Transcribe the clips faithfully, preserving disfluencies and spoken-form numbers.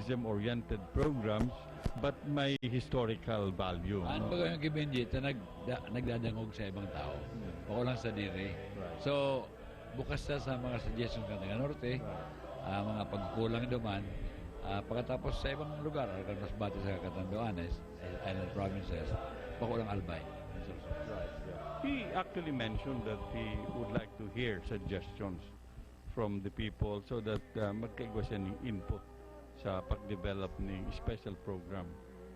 tourism-oriented programs, but may historical value, An no? Baga yung Kibenji, ito nagda-, nagdadangog sa ibang tao. Hmm. Bako lang sa diri. Right. So, bukas sa, sa mga suggestions ng Taga Norte, Right. ah, mga pagkulang duman, ah, pagkatapos sa ibang lugar, ang mas bati sa Catanduanes, eh, island provinces, bako lang Albay. Right, yeah. He actually mentioned that he would like to hear suggestions from the people so that, uh, magkaigwa siya ng input sa pag-develop ng special program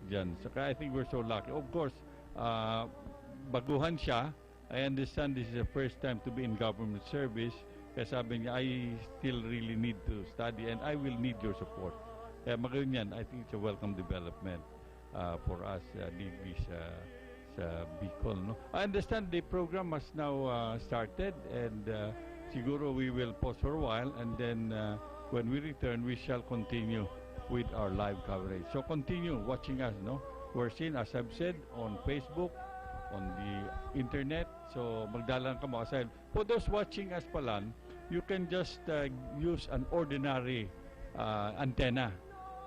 dyan. Saka I think we're so lucky. Of course, uh, baguhan siya. I understand this is the first time to be in government service. Kaya sabi niya, "I still really need to study and I will need your support." Kaya magayon yan, I think it's a welcome development, uh, for us, uh, digdi sa, sa Bicol, no? I understand the program has now, uh, started and, uh, siguro we will pause for a while and then, uh, when we return, we shall continue with our live coverage. So continue watching us, no? We're seen, as I've said, on Facebook, on the internet. So magdala lang kamo. Aside, for those watching us pala, you can just, uh, use an ordinary, uh, antenna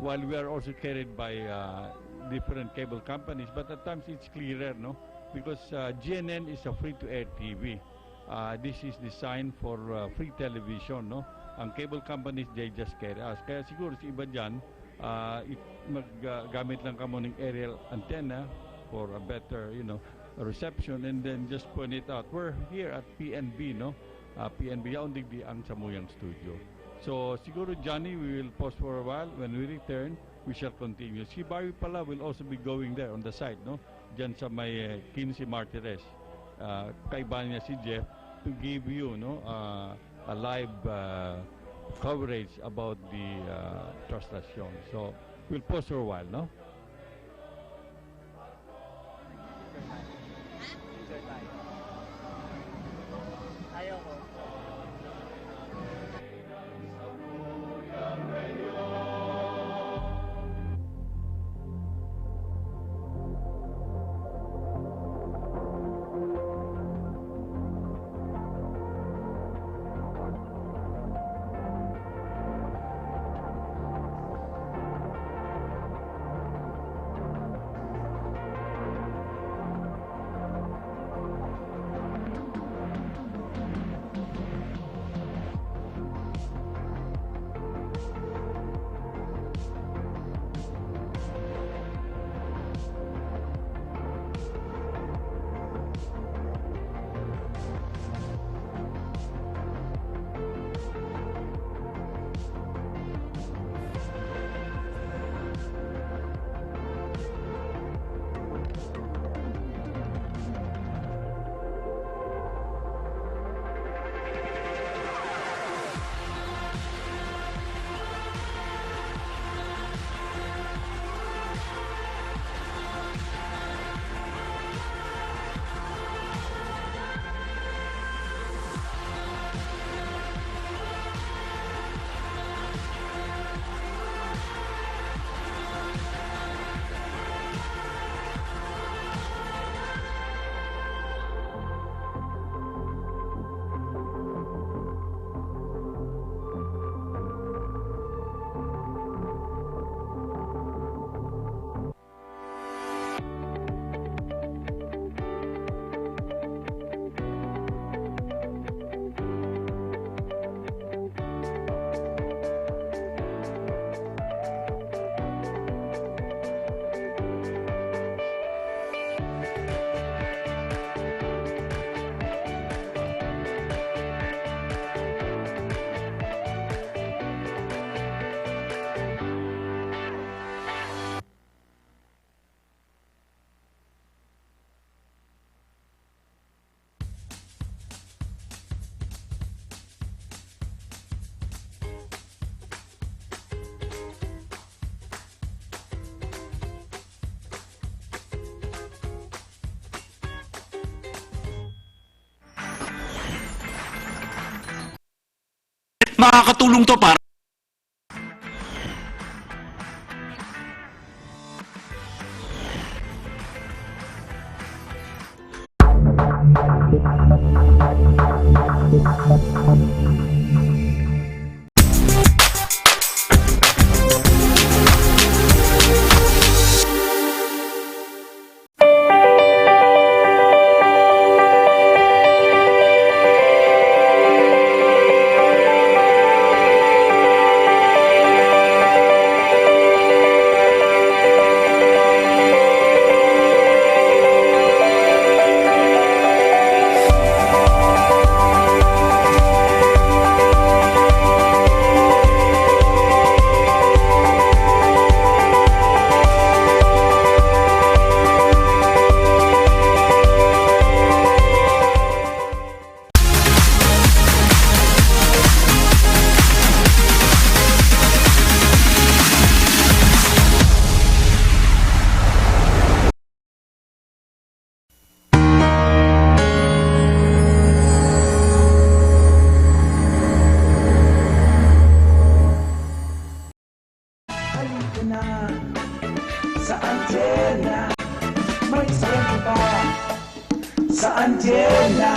while we are also carried by, uh, different cable companies. But at times, it's clearer, no? Because, uh, G N N is a free-to-air T V. Uh, this is designed for, uh, free television, no? Ang cable companies, they just carry us. Kaya siguro sa iba dyan, uh, it, mag, uh, gamit lang kamo ng aerial antenna for a better, you know, reception, and then just point it out. We're here at P N B, no? Uh, P N B, yaon digdi ang samuyang studio. So, siguro, Johnny, we will pause for a while. When we return, we shall continue. Si Barry pala will also be going there on the site, no? Diyan sa may, eh, quince Martires. Ah, kaibahan niya si Jeff to give you, no, ah, a live, ah, coverage about the, ah, traslacion. So, we'll pause for a while, no? Ayaw ko. Makakatulong 'to para Na sa antena, may isang iba sa antena.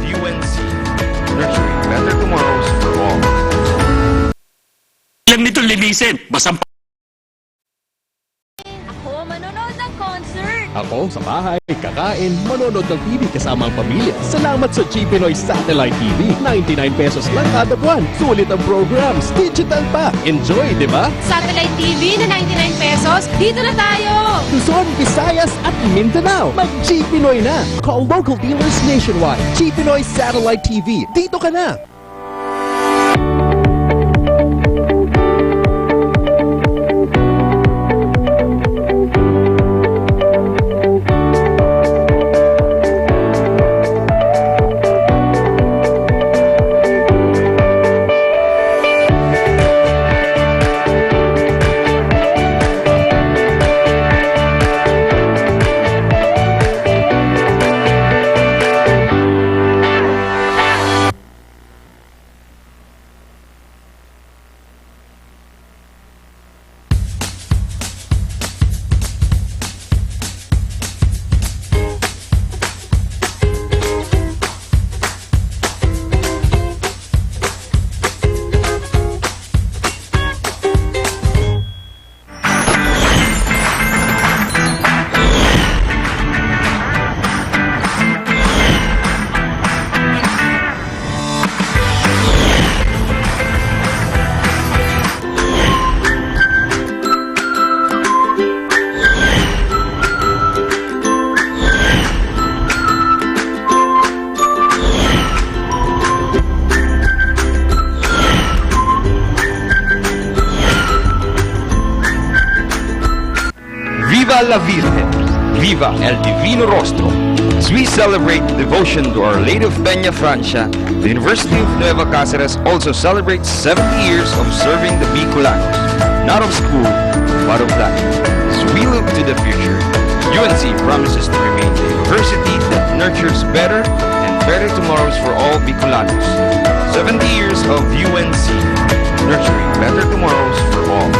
U N C, nurturing better tomorrows for all. Lang nito linisin, basang Ako, manonood ng concert. Ako, sa bahay, kakain, manonood ng T V kasama ang pamilya. Salamat sa G Pinoy Satellite T V. Ninety-nine pesos lang kada buwan. Sulit ang programs. Digital pa. Enjoy, di ba? Satellite T V na ninety-nine pesos. Dito na tayo! Luzon, Visayas, at Mindanao. Mag-G Pinoy na! Call local dealers nationwide. G Pinoy Satellite T V. Dito ka na! Viva la Virgen! Viva el Divino Rostro! As we celebrate devotion to Our Lady of Peña Francia, the University of Nueva Cáceres also celebrates seventy years of serving the Bicolanos, not of school, but of life. As we look to the future, U N C promises to remain a university that nurtures better and better tomorrows for all Bicolanos. Seventy years of U N C, nurturing better tomorrows for all.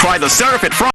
by the Serapit Front.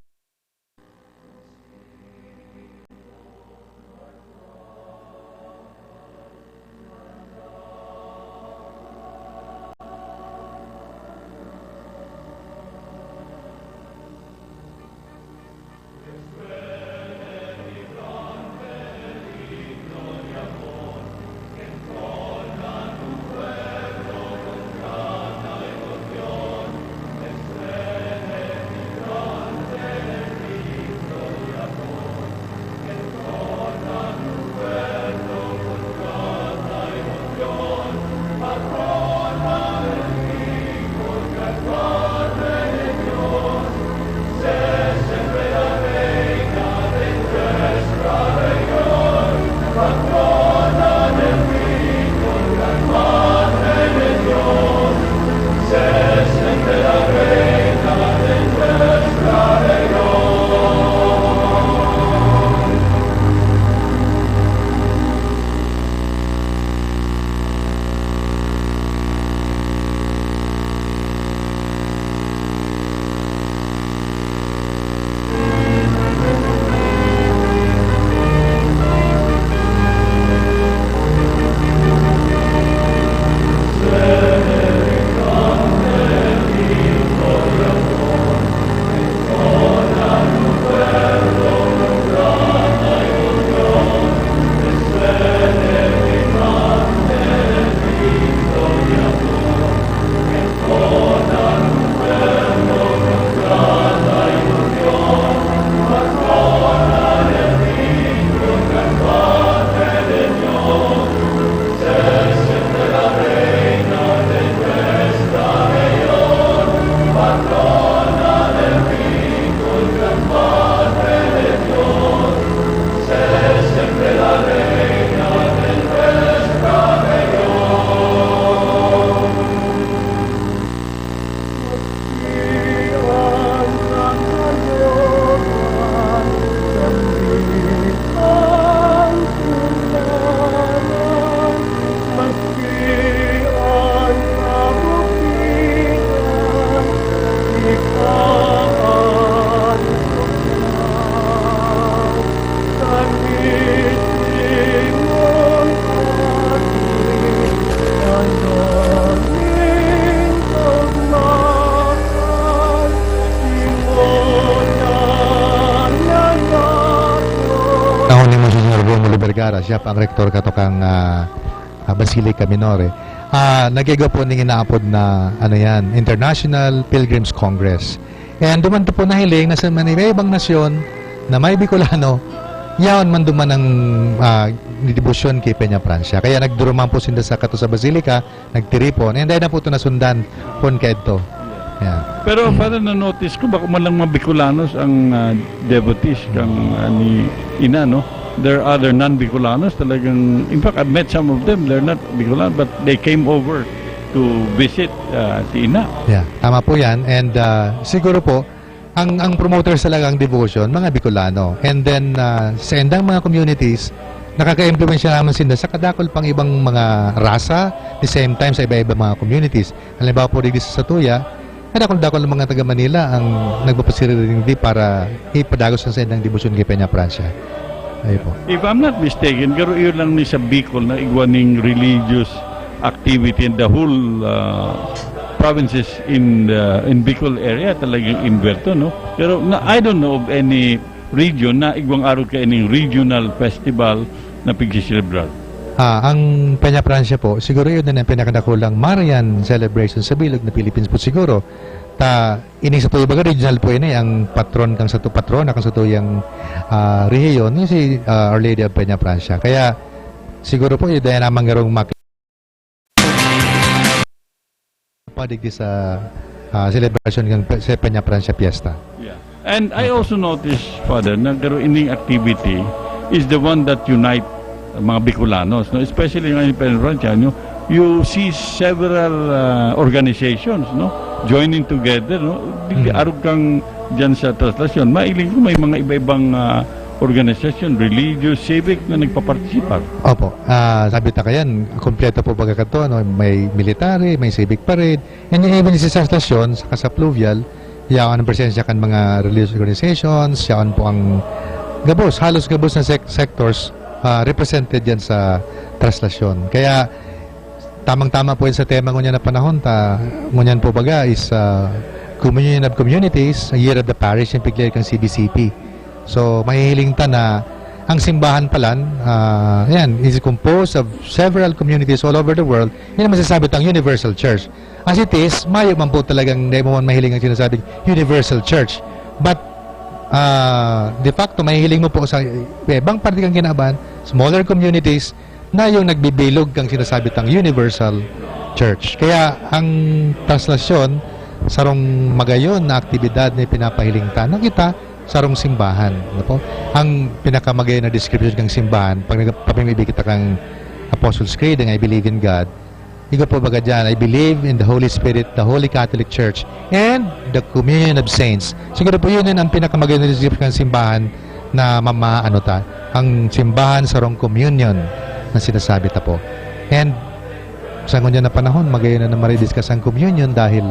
Panahon ni Monsignor Romulo Vergara, siya pa ang rektor kato kan, ah, ah, Basilica Minore. Ah, nag-igwa po ning inaapod na, ano yan, International Pilgrims Congress. And duman ta po nahiling na sa mga iba-ibang nasyon na may Bicolano, yaon man duman ang, ah, debosyon ki Peña Francia. Kaya nagduruman po sinda sa kato sa Basilica, nagtiripon. And dai na po ito nasundan pon kaidto. Yeah. Pero, Father, na-notice ko, bako man lang mga Bicolanos ang, ah, devotees kang, ah, ni Ina, no? There are other non-Bicolanos talagang, in fact, I've met some of them, they're not Bicolano, but they came over to visit, ah, si Ina. Yeah, tama po yan. And, ah, siguro po, ang, ang promoters talaga ang devotion, mga Bicolano. And then, ah, sa endang mga communities, nakaka-impluwensya naman sila sa kadakul pang ibang mga rasa, the same time sa iba-iba mga communities. Halimbawa po, digdi sa Satuya, kadakul-dakul ang mga taga Manila ang nagpapasiriri digdi para ipadagos ang saindang debosyon kay Peña Francia. Ayun po. If I'm not mistaken, garo iyon lang ni sa Bicol na igwa ning religious activity in the whole, ah, provinces in the, in Bicol area, talagang inberto, no? Pero na, I don't know of any region na igwang arog kaining regional festival na pagsiselebrar. Ah, ang Peña Francia po, siguro yun na ang pinakadakulang Marian celebration sa bilog na Philippines po siguro. Ta, ini sa tuyo baga regional po ini, ang patron kang sa tu-, patrona kang sa tuyang, ah, rehiyon, yung si, ah, Our Lady of Peña Francia. Kaya siguro po, yun na ang mga rong mak-, pa digdi sa, ah, celebration ng Pe-, sa Peña Francia Fiesta. Yeah. And I also noticed, Father, na garo ining activity is the one that unite mga Bicolanos, no? Especially ngayon, Peña Francia, no? You see several, ah, organizations, no? Joining together, no? Di, di Mm. arog kang dyan sa Traslacion. Mailing ko, may mga iba-ibang, ah, organisasyon, religious, civic na nagpapartisipar. Opo. Ah, sabi ta kayan, kompleto po baga kadto, ano, may military, may civic parade, and even sa stasyon, saka sa fluvial, yaon ang presensya kan mga religious organizations, yaon po ang gabos, halos gabos na sec-, sectors, ah, represented yan sa traslasyon. Kaya, tamang-tama po yan sa tema ngunyan na panahon, ta, ngunyan po baga is, ah, Communion of Communities, Year of the Parish, yung piglir kang C B C P. So, mahihiling ta na ang simbahan palan, ah, yan, is composed of several communities all over the world. Yan ang masasabi tang universal church. As it is, mayo man po talagang, dai mo man mahiling ang sinasabing universal church. But, ah, de facto, mahihiling mo po sa ibang parte kang kinaban, smaller communities, na yung nagbibilog kang sinasabi tang universal church. Kaya ang traslasyon, sarong magayon na aktibidad na ipinapahiling ta, na kita, sarong simbahan. Ano po? Ang pinakamagayon na description kang simbahan, pag nag-, pag may kita kang Apostles' Creed, ang "I believe in God," igo po baga dyan, "I believe in the Holy Spirit, the Holy Catholic Church, and the communion of saints." Siguro po yun, yun ang pinakamagayon na description ng simbahan na mama-, ano ta, ang simbahan sarong communion na sinasabi ta po. And sa ngunyan na panahon, magayon na na maridiscuss ang communion dahil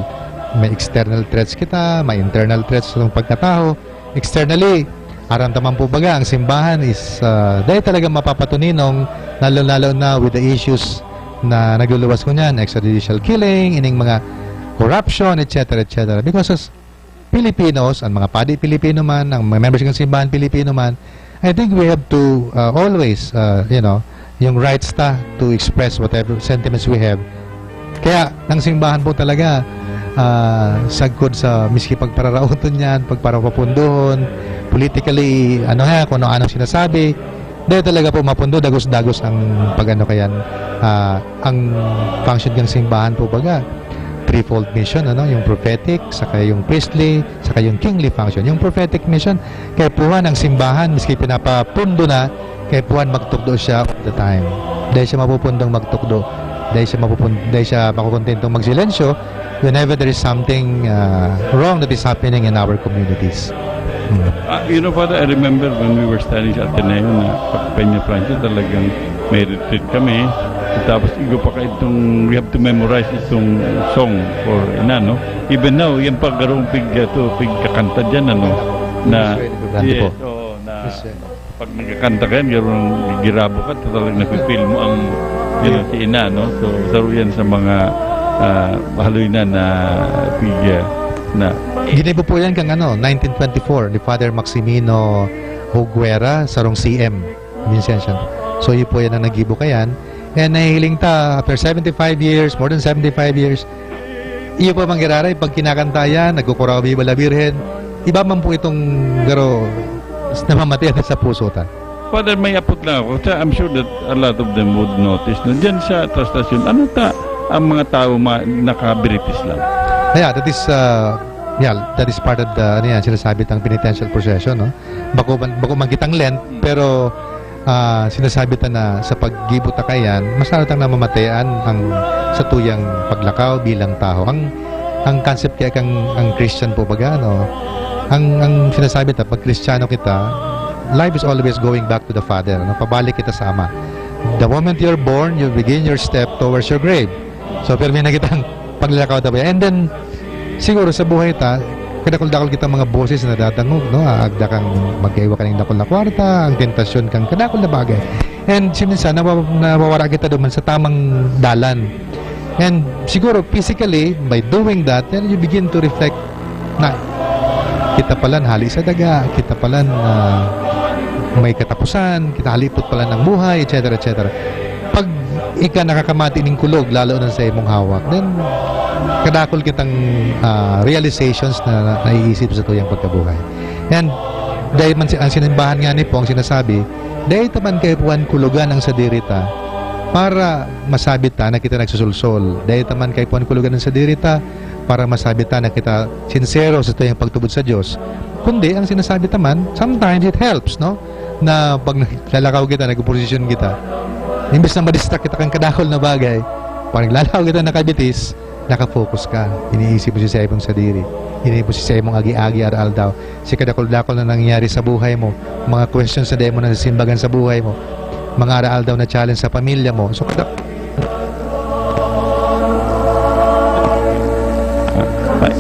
may external threats kita, may internal threats sa pagkatao. Externally, aram ta man po baga, ang simbahan is, ah, dahil talaga mapapatuninong, lalo-lalo na with the issues na nagluluwas ngunyan, extrajudicial killing, ining mga corruption, et cetera, et cetera. Because as Filipinos, ang mga padi Pilipino man, ang mga members ng simbahan Pilipino man, I think we have to, uh, always, uh, you know, yung rights ta to express whatever sentiments we have. Kaya, ang simbahan po talaga, ah, sagkod sa miski pagpararaoton yan, pagparapapundohon, politically, ano ha, kung ano-anong sinasabi, dahil talaga po mapundo, dagos-dagos ang pag-ano kayan, ah, ang function ng simbahan po baga, threefold mission, ano, yung prophetic, saka yung priestly, saka yung kingly function. Yung prophetic mission, kaipuhan ang simbahan, miski pinapapundo na, kaipuhan magtukdo siya all the time. Dai siya mapupundong magtukdo. Dai siya mapupun-, dai siya makukontentong magsilensyo whenever there is something, ah, wrong that is happening in our communities. Hmm. Ah, you know, Father, I remember when we were studying sa Ateneo na pag Peña Francia, talagang may retreat kami. Tapos igo pa ka itong, we have to memorize itong song for ina, no? Even now, yan pa garong pig-, to, pigkakanta dyan, ano? Na, Yes, sir. Importante yes, po. Oo, na Yes, sir. Pag nagkakanta ka yan, garong girabo ka, talagang nafe-feel mo ang, you know, si ina, no? So, saro yan sa mga, ah, haloy na, na pig-, na Ginibo po yan kang, ano, nineteen twenty-four ni Father Maximino Huguera, sarong C M, Vincentian. So, yun po yan ang naggibo kayan. And nahihiling ta, after seventy-five years, more than seventy-five years, iyo pa man giraray, pag kinakanta yan, nagkukuraw Viva la Virgen, iba man po itong garo namamatean sa puso ta. Father, may apot lang ako. Kasi I'm sure that a lot of them would notice na dyan sa traslasyon, ano ta, ang mga tao ma-, nakabiritis lang. Yeah, that is, uh, yeah, that is part of the, ano yan, sinasabi tang penitential procession, no? Bako man, bako man kitang Lent, pero, ah, sinasabi ta na sa paggibo ta kayan, mas lalo tang namamatean ang satuyang paglakaw bilang tawo. Ang, ang concept kaya kang, ang Christian po baga, no? Ang, ang sinasabi ta, pag Kristiyano kita, life is always going back to the Father, no? Pabalik kita sa Ama. The moment you're born, you begin your step towards your grave. So, pirmi na kitang paglakaw ta ba? And then, siguro sa buhay ta, kadakul-dakul kitang mga boses na dadangog, no? Aagda kang magkaiwa ka ning dakul na kwarta, ang tentasyon kang kadakul na bagay. And siminsan, nawa-, nawawara kita duman sa tamang dalan. And siguro, physically, by doing that, then you begin to reflect na kita pala hali sa daga, kita pala na may katapusan, kita halipot pala ng buhay, et cetera, et cetera. Pag ika nakakamati ning kulog, lalo na sa imong hawak, then kadakul kitang, ah, realizations na naiisip sa tuyang pagkabuhay. And dahil man si-, ang sinimbahan nga ni po, ang sinasabi, dahil ta man kaipuhan kulugan ang sadiri ta para masabi ta na kita nagsusulsol. Dahil ta man kaipuhan kulugan ang sadiri ta para masabi ta na kita sinsero sa tuyang pagtubod sa Diyos. Kundi, ang sinasabi ta man, sometimes it helps, no? Na pag naglalakaw kita, nag-oposisyon kita, imbes na ma-distract kita kan kadakul na bagay, pag naglalakaw kita nakabitis, nakafocus ka. Iniisip mo si sa imong sadiri. Iniisip mo si sa imong agi-agi, araw-aldaw. Si kadakul-dakul na nangyayari sa buhay mo. Mga questions na dai mo nasimbagan sa buhay mo. Mga araw-aldaw na challenge sa pamilya mo. So, kada- Ah, ay.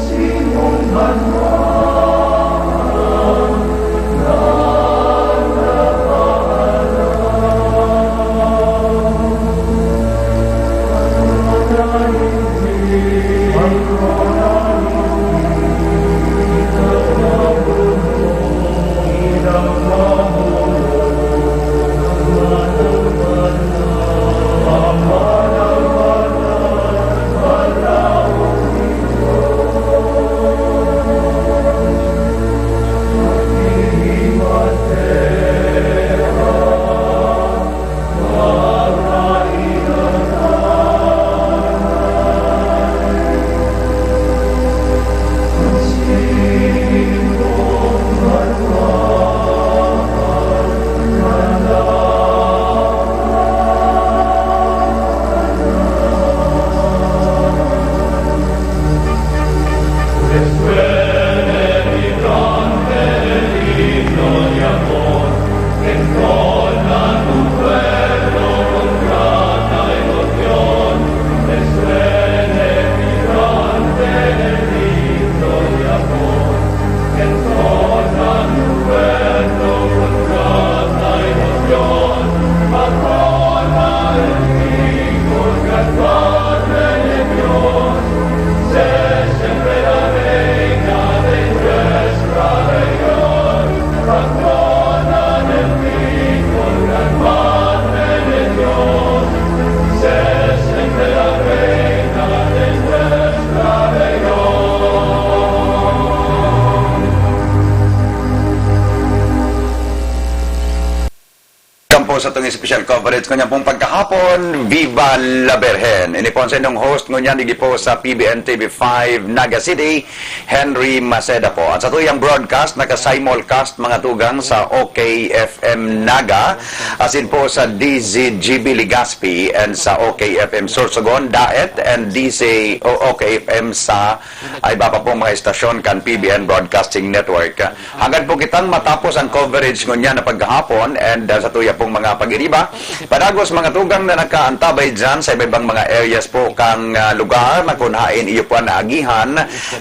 Welcome po sa itong special coverage ngunyan pong pagkahapon, Viva la Virgen. Ini po ang sa inyong host ngunyan, digdi po sa P B N T V five Naga City, Henry Maceda po. At sa tuyang broadcast, naka-simulcast mga tugang sa O K F M Naga, asin po sa D Z G B Legazpi and sa O K F M Sorsogon, Daet, and D C O, O K F M sa ay iba pa pong mga estasyon kan P B N Broadcasting Network. Hangad po kitang matapos ang coverage ngunyan na paghahapon and, ah, sa tuya pong mga pag-iriba. Padagos mga tugang na nakaantabay dyan sa iba-ibang mga areas po kang, ah, lugar na kun hain iyo po ang naagihan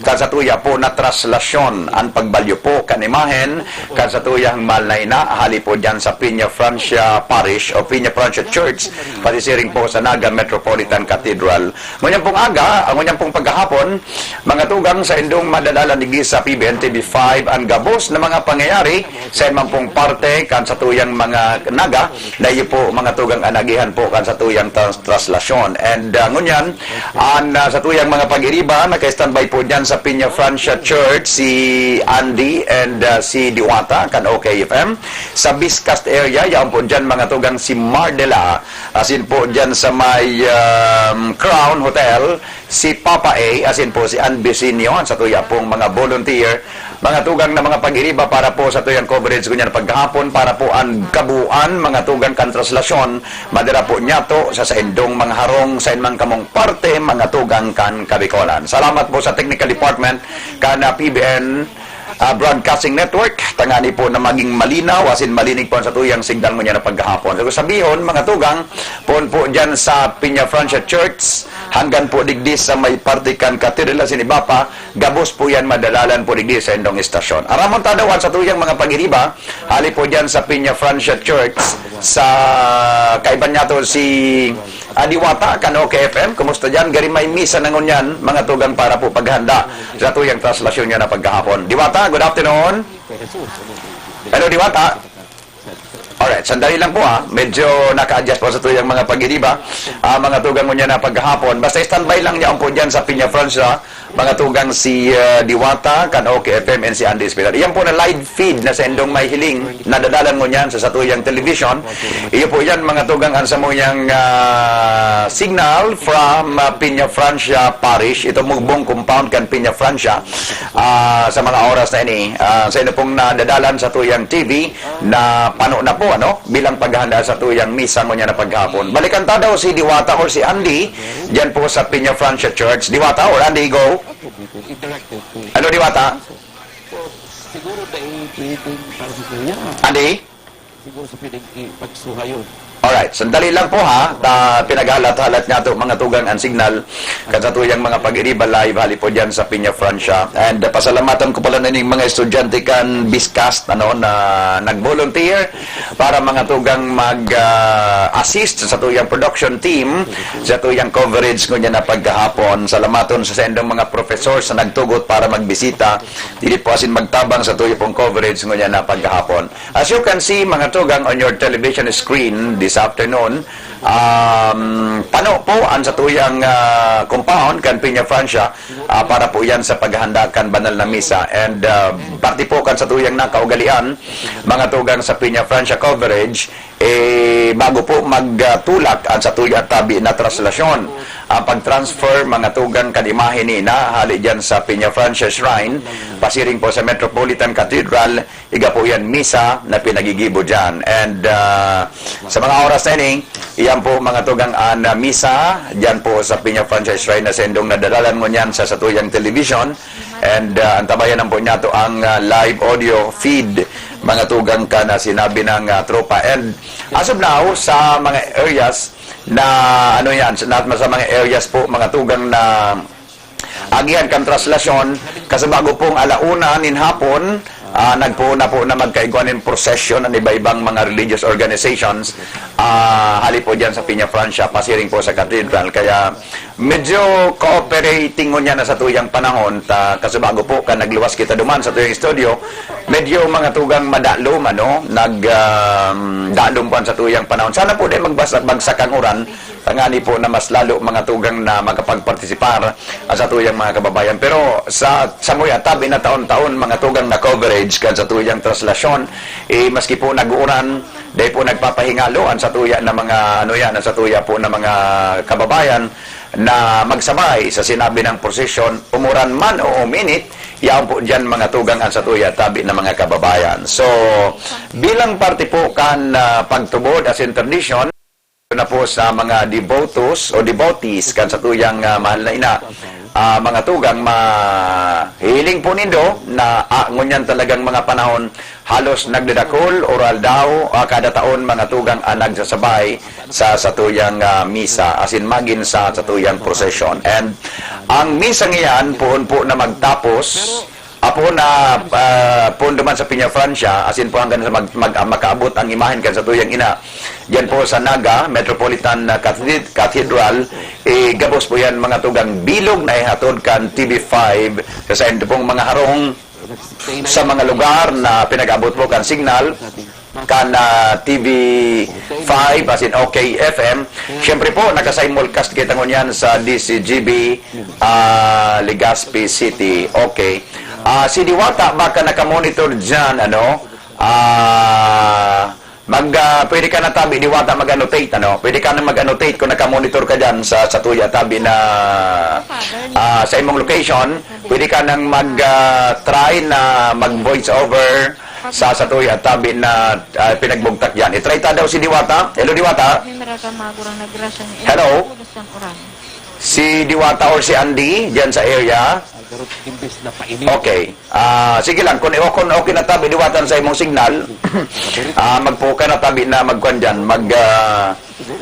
kan sa tuya po na traslasyon, ang pagbalyo po kan imahen kan sa tuyang mahal na ina, hali po dyan sa Peña Francia Parish o Peña Francia Church, pasisiring po sa Naga Metropolitan Cathedral. Ngunyan pong aga, ang ngunyan pong paghahapon, mga tugang, saindong madadalan digdi sa P B N T V five ang gabos na mga pangyayari sa iman pong parte kan sa tuyang mga Naga, na iyo po, mga tugang, ang naagihan po kan sa tuyang trans-, traslasyon. And, ah, ngunyan, an, ah, sa tuyang mga pag-iriba, naka-standby po dyan sa Peña Francia Church si Andy and, ah, si Diwata kan O K F M. Sa Biscast area, yaon po dyan, mga tugang, si Mardela, asin po dyan sa may, um, Crown Hotel, si Papa A, asin po si Ann Bisinio, sa tuya pong mga volunteer, mga tugang na mga pag-iriba para po sa tuyang coverage ngunyan paghahapon, para po an kabuuan, mga tugang, kan traslasyon, madara po niyato sa saindong mga harong, sa inman kamong parte, mga tugang, kan Kabicolan. Salamat po sa technical department kan, ah, P B N, ah, Broadcasting Network, tangani po na maging malinaw, asin malinig po ang sa tuyang signal ngunyan na paghahapon. So, sabihon, mga tugang, poon po dyan sa Peña Francia Church, hanggan po digdi sa may parte kan Cathedral, asin iba pa, gabos po yan madadalan po digdi sa indong estasyon. Aramon ta daw an sa tuyang mga pag-iriba, hali po dyan sa Peña Francia Church, sa kaiban niyato si, ah, Diwata, kan O K F M. Kumusta dyan? Gari may misa na ngunyan, mga tugang, para po paghanda sa tuyang traslasyon niya na paghahapon. Diwata, good afternoon. Hello, Diwata. Alright, sandali lang po ha. Medyo naka-adjust po sa tuyang mga pag-iriba. Ah, mga tugang ngunyan na paghahapon. Basta standby lang niya po dyan sa Peña Francia, mga tugang, si, ah, Diwata, kan O K F M and si Andy Espinal. Iyan po na live feed na sa indong may hiling, nadadalan ngunyan sa satuyang television. Iyo po yan, mga tugang, ang samuyang, ah, signal from, ah, Peña Francia Parish. Ito mugbong compound kan Peña Francia. Ah, sa mga oras na ini, ah, sa inyo pong nadadalan sa tuyang T V, na pano na po, ano, bilang paghahanda sa tuyang misa ngunyan na paghapon. Balikan ta daw si Diwata or si Andy, dyan po sa Peña Francia Church. Diwata or Andy, go. Ano, Diwata? Siguro dahil pwedeng para sa kanya. Andy? Siguro sa pwedeng ipagsuhayon. Alright, sandali lang po ha. Ta, pinaghalat-halat nga to, mga tugang, ang signal. Kan sa tuyang mga pag-iriba live, hali po dyan sa Peña Francia. And, uh, pasalamatan ko pala na ning mga estudyante kan Biscast, ano, na nag-volunteer para, mga tugang, mag, uh, assist sa tuyang production team, sa tuyang coverage ngunyan na paghahapon. Salamaton sa sendong mga professors na nagtugot para magbisita. Dili po asin magtabang sa tuyo pong coverage ngunyan na paghahapon. As you can see, mga tugang, on your television screen this afternoon, um, pano po ang satuyang, ah, compound kan Peña Francia, ah, para po yan sa paghahanda kan banal na misa. And, ah, parte po kan satuyang nakaugalian, mga tugang, sa Peña Francia coverage, eh, bago po magtulak ang satuyang tabi na traslasyon, ang pag-transfer, mga tugang, kan imahe ni Ina hali dyan sa Peña Francia Shrine, pasiring po sa Metropolitan Cathedral, iga po yan misa na pinagigibo dyan. And, ah, sa mga oras na ini, iyan po, mga tugang, an, ah, misa dyan po sa Peña Francia Shrine na sendong nadadalan ngunyan sa satuyang television. And, ah, antabayanan po niyato ang, ah, live audio feed, mga tugang, kan, ah, sinabi ng, ah, tropa. And as of now, sa mga areas na, ano yan, sa, na, sa mga areas po, mga tugang, na agihan kan traslasyon, kasubago pong ala una nin hapon, ah, nagpoon na po na magkaigwa nin prosesyon ang iba-ibang mga religious organizations, ah, hali po dyan sa Peñafrancia, pasiring po sa Cathedral. Kaya medyo cooperating ngunyan na sa tuyang panahon, ta kasubago po kan nagluwas kita duman sa tuyang studio, medyo mga tugang madalom, ano, nag, um, dalom po ang sa tuyang panahon. Sana po di magbasa-, bagsak ang uran, tangani po na mas lalo mga tugang na makapagpartisipar ang sa tuyang mga kababayan. Pero sa, sa muya, tabi na taon-taon mga tugang na coverage kan sa tuyang traslasyon, eh, maski po nag-uuran, dahil po nagpapahingalo ang sa tuya na mga, ano yan, ang sa tuya po na mga kababayan na magsabay sa sinabi ng prosesyon, umuran man o uminit, yaon po dyan mga tugang ang sa tuya tabi na mga kababayan. So, bilang parte po kan, ah, pagtubod as in tradition, na po sa mga devotos o devotees kan sa tuyang, ah, mahal na ina, ah, mga tugang, mahiling po nindo na, ah, ngunyan talagang mga panahon, halos nagdadakul, oral daw, ah, kada taon mga tugang ang nagsasabay sa, sa tuyang, ah, misa, as in magin sa, sa tuyang prosesyon. And ang misa ngayon, poon po na magtapos, apo na, ah, poon duman sa Peñafrancia, as in po hanggang sa mag, mag, ah, makaabot ang imahen kan sa tuyang ina. Diyan po sa Naga Metropolitan, ah, Cathedral, Cathedral, eh, gabos po yan mga tugang bilog na ihatod kan T V five sa sain pong mga harong sa mga lugar na pinag-abot po kan signal kan, ah, T V five, as in O K F M. Siyempre po, naka-simulcast kita ngunyan sa D C G B, ah, Legazpi City. Okay. Ah, si Diwata, baka naka-monitor dyan, ano? Ah, mag, ah, pwede ka na tabi, Diwata, mag-annotate, ano? Pwede ka na mag-annotate kung naka-monitor ka dyan sa, sa tuya tabi na, ah, sa imong location. Pwede ka nang mag, ah, try na mag-voice over sa, sa tuya tabi na, ah, pinagbugtak dyan. I-try ta daw si Diwata. Hello, Diwata. Hello. Si Diwata or si Andy, dyan sa area. Okay. Ah, sige lang, kung, kung okay na tabi, Diwata, sa imong signal, ah, magpuka na tabi na magkuan dyan, mag, ah,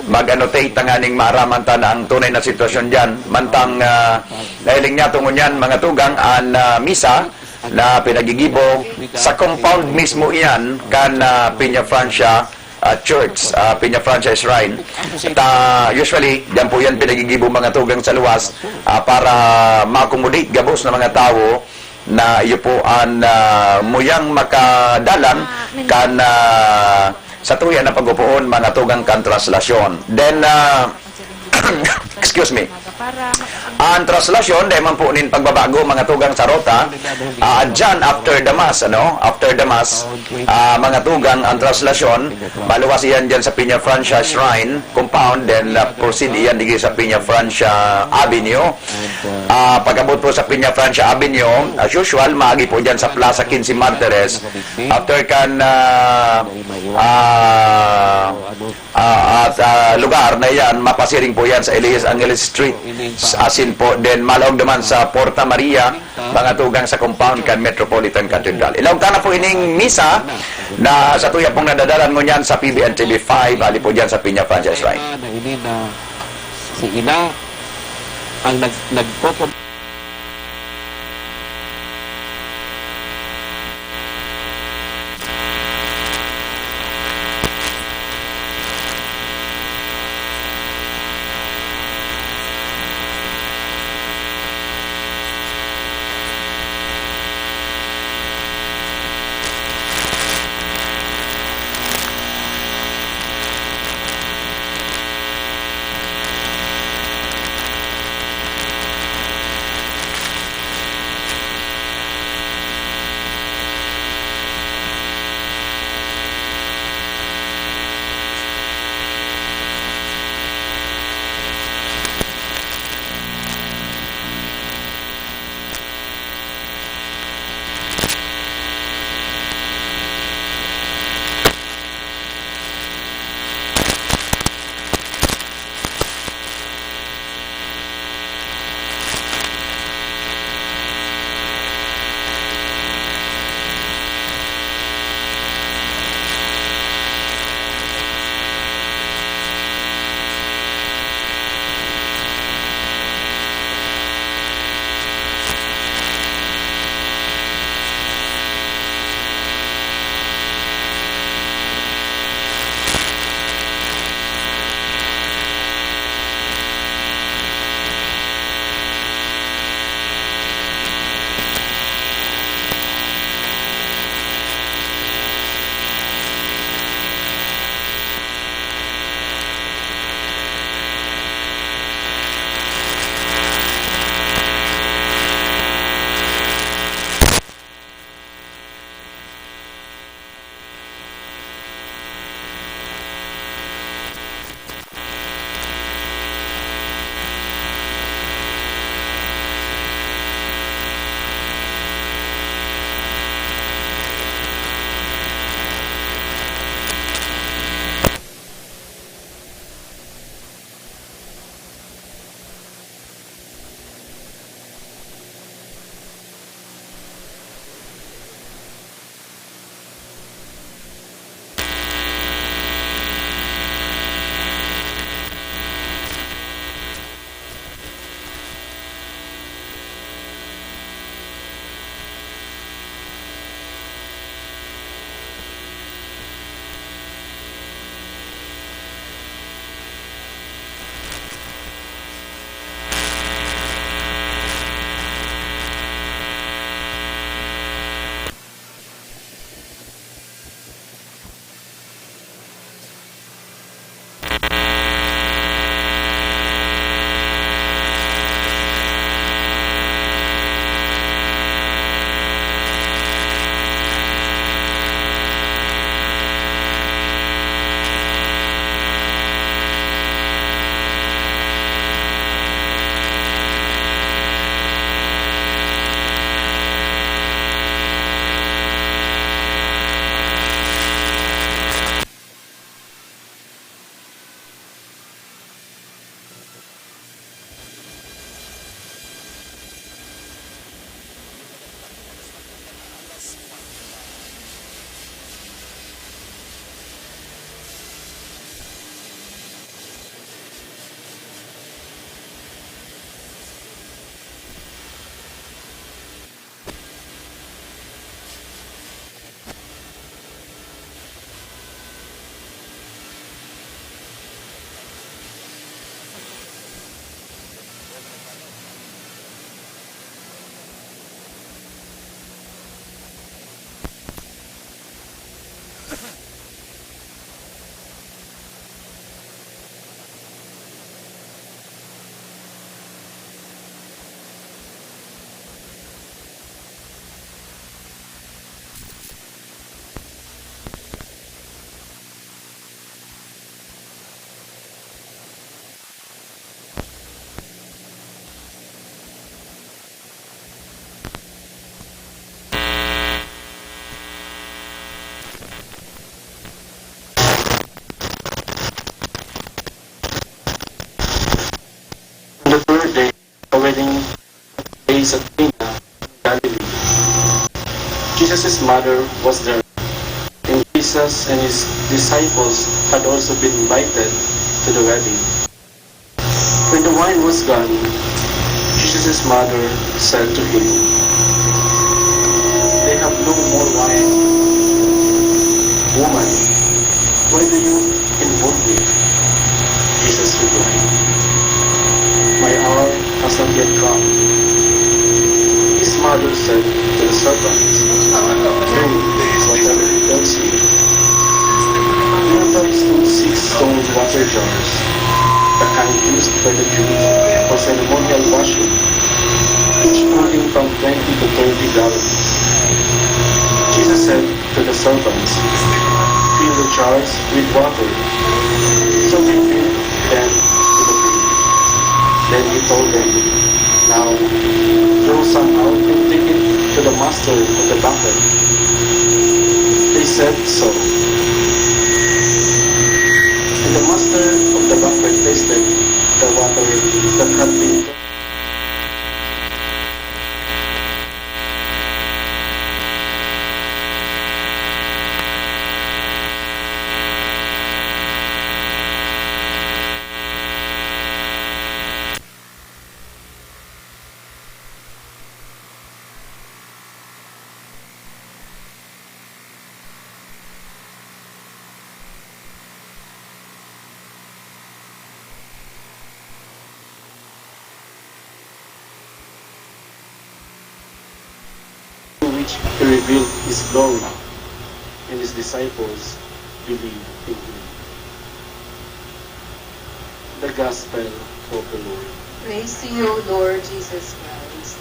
mag-annotate tanganing maaraman ta na ang tunay na sitwasyon dyan. Mantang, ah, nahiling niya tungo niyan, mga tugang, an, ah, misa na pinagigibo sa compound mismo iyan kan, ah, Peñafrancia, ah, Church, ah, Peñafrancia Shrine. Ta, usually, diyan po yan pinagigibo mga tugang sa luwas, ah, para ma-accommodate gabos na mga tawo na iyo po an, ah, muyang makadalan kan, ah, sa tuya na pag-upoon, mga tugang kan traslasyon. Then, ah, excuse me. Ang traslasyon, dahil man po nin pagbabago, mga tugang sa rota, ah, dyan after the mass, ano? After the mass, ah, mga tugang, ang traslasyon, maluwas iyan dyan sa Peñafrancia Shrine compound, then, ah, proceed iyan digdi sa Peñafrancia Avenue. Ah, pag-abot po sa Peñafrancia Avenue, as usual, maagi po dyan sa Plaza Quince Martires. After kan, ah, ah, ah, at, ah, lugar na iyan, mapasiring po yan sa Elias Angeles Street, s-, asin po, then malaog naman sa Porta Maria, mga tugang sa compound kan Metropolitan Cathedral. Ilaog ta na po ining misa na sa tuya pong nadadalan ngunyan sa P B N T V five, hali po dyan sa Peñafrancia Shrine. Na ini na si Ina ang nag-, nagpopom- sa Cana in Galilee. Jesus' mother was there, and Jesus and his disciples had also been invited to the wedding. When the wine was gone, Jesus' mother said to him, "They have no more wine." "Woman, why do you involve me?" Jesus replied, "My hour has not yet come." His mother said to the servants, "Do whatever he tells you." There were also six stone water jars, the kind used by the Jews for ceremonial washing, each holding from twenty to thirty gallons. Jesus said to the servants, "Fill the jars with water." So they filled them to the brim. Then he told them, "Now, draw some out and take it to the master of the banquet." They said so. And the master of the banquet tasted the water that had been to which he revealed his glory, and his disciples believed in him. The Gospel of the Lord. Praise to you, Lord Jesus Christ.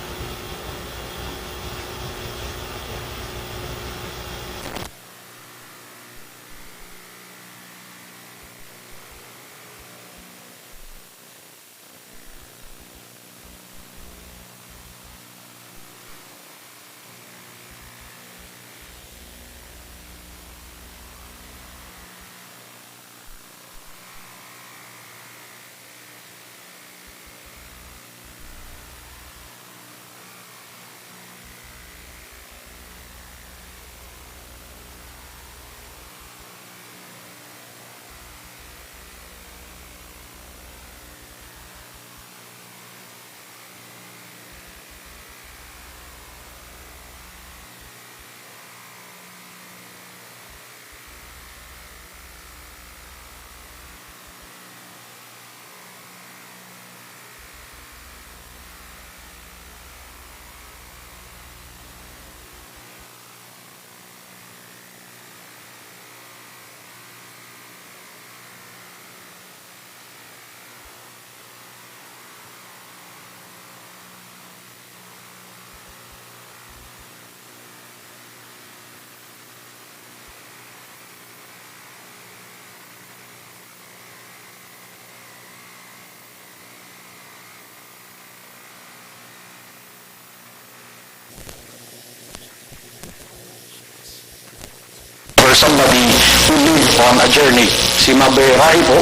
For somebody who live on a journey, si Maberahi po,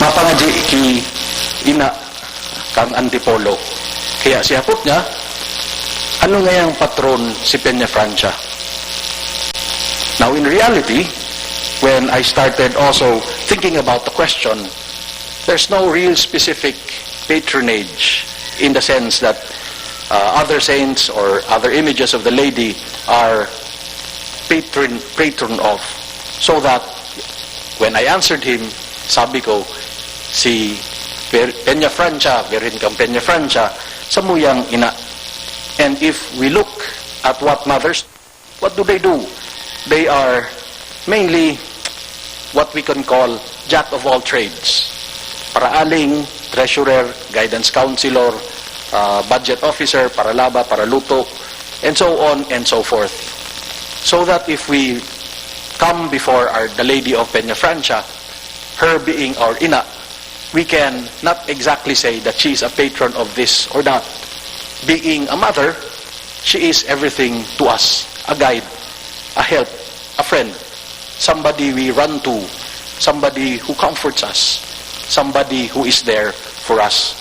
mapangadyi ki ina kan Antipolo. Kaya si hapot niya, "Ano ngayang patron si Peñafrancia?" Now, in reality, when I started also thinking about the question, there's no real specific patronage in the sense that, uh, other saints or other images of the lady are patron, patron of. So that when I answered him, sabi ko, si Ver-, Peñafrancia, Virgen kan Peñafrancia, samuyang ina. And if we look at what mothers, what do they do? They are mainly what we can call jack of all trades. Paraaling, treasurer, guidance counselor, uh, budget officer, paralaba, paraluto, and so on and so forth. So that if we come before our, the Lady of Peñafrancia, her being our ina, we can not exactly say that she is a patron of this or that. Being a mother, she is everything to us, a guide, a help, a friend, somebody we run to, somebody who comforts us, somebody who is there for us.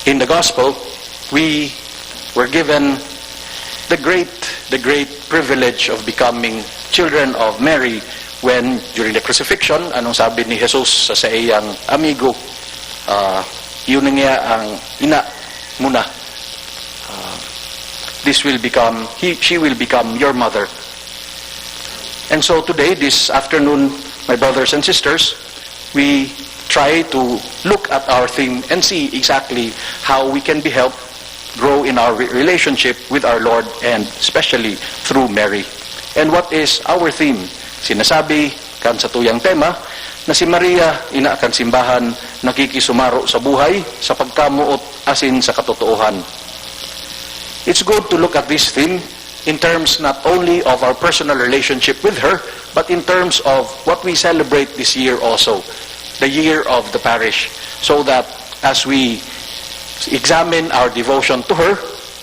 In the gospel, We were given the great, the great privilege of becoming children of Mary when, during the crucifixion, anong sabi ni Jesus sa saiyang amigo? Ah, "Yun na nga ang ina mo na. Ah, this will become, he, she will become your mother." And so today, this afternoon, my brothers and sisters, we try to look at our theme and see exactly how we can be helped grow in our re-, relationship with our Lord, and especially through Mary. And what is our theme? Sinasabi kan satuyang tema na si Maria, ina kan simbahan, nakikisumaro sa buhay, sa pagkamoot asin sa katotoohan. It's good to look at this theme in terms not only of our personal relationship with her, but in terms of what we celebrate this year also, the year of the parish, so that as we examine our devotion to her,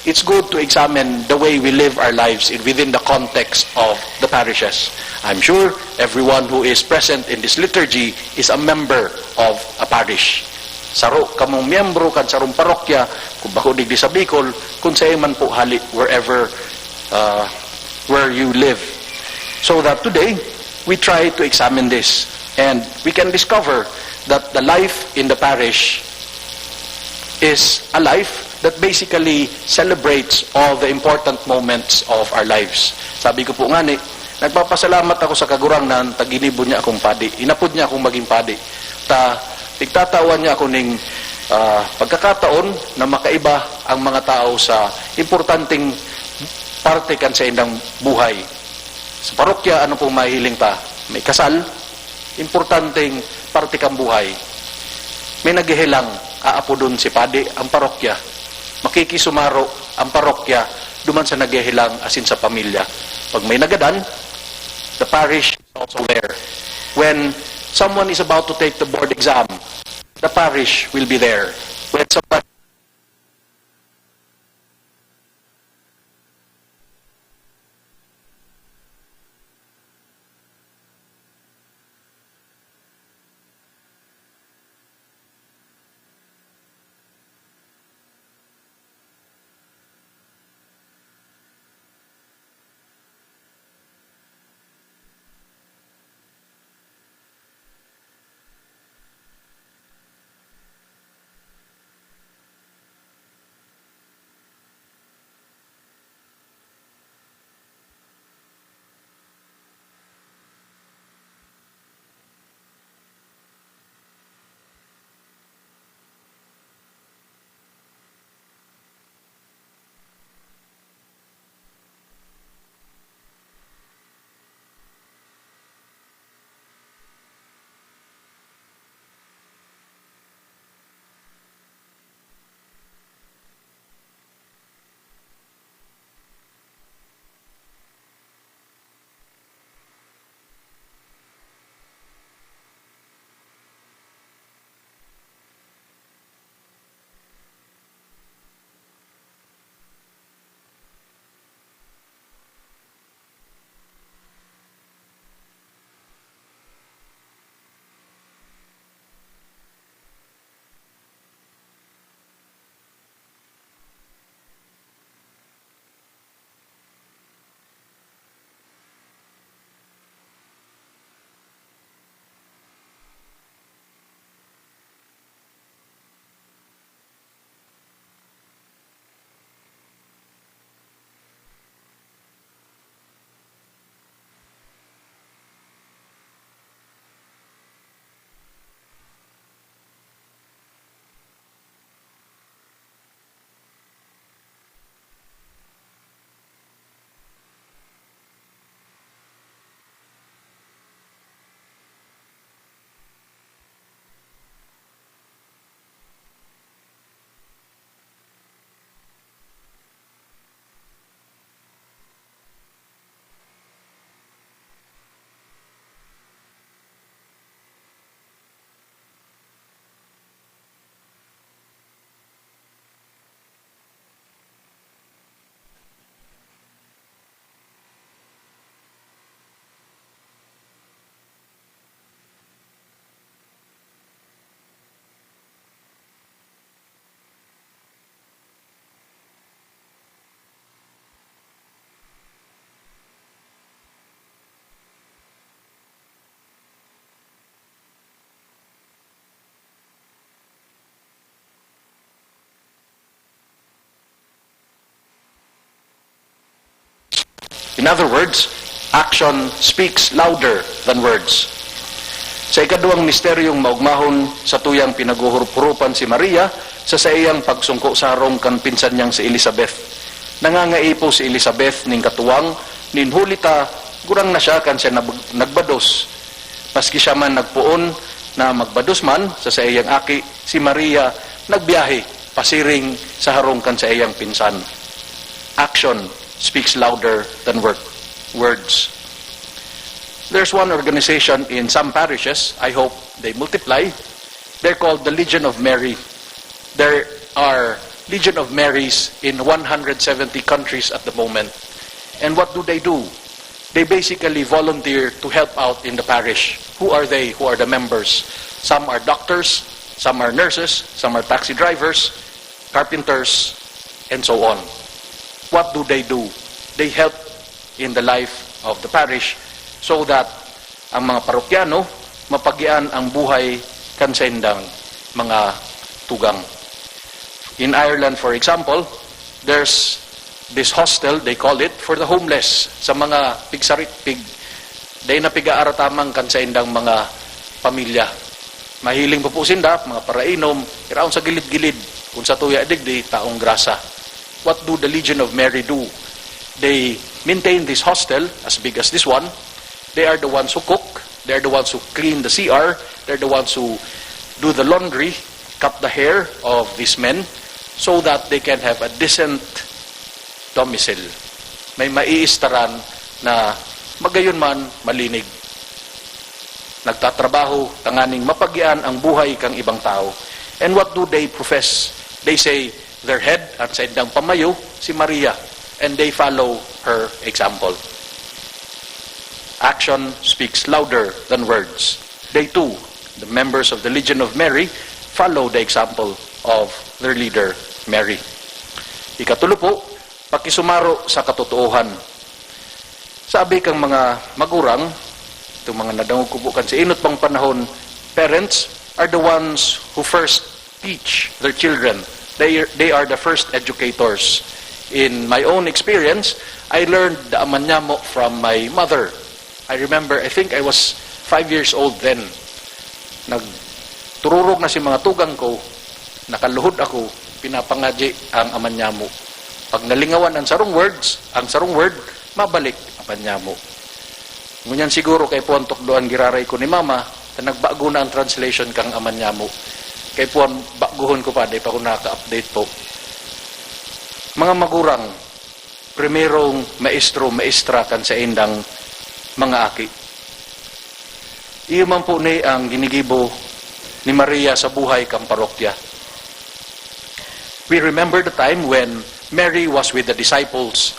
it's good to examine the way we live our lives in, within the context of the parishes. I'm sure everyone who is present in this liturgy is a member of a parish. Saro kamong miyembro kan sarong parokya, kung bako digdi sa Bicol, kung saan man po hali, wherever, uh, where you live. So that today, we try to examine this, and we can discover that the life in the parish is a life that basically celebrates all the important moments of our lives. Sabi ko po ngani, nagpapasalamat ako sa Kagurangnan ta ginibo niya akong padi. Inapod niya akong maging padi. Ta, pigtatawan niya ako ning, ah, pagkakataon na makaiba ang mga tao sa importanteng parte kan saindang buhay. Sa parokya, ano pong mahihiling ta? May kasal, importanteng parte kan buhay. May naghehelang, aapodon si padi ang parokya. Makikisumaro ang parokya duman sa naghehelang asin sa pamilya. Pag may nagadan, the parish is also there. When someone is about to take the board exam, the parish will be there. When someone In other words, action speaks louder than words. Sa ikaduwang misteryong maugmahon, sa tuyang pinaguhurup-hurupan si Maria sa saiyang pagsungko sa harong kan pinsan niyang si Elizabeth. Nangangaipo si Elizabeth ning katuwang nin huli ta gurang na siya kan siya nab- nagbados. Maski siya man nagpoon na magbados man sa saiyang aki, si Maria nagbiyahe pasiring sa harong kan saiyang pinsan. Action speaks louder than word, words. There's one organization in some parishes, I hope they multiply. They're called the Legion of Mary. There are Legion of Marys in one hundred seventy countries at the moment. And what do they do? They basically volunteer to help out in the parish. Who are they? Who are the members? Some are doctors, some are nurses, some are taxi drivers, carpenters, and so on. What do they do? They help in the life of the parish so that ang mga parokyano mapagian ang buhay kan saindang mga tugang. In Ireland, for example, there's this hostel, they call it, for the homeless, sa mga pigsarit, pig, dai na pigaaratamang kan saindang mga pamilya. Mahiling pa po sinda, mga parainom, iraon sa gilid-gilid, kung sa tuya digdi, taong grasa. What do the Legion of Mary do? They maintain this hostel, as big as this one. They are the ones who cook. They are the ones who clean the C R. They're the ones who do the laundry, cut the hair of these men so that they can have a decent domicile. May maiistaran na magayon man malinig. Nagtatrabaho tanganing mapagian ang buhay kan ibang tao. And what do they profess? They say their head, ang saindang pamayo, si Maria, and they follow her example. Action speaks louder than words. They too, the members of the Legion of Mary, follow the example of their leader, Mary. Ikatulo po, pakisumaro sa katotoohan. Sabi kang mga magurang, itong mga nadangog ko po kan sa inot pang panahon, parents are the ones who first teach their children. They, they are the first educators. In my own experience, I learned the amanyamo from my mother. I remember, I think I was five years old then. Nagtururog na si mga tugang ko, nakaluhod ako, pinapangadyi ang amanyamo. Pag nalingawan ang sarong words, ang sarong word, mabalik ang amanyamo. Ngunyan siguro kay puon tukdoan giraray ko ni mama, ta nagbago na ang translation kang amanyamo. Kay puon, baguhon ko pa, di pa ko nakaka-update po. Mga magurang, primerong maestro, maestra kan saindang mga aki. Iyo man po ni ang ginigibo ni Maria sa buhay kan parokya. We remember the time when Mary was with the disciples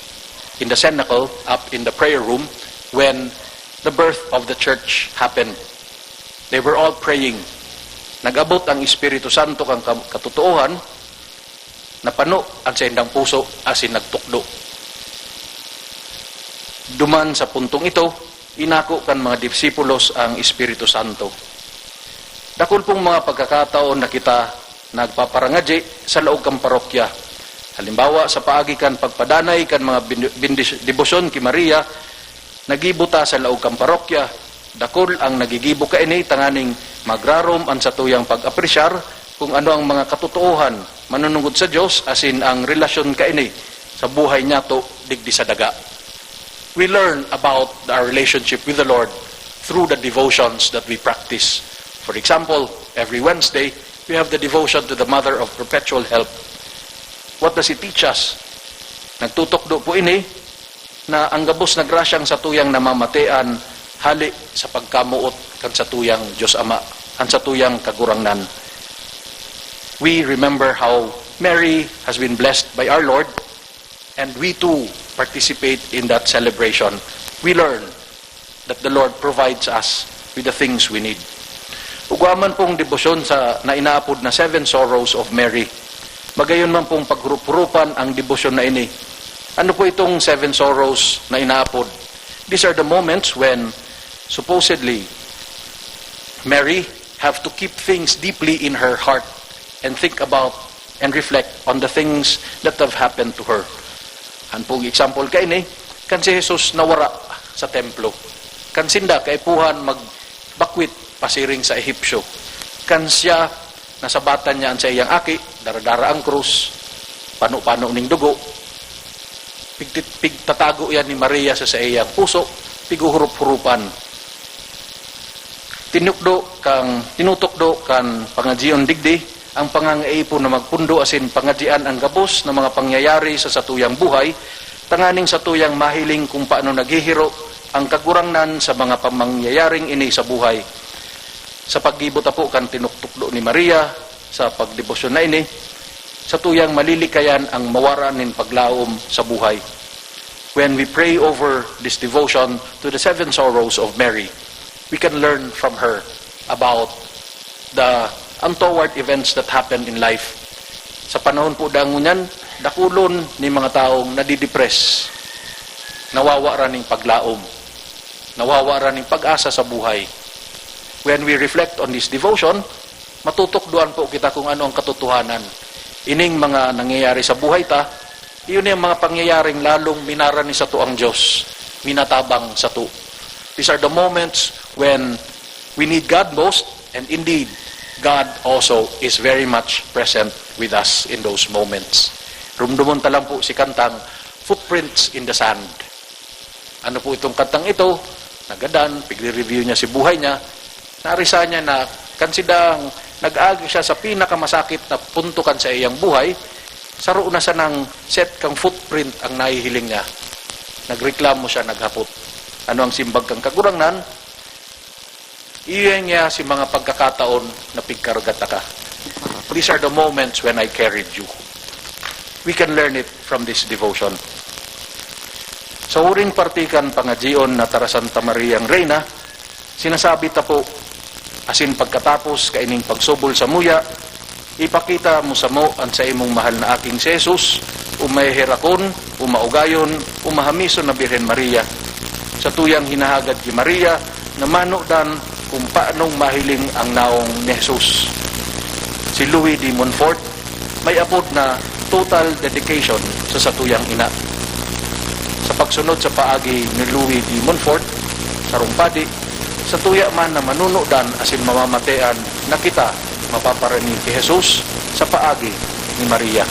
in the cenacle, up in the prayer room, when the birth of the church happened. They were all praying. Nag-abot ang Espiritu Santo kan ka- katotoohan, napano ang saindang puso asin nagtukdo. Duman sa puntong ito, inako kan mga disipulos ang Espiritu Santo. Dakul pong mga pagkakataon na kita nagpaparangadyi sa laog kan parokya. Halimbawa, sa paagi kan pagpadanay kan mga bin- bindis- debosyon ki Maria, nagibo ta sa laog kan parokya. Dakul ang nagigibo kaini tanganing magrarom an satuyang pag-apresyar kung ano ang mga katotoohan manunungod sa Dios asin ang relasyon kaini sa buhay niyato digdi sa daga. We learn about our relationship with the Lord through the devotions that we practice. For example, every Wednesday, we have the devotion to the Mother of Perpetual Help. What does it teach us? Nagtutukdo po ini na ang gabos na grasyang satuyang namamatean hale sa pagkamoot kan satuyang Dios Ama, an satuyang Kagurangnan. We remember how Mary has been blessed by our Lord, and we too participate in that celebration. We learn that the Lord provides us with the things we need. Ugwa man pong debosyon sa na inaapod na Seven Sorrows of Mary. Magayon man pong paghurup-hurupan ang debosyon na ini. Ano po itong Seven Sorrows na inaapod? These are the moments when, supposedly, Mary have to keep things deeply in her heart and think about and reflect on the things that have happened to her. An pong example kaini, Kan si Jesus nawara sa templo, kan sinda kaipuhan magbakwit pasiring sa Ehipsyo, kan siya nasabatan niya an saiyang aki, daradara ang krus, pano-pano ning dugo, pigtit-, pigtatago yan ni Maria sa saiyang puso, piguhurup-hurupan. Tinukdo kang, tinutukdo kan pangadyion digdi ang pangangaipo na magpundo asin pangadyian ang gabos na mga pangyayari sa satuyang buhay, tanganing satuyang mahiling kung paano naghihiro ang Kagurangnan sa mga pamangyayaring ini sa buhay. Sa paggibo ta po kan tinuktukdo ni Maria sa pagdebosyon na ini, satuyang malilikayan ang mawara nin paglaom sa buhay. When we pray over this devotion to the seven sorrows of Mary, we can learn from her about the untoward events that happen in life. Sa panahon po dang ngunyan, dakulon ni mga taong nadidepress, nawawara ning paglaom, nawawara ning pag-asa sa buhay. When we reflect on this devotion, matutukdoan po kita kung ano ang katotohanan. Ining mga nangyayari sa buhay ta, iyon yung mga pangyayaring lalong minara ni sato ang Diyos, minatabang sato. These are the moments when we need God most, and indeed, God also is very much present with us in those moments. Rumdumon ta lang po si kantang Footprints in the Sand. Ano po itong kantang ito? Nagadan, pigre-review niya si buhay niya. Narisa niya na kan sidang nag-agi siya sa pinakamasakit na punto kan sa iyang buhay, saro na sanang set kang footprint ang nahihiling niya. Nagreklamo siya, naghapot, "Ano ang simbag kang Kagurangnan?" Iyo niya si mga pagkakataon na pigkarga ta ka. These are the moments when I carried you. We can learn it from this devotion. Sa huring parte kan pangadyion na Tara Santa Mariang Reyna, sinasabi ta po, asin pagkatapos kaining pagsubol samuya, ipakita mo samo an saimong mahal na aking si Jesus, o maheherakon, o maugayon, o mahamison na Birhen Maria. Satuyang hinahagad ki Maria na manodan kung paanong mahiling ang naong ni Jesus. Si Louis de Montfort may apod na total dedication sa satuyang ina. Sa pagsunod sa paagi ni Louis de Montfort, sarong padi, satuya man na manunudan asin mamamatean na kita mapaparani ki Jesus sa paagi ni Maria.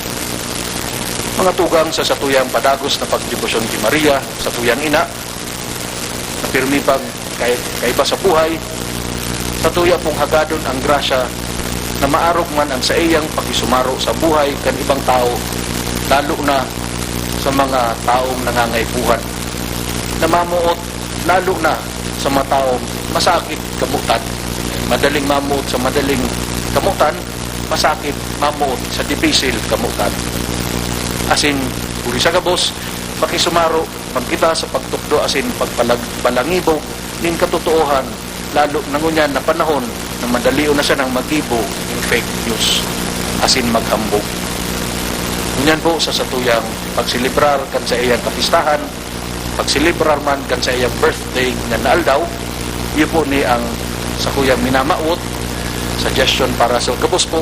Mga tugang, sa satuyang padagos na pagdebosyon ki Maria, satuyang ina, na pirmi pang kay-, kaiba sa buhay, satuya pong hagadon ang grasya na maarog man ang saiyang pakisumaro sa buhay kan ibang tawo, lalo na sa mga taong nangangaipuhan. Namamoot lalo na sa mga taong masakit kamotan. Madaling mamoot sa madaling kamotan, masakit mamoot sa dipisil kamotan. Asin, huli sa gabos, pakisumaro man kita sa pagtukdo asin pagpalag-, palangibog nin katotoohan, lalo na ngunyan na panahon na madalion na sanang maggibo nin fake news asin maghambog. Ngunyan po, sa satuyang pagselebrar kan saiyang kapistahan, pagselebrar man kan saiyang birthday na naaldaw, iyo po ni ang sakuyang minamawot, suggestion para sa gabos po,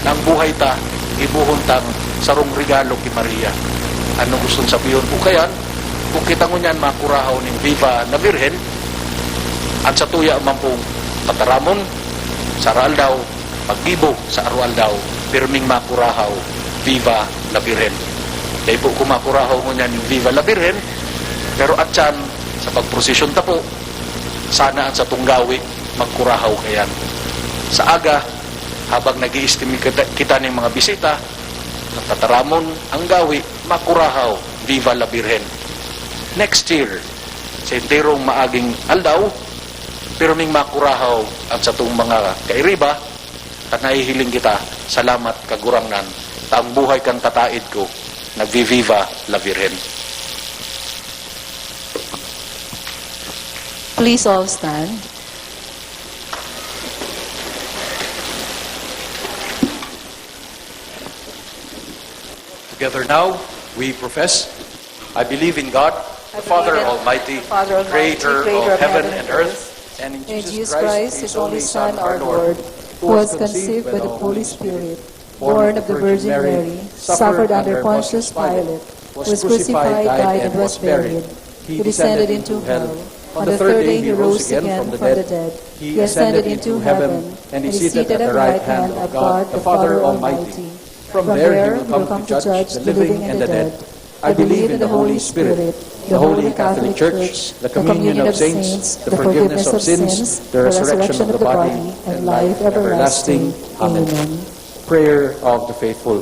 na ang buhay ta, gibohon tang sarong regalo ki Maria. Anong gustong sabihon po kayan? Kung kita ngunyan makurahaw ning Viva la Virgen, an satuya man pong tataramon sa araaldaw, paggibo sa aroaldaw, pirming makurahaw, Viva la Virgen. Dai po ko makurahaw ngunyan ning Viva la Virgen, pero atyan sa pagprosesyon ta po, sana an satong gawi magkurahaw kayan. Sa aga, habang nag-i-esteem kita, kita ning mga bisita, nagtataramon ang gawi, makurahaw, Viva la Virgen. Next year, sa enterong maaging aldaw, pirming makurahaw an satong mga kairiba, ta nahihiling kita, "Salamat, Kagurangnan, ta ang buhay kan tataid ko, nagviviva la Virgen." Please all stand. Together now, we profess, I believe in God, the Father Almighty, creator of heaven and earth, and in Jesus Christ, his only Son, our Lord, who was conceived by the Holy Spirit, born of the Virgin Mary, suffered under Pontius Pilate, was crucified, died, and was buried. He descended into hell. On the third day he rose again from the dead. He ascended into heaven and is seated at the right hand of God the Father Almighty. From there he will come to judge the living and the dead. I believe in the Holy Spirit, the Holy Catholic Church, the communion of saints, the forgiveness of sins, the resurrection of the body, and life everlasting. Amen. Prayer of the Faithful.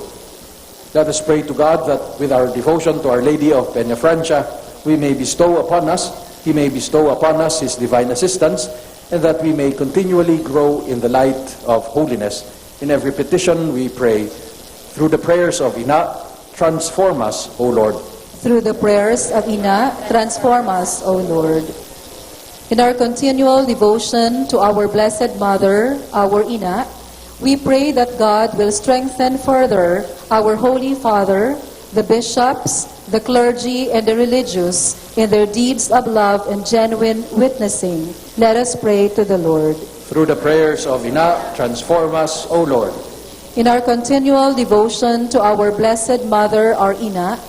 Let us pray to God that with our devotion to Our Lady of Peñafrancia, we may bestow upon us, He may bestow upon us His divine assistance, and that we may continually grow in the light of holiness. In every petition we pray, through the prayers of Ina, transform us, O Lord. Through the prayers of Ina, transform us, O Lord. In our continual devotion to our Blessed Mother, our Ina, we pray that God will strengthen further our Holy Father, the bishops, the clergy, and the religious in their deeds of love and genuine witnessing. Let us pray to the Lord. Through the prayers of Ina, transform us, O Lord. In our continual devotion to our Blessed Mother, our Ina,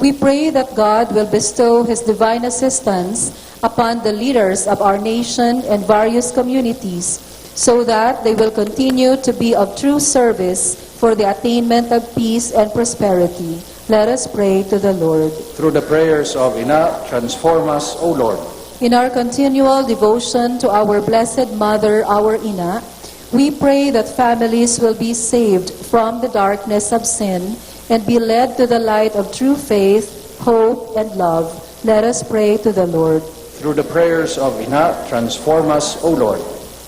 we pray that God will bestow His divine assistance upon the leaders of our nation and various communities, so that they will continue to be of true service for the attainment of peace and prosperity. Let us pray to the Lord. Through the prayers of Ina, transform us, O Lord. In our continual devotion to our Blessed Mother, our Ina, we pray that families will be saved from the darkness of sin and be led to the light of true faith, hope, and love. Let us pray to the Lord. Through the prayers of Ina, transform us, O Lord.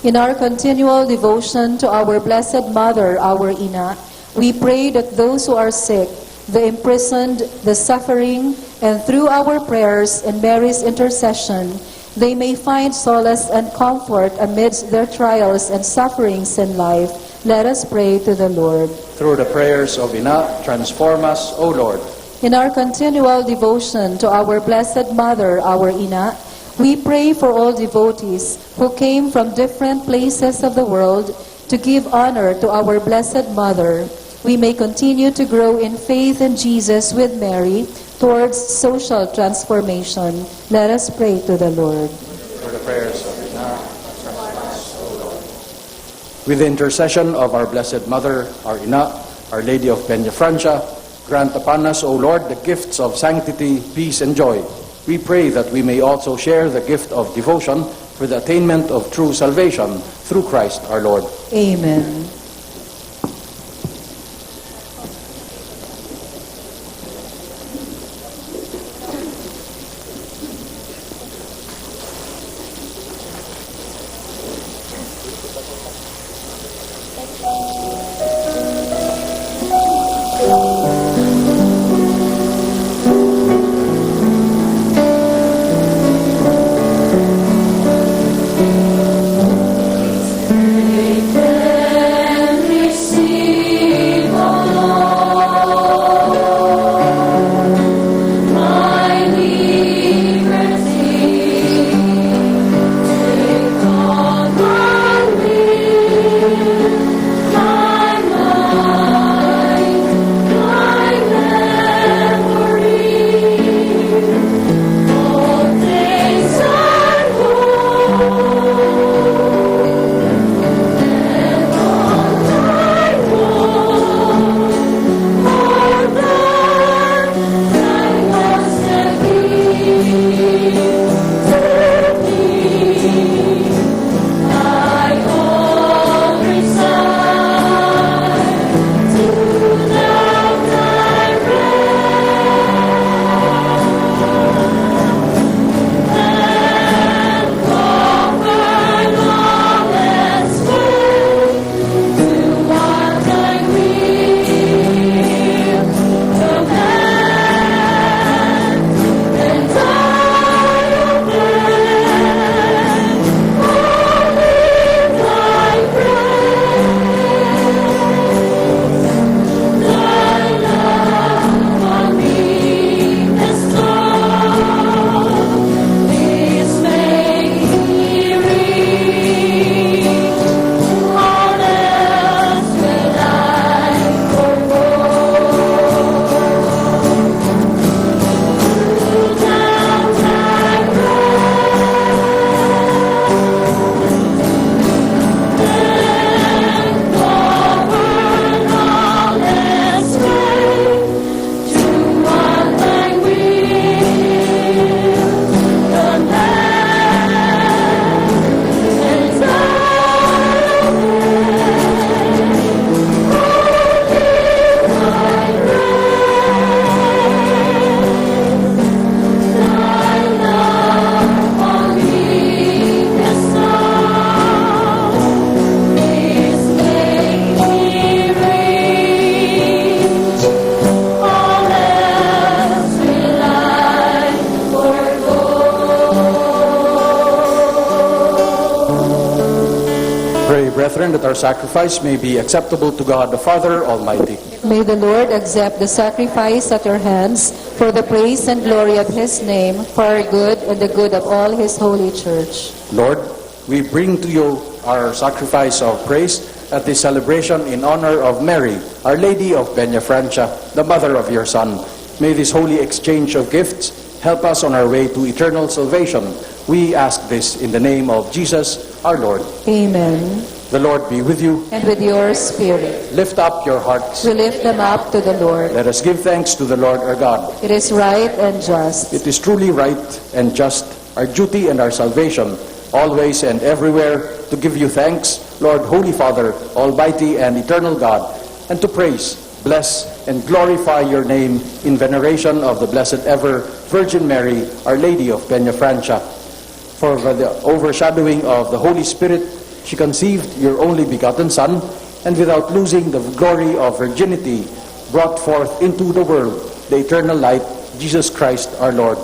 In our continual devotion to our Blessed Mother, our Ina, we pray that those who are sick, the imprisoned, the suffering, and through our prayers and Mary's intercession, they may find solace and comfort amidst their trials and sufferings in life. Let us pray to the Lord. Through the prayers of Ina, transform us, O Lord. In our continual devotion to our Blessed Mother, our Ina, we pray for all devotees who came from different places of the world to give honor to our Blessed Mother. We may continue to grow in faith in Jesus with Mary towards social transformation. Let us pray to the Lord. For the prayers of Ina, transform us, O Lord. With the intercession of our Blessed Mother, our Ina, Our Lady of Peñafrancia, grant upon us, O Lord, the gifts of sanctity, peace, and joy. We pray that we may also share the gift of devotion for the attainment of true salvation through Christ our Lord. Amen. Brethren, that our sacrifice may be acceptable to God the Father Almighty. May the Lord accept the sacrifice at your hands for the praise and glory of his name, for our good and the good of all his holy church. Lord, we bring to you our sacrifice of praise at this celebration in honor of Mary, Our Lady of Peña Francia, the mother of your Son. May this holy exchange of gifts help us on our way to eternal salvation. We ask this in the name of Jesus, our Lord. Amen. The Lord be with you. And with your spirit. Lift up your hearts. We lift them up to the Lord. Let us give thanks to the Lord our God. It is right and just. It is truly right and just, our duty and our salvation, always and everywhere to give you thanks, Lord, Holy Father, Almighty and Eternal God, and to praise, bless, and glorify your name in veneration of the Blessed Ever Virgin Mary, Our Lady of Peña Francia. For by the overshadowing of the Holy Spirit, she conceived your only begotten Son, and without losing the glory of virginity, brought forth into the world the eternal light, Jesus Christ our Lord.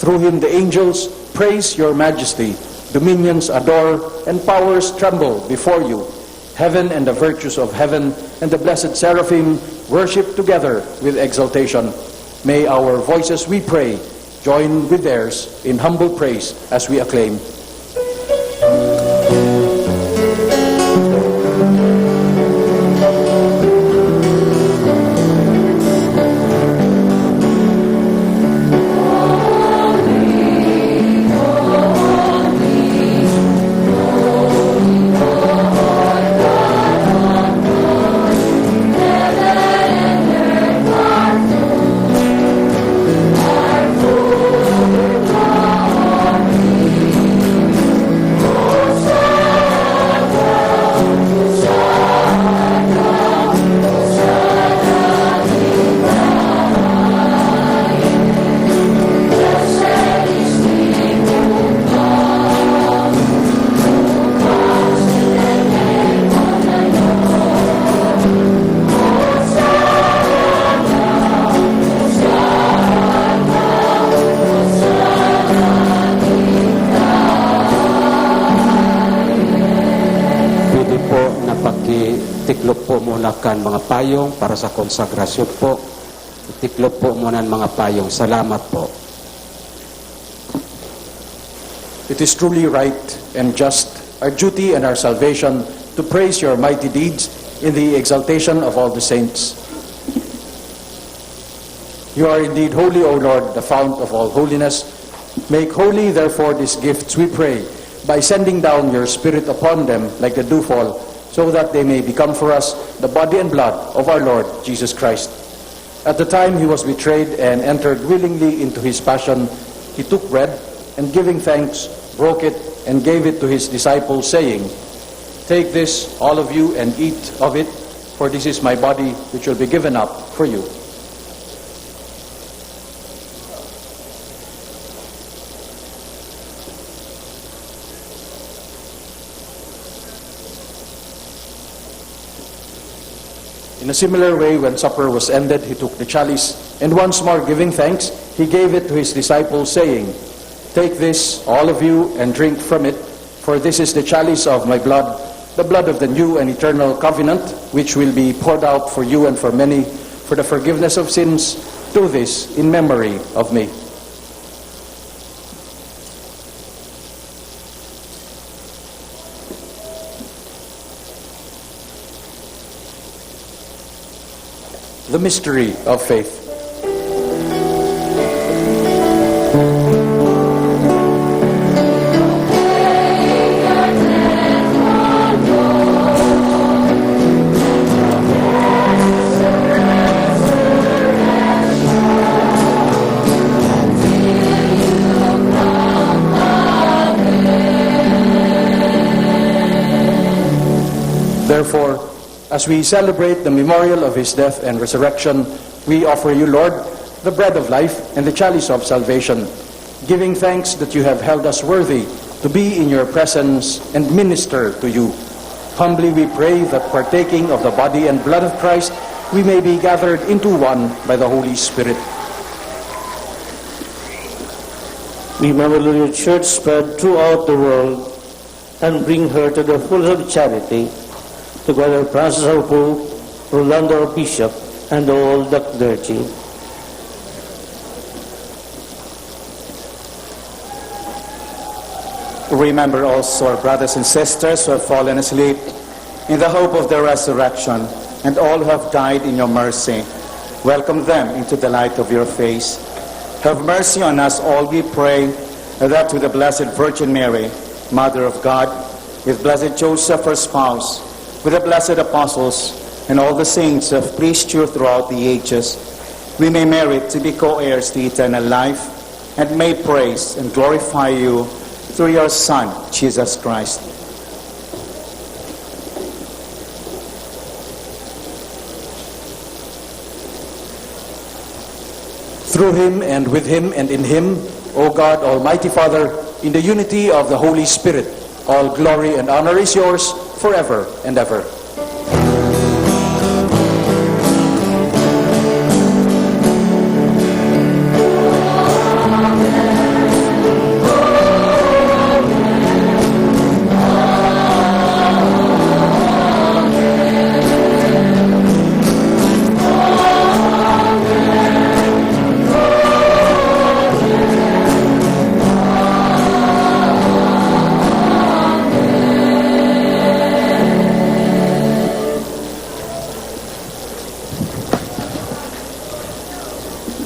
Through him the angels praise your majesty, dominions adore, and powers tremble before you. Heaven and the virtues of heaven and the blessed seraphim worship together with exaltation. May our voices, we pray, join with theirs in humble praise as we acclaim. Pwede po na pakitiklop po muna kan mga payong para sa konsagrasyon po. Tiklop po muna ang mga payong. Salamat po. It is truly right and just, our duty and our salvation, to praise your mighty deeds in the exaltation of all the saints. You are indeed holy, O Lord, the fount of all holiness. Make holy, therefore, these gifts, we pray, by sending down your Spirit upon them like the dewfall, so that they may become for us the body and blood of our Lord Jesus Christ. At the time he was betrayed and entered willingly into his passion, he took bread, and giving thanks, broke it and gave it to his disciples, saying, "Take this, all of you, and eat of it, for this is my body, which will be given up for you." In a similar way, when supper was ended, he took the chalice, and once more giving thanks, he gave it to his disciples, saying, "Take this, all of you, and drink from it, for this is the chalice of my blood, the blood of the new and eternal covenant, which will be poured out for you and for many for the forgiveness of sins. Do this in memory of me." The mystery of faith. Therefore, as we celebrate the memorial of his death and resurrection, we offer you, Lord, the bread of life and the chalice of salvation, giving thanks that you have held us worthy to be in your presence and minister to you. Humbly we pray that, partaking of the body and blood of Christ, we may be gathered into one by the Holy Spirit. We remember your church spread throughout the world, and bring her to the fullness of charity, together with Francis our Pope, Rolando our Bishop, and all the clergy. Remember also our brothers and sisters who have fallen asleep in the hope of the resurrection, and all who have died in your mercy. Welcome them into the light of your face. Have mercy on us all, we pray, that with the Blessed Virgin Mary, Mother of God, with Blessed Joseph, her spouse, with the blessed apostles, and all the saints who have pleased you throughout the ages, we may merit to be co-heirs to eternal life, and may praise and glorify you through your Son, Jesus Christ. Through him, and with him, and in him, O God, Almighty Father, in the unity of the Holy Spirit, all glory and honor is yours forever and ever.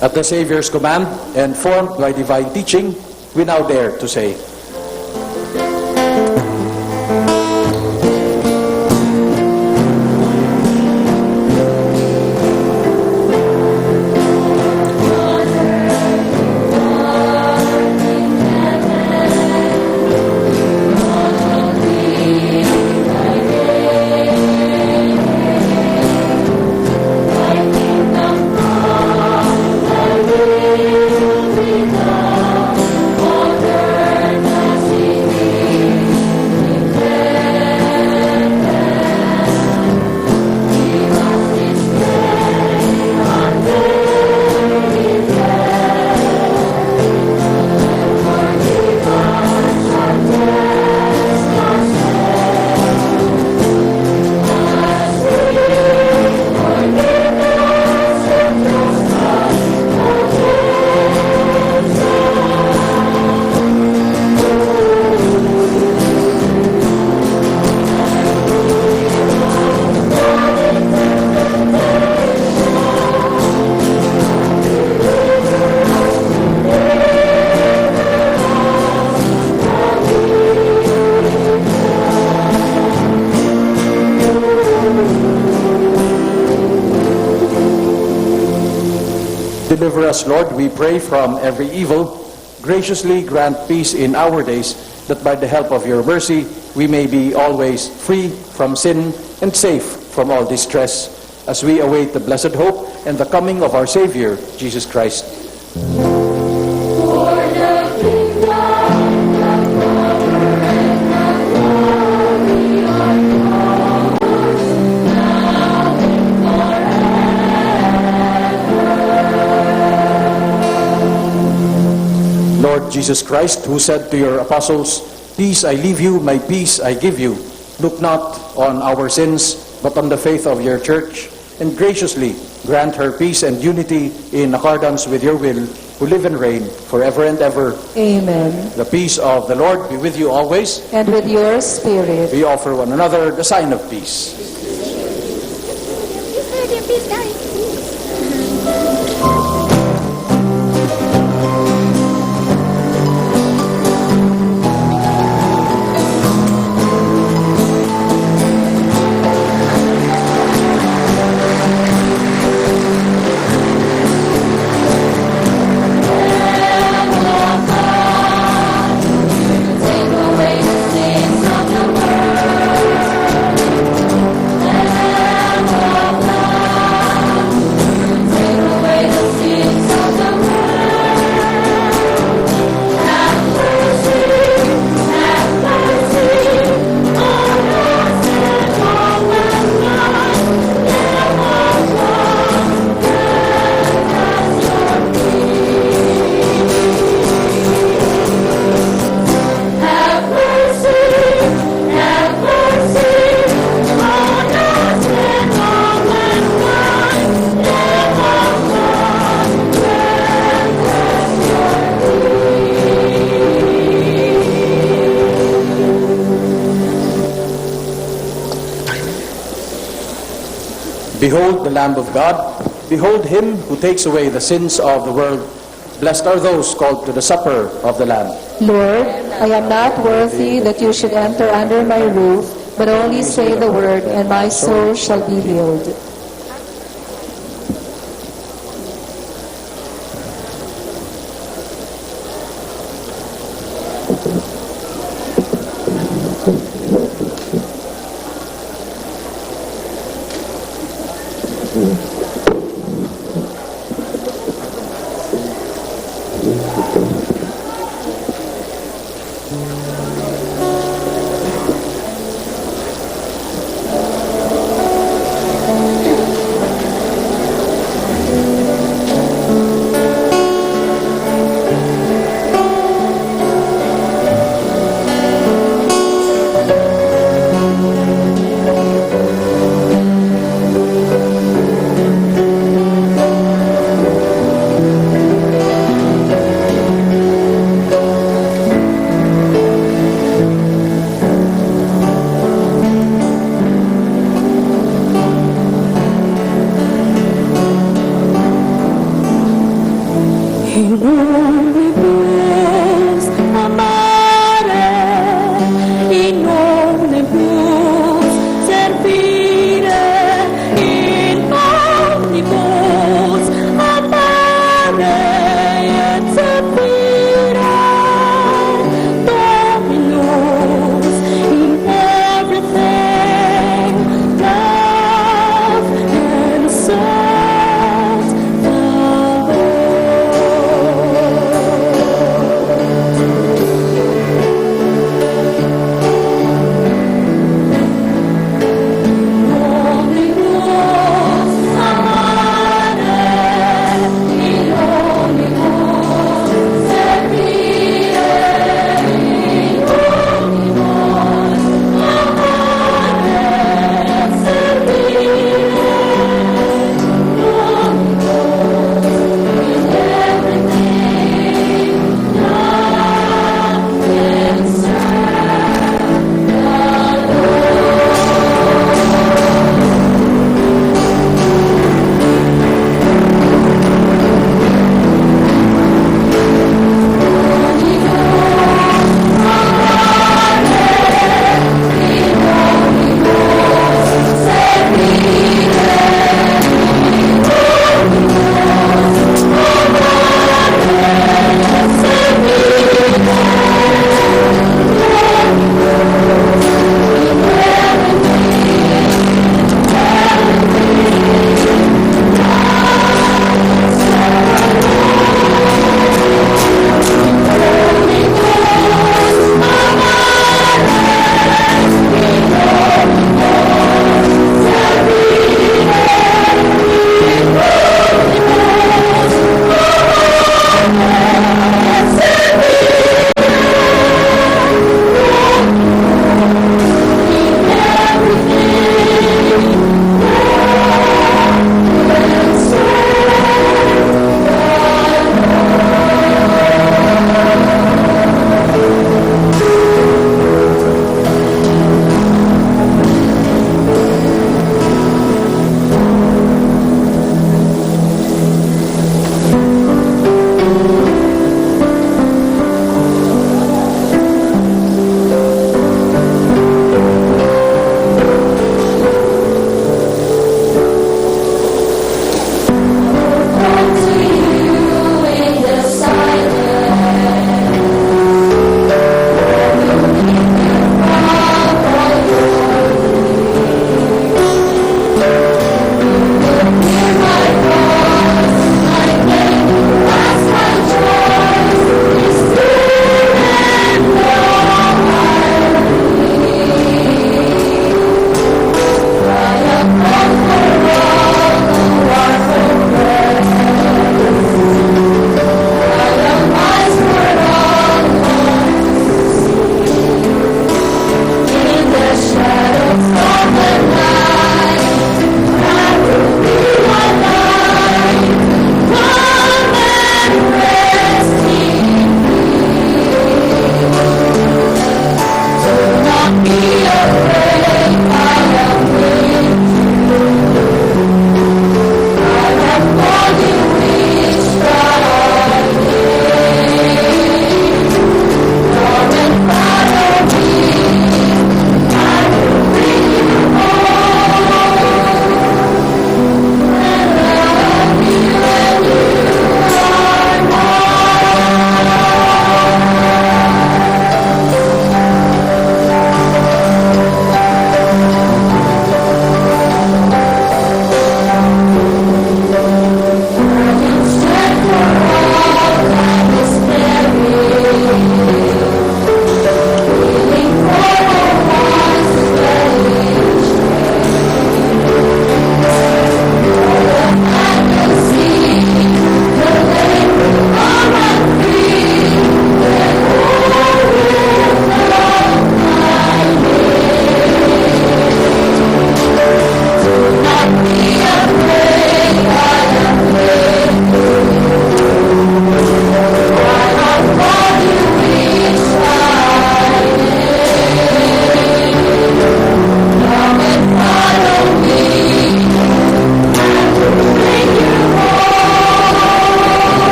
At the Savior's command, and formed by divine teaching, we now dare to say, Deliver us, Lord, we pray, from every evil. Graciously grant peace in our days, that by the help of your mercy we may be always free from sin and safe from all distress, as we await the blessed hope and the coming of our Savior, Jesus Christ. For the kingdom, the power, and the glory are yours, now and forever. Lord Jesus Christ, who said to your apostles, "Peace I leave you, my peace I give you," look not on our sins, but on the faith of your church, and graciously grant her peace and unity in accordance with your will, who live and reign forever and ever. Amen. The peace of the Lord be with you always. And with your spirit. We offer one another the sign of peace. Behold the Lamb of God. Behold him who takes away the sins of the world. Blessed are those called to the supper of the Lamb. Lord, I am not worthy that you should enter under my roof, but only say the word, and my soul shall be healed.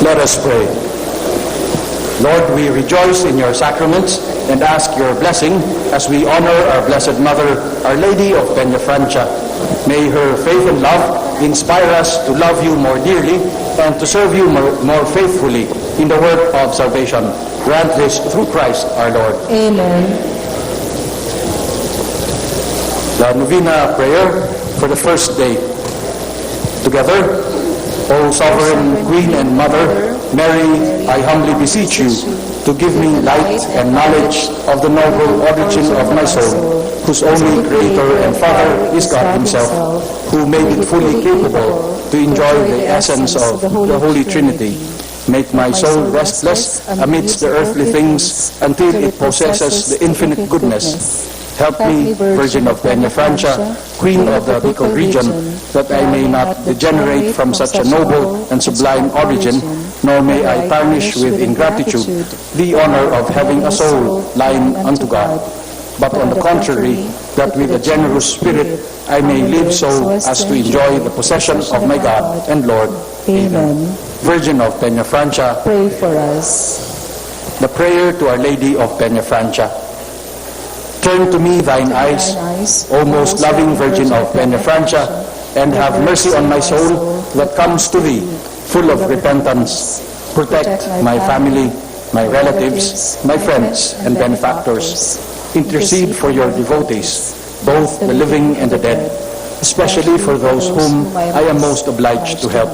Let us pray. Lord, we rejoice in your sacraments and ask your blessing as we honor our Blessed Mother, Our Lady of Peñafrancia. May her faith and love inspire us to love you more dearly and to serve you more, more faithfully in the work of salvation. Grant this through Christ our Lord. Amen. The Novena Prayer for the first day. Together, O Sovereign Queen and Mother, Mary, I humbly beseech you to give me light and knowledge of the noble origin of my soul, whose only Creator and Father is God Himself, who made it fully capable to enjoy the essence of the Holy Trinity. Make my soul restless amidst the earthly things until it possesses the infinite goodness. Help me, Virgin of Peñafrancia, Queen of the Bicol region, that I may not degenerate from such a noble and sublime origin, nor may I tarnish with ingratitude the honor of having a soul lying unto God. But on the contrary, that with a generous spirit I may live so as to enjoy the possession of my God and Lord. Amen. Virgin of Peñafrancia, pray for us. The prayer to Our Lady of Peñafrancia. Turn to me thine eyes, O most loving Virgin of Peñafrancia, and have mercy on my soul that comes to thee, full of repentance. Protect my family, my relatives, my friends, and benefactors. Intercede for your devotees, both the living and the dead, especially for those whom I am most obliged to help.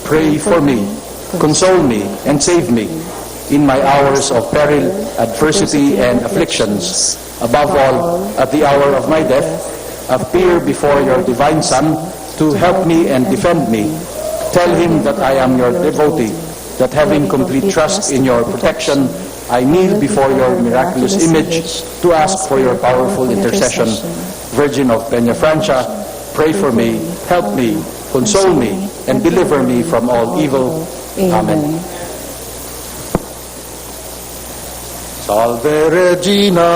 Pray for me, console me, and save me in my hours of peril, adversity, and afflictions. Above all, at the hour of my death, appear before your divine Son to help me and defend me. Tell him that I am your devotee, that having complete trust in your protection, I kneel before your miraculous image to ask for your powerful intercession. Virgin of Peñafrancia, pray for me, help me, console me, and deliver me from all evil. Amen. Salve Regina,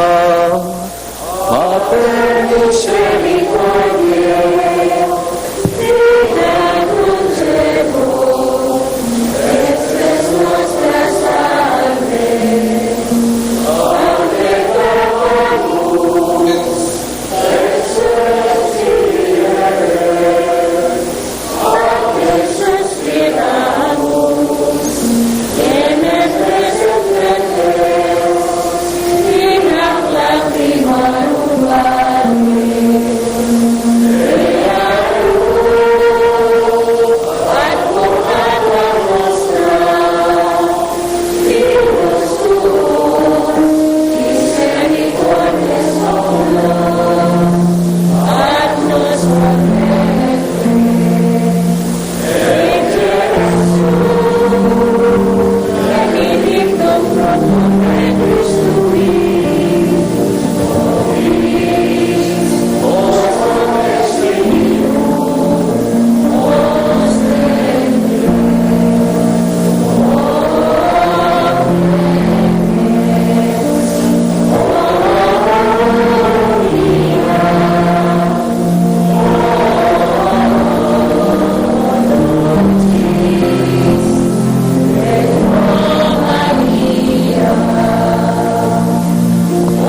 Mater Misericordiae,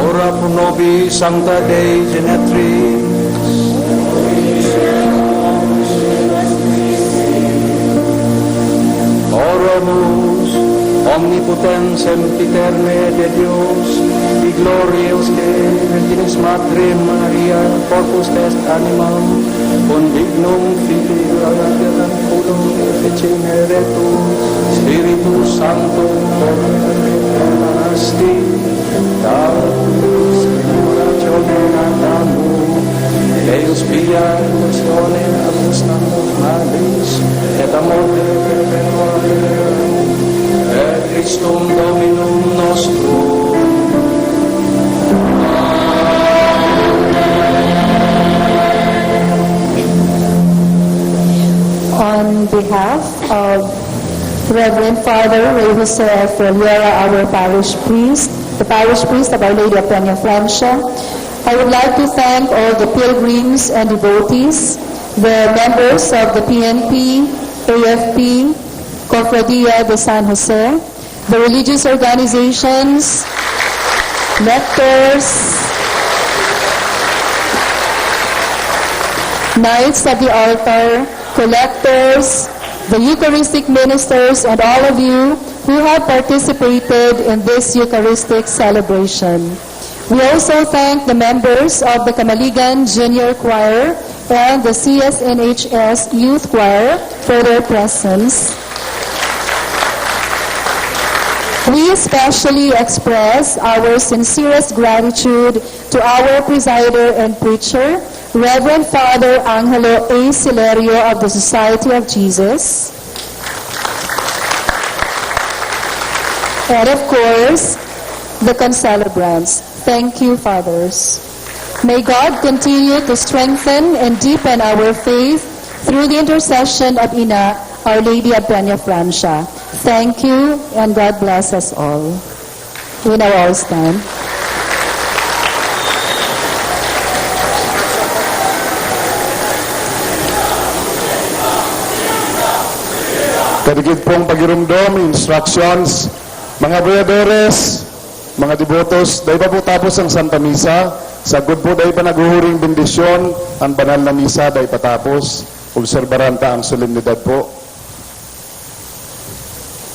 Ora pro nobis Sancta Dei Genitris. Oremus. Omnipotens sempiterne de Dios, y gloriosque Virginis Matrem Maria, corpus est animam, condignum filiae culum efficiem erectus, Spiritus Sancto, corpore asti, Deus in oratione natamu, Deus pia in questione apostatum habis, et a morte perpetua liberam, per Christum Dominum nostrum. On behalf of Reverend Father Rey Jose F. Reliera, our parish priest, the parish priest of Our Lady of Peñafrancia, I would like to thank all the pilgrims and devotees The members of the P N P, A F P, Cofradia de San Jose, the religious organizations, lectors, knights of the altar, collectors, the Eucharistic ministers, and all of you who have participated in this Eucharistic celebration. We also thank the members of the Camaligan Junior Choir and the C S N H S Youth Choir for their presence. We especially express our sincerest gratitude to our presider and preacher, Reverend Father Angelo A. Silerio of the Society of Jesus, and of course, the concelebrants. Thank you, Fathers. May God continue to strengthen and deepen our faith through the intercession of Ina, Our Lady of Peña Francia. Thank you, and God bless us all. We now all stand. Kadikit pong pagirumdom, instructions, mga boyadores, mga debotos, dai pa po tapos ang Santa Misa. Sagkod po dai pa naghuhuring bendisyon, ang banal na misa dai pa tapos. Obserbaran ta ang solemnidad po.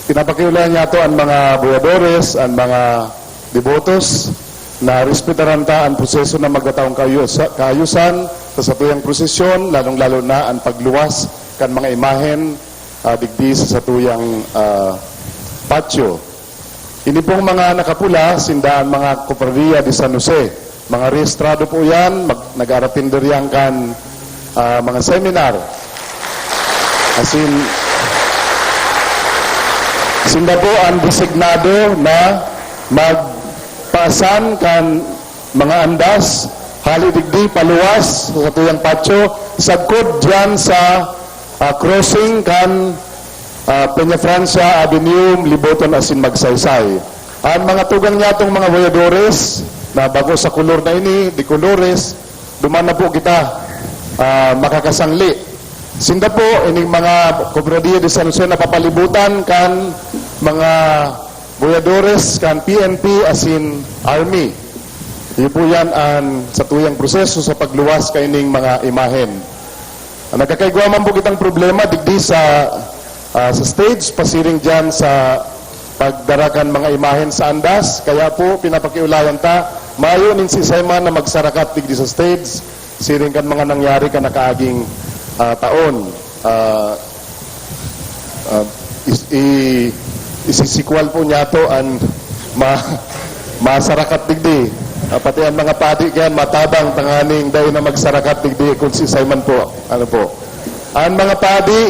Pinapakiulayan niyato an mga boyadores, an mga debotos, na respetaran ta an proseso na magkataong kaayusa-, kaayusan sa satuyang prosesyon, lalong-lalo na an pagluwas kan mga imahen, ah, digdi sa satuyang, ah, patio. Ini pong mga nakapula, sinda an mga Cofradia de San Jose. Mga rehistrado po yan, mag-, nag-aratender yan kan, ah, mga seminar. As in, sinda po ang designado na magpaasan kan mga andas, hali digdi, paluwas sa satuyang patio, sagkod diyan sa, ah, crossing kan, ah, Peña Francia Avenue, Liboton asin Magsaysay. An mga tugang niyatong mga boyadores na bako sa kolor na ini, de colores, duman na po kita, ah, makakasangli. Sinda po, ining mga Cofradia de San Jose na papalibutan kan mga boyadores kan P N P asin Army. Iyo po yan an satuyang proseso sa pagluwas kaining mga imahen. Nagkakaigwa man po kitang problema digdi sa, ah, sa stage, pasiring diyan sa pagdara kan mga imahen sa andas. Kaya po, pinapakiulayan ta, mayo nin siisay man na magsarakat digdi sa stage, siring kan mga nangyari kan nakaaging, ah, taon. Ah, ah, is-, i-, isisikwal po niyato an ma-, masarakat digdi. Ah, pati an mga padi kaya matabang tanganing dai na magsarakat digdi kun siisay man po. Ano po? An mga padi,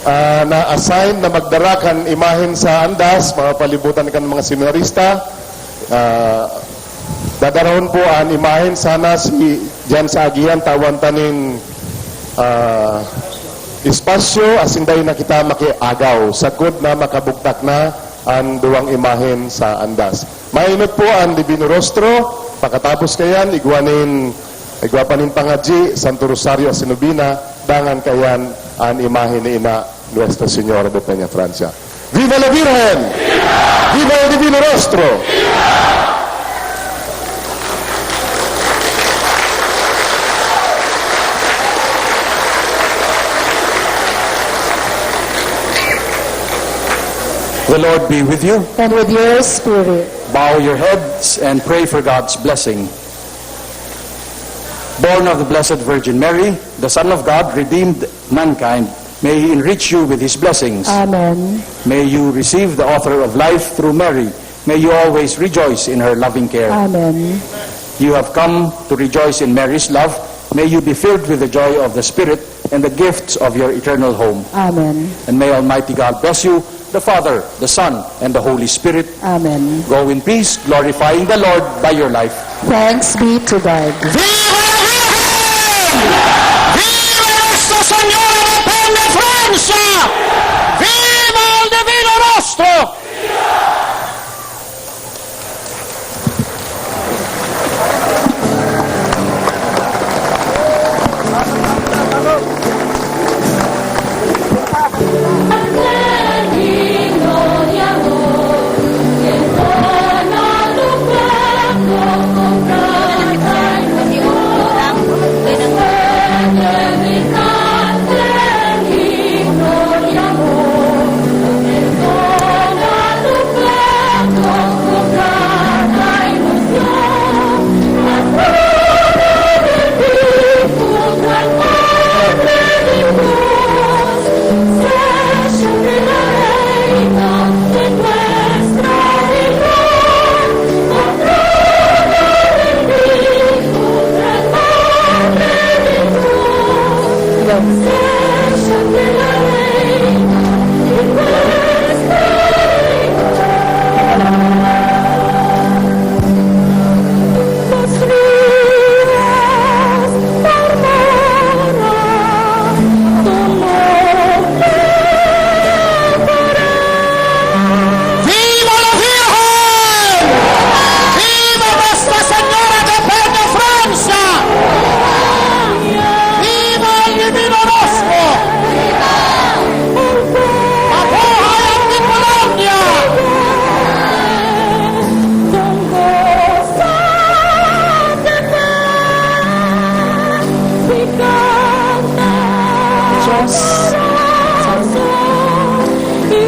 ah, na assign na magdara kan imahen sa andas, mapapalibutan kan mga seminarista, ah, dadarahon po an imahen. Sana si, diyan sa agihan, tawan ta nin, ah, espasyo, asin dai na kita makiagaw, sagkod na makabugtak na an duwang imahen sa andas. Mainot po an Divino Rostro. Pakatapos kayan, igwa nin, igwa pa nin pangadyi, Santo Rosario asin Novena, dangan kayan an imahen ni Ina, Nuestra Señora de Peña Francia. Viva la Virgen! Viva el Divino Rostro! The Lord be with you. And with your spirit. Bow your heads and pray for God's blessing. Born of the Blessed Virgin Mary, the Son of God redeemed mankind. May He enrich you with His blessings. Amen. May you receive the author of life through Mary. May you always rejoice in her loving care. Amen. You have come to rejoice in Mary's love. May you be filled with the joy of the Spirit and the gifts of your eternal home. Amen. And may Almighty God bless you, the Father, the Son, and the Holy Spirit. Amen. Go in peace, glorifying the Lord by your life. Thanks be to God. Viva la Virgen! Viva Nuestra Señora de Peña Francia! Viva el Divino Rostro!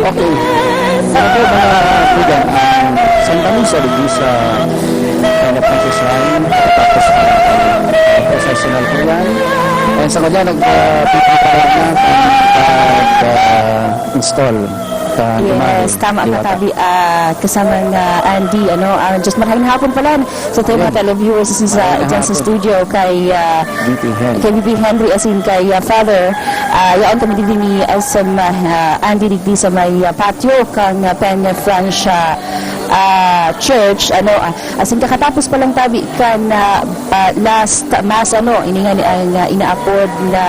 Okay. Ano po, mga kaibigan, ang Santa Misa digdi sa Kanya Francis Shrine, tapos ang, ah, processional po yan. And sa kanya, nag, ah, piprepare na ang pag, ah, install sa Yes, imahe, tama ka, diwata. Tabi. Ah, kasama nga Andy, ano, ah, just marhaing hapon pala sa ating mga Ayan. televiewers sa, Marhaing dyan sa hapon. studio kay, ah, V P Henry. Kay V P Henry, asin kay, ah, Father. Ah, yaon kami digdi ni, ah, sa, ah, Andy digdi sa may, ah, patio kan, ah, Peña Francia, ah, Church, ano, ah, asin kakatapos pa lang tabi kan, ah, ah, last Mass, ano, ini nga ni, ang, ah, inaapod na,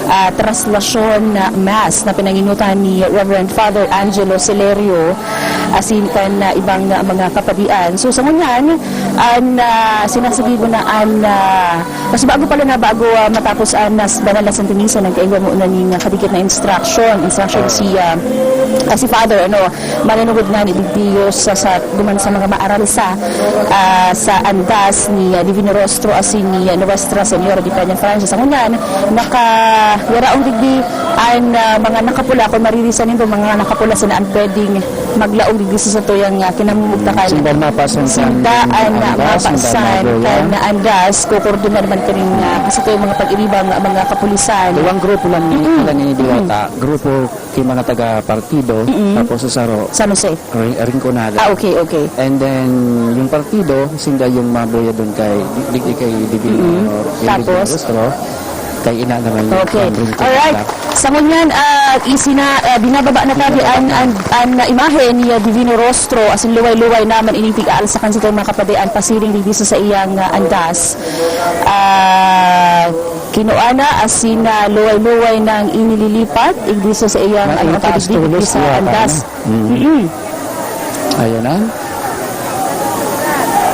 ah, traslasyon na Mass na pinanginutan ni Reverend Father Angelo Celerio, asin kan, ah, ibang, ah, mga kapadian. So, sa ngunyan, an, ah, sinasabi mo na an, ah, Mas bago pala na, bago, ah, matapos an nas-, banal na Santa Misa, nagkaigwa mo na nin, ah, kadikit na instruction. Instruction si, ah, ah, si Father, ano, manunungod na ni Dios sa, sa, duman sa mga maaral sa, ah, sa andas ni, ah, Divino Rostro asin ni, ah, Nuestra Señora de Peña Francia. Sa ngunyan, naka-, yaraong digdi an, ah, mga nakapula, kung maririsan nindo, mga nakapula sana an pwedeng maglaog digdi sa satuyang, ah, kinamumugtakan. Sinda an mapasan kan Sinda an andas, sinda an mapasan mabuya. kan andas, kukurdunan man kaning, ah, satuyang mga pag-iribang, ah, mga kapulisan. Duwang grupo lang ni, Mm-mm. sila ni Diwata. Mm-mm. Grupo ki mga taga-partido, Mm-mm. tapos sa Saro, San Jose. Rin-, Rinconada. Ah, okay, okay. And then, yung partido, sinda yung mabuya dun kay, di, di kay Divino, Mm-mm. kay Divino Tapos? Rostro. Kay ina naman yung Okay. pamrinti Alright. nila. Sa ngunyan, ah, isina-, ah, binababa na tabi an, an, an imahe ni, ah, Divino Rostro, asin luway-luway naman ining pig-aalsakan sa mga kapadi an pasiring digdi sa saiyang, ah, andas. Ah, kinuha na, asin, ah, luway-luway nang inililipat, igdi sa saiyang, May ano, ang intaas pagdigdi tulos sa yata, andas. ano? Mm. Mm-mm. Ayun na.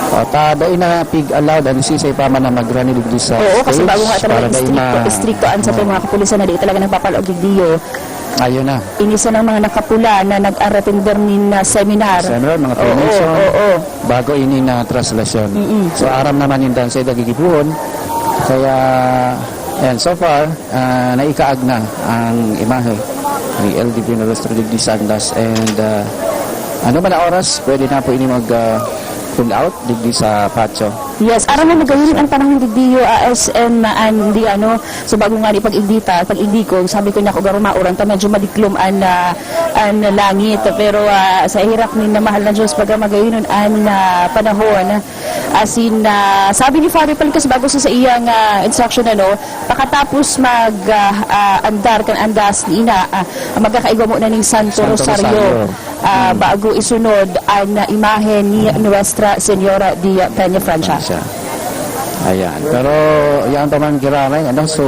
O, ta, dai na pig-allowed ang sisay pa man na magrani digdi sa Oo, kasi stage bago nga talaga para dai istrikto, ma-, istrikto ang sa oo. mga kapulisan na di talaga nagpapalaog digdiyo. Ayun na. Ini sa mga nakapula na nag-aratinder nin, ah, seminar. Seminar, mga Oo, promotion. oo. Bago ini na traslasyon. Mm-mm. So, aram naman yung dance ay nagigibuhon. Kaya, ayan, so far, ah, naikaag na ang imahe ni L D P University Digdi Sandas. And, ah, ano man na oras, pwede na po ini mag, ah, pull out digdi sa patio. Yes, aram mo, magayon ang panahon digdiyo, ah, S M, ah, Andy, ano, so bago nga ni pag-igdita, pag-igdi ko, sabi ko niya, "Kung garo mauran ta, medyo madiklom an, ah, an langit." Pero, ah, sa hirak ni na mahal na Diyos, baga magayon an, ah, panahon. As in, ah, sabi ni Father Pelcas bago sa, sa iyang, ah, instruction, ano, pakatapos mag, ah, ah, andar kan andas ni ina, ah, magkakaigwa mo na ning Santo Santo Rosario, Rosario. ah, Mm. bago isunod ang, ah, imahe ni Nuestra Señora de Peña Francia. Francia. Ayan. Pero yan pa man giraray, ano, so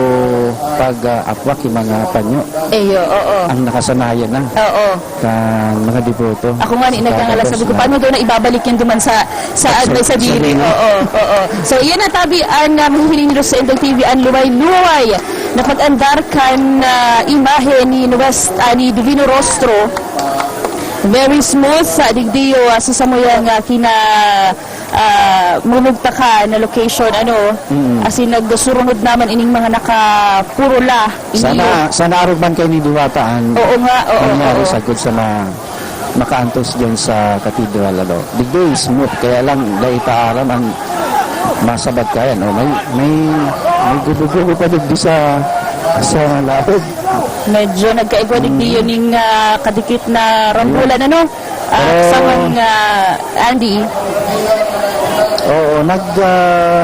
pag, ah, apwak yung mga panyo, Eyo, oo. ang nakasanayan na. Oo. kan mga deboto. Ako nga ni Sa nagkangala, kada sabi ko, Christmas. "Paano daw na ibabalik yan duman sa, sa, Sa, ano, sa sa diri?" diri. Oo, oo. So, yan ang tabi, ang, ah, mahihiling nyo sa Indang T V, ang luway-luway na pag-andar kan, ah, imahe ni Nues-, ah, ni Divino Rostro. Very smooth sa digdiyo, ah, sa samuyang, ah, kina-, ah, mumugtakan na location, ano, Mm. as in, nagsurunod naman ining mga nakapurula, Sana, Iyo. sana arog man kayo ni Diwata ang Oo nga, oo, nangyari oo. sa good sa mga makaantos dyan sa katedral, ano. Digdi smooth, kaya lang dahil taaram ang masabad kaya, no? May, may, may gubo-gubo pa digdi sa, sa laog. Medyo nagkaigwa digdi Mm. yun ning, ah, kadikit na rambulan, Yun. ano? Ah, Pero sa mga, Andy? Oo, nag, ah,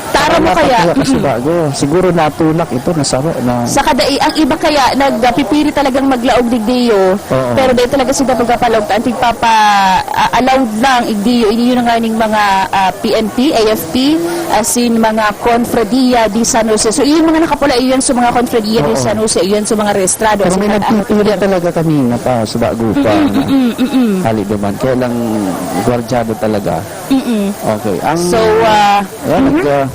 Tara mo kaya? Napatulak kasi Mm. bago. Siguro natulak ito, nasaro na. Sa kada-, ang iba kaya nagpipili talagang maglaog digdiyo, Oo. pero dahil talaga sila magpapalaog, ang tigpapa-, ah, allowed lang igdiyo, ini yun nga ning mga, ah, P N P, A F P, as in mga Confradia de San Jose. So, yung mga nakapula, yun sa mga Confradia de Oo. San Jose, yun sa mga rehistrado. Pero As in, may mga nagpipili ano, talaga kanina pa, sa bago pa, Mm-mm, na mm-mm, mm-mm. hali duman. Kaya lang, gwardyado talaga. Mm-mm. Okay. Ang So, ah, Ayan, mhm. nag, ah,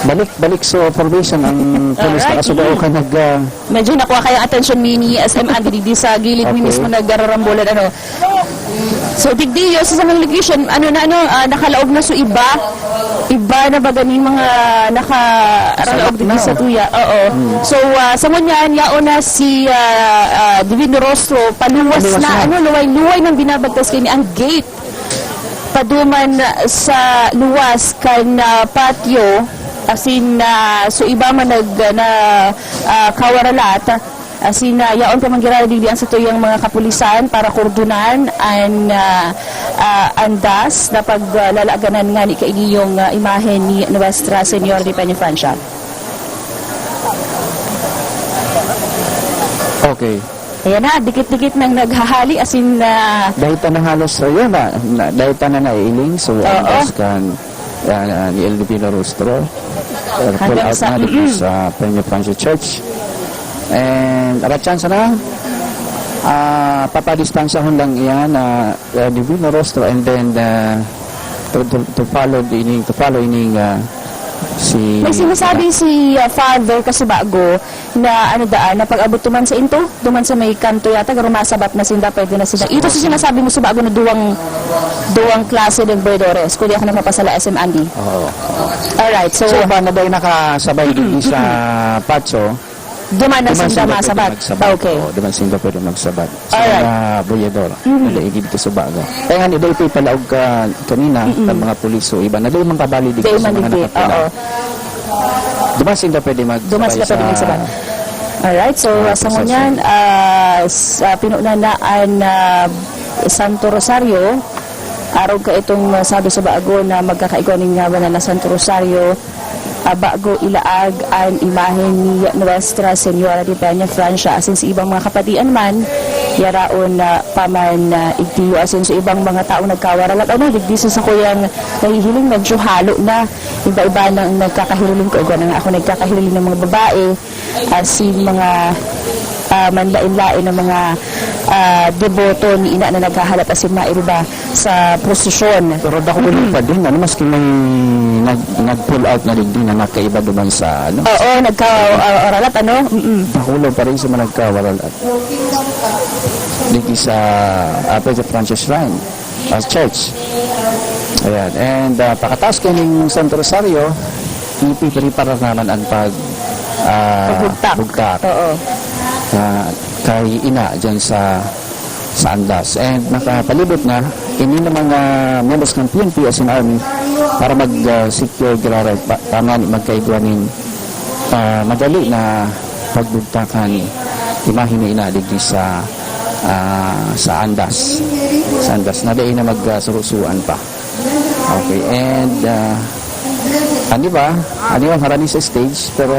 Balik, balik sa formation ang pulis. Alright. Nakasubaw ka nag, ah, Medyo nakuha kaya ang atensyon mi ni S M Andy digdi sa gilid mi Okay. mismo nagararambulan, ano. So, digdi yo sa samang location, ano na, ano, ah, nakalaog na so iba. Iba na ba ganing mga nakaralaog Salak digdi na. sa tuya? Oo. Hmm. So, ah, sa ngunyan, yaon na si, ah, ah, Divino Rostro, paluwas Paluwas na, na. ano, luway-luway nang binabagtas kini ang gate. Paduman sa luwas kan, ah, patio, asin, ah, so iba man nag, na, ah, kawaralat, asin, ah, yaon pa man giraray digdi ang satuyang mga kapulisan para kordonan an, ah, ah, andas na pag, ah, lalaganan ngani kaini yung, ah, imahen ni Nuestra Señora de Peñafrancia. Okay. Ayan na, dikit-dikit nang naghahali, as in, ah, Dahil ta na halos, ayun na, na, dahil ta na naiiling, so, ang Oo. das kan, ah, ni Elvira Rostro, uh, pull Hanggang out sa, na dito mm-mm. sa Peñafrancia Church. And, aratsan sana, ah, papadistansyahon lang iyan, ah, uh, ni Divino Rostro, and then, uh, to, to, to follow the ining, to follow ining, uh, si May sinasabi si, uh, Father Kasubago na ano daan, na pag-abot tuman sa into, tuman sa may kanto yata, garo masabat na sinda, pwede na sinda. Ito si sinasabi mo, Subago, na duwang, duwang klase ng veedores, kung di ako nagpapasala, S M Andy. Oo. Alright, so So, ba na dahil nakasabay din sa patio, Duman na Duman sinda sinda pwede masabat. magsabat. Okay. Oo, duman sinda pwede magsabat. Sa Alright. mga buyador, Mm. na daigid ko sa baga. Kaya nga, ni Doy, palaog ka kanina, Mm-mm. ang mga pulis o iba, na di man kabali di Di sa man mga digdi, nakapila. oo. Duman sinda pwede magsabay Duman sila pwede sa magsabat. Alright, so, mga sa ngunyan, procession. ah, s-, ah, pinunan na an, ah, Santo Rosario, arog ka itong, ah, sabi sa bago na magkakaigwa ning ngaban na Santo Rosario, ah, bago ilaag an imahen ni Nuestra Señora de Peñafrancia asin sa ibang mga kapadian man, yaraon na pa man, ah, igtiyo asin sa ibang mga taong nagkawaralat. Ano, digdi sa sakuyang nahihiling, medyo halo na. Iba-iba nang nagkakahiriling ko. Igwa na nga ako nagkakahiriling ng mga babae, asin mga, ah, manlain-lain na mga, ah, deboto ni Ina na naghahalat asin mairiba sa prosesyon. Pero dako ko pa din, ano, maski may nag-, nag-pull out na digdi na nakaiba duman sa, ano? Oo, nagka-, ah, oralat, ano? Mm-mm. Dakulaw pa rin sa mga nagkawaralat. Digdi sa, ah, Peñafrancia Shrine, ah, Church. Ayan. And, ah, pakataas kaining Santo Rosario, ipiprepara naman ang pag, ah, Pagbugtak. bugtak. Oo. Ah, kay Ina dyan sa sa andas. And nakapalibot na, ini na mga miyembros ng P N P asin Army para mag, ah, secure giraray pa, tanganing magkaigwa nin, ah, madali na pagbugtakan imahe ni Ina digdi sa, ah, sa andas. Sa andas na dai na magsurusuan pa. Okay, and, ah, ano ba? Ano yung harani sa stage? Pero,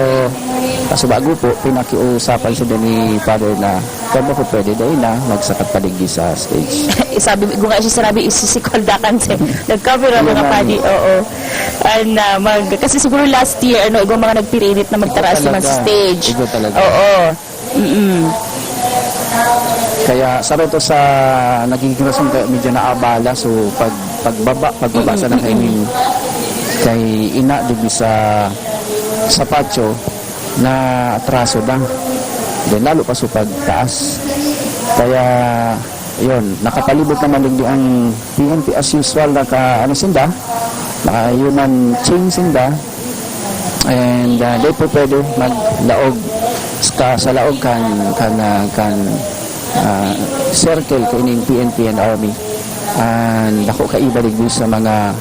kaso bago po, pinakiusapan siya din ni Father na, "Kung ba po pwede, dahil na, magsakat paligid sa stage." Sabi, kung nga siya sinabi, isisikol dakan siya. Nag-cover ang Yun mga nga padi, yun. oo. And, ah, mag-, kasi siguro last year, ano, igong mga nagpirinit na magtaras Ikaw naman sa talaga. stage. Ikaw talaga. Oo. Mm-mm. Kaya, sa reto sa nagiging rason, kaya medyo naabala. So, pag, pagbaba, pagbaba Mm-mm, sana kay, mm-mm. kay Ina, digdi sa, sa patio, na atraso na. Then, lalo pa sa pagtaas. Kaya, yun, nakapalibot naman digdi ang P N P as usual, naka, ano sinda, naka human chain sinda. And, ah, di po pwede maglaog sa, sa laog kan, kan, ah, kan, ah, circle ko ining P N P and Army. And ako kaiba digdi sa mga,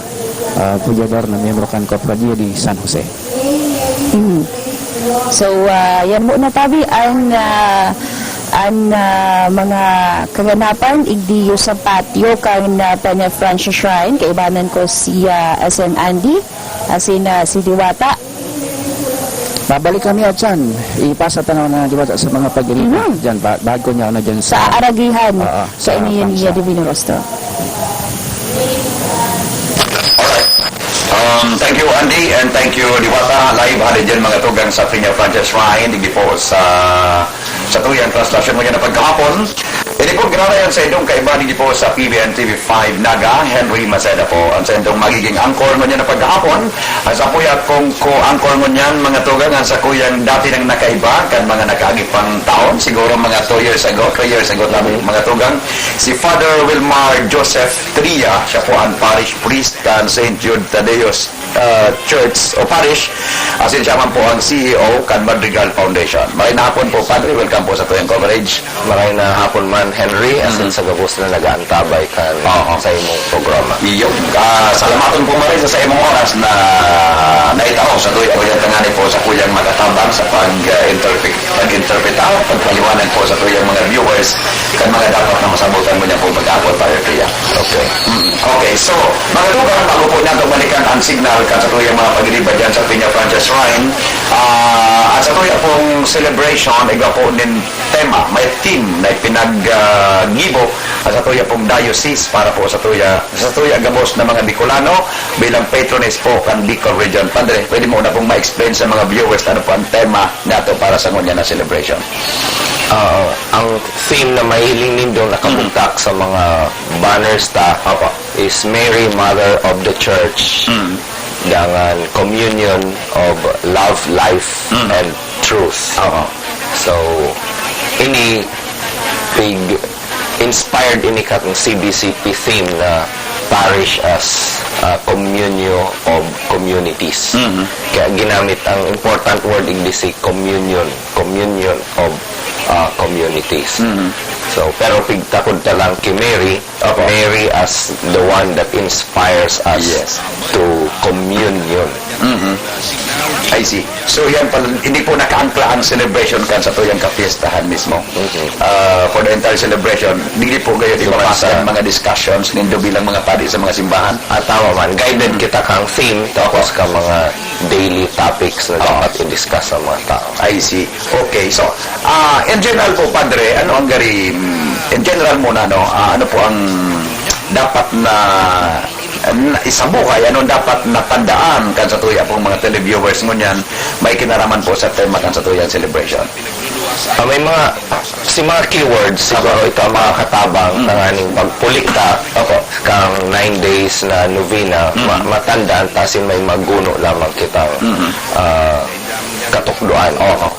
ah, puyador na miyembro kan Cofradia de San Jose. Mm. So, ah, yan muna tabi ang, ah, ang, ah, mga kaganapan igdiyo sa patio kan, ah, Peñafrancia Shrine. Kaibanan ko si, ah, S M Andy, asin, ah, si Diwata. Babalik kami at yan. Ipasa tanaw na Diwata sa mga pag-irita. Mhm. Dyan, ba-, bago niya ano dyan Sa sa Aragihan, Oo, sa sa Iniyan Francia. Niya Divino Rostro. Um, thank you, Andy, and thank you, Diwata. Live hali dyan, mga tugang sa Peñafrancia Shrine, digdi po sa, sa tuyang translasyon ngayon na pagkahapon. Ini po, grabe ang saindong kaiba digdi po sa P B N T V five Naga, Henry Maceda po. Ang saindong magiging anchor ngunyan na paghahapon, ang sapuya kong co-anchor ngunyan, mga tugang, ang sakuyang dati nang nakaiba, kan mga nakaagi pang taon, siguro mga two years ago, three years ago, labi, mga tugang, si Father Wilmar Joseph Tria, siya po ang parish priest kan Saint Jude Thaddeus ah, Church o Parish, asin siya man po ang C E O kan Madrigal Foundation. Maray na hapon po, Padre. Welcome po sa tuyang coverage. Maray na hapon man, Henry, asin Mhm. sa gabos na nag-aantabay kan Oo. sa imong programa. Iyo. Ah, salamaton po, Maray, sa, sa imong oras na naitao sa tuya, kuyang tangani po, sa kuyang makatabang sa pag, ah, interpret, pag-interpreta, pagpaliwanag po sa tuyang mga viewers, kan mga dapat na masabutan mo niya po pagkakapon, Padre Tria. Okay. Mm. Okay, so, mga tugang, bago po nato balikan ang signal kan sa tuyang mga pagiriba dyan sa Peña Francia Shrine, ah, at sa tuya pong celebration, igwa po nin tema, may theme na ipinag, ah, gibo at sa tuya pong diocese para po sa tuya, sa tuya gabos na mga Bicolano bilang patroness po kan Bicol Region. Padre, pwede mo na pong ma-explain sa mga viewers ano po ang tema nato para sa ngunyan na celebration? Oo. Ang theme na mahiling nindo nakabugtak sa mga banners ta Opo. is Mary, Mother of the Church, Mm. dangan Communion of Love, Life, Mm. and Truth. Oo. So, ini pig-inspired ini kan C B C P theme na Parish as a Communio of Communities. Mhm. Kaya ginamit ang important word, igdi si communion, communion of, ah, communities. Mhm. So, pero pigtakod ta lang ki Mary, Opo. Mary as the one that inspires us Yes. to communion. Mhm. I see. So, yan pala, hindi po nakaangkla ang celebration kan sa tuyang kapiestahan mismo. Mhm. Ah, for the entire celebration, hindi po kayo Duman sa ibabasa ang mga discussions nindo bilang mga padi sa mga simbahan? Ah, tama man. Guided Mhm. kita kang theme, tapos ka mga daily topics na Oo. dapat i-discuss sa mga tao. I see. Okay. So, ah, in general po, Padre, ano ang gari, mm, in general muna, no? Ah, ano po ang dapat na, na isabuhay? Ano ang dapat na tandaan kan sa tuya pong mga televiewers ngunyan may kinaraman po sa tema kan sa tuyang celebration? Ah, may mga, si mga keywords, siguro Opo. ito ang mga katabang Mm. tanganing pagpulik ta Opo. kang nine days na novena, Mm. ma-, matandaan ta sin may maguno lamang kitang, Mm. ah, katukdoan. Oho.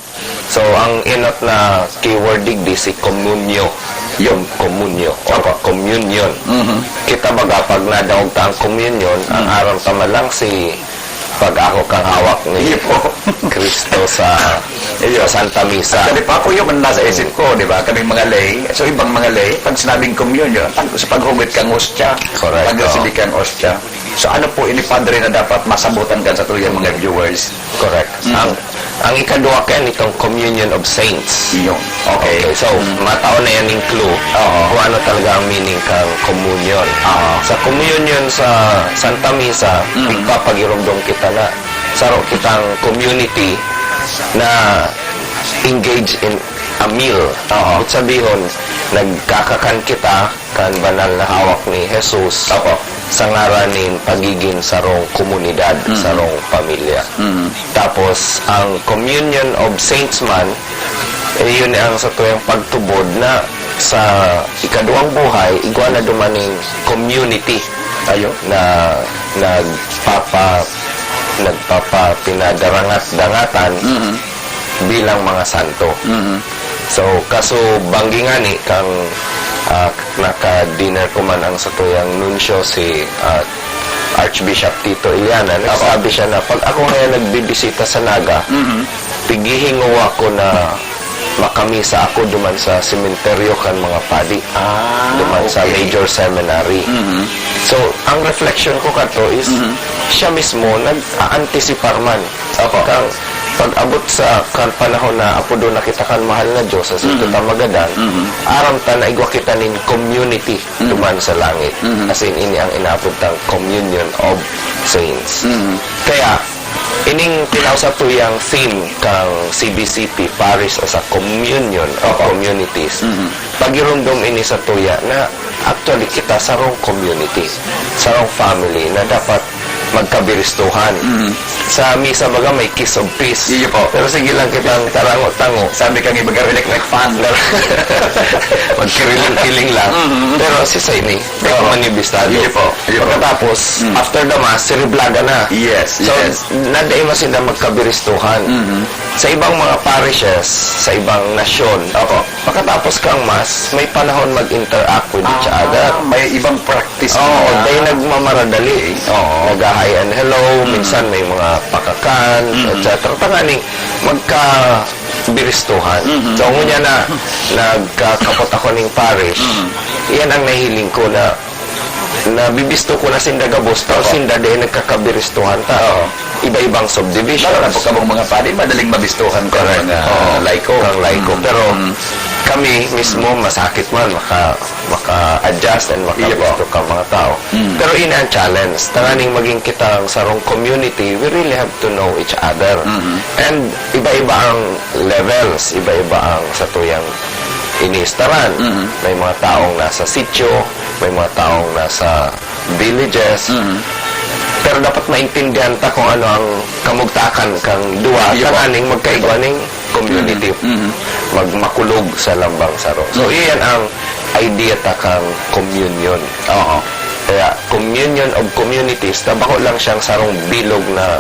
So, ang inot na keyword digdi si komunyo. Yun. Komunyo. O Opo. communion. Mhm. Kita baga, pag nadangog ta ang communion, ang Mhm. aram ta man lang si pag-ako kang hawak ni Iyo po. Cristo sa, Iyo. sa Santa Misa. Actually, pa po yun ang nasa isip ko, di ba? Kaming mga lay, so ibang mga lay, pag sinabing communion, pag, sa paghugot kang hostya, Correct, pag-receive oo. kang hostya. So ano po ini, Padre, na dapat masabutan kan sa tuyang mga viewers? Correct. Mm. Ang, ang ikaduwa kaya nitong Communion of Saints. Iyo. Okay. Okay, so, Mm. matao na yan yung clue Oo. kung ano talaga ang meaning kang communion. Oo. Sa communion sa Santa Misa, Mm. nagpapagirumdom kita na saro kitang community na engage in a meal. Oo. Ibig sabihon, nagkakakan kita kan banal na hawak ni Jesus Opo. sa ngaran nin pagigin sarong komunidad, Mm. sarong pamilya. Mm. Tapos, ang Communion of Saints man, eh, yun ang sa tuyang pagtubod na sa ikaduwang buhay, igwa na dumaning community Ayo. na nagpapa-, nagpapapinadarangat-dangatan Mm. bilang mga santo. Mm. So, kaso banggi ngani kang, ah, naka-dinner ko man ang sa tuyang nuncio, si, ah, Archbishop Tito Iliana, Apo. nagsabi siya na, "Pag ako ngayon nagbibisita sa Naga, Mhm. pighihingowa ko na makamisa ako duman sa sementeryo kan mga padi, Ah, duman sa okay. Major Seminary." Mhm. So, ang reflection ko kato is, Mhm. siya mismo nag-aantisipar man. Opo. Kang pag-abot sa kan panahon na apodon na kita kan mahal na Diyos, sa Mhm. kita magadan, Mhm. aram ta na igwa kita nin community Mhm. duman sa langit. Mhm. As in, ini ang inaapod tang Communion of Saints. Mhm. Kaya, ining tinaw sa tuyang theme kang C B C P, Parish as a Communion of Opo. Communities. Mhm. Pagirumdom ini sa tuya na actually kita sarong community, sarong family na dapat magkabiristuhan. Mhm. Sa misa, baga, may kiss of peace. Iyo po. Pero sige lang kitang tarango-tango. Sabi ka nga, baga, electric fan. Magkiriling-kiling lang. Mm-hmm. Pero si Saini, Iyo po. Manibistado. Iyo po. Iyo po. Pagkatapos, Mm. after the mass, siriblaga na. Yes, So, yes. nadai man sila magkabiristuhan. Mm-hmm. Sa ibang mga parishes, sa ibang nasyon, Opo. pagkatapos kang mass, may panahon mag-interact with each Ah, other. may ibang practice Oo, na. dahil nagmamaradali. Oo. Nag-hi and hello, Mm. minsan may mga pakakan, Mm. et cetera. Tanganing magkabiristuhan. Mm. So, ngunyan na nagkakapot ako ning parish, Mm. iyan ang nahiling ko na nabibisto ko na sinda gabos, pero Opo. sinda dai nagkakabiristuhan ta. Oo. Iba-ibang subdivisions. Lalo na pagka mga padi, madaling mabistuhan ka Correct. mga Oo. laiko. Kang laiko. Mm. Pero Mm. kami mismo, masakit man, maka-, maka-adjust and Iya po. makabisto ka mga tao. Mm. Pero ini ang challenge. Tanganing maging kita ang sarong community, we really have to know each other. Mm-hmm. And iba-iba ang levels, iba-iba ang satuyang iniistaran. Mm-hmm. May mga taong nasa sitio, may mga taong nasa villages. Mm-hmm. Pero dapat maintindihan ta kung ano ang kamugtakan kang duwa Iyo po. tanganing magkaigwa ning community. Mm-hmm. Magmakulog sa lambang saro. So, Mm-hmm. iyan ang idea ta kang communion. Oo. Kaya, communion of communities, na bako lang siyang sarong bilog na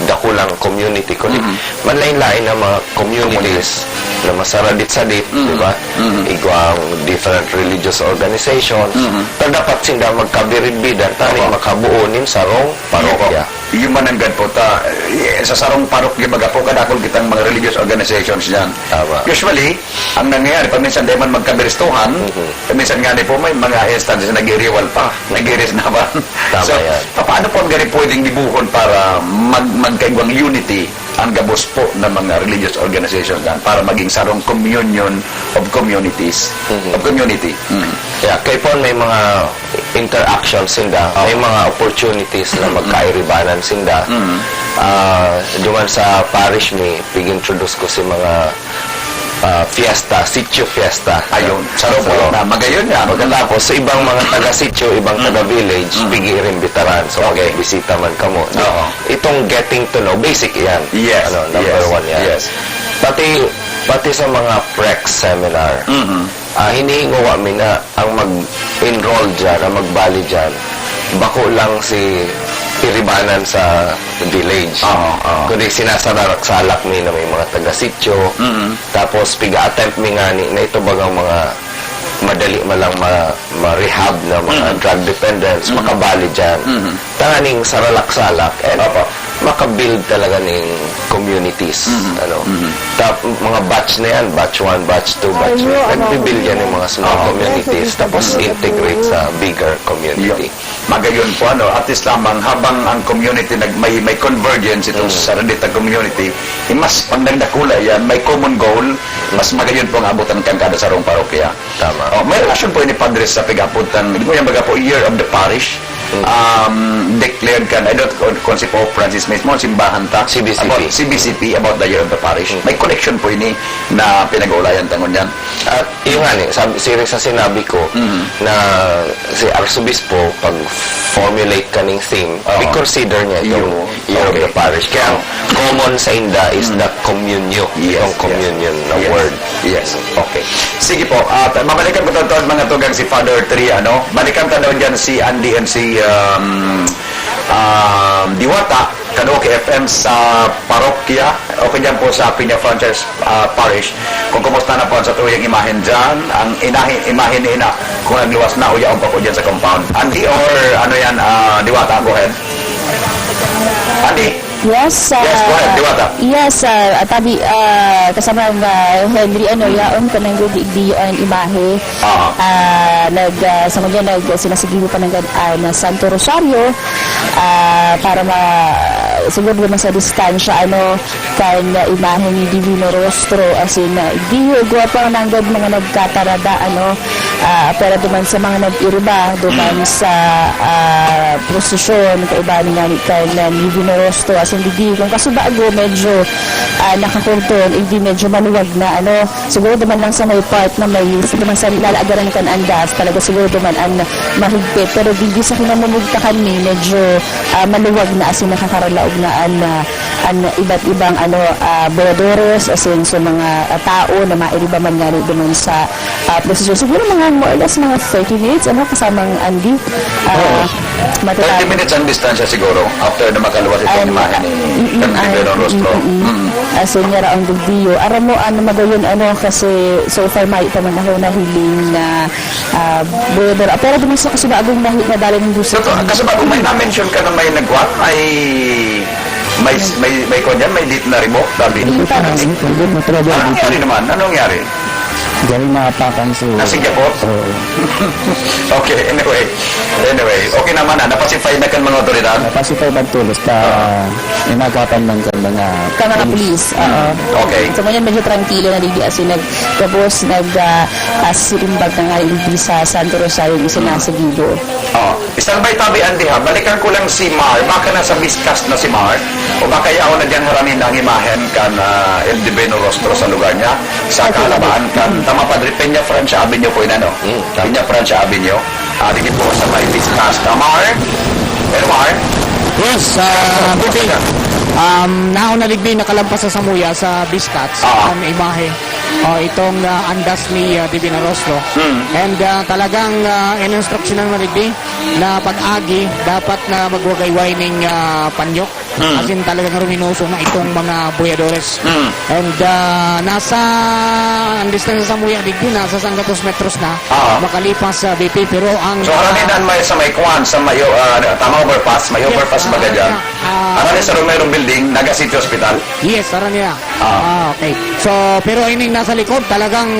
dakulang community, kundi Mm-hmm. manlain-lain na mga communities Community. na masaradit-sadit, Mm-hmm. di ba? Mm-hmm. Igwang different religious organizations. Mm-hmm. Ta dapat sinda magkabiribida, tanganing Opo. makabuo nin sarong Iyo po. parokya. Iyo man ang gad po ta, eh, sa sarong parokya, baga po, kadakul kitang mga religious organizations niyan. Tama. Usually, ang nangyayari, paminsan di man magkabiristuhan, Mhm. paminsan nga ni po may mga instances na nag-iriwal pa, nag-iris na ba? Tama So, yan. pa-, paano po ang gani pwedeng dibuhon para mag-, magkaigwang unity ang gabos po ng mga religious organizations yan para maging sarong communion of communities, Mhm. of community? Mhm. Yeah, kay Pon may mga interaction sinda, Oh. may mga opportunities na Mhm. magkairibanan sinda. Mhm. Ah, duman sa parish mi, pig-introduce ko si mga, ah, fiesta, sitio fiesta. Ayun, sa Robo So, na, magayon yan. pagkatapos, sa ibang mga taga-sitio, ibang Mhm. taga-village, Mhm. pig-iimbitaran. So, Okay. bisita man kamo. Oo. Itong getting to know, basic yan. Yes, Ano, number yes, one yan. yes. Pati, pati sa mga prex seminar, Mhm. ah, hinihingowa mi na ang mag-enroll dyan, ang magbali dyan, bako lang si iribanan sa village. Oo, oo. Kundi sinasararak-salak mi na may mga taga-sitio. Mhm. Tapos, piga-attempt mi ngani na ito bagang mga madali man lang ma-, ma-rehab na mga Mhm. drug dependents, Mhm. makabali dyan. Mhm. Tanganing saralak-salak, and Opo. makabuild talaga ning communities, Mhm. ano. Mhm. Tap-, mga batch na yan, batch one, batch two, batch Ayun, three. ano, Nagbibuild yan ng mga small Oo. communities, tapos Mhm. integrate sa bigger community. Yun. Magayon po, ano, at least lamang habang ang community nag-, may, may convergence itong Mhm. sa Radita community, eh, mas pag nagdakula yan, may common goal, mas magayon po ang abutan kan kada sarong parokya. Tama. Oh, may relasyon po ini, Padre, sa pag-apod tang, di mo yan baga po, Year of the Parish. Mm. Um, declared kan, I don't know kung si Pope Francis mismo, ang simbahan ta, C B C P. about C B C P, about the Year of the Parish. Mm. May connection po ini na pinag-uulayan ta ngunyan. At yun nga ni, sabi, siring sa sinabi ko, Mm. na si Arsobispo, pag-formulate kaning theme, Oo. i-consider niya itong Yun. Year of Okay. the Parish. Kaya ang Oo. common sa inda is Mm. the communio, Yes, itong yes. communion na Yes. word. Yes. Okay. Sige po. At, uh, mabalikan ko tawad mga tugang si Father Tri, ano? Balikan ta daw dyan si Andy and si, um, um, Diwata, Kaduki F M sa parokya, o kaya dyan po sa Peña Franchise, ah, Parish. Kung kumusta na po ang satuyang imahen dyan, ang inahe, imahen ni Ina, kung nagluwas na o yaon pa po dyan sa compound. Andy or ano yan, ah, Diwata, go ahead. Andy? Yes, Yes, go ahead, ah, Diwata. yes, ah, Tabi, ah, kasama nga Henry, ano, yaon pa nang gudi, igdi an imahe. Ah. Ah, nag, ah, sa mga nag, sinasigibo pa nanggad an Santo Rosario, ah, para ma-, siguro naman sa distansya, ano, kan imahe ni Divino Rostro, asin, ah, igdi, igwa pa nanggad mga nagkatarada, ano, ah, pero duman sa mga nag-iriba, duman Mm. sa, ah, prosesyon, kaiba ni ngani kan, ah, Divino Rostro, asin digdi, kung kasubago, medyo, ah, nakakordon, igdi medyo maluwag na, ano, siguro duman lang sa may part na may, duman sa nilalaagaran kan andas, talaga siguro duman an mahigpit. Pero digdi sa kinamumugtakan mi, medyo, ah, maluwag na asin nakakaralaog na an, ah, an iba't ibang, ano, ah, boyadores, asin sa mga, ah, tao na mairiba man ngani duman sa, ah, prosesyon. Siguro mga more or less mga thirty minutes, ano, kasamang Andy. Ah, Oo. Thirty minutes ang distansya siguro after na makaluwas itong Ay, imahe ni mm, Kardinal ay, Rostro. Mm, mm. Mm. Asin niya raong gugdiyo. Aram mo, ano, magayon, ano, kasi so far may pa man ako nahiling na, ah, boyador. Pero duman sa kasubagong nahi-, nadala ng gusto Sa, ko. Kasubagong may na-mention ka na may nagwa-, may, may, may, may kwan yan, may date na revoke, sabi. Hindi pa. Hindi, hindi, hindi, hindi. Ano nangyari naman? Ano nangyari? Dahil maapakan si Ah, Singapore? Oo. Okay, anyway. Anyway, okay naman na. Napacify na kan mga otoridad? Napacify pagtulos pa Ah. inagapan man kan mga Kan mga pulis. Pulis, oo. Okay. So, ngayon medyo tranquilo na digdi, as in, nag-, tapos nag, ah, ah, sirimbag na nga digdi sa Santo Rosario, yung sinasagibo. Oh, standby tabi, Andy, ha? Balikan ko lang si Mar. Baka nasa Biscas na si Mar. O baka yaon na dyan harani na ang imahen kan, ah, El Divino Rostro sa lugar niya. Sa Ay, Calabaan, kan, mm. tama, Padre, Peña Francia Avenue po yun, ano? Mm, tama. Peña Francia Avenue. Ah, dito po sa may Biscas na Mar. Pero Mar? Yes, ah, Buti. Um, nauna digdi nakalampas sa samuya sa Biscas, Ah. ang imahe. Oh, itong, ah, andas ni, ah, Divina Rostro. Mm. And, ah, talagang, ah, ininstruksyonan na digdi na pag-agi, dapat na magwagayway ning, ah, panyo. Mm. As in, talagang ruminoso na itong mga boyadores. Mm. And, ah, nasa, ang distansya sa muya digdi, nasa sanggatos metros na, Ah. makalipas sa B P, pero ang, So, ah, harani na may sa may kwan, sa may, ah, tama, overpass, may Yes, overpass ah, baga dyan. ah, ah, Harani sa Romero Building, Naga City Hospital. Yes, harani na. Ah. Ah, okay. So, pero ining nasa likod, talagang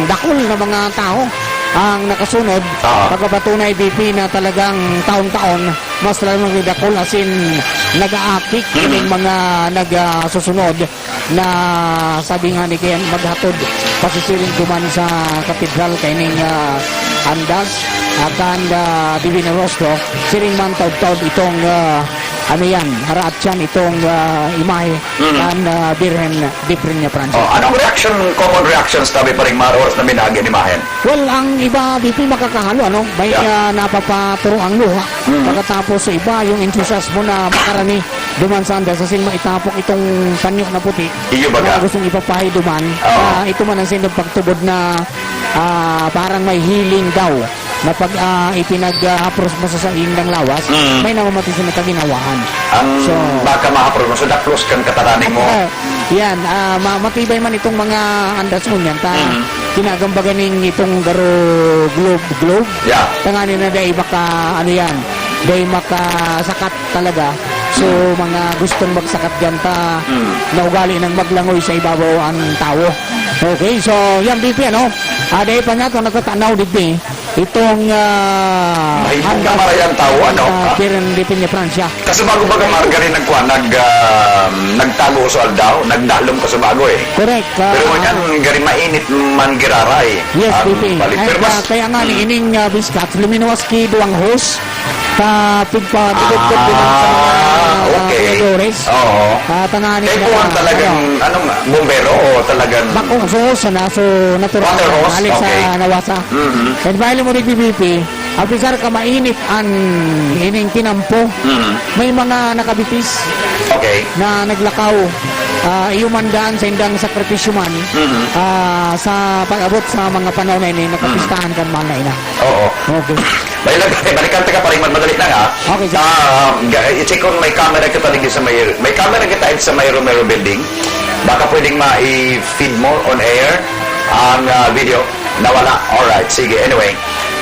dakul na mga tao ang nakasunod. Ah. Pagpapatunay, B P, na talagang taon-taon, mas lalong nagdadakul, as in, nag-aakik Mm. ining mga nag, ah, susunod na sabi nga ni Ken, maghatod pasisiring duman sa katedral kaining, ah, andas, ah, kan, ah, Divino Rostro, siring man taud-taud itong, ah, ano yan, haraat yan, itong, ah, imahe Mm. kan, ah, Birhen de Peñafrancia. Oh, anong reaction, common reactions, tabi pa rin mga oras na minaagi ni Mahen? Well, ang iba, B P, makakahalo, ano? May, Yeah. ah, napapaturo ang luha. Mm. Pagkatapos sa iba, yung enthusiasmo na makarani duman sa andas, as in, maitapok itong panyo na puti Iyo baga? na gustong ipapahay duman. Oo. Ah, ito man ang sindang pagtubod na, ah, parang may healing daw na pag, ah, ipinag, ah, hapros mo sa saindang lawas, Mm. may namamatis na kaginawaan. Ang So, baka mahapros mo, so daklos kan kataraning mo. Ah, yan, ah, ma-, matibay man itong mga andas mo niyan, ta, Mm. kinagambagan ning itong garo globe, globe. Yeah. Tanganing na dai maka, ano yan, dai makasakat talaga. So, Mm. mga gustong magsakat dyan, ta, Mm. naugali nang maglangoy sa ibabaw ang tawo. Okay, so, yan, B P, ano? Ah, dai pa nga ito nagtatanaw digdi. Itong, ah, Mahigpit ang ka marayan tao, ano? ah, Karen de Peñafrancia. Kasi bago baga margari nagkuha, nag, ah, nagtago sa aldaw, nagdalom ka sa bago eh. Correct, ah, Pero ngunyan, gari mainit man giraray Yes, ang B P. palit. And, Pero mas ah, kaya nga, Mm. ining, ah, Biscats, luminuwas ki duwang hose, sa pigpa-, Ah, sa mga, ah, okay. Boyadores. Oo. Ah, tanganing Kaya kung na, talagang, ano, ano nga, bombero o talagang Bakong hose na, so, natural Water na, hose? alis sa Okay. nawasa. Mhm. And finally mo, B P, apisar ka mainit an ining kinampo. Mhm. May mga nakabitis Okay. na naglakaw. Ah, iyo man daan sa indang sakripisyo man, Mhm. ah, sa pag-abot sa mga panahon na ini, nakapistahan kan mahal na ina. Oo. Okay. May lag-, balikan ta ka, paring, madali lang, ha? Okay, sir. Ah, ga-, i-check kung may camera kita digdi sa may, may camera kita sa may Romero Building. Baka pwedeng ma-feed mo on air ang, ah, video. Nawala. Alright, sige. Anyway,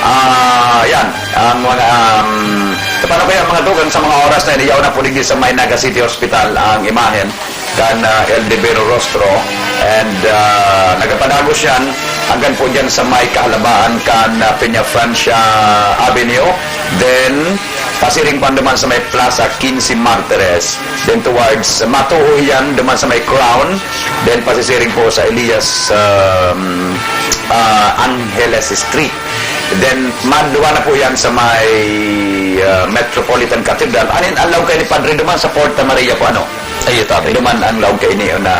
ah, yan. Ang mga, um, sa paano kaya mga dugang sa mga oras na iniyaw na po digdi sa may Naga City Hospital ang imahen kan, ah, El Divino Rostro. And, ah, nagapadagos yan hanggang po dyan sa may kahalabaan kan, ah, Peña Francia Avenue. Then, pasiring pa duman sa may Plaza Quince Martires. Then towards Matuho yan, duman sa may Crown. Then pasisiring po sa Elias, um, ah, Angeles Street. Then, madwa na po yan sa may, ah, Metropolitan Cathedral. Anin, ang laog kaini, Padre, duman sa Porta Maria po, ano? Ay, ito, Padre. Duman ang laog kaini na,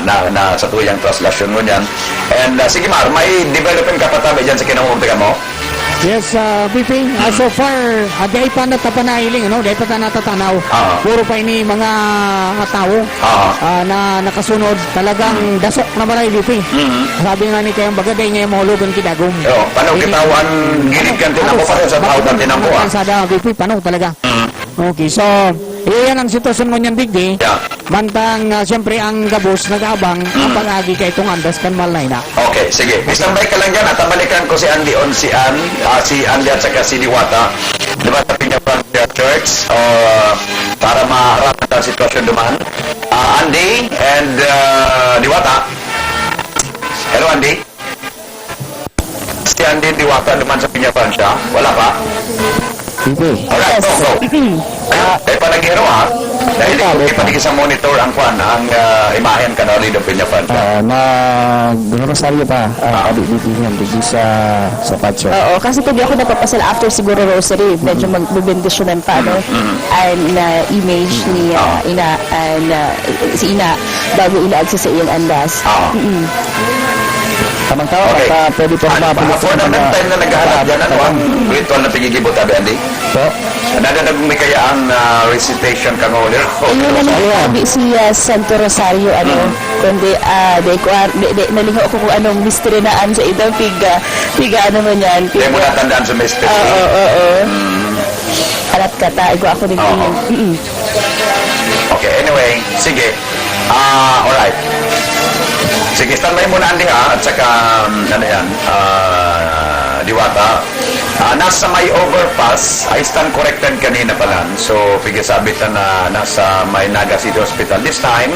na, na sa tuyang traslasyon ngunyan. And, ah, sige, Mar, may development ka pa tabi dyan sa kinaumpikan mo? Yes, ah, V P, ah, so far, ah, di ay pa natapanahiling, ano? Di ay pa ta natatanaw. Ah. Puro pa ini mga, ah, tawo, Ah. ah, na nakasunod. Talagang Hmm. dasok na balay, V P. Mm. Sabi nga ni kayang baga, di niya mahulog ang kidagom. Yo, paano Ini kitawan, gilid kan tinampo, paano sa tao kan tinampo, ah? Kalsada, V P, paano talaga? Mm. Okay, so, iyan ang sitwasyon ngunyan, digdi. Yeah. Mantang, ah, siyempre, ang gabos nag-aabang ang Mm. pag-agi kaitong andas kan Malay na. Okay, sige. Standby ka lang dyan at balikan ko si Andy on si An, ah, si Andy at saka si Diwata. Diba, sa Peña Francia Church, ah, para maaraman ang sitwasyon duman. Ah, Andy and, ah, Diwata. Hello, Andy. Si Andy Diwata naman sa Peña Francia. Wala pa? Hindi. Alright, Yes. go, go. Ayun, eh, pa nag-iro, ha? Dahil Ikaw, ikaw, ikaw. Pati sa monitor ang kwan, ang, ah, imahen ka na ulit ng Peña Francia. Ah, nag-rosaryo pa, ah, Ah. abi, bibi niyan, digdi sa, sa Padre. Oo, kasi kung di ako napapasal after siguro rosary, medyo Mm. magbebendisyonan pa, no? Mm, mm. Ang, ah, image ni, ah, Ah. ina, ang, ah, si ina, bago ilaag sa iyang andas. Ah. Mm. Tamang tao, Okay. baka pwede po Ano, mga pulis for the mga meantime na naghahanap yan, ano ang ritual na pigigibot, Abi Andy? Po? Nadadagong may kaya ang, ah, recitation kang Holy Rosary? Ayun, ano, Ayun. sabi si, ah, Santo Rosario, ano, Mm. kundi, ah, di ko, ah, di, di, nalingaw ko kung anong mystery na an sa ito, pig, ah, pig, ano man yan, pig, Hindi mo natandaan sa mystery? Oo, oo. Mm. Alat ka ta, igwa ako din Oo. yun. Mm-mm. Okay, anyway, sige. Ah, alright. Sige, standby muna, Andy, ha? At saka, um, ano yan, ah, Diwata. Ah, nasa may overpass, I stand corrected kanina pa lang. So, sige, sabi ta na nasa may Naga City Hospital. This time,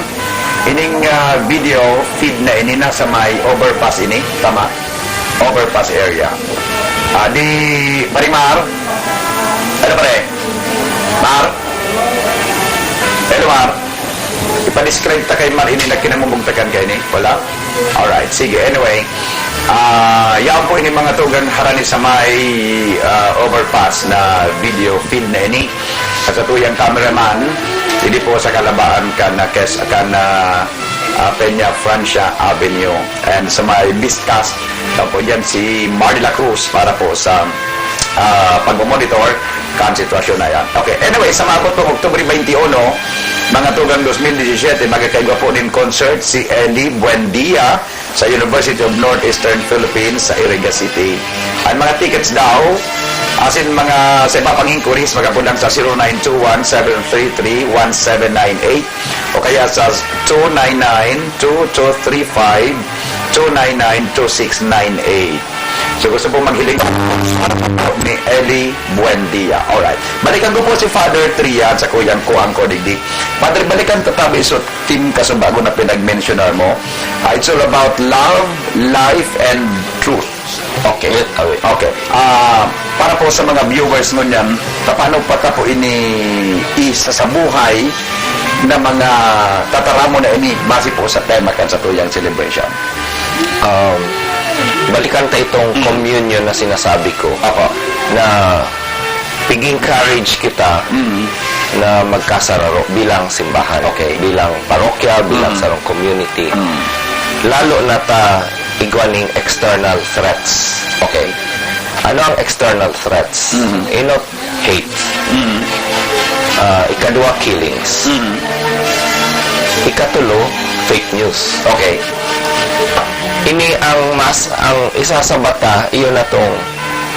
ining, ah, video feed na ini nasa may overpass ini. Tama. Overpass area. Ah, di, Pare Mar? Ano, pare? Mar? Hello, Mar? Ipa-describe ta kay Mar, ini na kinamumugtakan kaini. Wala? Alright, sige. Anyway, ah, yaon po ini mga tugang harani sa may, ah, overpass na video feed na ini. At sa tuyang cameraman, hindi po sa kalabaan kan, kan, ah, Peña Francia Avenue. And sa may Vistas, tapos dyan si Mar de la Cruz para po sa, ah, pagmamonitor kan sitwasyon na yan. Okay, anyway, sa maabot pong Oktubre twenty-one, mga tugang dos mil disisiyete, magkakaigwa po nin concert si Eli Buendia sa University of Northeastern Philippines sa Iriga City. Ang mga tickets daw, asin mga sa iba pang inquiries, magkapulang sa zero nine two one seven three three one seven nine eight o kaya sa two nine nine two two three five two nine nine two six nine eight. So, gusto pong maghiling ni Eli Buendia. Alright. Balikan ko po si Father Triad sa kuyang kuang ko digdi. Father, balikan ko tabi so team ka sa bago na pinag-mensionar mo. Ah, it's all about love, life, and truth. Okay. Awit, awit. Okay. Ah, para po sa mga viewers ngunyan, paano pa ta po ini isa sa buhay na mga tataramon na ini base po sa tema kan sa tuyang celebration? Um, balikan ta itong Mm. communion na sinasabi ko, Apo. na pig-encourage kita Mm. na magkasararo bilang simbahan, Okay. bilang parokya, bilang Mm. sarong community. Mm. Lalo na ta igwa ning external threats. Okay. Ano ang external threats? Mm. Inot, hate. Mm. Ah, ikadwa, killings. Mm. Ikatulo, fake news. Okay. Ini ang mas, ang isa sa bata, iyon na tong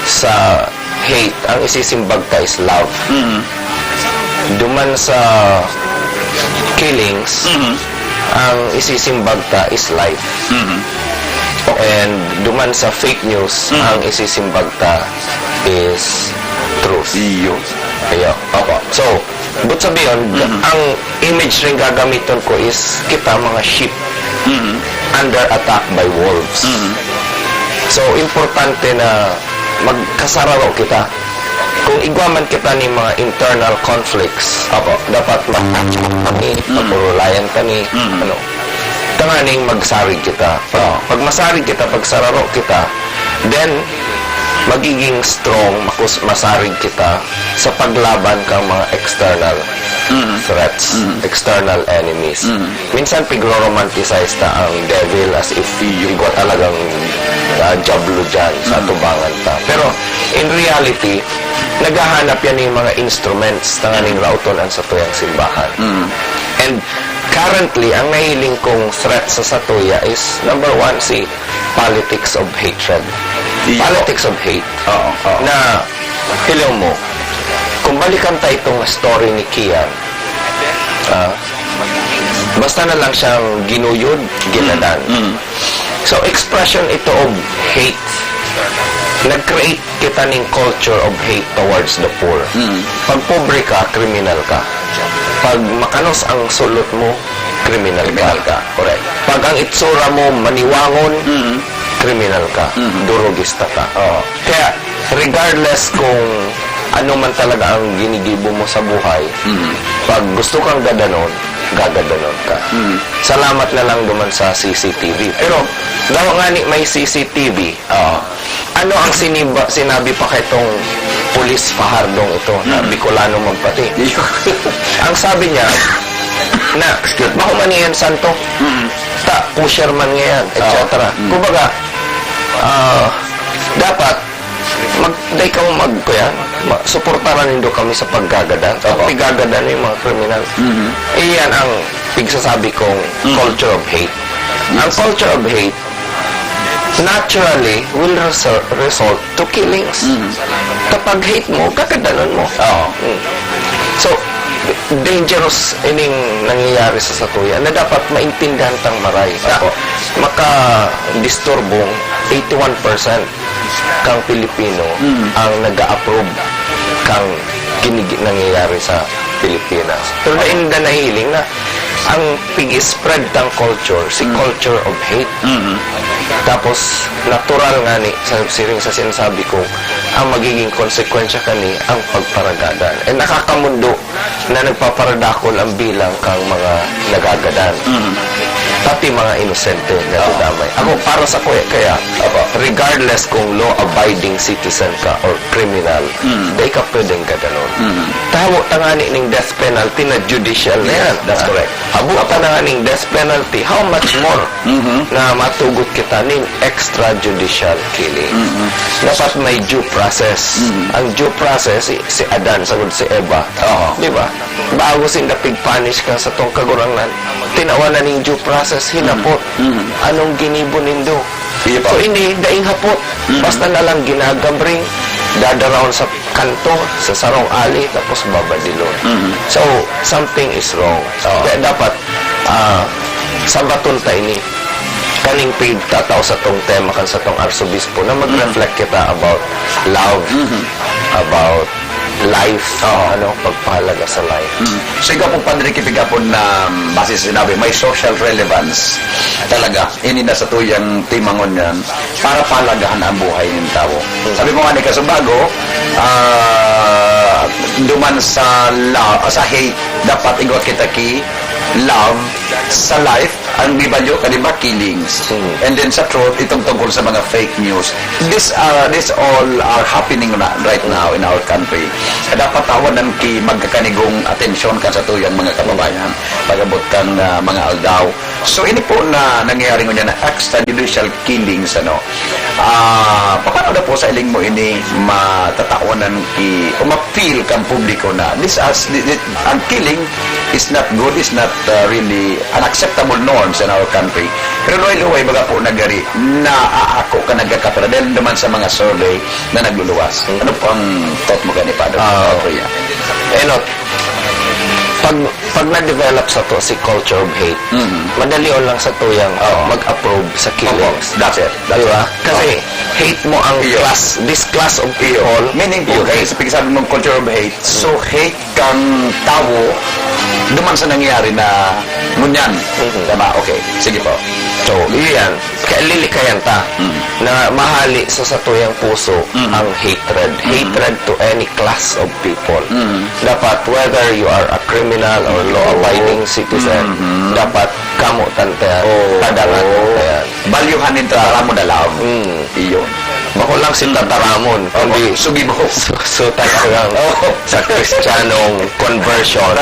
sa hate, ang isisimbag ta is love. Mm. Duman sa killings, Mm. ang isisimbag ta is life. Mm. And duman sa fake news, Mm. ang isisimbag ta is truth. Iyo. Iyo. Opo. So, but sabihin, Mm. ang image rin gagamiton ko is kita mga sheep Mm. under attack by wolves. Mm. So, importante na magkasararo kita. Kung igwa man kita ning mga internal conflicts, Opo. dapat mag-, kami, Mm. pagurulayan kami, Mm. ano, tanganing magsarig kita. Pag, Oo. pag masarig kita, pag sararo kita, then, magiging strong, makus-, masarig kita sa paglaban kang mga external threats, external enemies. Minsan, pigro-romanticize ta ang devil as if igwa talagang, ah, dyablo dyan sa atubangan ta. Pero, in reality, naghahanap yan yung mga instruments tanganing raoton ang satuyang simbahan. And currently, ang nahiling kong threat sa satuya is, number one, si politics of hatred. Iyo. Politics of hate. Oo, oo. Na, hiling mo, kung balikan ta itong story ni Kian, ah, basta na lang siyang ginuyod, ginadan. So, expression ito of hate. Nag-create kita ning culture of hate towards the poor. Pag pobre ka, kriminal ka. Pag makanos ang sulot mo, kriminal ka. Kriminal ka, correct. Pag ang itsura mo maniwangon, kriminal ka. Durugista ka. Oo. Kaya, regardless kung ano man talaga ang ginigibo mo sa buhay, pag gusto kang gadanon, gagadanon ka. Salamat na lang duman sa C C T V. Pero, daw nga ni may C C T V, Oo. Ano ang siniba, sinabi pa kaitong pulis pahardong ito na Bicolano man pati? Ang sabi niya, na, "Bako man yan santo. Ta, pusher man ngayon," Oo. et cetera. Kumbaga, ah, dapat, mag, dai kamo mag, kuya, ma, suportaran nindo kami sa paggagadan. Sa Opo. paggagadan ng mga kriminal. Iyan ang pigsasabi kong culture of hate. Ang culture of hate, naturally will result, result to killings. Kapag hate mo, gagadanon mo. Oo. Mm. So, dangerous ining nangyayari sa satuya na dapat maintindihan tang maray. Na Opo. makadisturbong eighty-one percent kang Pilipino ang nag-a-approve kang ginigi-, nangyayari sa Pilipinas. Pero Oo. nainda nahiling na ang pig-spread tang culture, si Mm. culture of hate. Mm. Tapos, natural nga ni, sa, siring sa sinasabi ko, ang magiging konsekwensya kani, ang pagparagadan. And nakakamundo na nagpaparadakol ang bilang kang mga nagagadan. Mm. Pati mga inosente na Oo. nadadamay. Ako, para sa kuya, kaya, Opo. regardless kung law-abiding citizen ka or criminal, Mm. dai ka pwedeng gadanon. Mm. Tawo tangani ning death penalty na judicial na Yes, yan. that's Ah, correct. Habo pa na nga ning death penalty, how much more Mhm. na matugot kita nin extrajudicial killing? Mhm. Dapat may due process. Mhm. Ang due process, si, si Adan, sagod si Eva. Oo. Di ba? Bago sinda pig-punish kan satong Kagurangnan, tinawan na ning due process, hinapot. Mhm. Anong ginibo nindo? Iyo pa. So, ini, daing hapot. Mhm. Basta na lang ginagabring, dadaraon sa kanto, sa sarong ali, tapos babadilon. Mhm. So, something is wrong. Oo. Kaya dapat, ah, sabaton ta ini. Kaning pigtatao sa tong tema kan sa tong arsobispo na mag-reflect Mhm. kita about love, Mhm. about life, Oo. ano, pagpahalaga sa life. Mm. So, ikaw po, Padre, kipigapon na, um, base sa sinabi, may social relevance talaga. Ini na sa tuyang timangon yan para palagahan ang buhay ng tao. Mm. Sabi mo nga ni Kasubago, ah, duman sa la-, sa hate, dapat igwa kita ki love, sa life, ang bibalyo ka, di ba, killings. Mm. And then sa truth, itong tungkol sa mga fake news. This, uh, this all are happening na, right now in our country. Dapat tawanan ki magkakanigong atensyon kan sa tuyang mga kababayan. Pag-abot kan, uh, mga aldaw. So, ini po na nangyayari ngunyan na extrajudicial killings, ano? Ah, paano na po sa iling mo ini matatawanan ki, o ma-feel kan publiko na this as, thi-, thi-, ang killing is not good, is not, uh, really an acceptable norms in our country. Pero luway-luway, baga po, nagari, naaako ka, nagkakapira dahil naman sa mga survey na nagluluwas. Ano po ang thought mo gani, Padre? Ah, Kuya? Enot, pag, pag na-develop sa to si culture of hate, Mhm. madali on lang sa tuyang Oo. mag-approve sa Opo, killings. That's it. That's Di ba? it. Kasi Oo. hate mo ang Iyo. class, this class of Iyo. people, Meaning po, you guys, hate. pag sabi mong culture of hate, so hate kang tawo duman sa nangyayari na ngunyan. Mhm. Tama? Okay. Sige po. So, iyan. Kaya lilikayan ta Mm. na mahali sa satuyang puso Mm. ang hatred. Mm. Hatred to any class of people. Mm. Dapat, whether you are a criminal or Mm. law-abiding citizen, Mm. dapat kamotan ta yan, Oo. padangaton ta yan. Valuehan nin tataram mo na love. Mm. Iyon. Bako lang si tataramon, kundi sugibo. Su-, su-, talagang sa Kristiyanong conversion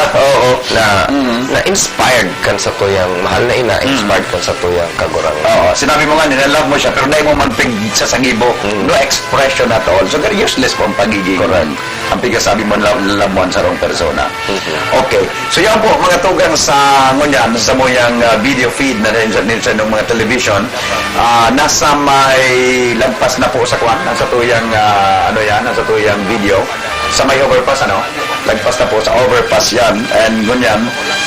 na, na inspired kan satuyang mahal na ina, inspired kan satuyang kagurangnan. Oo, sinabi mo nga, nila-love mo siya, pero dai mo man pig-, sa sagibo. No expression at all. So, very useless po ang pagiging, ang pigkasabi mo, love, love mo ang sarong persona. Okay. So, yan po, mga tugang sa ngunyan, sa muyang, ah, video feed na rin sa, sa inyong mga television, ah, nasa may lagpas na po sa kwan, ang satuyang, ah, ano yan, ang satuyang video, sa may overpass, ano? Lagpas na po sa overpass yan. And ngunyan,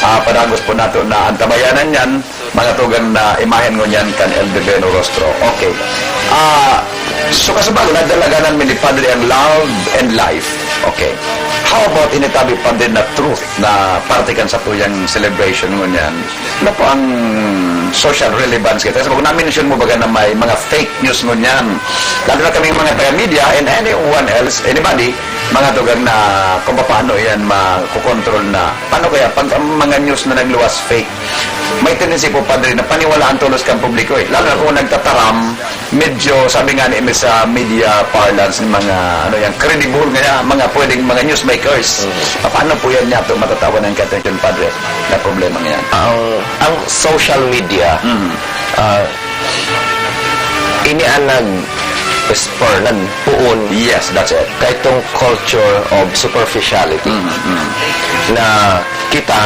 ah, padagos po nato na ang tabayanan yan, mga tugang na imahen ngunyan kan L D B N Rostro. Okay. Ah, so, kasubago, nadalaganan mi ni Padre ang love and life. Okay. How about ini tabi, Padre, na truth na parte kan satuyang celebration ngunyan? Ano po ang social relevance kita? Kasi kung na-mention mo baga na may mga fake news ngunyan, lalo na kaming mga taga-media and anyone else, anybody, mga tugang na kung paano yan makokontrol na. Paano kaya pag ang mga news na nagluwas fake? May tendency po, Padre, na paniwalaan tolos kan publiko eh. Lalo na kung nagtataram, medyo, sabi nga ni Miss, ah, media parlance, ng mga, ano yan, credible nga, mga pwedeng mga newsmakers. Paano po yan niya ito matatawan ng attention, Padre, na problema nga yan? Ang, ang social media, ah, ini ang nag-spur, nagpoon Yes, that's it. kaitong culture of superficiality na kita,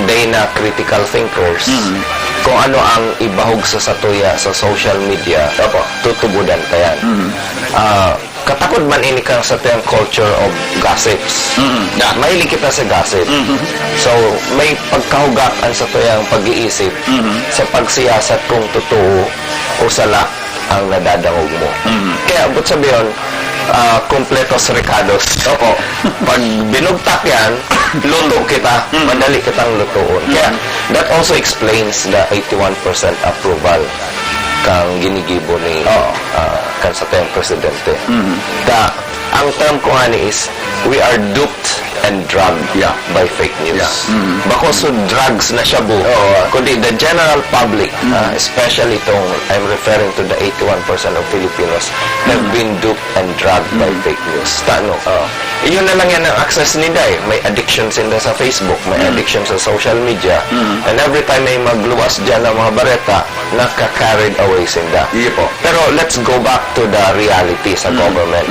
day na critical thinkers, kung ano ang ibahog sa satuya sa social media, Opo. tutugodan ta yan. Ah, katakod man ini kan satuyang culture of gossips. Mm, yeah. Mahilig kita sa gossip. So, may pagkahugak an satuyang pag-iisip sa pagsiyasat kung totoo o sala ang nadadangog mo. Kaya, but sabi yun, ah, kompletos rekados. Opo. Pag binugtak yan, luto kita. Madali kitang lutuon. Kaya, that also explains the eighty-one percent approval kang ginigibo ni, Oo. ah, kan satuyang presidente. Ta, ang term ko nga ni is, we are duped and drugged Yeah. by fake news. Yeah. Bako so drugs na shabu, Oo. kundi the general public, ah, especially itong, I'm referring to the eighty-one percent of Filipinos, have been duped and drugged by fake news. Tano? Oo. Iyon na lang yan ang access ninda eh. May addiction sinda sa Facebook, may addiction sa social media, and every time may magluwas dyan ng mga bareta, naka-carried away sinda. Iyo po. Pero let's go back to the reality sa government.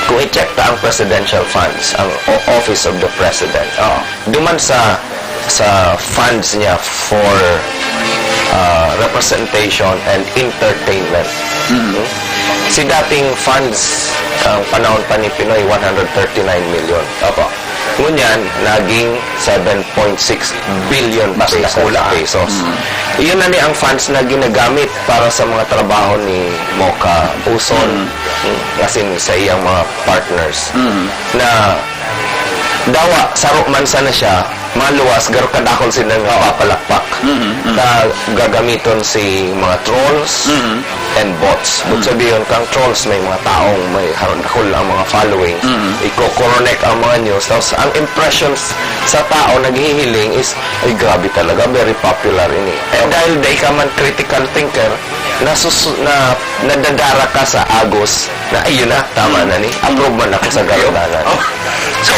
Kung i-check ta ang presidential funds, ang o-, Office of the President, Oo. duman sa, sa funds niya for, ah, representation and entertainment. Si dating funds, ang panahon pa ni Pinoy, one hundred thirty-nine million. Opo. Ngunyan, naging seven point six billion Mas pesos. dakula. pesos. Iyon na ni ang funds na ginagamit para sa mga trabaho ni Mocha Uson, mm, as in sa iyang mga partners, na dawa, saro man sana siya, maluwas, garo kadakol silang Oo. papalakpak. Mm, mm. Na gagamiton si mga trolls Mm. and bots. But Mm. sabiyon kang trolls, may mga taong may har-, dakul ang mga following. Mm. Iko-connect ang mga news. Tapos, ang impressions sa tao naghihiling is, "Ay, grabe talaga, very popular ini." And Oh. dahil dai ka man critical thinker, nasus-, na, nadadara ka sa agos na, "Ayun na, tama Mm. na ni. Approve man ako sa Mm. gardanan." Oh. So,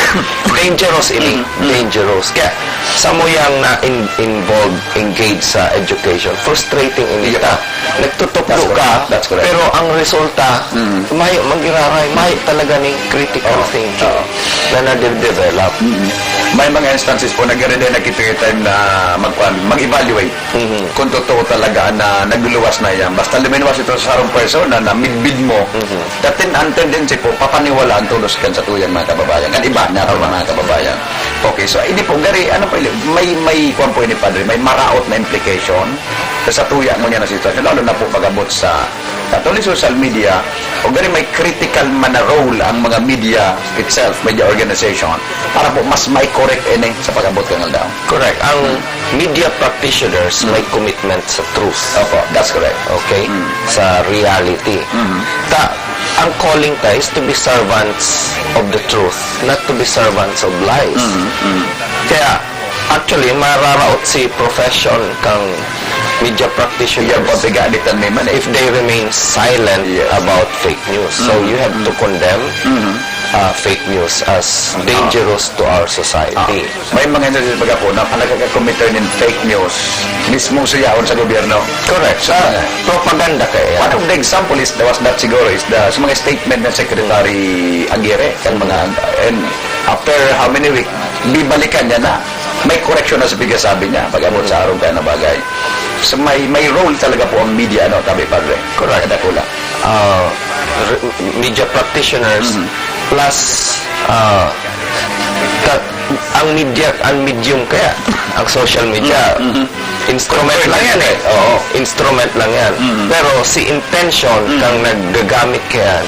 dangerous ini. Mm. Mm. Dangerous. Kaya, samuyang na in-, involved, engaged sa education, frustrating ini Iyo. ta. Nagtutuplo That's correct. ka, That's correct. pero ang resulta, Mm. mayo magiraray, mayo talaga ning critical Oo. thinking Oo. na nade-develop. Mm. May mga instances po, nagre-, nagre-, nagkikita time na magkuhan, mag-evaluate. Mhm. Kung totoo talaga na nagluluwas na yan. Basta luminuwas ito sa sarong persona na midbid mo, Mhm. dating ang tendency po, papaniwalaan tolos kan satuyang mga kababayan. Kan iba na Tama. mga kababayan. Okay, so, hindi po, gari, ano po, may, may, kwan po ini, Padre, may maraot na implication sa satuya ngunyan na sitwasyon, lalo na po pag-abot sa, sa tuloy social media, o gari may critical man na role ang mga media itself, media organization, para po mas may correct ini sa pag-abot ng aldaw. Correct. Ang media practitioners Mm. may commitment sa truth. Opo, that's correct. Okay? Mm. Sa reality. Mm. Ta, ang calling ta is to be servants of the truth, not to be servants of lies. Mm, mm. Kaya, actually, mararaot si profession kang media practitioners, Iya pa piga di tan may man eh. if they remain silent Yes. about fake news. So Mhm. you have to condemn Mhm. uh, fake news as dangerous to our society. May mga nagsisimbaga po na ang nagkakakomiter nin fake news, mismong suyaon sa gobyerno. Correct. So, Ah, propaganda kaya. One of the example is, was that siguro, is the, sa mga statement ng Secretary Aguirre, kan mga, and after how many weeks, bibalikan niya na. May correction na sa pagkasabi niya, pag-abot sa araw kaya na bagay. So may may role talaga po ang media, ano, tabi padre? Correct. Kadakula. Uh, re- media practitioners plus uh, ta- ang media, ang medium kaya, ang social media, instrument lang yan eh. Oo, instrument lang yan. Pero si intention kang naggagamit kaya,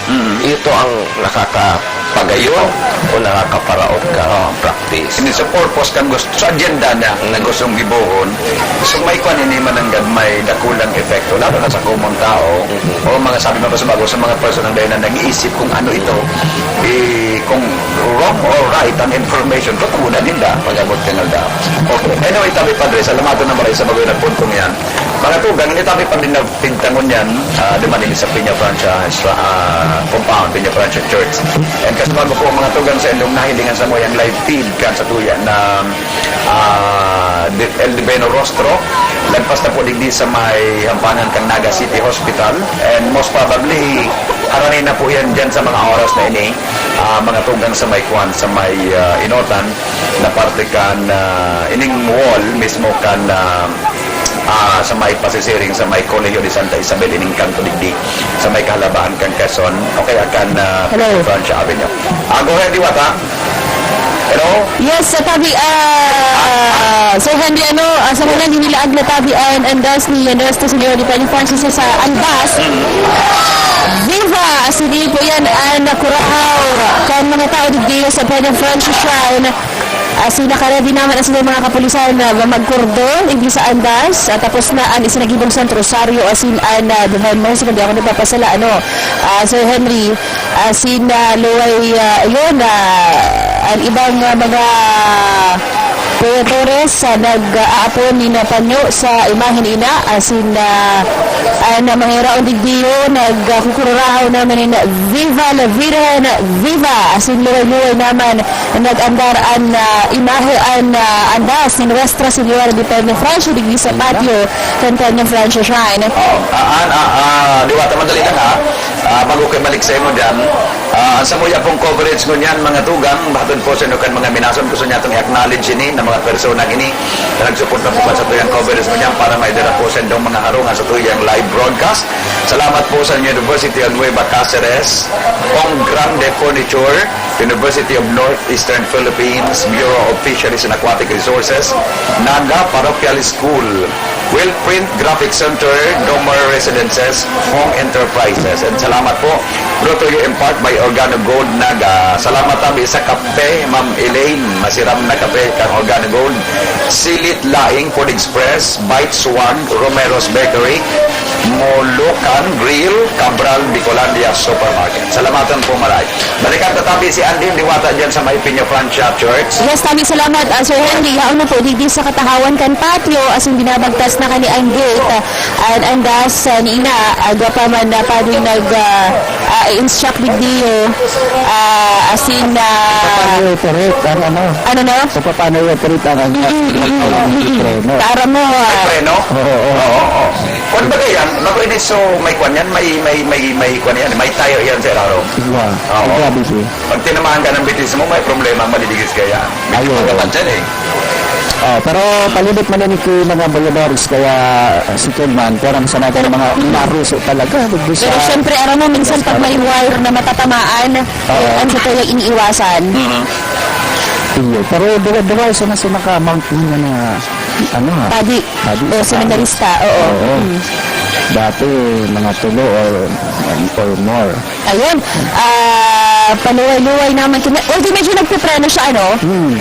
ito ang nakakapagayon o nakakaparaot ka practice. Ini sa purpose kan gusto, sa agenda niya na gustong gibohon. So may kwan ini mananggad, may dakulang epekto, lalo na sa komon tao o mga sabi mo pa sa bago, sa mga personang dahil na nag-iisip kung ano ito, eh, kung wrong or right ang information, tutugunan ninda, pag-abot ka nga daw. Okay. Anyway, tabi padre, salamatan na maray sa bago na puntong yan. Mga tugang, ini tabi padre na pigtangon yan, ah, di man ini sa Peña Francia, sa, ah, compound, Peña Francia Church. And kasama ko po, mga tugang, sa inyong nahilingan sa mo yung live feed kan sa tuya na ah, di- El Divino Rostro. Lagpas na po digdi sa may hampangan kan Naga City Hospital. And most probably, harani na po yan dyan sa mga oras na ini. Ah, mga tugang sa may kwan, sa may ah, inotan na parte kan ah, ining wall mismo kan ah, ah, sa may pasisiring sa may Colegio de Santa Isabel, ining kanto digdi sa may kahalabahan kan Quezon o kaya kan ah, Hello. Francia Avenue. Ah, go ahead, Diwata. Hello? Yes, sa tabi, ah, Sir Henry, ano, ah, sa mga ninilaag na tabi, ah, ang andas ni Nuestra Señora de Peña Francia sa Andas. Viva! Sige po yan, ang nakurahaw kan mga tao digdi sa Peña Francia Shrine. Asin nakaready naman ang silang mga kapulisan na magkordon, hindi sa andas. At tapos na ang isinagibong Santo Rosario, asin ang uh, Divine Mercy, kung di ako nagpapasala, ano, ah, Sir Henry, asin uh, luway, ah, yun, ah, ang ibang ah, mga Pueblo Torres, ah, nag-aapon ni na panyo sa imahe ni ina, asin ah, ang mga iraon digdiyo, nagkukururahaw naman ni Viva la Virgen, Viva! Asin luway-luway naman nag-andar an ah, imahe an ah, andas ni Nuestra Señora de Peña Francia digdi sa patio kan Peña Francia Shrine. Oh, ah, ah, ah, ah, Diwata, madali lang ha. Ah, bago kayo balik sa imo dyan, ah, ang samuya pong coverage ngunyan, mga tugang, hatod po sa inyo kan mga minason, gusto niya itong i-acknowledge ini, na mga persona ini, na nagsuporta po sa tuyang coverage ngunyan para maidara po sa indong mga harungan sa tuyang live broadcast. Salamat po sa University of Nueva Caceres, Pong Grande Furniture, University of Northeastern Philippines, Bureau of Fisheries and Aquatic Resources, Naga Parochial School, Will Print Graphic Center, Domar Residences, Home Enterprises. And salamat po, brought to you in part by Organo Gold Naga. Salamat tabi sa kape, Ma'am Elaine. Masiram na kape kang Organo Gold. Silit Laing Food Express, Bites One, Romero's Bakery, Molocan Grill, Cabral, Bicolandia Supermarket. Salamatan po, maray. Balikan ta tabi si Andy Diwata dyan sa may Peña Francia Church. Yes, tabi salamat, ah, Sir Henry. Yaon na po, digdi sa katahawan kan patio, asin binabagtas na kani ang gate. Ah, an andas ah, ni ina, agwa pa man na pading nag ah, ah, instruct digdiyo. Ah, asin ah, Paano i-operate ang ano? ano no? So, paano i-operate ang ang Mm, mm, mm, mm. preno? Tara mo, ah, Preno? Oo, oo. Oo, oo. Kwan ba yan? Bago ini, so may kwan yan? May, may, may, may kwan yan? May tayo yan sa iraro. Iwa. Oo. Grabe siya. Pag tinamaan ka ng bitis mo, may problema, maliligis ka yan. Ayun. Magkapat yan eh. Oh, pero palibot man yan ito yung mga boyadores, kaya uh, si Kenman, parang sa natin mga maruso talaga. Gusto pero syempre, aram mo, minsan pag may wire na matatamaan, eh, ano sa talaga iniiwasan? Iyo. Pero duwa-duwa, isa na sa naka-mount niya na, ano ha? Padi. Padi O, sa seminarista, oo. Oo. Mm. Dati, mga tulo or, or more. Ayun. Ah, paluway-luway naman. Kina- Although medyo nagpipreno siya, ano? Hmm.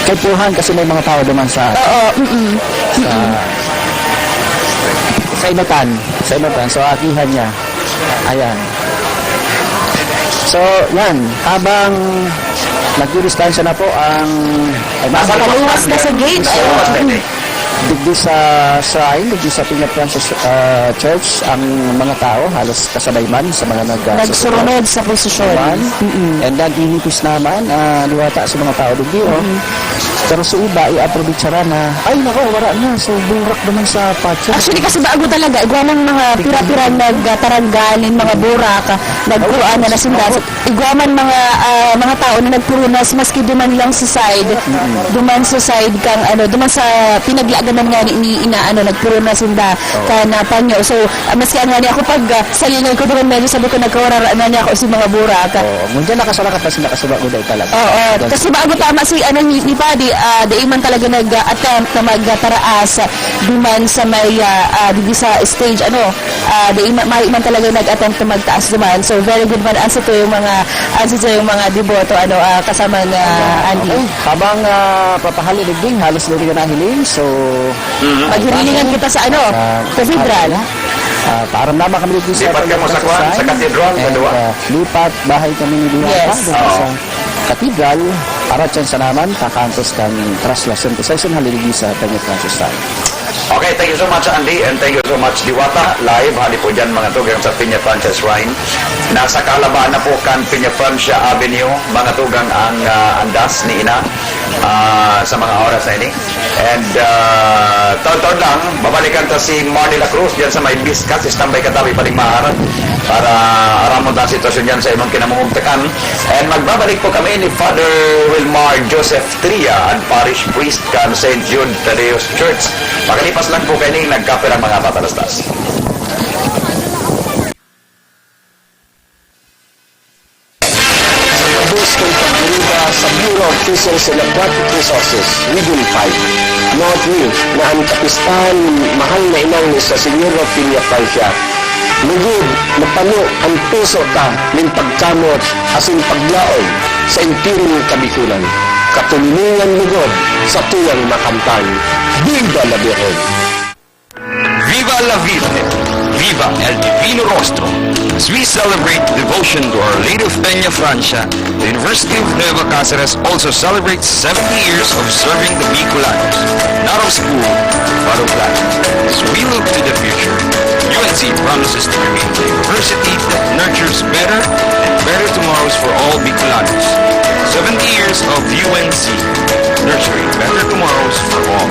Kaipuhan kasi may mga tao naman sa, Oo, mm sa, sa inutan. Sa inutan. So, akihan niya. Ayan. So, yan. Habang nagdidistansya na po ang... ay, Paluwas na sa gate. Paluwas na eh. Digdi sa shrine, digdi sa Peñafrancia, ah, Church, ang mga tao halos kasabay man sa mga nag, ah, Nagsurunod sa prosesyon. Naman. Mm-mm. And then, inipis naman, ah, liwata sa mga tao digdi, oh. Mm-mm. Pero sa iba, i-aprobichara na, "Ay, nako, wala na. So, burak naman sa patio." Actually, kasi bago talaga, igwa ng mga pira-pira nagtaranggal nin mga burak, ah, nagkuha na nasinda. Igwa man mga, ah, mga tao na nagpurunas maski duman lang sa side, duman sa side kang, ano, duman sa pinaglaganan nga ni, ni ina, ano, nagpurunas sinda kan, ah, panyo. So, ah, maski ang ngani ako pag, ah, salingay ko duman, medyo sabi ko, "Nagkawara na niya ako si mga burak." Oo, ngunyan nakasarakat na sila kasi bago daw talaga. Oo, kasi bago tama si, ano, ni, ni Paddy, ah, dai man talaga nag-attempt na magtaraas, ah, duman sa may, ah, ah, digdi sa stage, ano, ah, dai ma-, mayo man talaga nag-attempt na magtaas duman. So, very good man, as ito yung mga, as ito yung mga deboto, ano, ah, kasama na Andy. Okay. Habang, ah, papahali digdi, halos diri ka nahiling. So, Mhm. Maghirilingan kita sa, ano, sa cathedral. Ah, paaram lamang kami digdi sa Lipat kamo sa kwan, sa cathedral, sa and, duwa. Ah, lipat, bahay kami ni Diwata, Yes. doon Oo. sa cathedral, para dyan sa naman, kakantos kan traslasyon ko sa isang haligi sa Peñafrancia Shrine. Okay, thank you so much, Andy, and thank you so much, Diwata. Live, hali po dyan, mga tugang sa Peñafrancia Shrine. Nasa kalabaan na po kan Peñafrancia Avenue, mga tugang, ang, ah, andas ni Ina, ah, sa mga oras na ini. And, ah, taon-taon lang, babalikan ta si Marnie La Cruz dyan sa may Biscas, standby ka tabi, paling maaram, para aramon ta ang sitwasyon dyan sa imong kinamumugtakan. And magbabalik po kami ni Father Wilmar Joseph Tria, an parish priest kan Saint Jude Thaddeus Church. Makalipas lang po kaini, nagkapirang mga patalastas. Ubos kan pagdiriba sa Bureau of Fisheries and Aquatic Resources, Region five. Nawat mi na an kapistahan nin mahal na inong ni sa Señor Rafinha Francia. Lugod, mapano an puso ta nin pagkamot asin paglaom sa enterong Kabikolan. Katoninongan lugod sa tuyang makamtan. Viva la Virgen! Viva la Virgen! Viva el Divino Rostro! As we celebrate devotion to Our Lady of Peñafrancia, the University of Nueva Cáceres also celebrates seventy years of serving the Bicolanos. Not of school, but of life. As we look to the future, U N C promises to remain a university that nurtures better and better tomorrows for all Bicolanos. Seventy years of U N C, nurturing better tomorrows for all.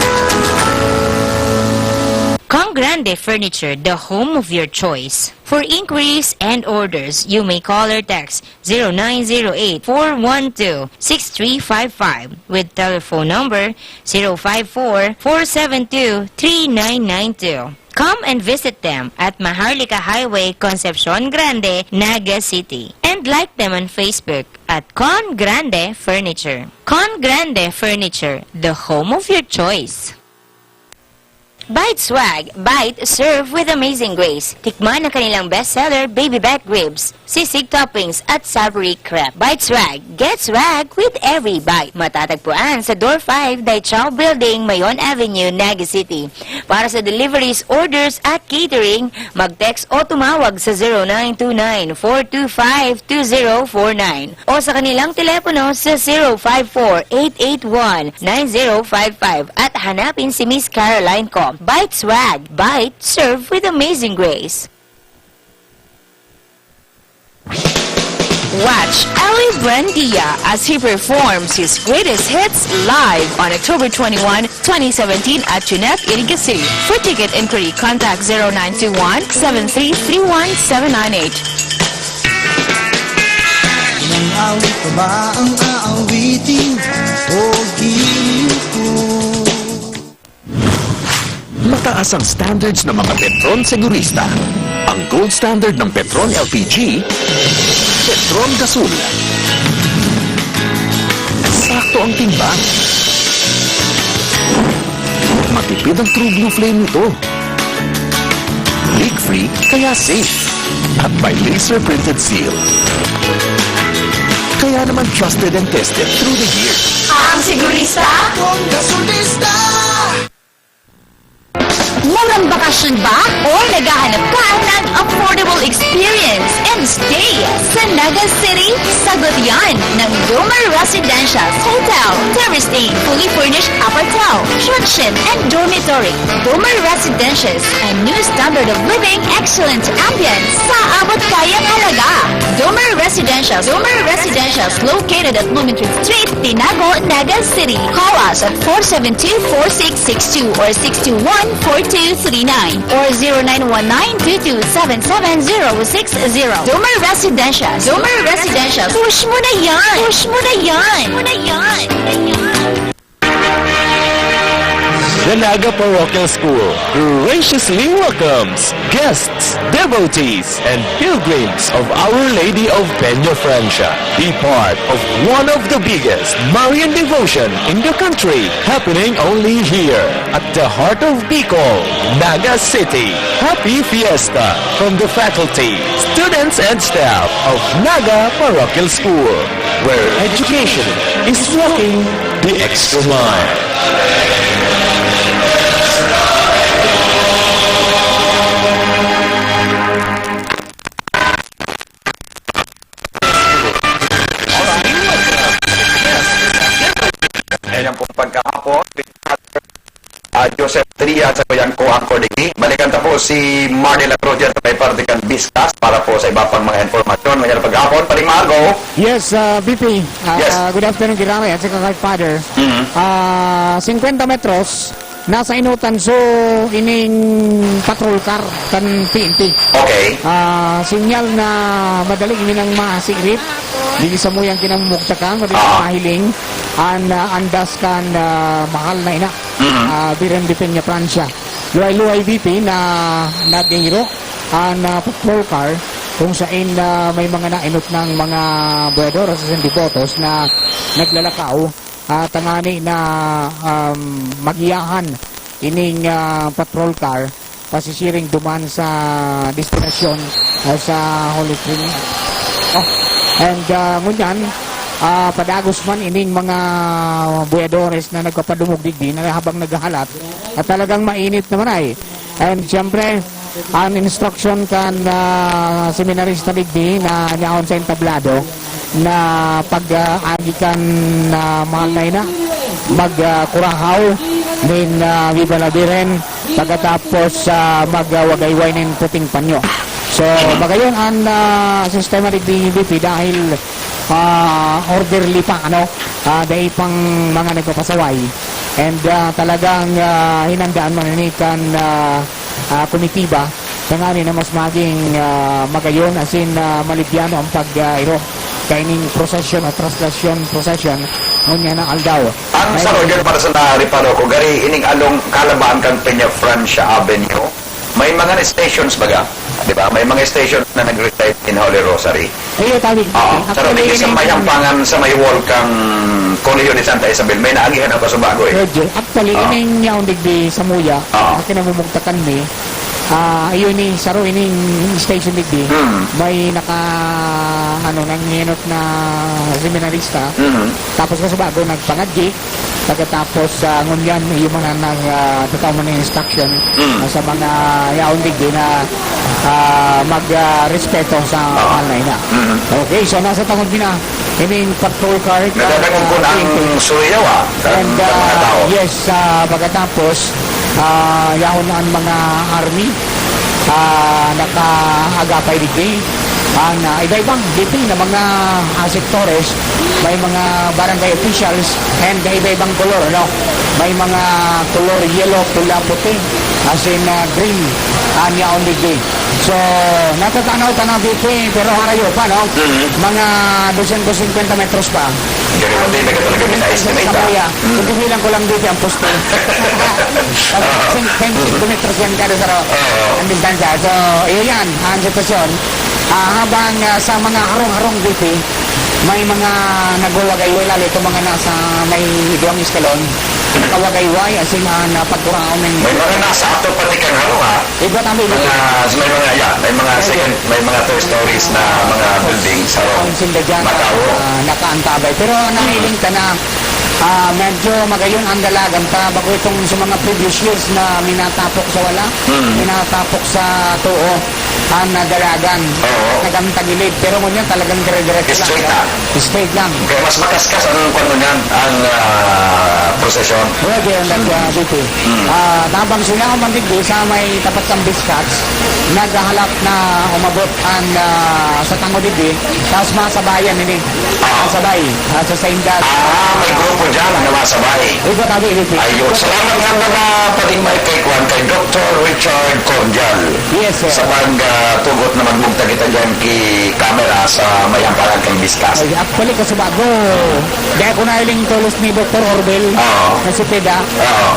Con Grande Furniture, the home of your choice. For inquiries and orders, you may call or text zero nine zero eight, four one two, six three five five with telephone number zero five four, four seven two, three nine nine two. Come and visit them at Maharlika Highway, Concepcion Grande, Naga City. And like them on Facebook at Con Grande Furniture. Con Grande Furniture, the home of your choice. Bite Swag, bite, serve with amazing grace. Tikman ang kanilang bestseller, baby back ribs, sisig toppings, at savory crepe. Bite Swag, get swag with every bite. Matatagpuan sa Door five, Dai Chao Building, Mayon Avenue, Naga City. Para sa deliveries, orders, at catering, mag-text o tumawag sa zero nine two nine, four two five, two zero four nine. O sa kanilang telepono sa zero five four, eight eight one, nine zero five five at hanapin si Miss Caroline Kong. Bite Swag, bite, serve with amazing grace. Watch Ellie Buendia as he performs his greatest hits live on October twenty-one, twenty seventeen at UNEP Iriga City. For ticket inquiry, contact zero nine two one, seven three three one seven nine eight. Ilang awit pa ba ang aawitin o hiling ko? Mataas ang standards ng mga Petron Segurista. Ang gold standard ng Petron L P G, Petron Gasol. Sakto ang timbang. Matipid ang True Blue Flame nito. Leak-free, kaya safe. At may laser-printed seal. Kaya naman trusted and tested through the years. Ang Segurista. Ang Gasolista. Pambakasyon ba o naghahanap ka ng affordable experience and stay sa Naga City? Sagot yan ng Domer Residentials Hotel, Terrace A, fully furnished apartment, junction and dormitory. Domer Residentials, a new standard of living, excellent ambience sa abot kayang halaga. Domer Residentials, Domer Residentials, located at Lumentric Street, Tinago, Naga City. Call us at four seven two, four six six two or six two one, four two three nine or zero nine one nine two two seven seven zero six zero. Domer Residential. Domer Residential. Push mo na yan! Push mo na yan! Push mo na yan! The Naga Parochial School graciously welcomes guests, devotees, and pilgrims of Our Lady of Peña Francia. Be part of one of the biggest Marian devotion in the country, happening only here at the heart of Bicol, Naga City. Happy Fiesta from the faculty, students, and staff of Naga Parochial School, where education is walking the extra mile. Ayan pong pagkahapon, ah, Joseph Tria sa Kuyang Kuhang Cordigi. Balikan ta po si Mar de la Cruz dyan sa may parte kan Biscas para po sa iba pang mga informasyon. Ngayong pagkahapon, Paring Margo. Yes, ah, V P. Ah, Yes. Good afternoon, Giraray, at saka kay Father. Mhm. Ah, singkwenta metros, nasa inotan so ining patrol car kan P N P. Okay. Ah, sinyal na madali ini nang masirip. Di samuyang kinamumugtakan, madali Ah. mahiling an, ah, andas kan, ah, mahal na ina. Mhm. Ah, Biren de Peña Francia. Luhay-luhay V P na nagihiro an, ah, patrol car kung sain, ah, may mga nainot ng mga boyador sa San Devotos na naglalakaw, ah, tangani na, um, magiyahan ining, ah, patrol car pasisiring duman sa destinasyon, ah, sa Holy Trinity. Oh, and, ah, ngunyan, ah, padagos man ining mga boyadores na nagpapadumog digdi na habang naghahalat, at talagang mainit naman ay. And siyempre, ang instruction kan, ah, seminarista digdi na nyaon sa entablado na pag, ah, agi kan, ah, mahal na ina, mag, ah, kurahaw nin, ah, Viva la Virgen, pagkatapos, ah, mag, ah, wagayway nin puting panyo. So, magayon ang, ah, sistema digdi, V P, dahil ah, orderly pa, ano, ah, dai pang mga nagpapasaway. And, ah, talagang, ah, hinandaan man ini kan, ah, ah, komitiba, tanganing na mas maging, ah, magayon, asin, ah, malibyano ang pag, ah, iro kaining prosesyon o traslasyon prosesyon ngunyan na aldaw. Ang May sa order para sa nareparo ko, gari ining along kalabaan kan Peña Francia Avenue. May mga stations baga, di ba? May mga stations na nag-recite in Holy Rosary. Iyo, tabi. Oo. Pero Actually, may isang ining may hampangan sa may wall kang Colegio de Santa Isabel. May naagihan ako sa bago eh. Medyo. Actually, Oo. ining yaon digdi sa Muya, Oo. na kinamumugtakan mi, ah, iyo ni saro ining station digdi. Mm. May naka, ano, nanginot na seminarista. Mm. Tapos kaso bago nagpangadji, Pagkatapos, ah, ngunyan, iyo man ang nag, ah, tataw man ng instruction, Mm. ah, sa mga yaon digdi na, ah, mag, ah, respeto sa Oo. mahal na ina. Mm. Okay, so nasa tangod mi na, ining patrol car, Nadadangog ko ah, na ang P N P. suyaw, ah, ng And, mga ah, tao. yes, ah, pagkatapos, ah, yaon na ang mga army, ah, nakaagapay digdi. Ang, ah, iba-ibang V P na mga, ah, sektores, may mga barangay officials, and iba-ibang kolor, ano? May mga kolor yellow, pula, puti, as in, ah, green, ang yaon digdi. So, natatanaw ta na V P, pero harayo pa, no? Mhm. Mga dosyentos singkwenta metros pa. Pero hindi na talaga Ang may na-estimate, ah. Samuya. Mm. Kung tigilan ko lang dito ang poste. Sing-, sing-, kilometers yan kada sa ro-, Oo. ang distansya. So, iyo yan, ang sitwasyon. Ah, habang, ah, sa mga harong-harong V P, may mga nagwawagayway, lalo itong mga nasa may duwang eskalon. Nakawagayway, as in, ah, napagkuraon ng May mga nasa ato pati kang harong, ha? Iba kami, Mga, may mga, yeah, may mga Pwede. second, may mga two stories na mga building sa Ang sinda dyan, Macau. ah, nakaantabay. Pero nahiling ka na, Ah, medyo magayon ang dalagan ta, bako itong sa mga previous years na minatapok sa wala, Hmm. minatapok sa tuo, ang, ah, dalagan. Oo. Nagamtagilid, pero ngunyan talagang dire-diretso lang. Straight lang. Straight lang. Kaya mas makaskas ang, ano niyan, ang, ah, prosesyon. Pwede yan, Hmm. ah, Vicky. Hmm. Ah, tabang sila ang mandigdi sa may tapat sa Biscats, naghahalap na umabot ang, ah, sa tango digdi, tapos masabayan nini. Ah. Masabay, ah, sa Saint Gal. Ah, may grupo dyan na masabay. Iba tabi, iba. Ayun. Salamat nga pala, Pading Mike, kay Kwan, kay Doktor Richard Cordial. Yes, sir. Sa pag, ah, tugot na magmugta kita dyan ki camera sa may hamparan kang Biscats. Ay, actually, kasi bago, di ako nahiling tulos ni Doktor Orbel Oo. na si Peda. Oo.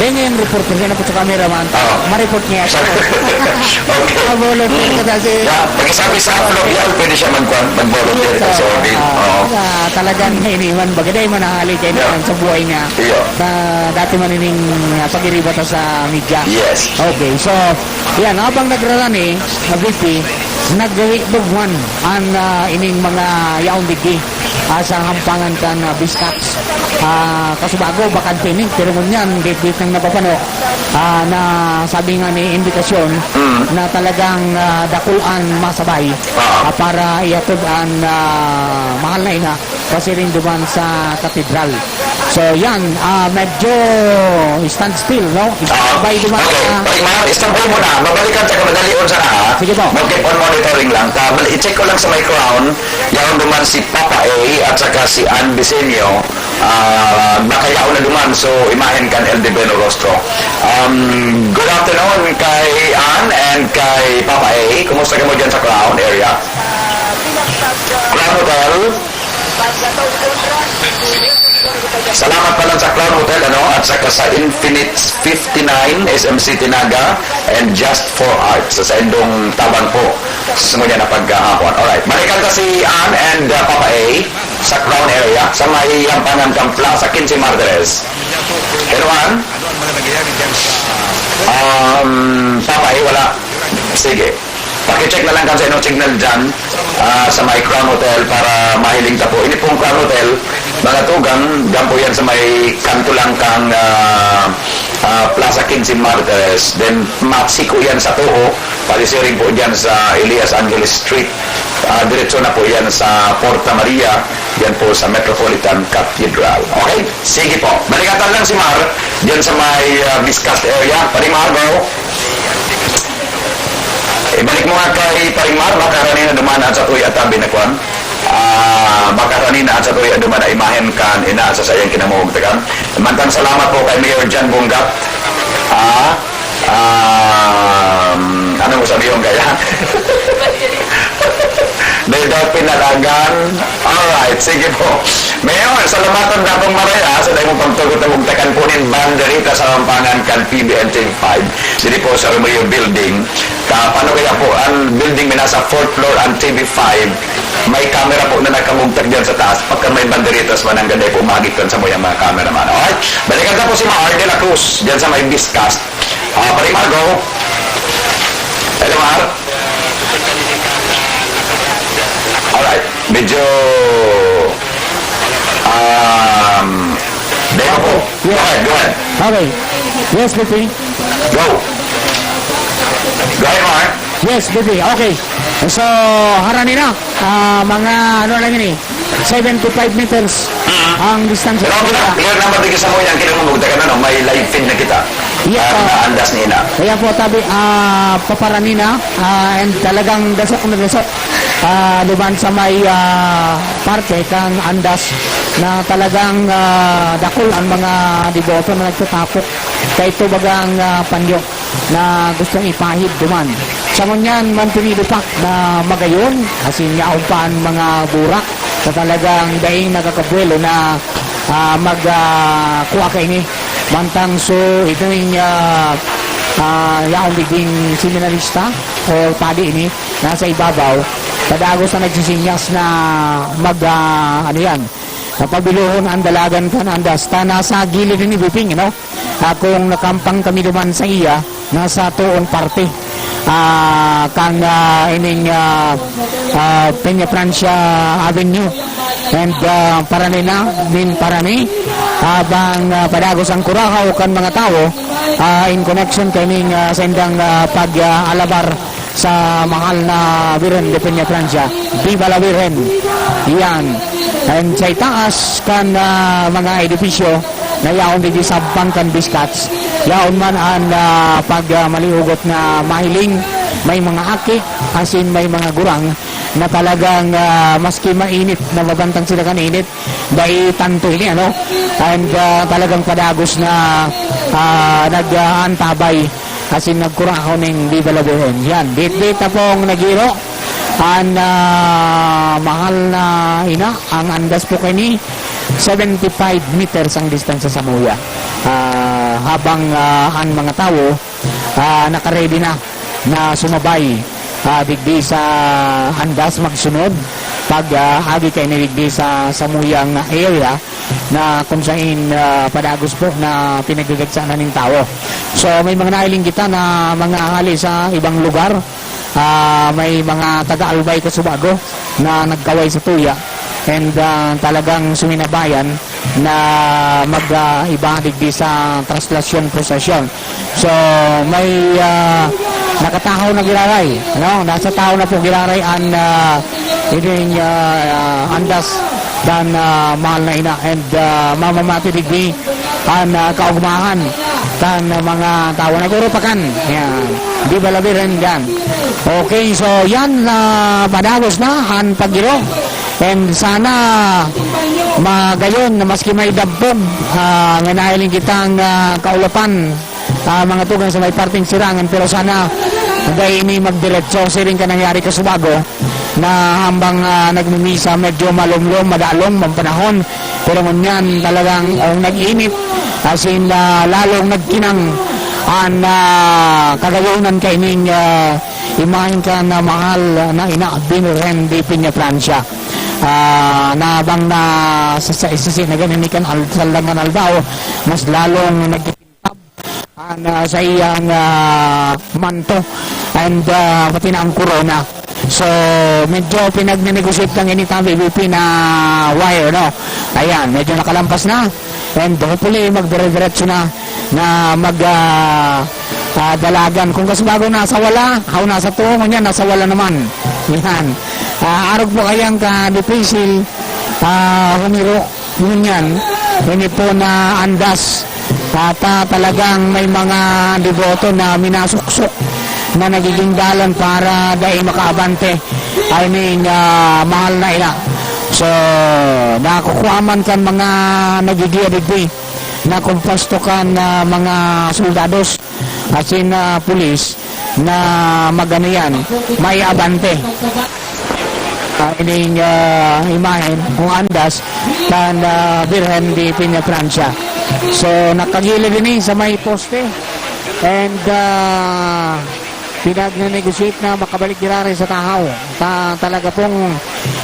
Then yung reporter, siya na po sa cameraman. Oo. Ma-report niya siya. Okay. Ah, volunteer Mm. ka kasi. Yeah, pakisabi sa Aflop yan, pwede siya mag-, mag-volunteer Yes, sa oo. Orbel. Ah, Oo. ah, talagang iniwan. Bagay na yung manahali kayo Yeah. naman sa buhay niya. Iyo. Sa dati manining, ah, pag-iriba ta sa media. Yes. Okay, so, yan, habang nagrarani, ah, V P, nagdugman ang, ah, ining mga yaon digdi, ah, sa hampangan kan, ah, Biscats. Ah, kasubago, bakante ni, pero ngunyan, bitbit nang napapano, ah, na sabi nga ni indikasyon Mm. na talagang, ah, dakul an masabay, Ah. ah, para ihatod an, ah, mahal na ina pasiring duman sa katedral. So, yan, ah, medyo standstill, no? Ah, Isabay duman okay. sa Pag ma-, standby muna. Babalikan sa kamadalion sana, ha? Sige po. Mag-keep on monitoring lang. Ta-, i-check ko lang sa may Crown. Yaon duman si Papa A at saka si Ann Bisenio. Ah, nakayaon na duman. So, imahen kan L D Beno Rostro. Um, good afternoon kay Ann and kay Papa A. Kumusta kamo dyan sa Crown area? Crown Hotel? Salamat pala sa Crown Hotel, ano, at saka sa Infinite fifty-nine, S M City Naga, and Just for Art, sa saindong tabang po. Sa ngunyan na pagkahapon. Alright, balikan ta si Ann and, uh, Papa A sa Crown area, sa may hampangan kan Plaza Quince Martires. Hello, Ann? Um, Papa A, wala. Sige. Pakicheck na lang kan sa inyong signal dyan, ah, sa may Crown Hotel para mahiling ta po. Ini pong Crown Hotel, mga tugang, dyan po yan sa may kanto lang kang, ah, ah, Plaza Quince Martires. Then, masiko yan sa tuo, pagsiring po dyan sa Elias Angeles Street. Ah, diretso na po yan sa Porta Maria, yan po sa Metropolitan Cathedral. Okay? Sige po. Balikatan lang si Mar, dyan sa may, ah, Biscast area. Pare Mar, go. Ibalik mo nga kay Paring Mar, baka harani na duman an satoy a tabi na kwan. Ah, baka harani na an satoy a duman na imahen kan ina sa saiyang kinamugtakan. Mantang salamat po kay Mayor John Bungat. Ah, um, ano mo sabihin kaya? May daw pinalagan. Alright, sige po. Mayor, salamaton na pong maraya sa dahil mong pagtugot na bugtakan po nin banderita sa Pampangan kan P B N T V five. Diri po sa Romeo Building. Ta, paano kaya po, ang building may nasa fourth floor, ang T V five, may camera po na nakabugtak dyan sa taas. Pagka may banderitas, mananggad ay po mahagit kan sa muyang mga cameraman. Alright? Balikan ta po si Mar de la Cruz, dyan sa may Biscast. Ah, Pare Margo. Hello, Mar. Alright. Medyo, um, demo po. Go ahead, go ahead. Okay. Yes, P P. Go. Go ahead, Mar. Yes, P P. Okay. So, harani na. Ah, mga ano lang ini, seventy-five meters Mm. ang distansya. Pero okay na, clear naman din sa mo yan. Kailangan mo magdagan, ano, may live feed na kita. Yes, Ah, sir. Naandas ni Ina. Kaya po, tabi, ah, paparani na, ah, and talagang dasok na dasok, ah, duman sa may, ah, parte kang andas na talagang, ah, dakul ang mga deboto na nagtatapok. Kaya ito bagang, ah, panyo na gustong ipahid duman. Sa ngunyan, mantinido pa na magayon, asin yaon pa an mga burak na talagang daing nakakabuelo na, ah, mag, ah, kuha kaini. Mantang so, ito yung, ah, ah, yaon digding seminarista o padi ini, nasa ibabaw. Padagos na nagsisinyas na mag, ah, ano yan, napabilohon ang dalagan kan andas. Ta nasa gilid ni Biping, no? Ah, kung nakampang kami duman sa iya, nasa tuong parte, ah, kan, ah, ining, ah, ah, Peña Francia Avenue. and, ah, Paranina, nin Parani, habang, ah, padagos ang kurahaw kan mga tawo, ah, in connection kaining, ah, saindang, ah, pag, ah, alabar sa mahal na Birhen de Peña Francia. Viva la Virgen! Iyan. And sa itaas kan, ah, mga edipisyo na yaon digdi sa Bangkan Biscats, yaon man an, ah, pag, ah, malihugot na mahiling, may mga aki, asin may mga gurang na talagang, ah, maski mainit na mabantang sila kan init, dai tanto ini, ano? And, ah, talagang padagos na, ah, nag-aantabay asin nagkurahaw ning Viva la Virgen. Yan, bitbit na pong nagiro an, ah, mahal na ina. Ang andas po kaini, seventy-five meters ang distansya samuya. Ah, habang, ah, ang mga tawo, ah, nakaready na na sumabay, ah, digdi sa andas magsunod pag, ah, agi kaini digdi sa samuyang area na kung sain, ah, padagos po na pinagdadagsa na nin tawo. So, may mga nahiling kita na mga hali sa ibang lugar, ah, may mga taga-Albay Casubago na nagkaway sa tuya and, ah, talagang suminabayan na mag, ah, iba digdi sa traslasyon prosesyon. So, may, ah, nakatahaw na giraray, ano? Nasa tahaw na po giraray an, ah, ining, ah, andas kan, ah, mahal na ina and, ah, mamamati digdi an, ah, kaugmahan kan, ah, mga tawo. Nag-urupakan. Yan. Viva la Virgen dyan. Okay, so yan, ah, padagos na an pagiro. And sana magayon na maski may dagpog, ah, nga nahiling kitang, ah, kaulapan, ah, mga tugang sa may parteng Sirangan, pero sana dai ini magdiretso. Siring kan nangyari Casubago, na hambang, ah, nagmimisa, medyo malomlom, madalom ang panahon. Pero ngunyan talagang, oh, nag-init, asin, ah, lalong nagkinang an, ah, kagayonan kaining, ah, imahen kan, ah, mahal na ina, Birhen de Peña Francia. Ah, na bang na sa, sa isisi na ganyan kan al-, sa langan aldaw, mas lalong nagkikintab an, ah, sa iyang, ah, manto and, ah, pati na ang korona. So, medyo pinagnenegosyate lang ini ta, B B P, na wire, no? Ayan, medyo nakalampas na. And hopefully, magdire-diretso na, na mag, ah, ah, dalagan. Kung Casubago nasa wala, ako nasa tuo, ngunyan, nasa wala naman. Yan. Ah, arog po kayang ka-difícil, ah, humiro. Ngunyan, ini po na andas. At, ah, talagang may mga deboto na minasuksok na nagiging dalan para dai makaabante. I mean, ah, mahal na ina. So, nakukuha man kan mga nagigiya digdi na komposto kan, ah, mga soldados, asin, ah, pulis na magano yan, may abante. Ah, ining, ah, imahen, kung andas, kan, ah, Birhen de Peña Francia. So, nakagilid ini sa may poste. And, ah, pinagnenegosyate na makabalik giraray sa tahaw. Ta-, talaga pong,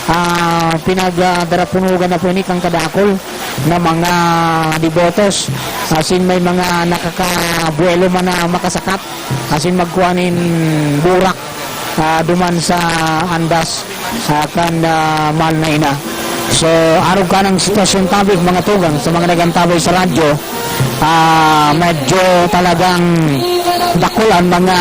ah, pinagdarapunugan na po ini kan kadakul na mga debotos. Asin may mga nakakabuelo man na makasakat. Asin magkua nin burak, ah, duman sa andas, ah, kan, ah, mahal na ina. So, arog kan ang sitwasyon tabi, mga tugang, sa mga nagantabay sa radyo, ah, medyo talagang dakul ang mga,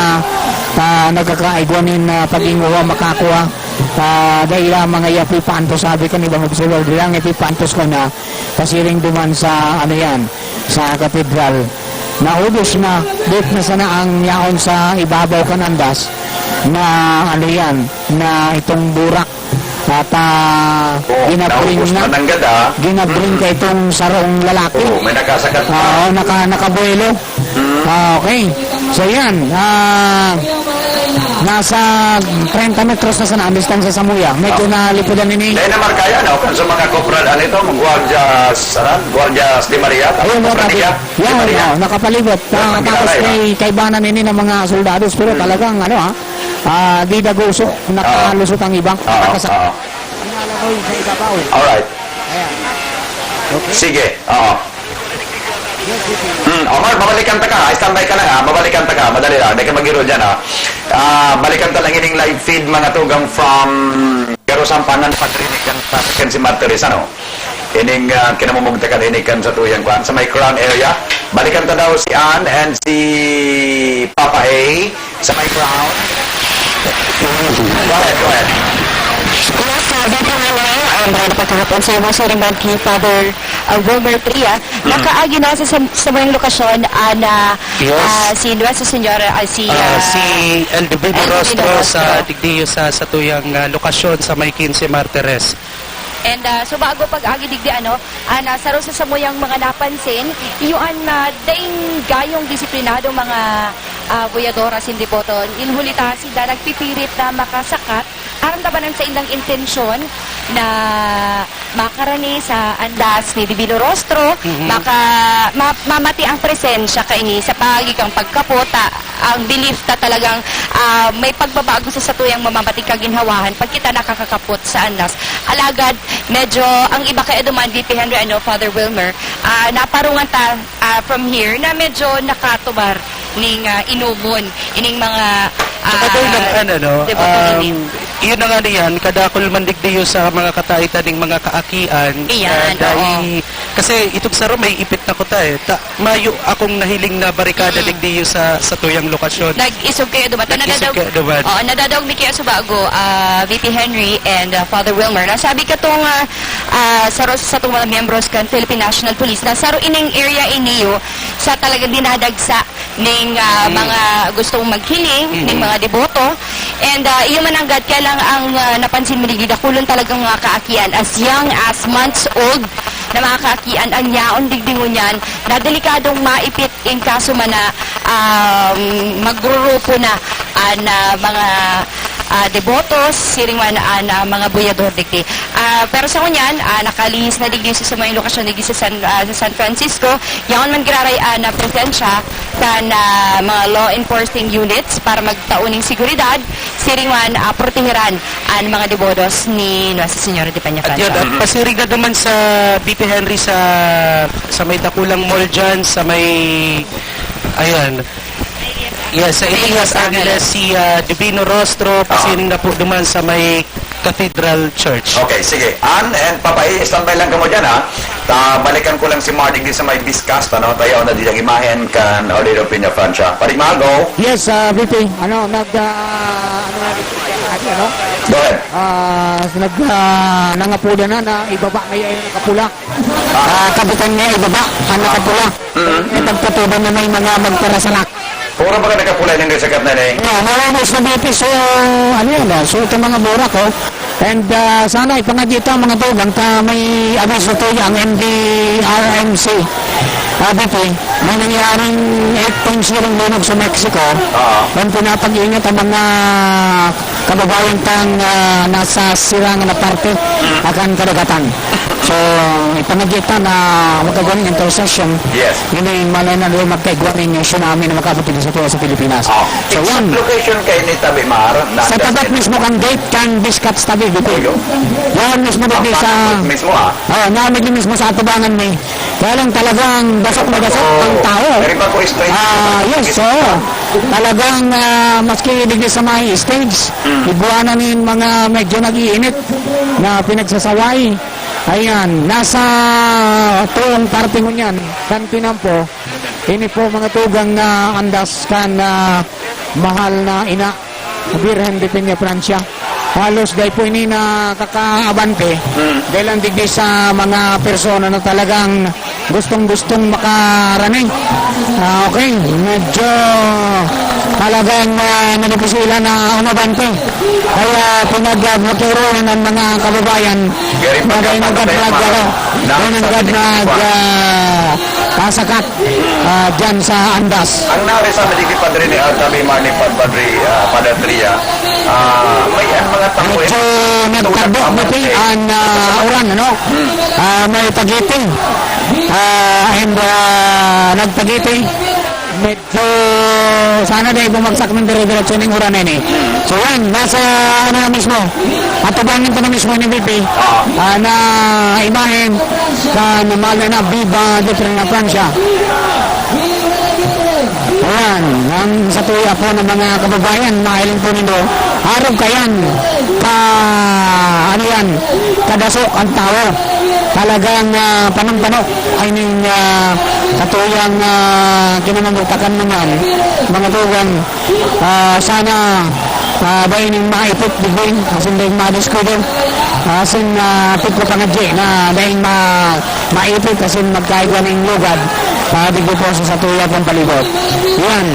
ah, nagkakaigwa nin, ah, pag-inguha, makakua. Ah, dai lamang iya pipaantos, sabi kan ibang observer, dai lang ipipaantos ko na pasiring duman sa, ano yan, sa katedral. Naubos na, dito na sana ang yaon sa ibabaw kan andas na, ano yan, na itong burak. At, ah, Oo, ginabring naubos na, na nanggad, ah. Ginabring Mm. ka itong sarong lalaki. Oo, may nakasakat pa. Oo, naka-, nakabuelo. Mm. Ah, okay. So, yan. Ah, nasa treinta metros na sana ang distansya samuya. Medyo Oo. nalipudan ini. Dahil na markaya, no? Kan sa mga kopral, ano ito? Mga gwardiya, saran? Gwardiya de Maria? Ayun, Kopral mga niya? Yan, Maria? Oh, nakapalibot. Yan, Ah, tapos Maria, may kaibanan ini ng mga soldados, pero Mm. talagang, ano, ah, ah, di daguso, nakalusot ang iba. Oo, Nakasa- oo. Inalagay sa ibabaw. Alright. Ayan. Okay. Sige, oo. Hmm, Omar, babalikan ta ka. Standby ka lang, ha. Babalikan ta ka. Madali lang. Di ka mag-iro dyan, ha. Ah, balikan ta lang ining live feed, mga tugang, from Garo Sampangan, Patrick, kan, kan si Martires, ano? Ining, ah, kinamumugtakan, ini kan sa tuyang kwan, sa may crown area. Balikan ta daw si Ann and si Papa A. Sa may ground. Go ahead, go ahead. Yes, uh, dito nga na, um, marami pa kahapon sa mga siring man ki Father, uh, Wilmer Tria. Mm. Nakaagi na sa, sa, sa mayong lokasyon, ah, na, Yes. ah, si Nuestra Señora, ah, si, Ah, ah, si Elder Bibo Elder Bibo Rostro Rostro. sa digdi sa, sa tuyang, ah, lokasyon sa may quince Martires. And, ah, so bago pag-agi digdi, ano, ah, na saro sa samuyang mga napansin, iyo an, ah, daing gayong disiplinadong mga, ah, buyador asin deboto. Nin huli ta, sinda nagpipirit na makasakat aram ta banan sa indang intensyon na makarani sa andas ni Divino Rostro, Mhm. maka-, ma-, mamati ang presensya kaini sa pagi kan pagkapot, ah, ang belief ta talagang, ah, may pagbabago sa satuyang mamamating kaginhawahan pag kita nakakakapot sa andas. Alagad, medyo ang iba kaya duman, V P Henry, ano, Father Wilmer, ah, naparungan ta, ah, from here na medyo nakatubar ning, ah, inumon, ining mga, Saka ah, doon ang ano, no, deboto um, ini. Yun na nga niyan, kadakul man digdiyo sa mga kataitan ning mga kaakian, Iyan, ah, dahil, oo. kasi itong saro may ipit na kuta, eh. Ta-, mayo akong nahiling na barikada Mm. digdiyo sa, sa tuyang lokasyon. Nag-isog kayo duman. Nag-isog Nadadaog, kayo duman. oo, nadadaog mi kayo sa bago, ah, V P Henry and, ah, Father Wilmer. Nasabi ka tong, ah, ah, saro sa satong mga miyembros kan Philippine National Police na saro ining area iniyo sa talagang dinadagsa ning, ah, Mm. mga gustong maghiling, ning Mm. mga deboto. And, ah, iyo man nanggad, kaya lang ang, ah, napansin mi digdi, dakulon talagang mga kaakian, as young as months old na mga kaakian ang yaon digdi ngunyan, na delikadong maipit in kaso man na, um, magrurupo na an, ah, mga, ah, debotos, siring man an, ah, mga buyador digdi. Ah, pero sa ngunyan, ah, nakalihis na digdi sa mayong lokasyon digdi sa San, ah, sa San Francisco. Yaon man giraray an, ah, presensya kan, ah, mga law enforcing units para magtao ning seguridad, siring man, ah, proteheran an mga debotos ni Nuestra Señora de Peña At yun, Francia. at pasiring na naman sa V P Henry sa, sa may dakulang mall dyan, sa may, ayan. Yes, sa Elias Elias Angeles, Angeles. si, ah, Divino Rostro, Ah. pasiring na po naman sa may Cathedral Church. Okay, sige. Ann and Papa A, standby lang kamo dyan, ha? Ta, balikan ko lang si Mardik din sa may Biscast, ano? Tayaw na din ang imahen kan Ordero Peña Francia. Paring Mago. Yes, ah, V P, ano, nag, ah, ano, ano, ano? Go ahead. Ah, nag, ah, nangapoda na, na ibaba na yung nakapula. Ah, kapitan niya, ibaba, ang nakapula. Mm. May pagpatuban na may mga magparasalak. Puro ba ka nakapula yung sakat na, Neng? No, malinis na bipis, so, ano yan, ah, so, itong mga burak, oh. And, ah, sana ipangagi ito, mga tugang, ta may abiso to yung N D R M C. Ah, B P, may nangyaring eight point zero linog sa Mexico. Oo. And pinapag-ingat ang mga kababayan tang, ah, nasa sirangan na parte Mm. akan kadagatan. So, ipangagi ta na magkagawang intercession. Yes. Yun ay malay na rin magkaigwa ng tsunami na makaabot dito sa tuwa sa Pilipinas. Oh. So, Exact yan. location kayo ni Tabi Mar, na Sa tapat mismo kang gate, kang Biscats tabi, dito. Oh, yun. Yan mismo dito Ang sa, mismo, ah. oh, na medyo mismo sa atubangan ni. Kaya lang talagang dasok na dasok Oh. ang tao. Pero pag ko straight, Ah, yes, so, talagang, ah, maski digdi sa may stage, Mm. igwa na nin mga medyo nag-iinit na pinagsasaway. Ayan, nasa tuong parte ngunyan, kan tinampo. Ini po mga tugang na andas kan, ah, mahal na ina, Birhen de Peña Francia. Halos dai po ini nakakaabante. Hmm. Dahil lang digdi sa mga persona na talagang gustong-gustong makarani. Ah, okay, medyo talagang, ah, nanipisilan na umabante. Kaya pinag-, ah, magkaroon ng mga kababayan Gary, na dahil pagkatapos nagkadrag, tayo, ano, na dahil nagkadrag, ah, pasakat, ah, dyan sa andas. Ang nari sa Maliki Padre ni Alta, may Marni Padre, ah, Padre Tria, ah, may ang mga tapo, Medyo eh, nagtagbo, tulad Mati, pamangkin. Ang, ah, uran, ano? Hmm. Ah, may pagiting. Ah, and, ah, nagpagiting. Medyo sana dai bumagsak ng dire-diretso ning uran na ini. So yan, nasa ano na mismo, atubang nito na mismo yung M V P. Ah, na imahen kan Mahal na Ina, Viva de Prima Francia. Ayan, ang satuya po ng mga kababayan, mahiling po nindo, arog kayan, ka, ano yan, kadasok ang tao. Talagang ah, panong-pano ay ning ah, katuyang ah, kinamamutakan naman, mga tugang. Ah, sana ah, dai ning maipit digdi, asin dai madiskubre, asin ah, tipo pangadji na dai ma maipit asin magkaigwa ning lugad ah, digdi po sa satuya pong palibot. Yan.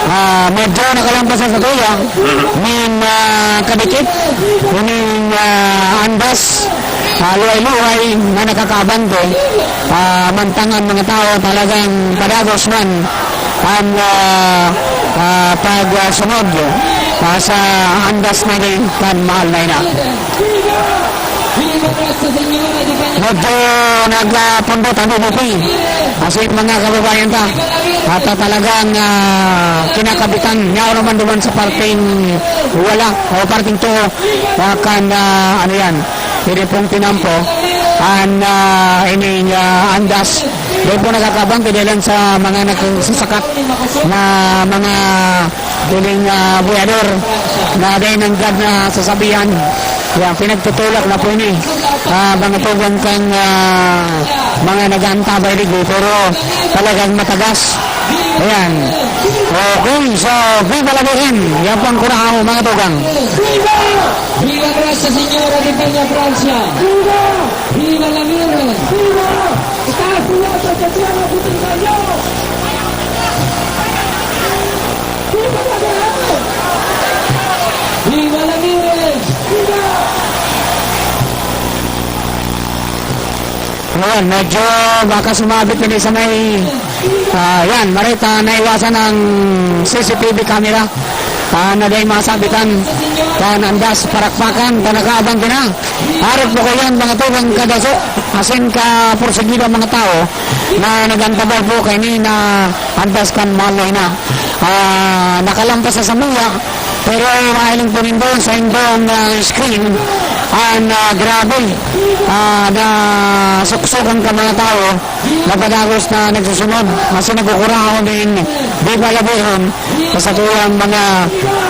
Ah, medyo nakalampas sa satuya, min ah, kadikit, ning ah, andas, ah, luhay-luhay na nakakaabante, ah, mantang ang mga tao talagang padagos man ang ah, ah, pagsunod ah, sa andas na ini kan Mahal na Ina. Medyo nagpundot ang M V P. Kasi mga kababayan ta, at ah, talagang ah, kinakabitan niya naman duman sa parting wala o parting tuo. Baka na ano yan, pwede pong tinampo ang ah, ining ah, andas. Doon po nakakabang kaya lang sa mga nagsasakat na mga piling ah, buhador na dahil nanggad na sasabihan. Kaya pinagtutulak na po ini. Ah, mga tugang kan ah, mga nag-aantabay digdi, pero talagang matagas. Ayan. O, kung sa Viva la Virgen, yan pang kurahaw, mga tugang. Viva Nuestra Señora de Peña Francia! Viva! Viva la Virgen! Viva! Itaas niyo sa Santiago Putingayo! Viva la Virgen! Viva la Virgen! Viva! Ayan, medyo baka sumabit na sa may, ah, yan, marita naiwasan ang C C T V camera. Ah, na dai masabitan kan andas parakpakan, ta nakaabang ka na. Arog po kayan, mga tugang kadaso, asin ka porsigido ang mga tao na nag-antabay po kaini na andas kan Mahal na Ina. Ah, nakalampas sa samuya, pero mahiling po nindo sa indong ah, screen, ang ah, grabe ah, na suksukan ka mga tao, napadagos na nagsusunod, kasi nagkukuraon din, di ba, labuhon, sa satuyang mga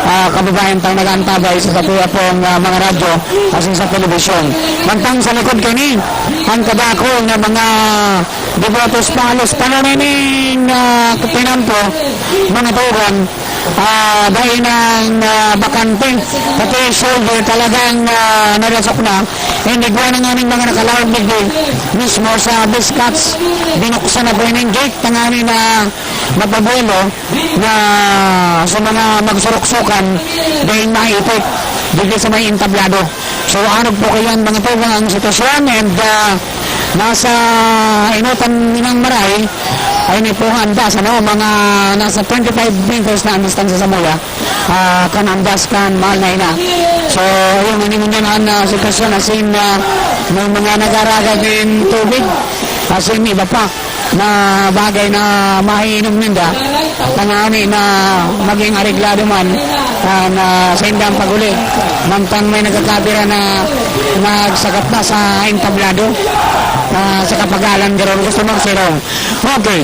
ah, kababayan tang nag-aantabay sa satuya pong ah, mga radyo, asin sa telebisyon. Mantang sa likod kani, ang kadako nga mga debotos palos, pananining ah, pinampo, mga tugang, ah, dahil ng ah, bakante, pati shoulder talagang ah, narasok na. Hindi ko na nga mga nakalaog digdi mismo sa Biscats, binuksan na po yung gate, tangani na mapabuelo na sa mga magsuruksukan dahil maipit digdi sa may entablado. So, arog po kayan, mga tugang, ang sitwasyon, and ah, nasa inutan ninang maray, ay ni po andas, ano, mga nasa twenty-five meters na ang distansya sa muya, ah, kan andas kan Mahal na Ina. So, ayun, ini ngunyan ang ah, sitwasyon, asin ah, may mga nagaragag ng tubig, asin iba pa na bagay na maiinom ninda, tangani na maging areglado man ah, na sa indang paguli. Mantang may nagkakabira na nagsakat na sa entablado, ah, sa kapagalan, garo gusto magsirong. Okay.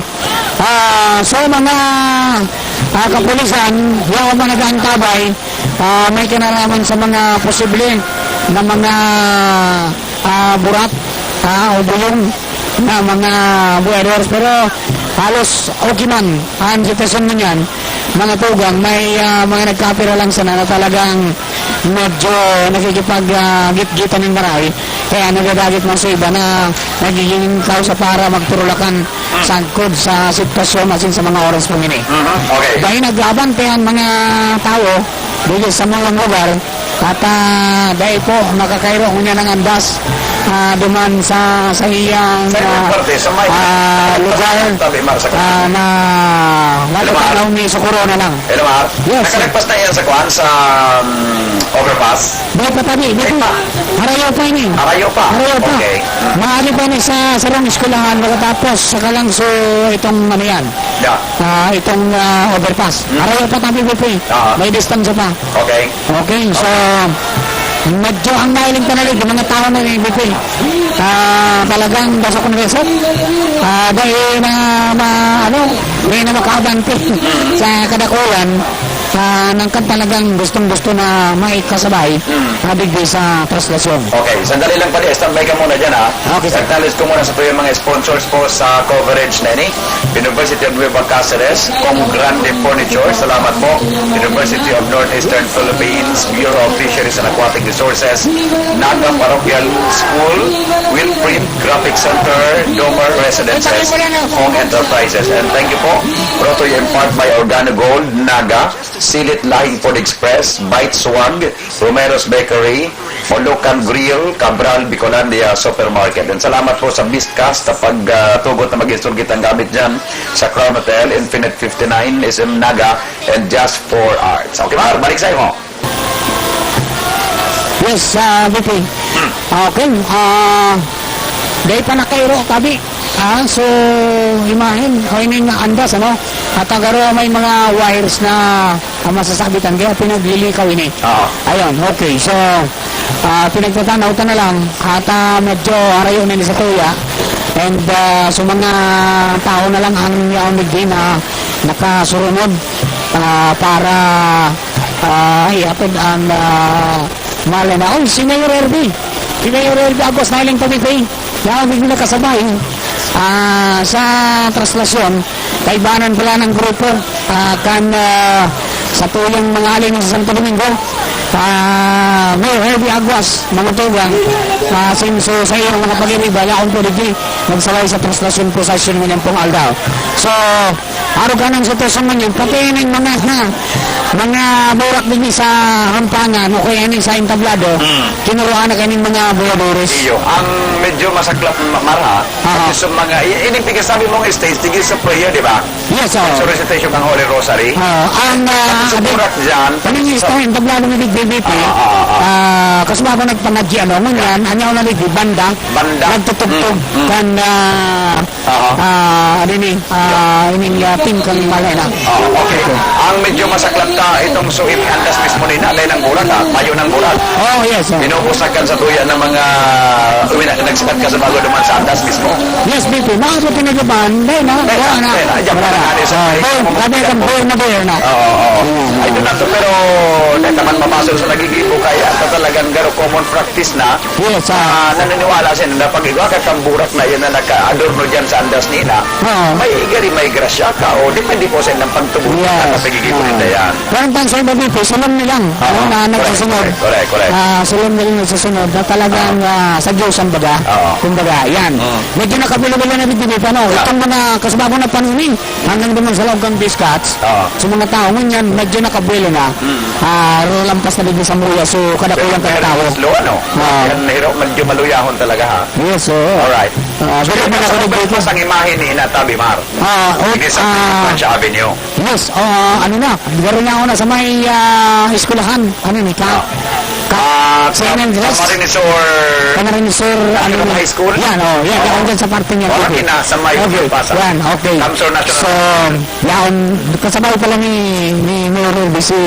Ah, so, mga ah, kapulisan, yaon man nag-aantabay, ah, may kinalaman sa mga posible na mga ah, burat ah, o bulong na mga buhadores. Pero halos okay man ang sitwasyon ngunyan, mga tugang. May ah, mga nagkapira lang sana na talagang medyo nakikipag ah, gitgitan ng maray. Kaya nagdadagit man sa iba na nagiging kausa para magturulakan sangkod sa sitwasyon asin sa mga oras pong ini. Mhm, okay. Dahil nag-aabante ang mga tao dito sa mga lugar, at ah, dahil po nakakairo ngunyan ang andas ah, duman sa, sa iyang, Sa iyang ah, parte, sa may ah, lugar, tabi, Mar, sa ah, na wala Hello, Mar. Panahon ni Socorro na lang. Hello, Mar. Yes, sir. Nakalagpas na yan sa kuan, sa, um, overpass? Di pa, tabi, di Di pa. pa. Harayo pa ini. Harayo pa? Harayo pa. Okay. Mm. Maaari pa ni sa sarong eskwelahan, makatapos sa Kalangso itong ano yan. Yeah. Ah, itong, ah, overpass. Mm. Harayo pa, tabi, B P. Ah. May distansya pa. Okay. Okay, so, medyo ang nailing tanalig, yung mga tao na naibitin, ah, talagang dasok na dasok. Ah, dahil na, ma-, ano, may na makaabante sa kadakulan, ah, nangkan talagang gustong-gusto na maikasabay, Mm. ah, digdi sa traslasyon. Okay, sandali lang pala, standby ka muna dyan, ha? Okay, sir. Acknowledge ko muna sa tuyang mga sponsors po sa coverage na ini. University of Nueva Cáceres, Kong Grande Furniture, salamat po. University of Northeastern Philippines, Bureau of Fisheries and Aquatic Resources, Naga Parochial School, Wilprint Graphic Center, Domer Residences, Hong Enterprises. And thank you po, brought to you in part by Organo Gold, Naga, Silit Lahing Food Express, Bite Swag, Romero's Bakery, Olocan Grill, Cabral, Bicolandia Supermarket. And salamat po sa Biscast sa pag, ah, tugot na mag-install kitang gamit dyan sa Crown Hotel, Infinite fifty-nine, S M Naga, and Just for Arts. Okay, Mar, balik sa'yo mo. Yes, ah, B P. Hmm. Okay, ah, dahil pa nakairo, tabi. Ah, so, imahin, o ini nga andas, ano? At ang garo may mga wires na ang masasabitan, kaya pinaglilikaw ini. Oo. Ayun, okay. So, ah, pinagtatanaw ta na lang, at, ah, medyo harayo na ni sa tuya. And, ah, so mga tao na lang ang yaon digdi na nakasurunod, ah, para, ah, ihatod ang, ah, mali na. Oy, si Mayor Erby. Si Mayor Erby Agos, nailing tabi, yaon digdi nakasabay, ah, sa traslasyon. Kaibanan pala ng grupo, ah, kan, ah, sa tuyang mga alin sa Santo Domingo, ah, Mayor Hervey Aguas, mga tugang, ah, sinso sa iyong mga pag-iriba, yaon po digdi, nagsaway sa traslasyon procession ngunyan pong aldaw. So, arog ka ng sitwasyon ngunyan, pati yung mga, ha, mga burak digdi sa rampangan, o kaya yung sa entablado, Mm. kinuruan na kayo ng mga boyadores. Iyo, ang medyo masaklap, ma-, Marha, Aha. At sa mga, i-, ining pigkasabi mong stage, tigil sa prayer, di ba? Yes, sir. Sa recitation ng Holy Rosary. Ah, ang, ah, At sa abi, burak dyan, paning sa listahan, tablado ni Big B B P, Ah, ah, ah, ah. ah, kasi ba ako nagpangadji, ano, ngunyan, ano ako na, Big, banda, Banda. nagtutugtog, Mm, mm. kan, ah, Aha. ah, ano ni, ah, ining, ah, team kan Malena. Ah, okay. Ang medyo masaklap ka, itong suhip andas mismo ni na, dahil ang burak, ha? Mayo ng burak. Oh, yes, sir. Pinupusakan sa tuya ng mga, uwi na, nagsipat ka sa bago naman sa andas mismo. Yes, B P. Mga sa pinagaban, dahil na, Dahil wala na, na. dahil na. Diyan Wala pa na. na. Ano sa Ah, may boy, mga sabi ko, pinagaban. boy na boy na. Oo, oo. Mm. Ay, ito na to, pero dahil naman mabasol sa nagigibo kaya, at talagang garo common practice na, Yes, ah. ah, naniniwala siya na pag igwa ka tamburak na yan na naka-adorno dyan sa andas nila, Oo. may gari, may grasya ka, o depende po sa ilang pagtubod Yes. at pagiging Oo. yan. Pero ang tansay babi po, solemne lang. Oo, Ano na correct, nagsusunod. correct, correct, correct. Ah, solemne lang nagsusunod na talagang, Ah. ah, sa Diyos ang baga. Oo. Kumbaga, yan. Mm. Medyo nakabulo-bulo na dito, ano, Yeah. itong mga kasababo na panuning hanggang naman sa loob ng biscuits. Oo. Sa mga tao, ngunyan, medyo nakabuelo na. Mm. Ah, lampas na dito sa Muya. So, kada Pero, kulang ka pero tao. slow, ano? Oo. Yan, hirap, medyo maluyahon talaga, ha? Yes, oo. Alright. Ah, So, pero yun, mga nasa kabibigay ko. Ang imahe ni Ina Tabi, Mar. Ah, oh, Sige, sa ah, Francia Avenue. Yes, ah, ano na, garo niya ako na sa may, ah, eskwelahan. Ano ni, ka? Ah. Ka-, Ah, Saint sa Andres? Camarines Sur. Camarines Sur, ano National ni? High School? Yan, oh, yan, Oo. yan, dyan sa parte niya, Oh, okay. okay na, sa may Okay, Pasa. yan, okay. Kamsur National So, High School. yan, kasabay pala ni, ni Mayor Ruby, si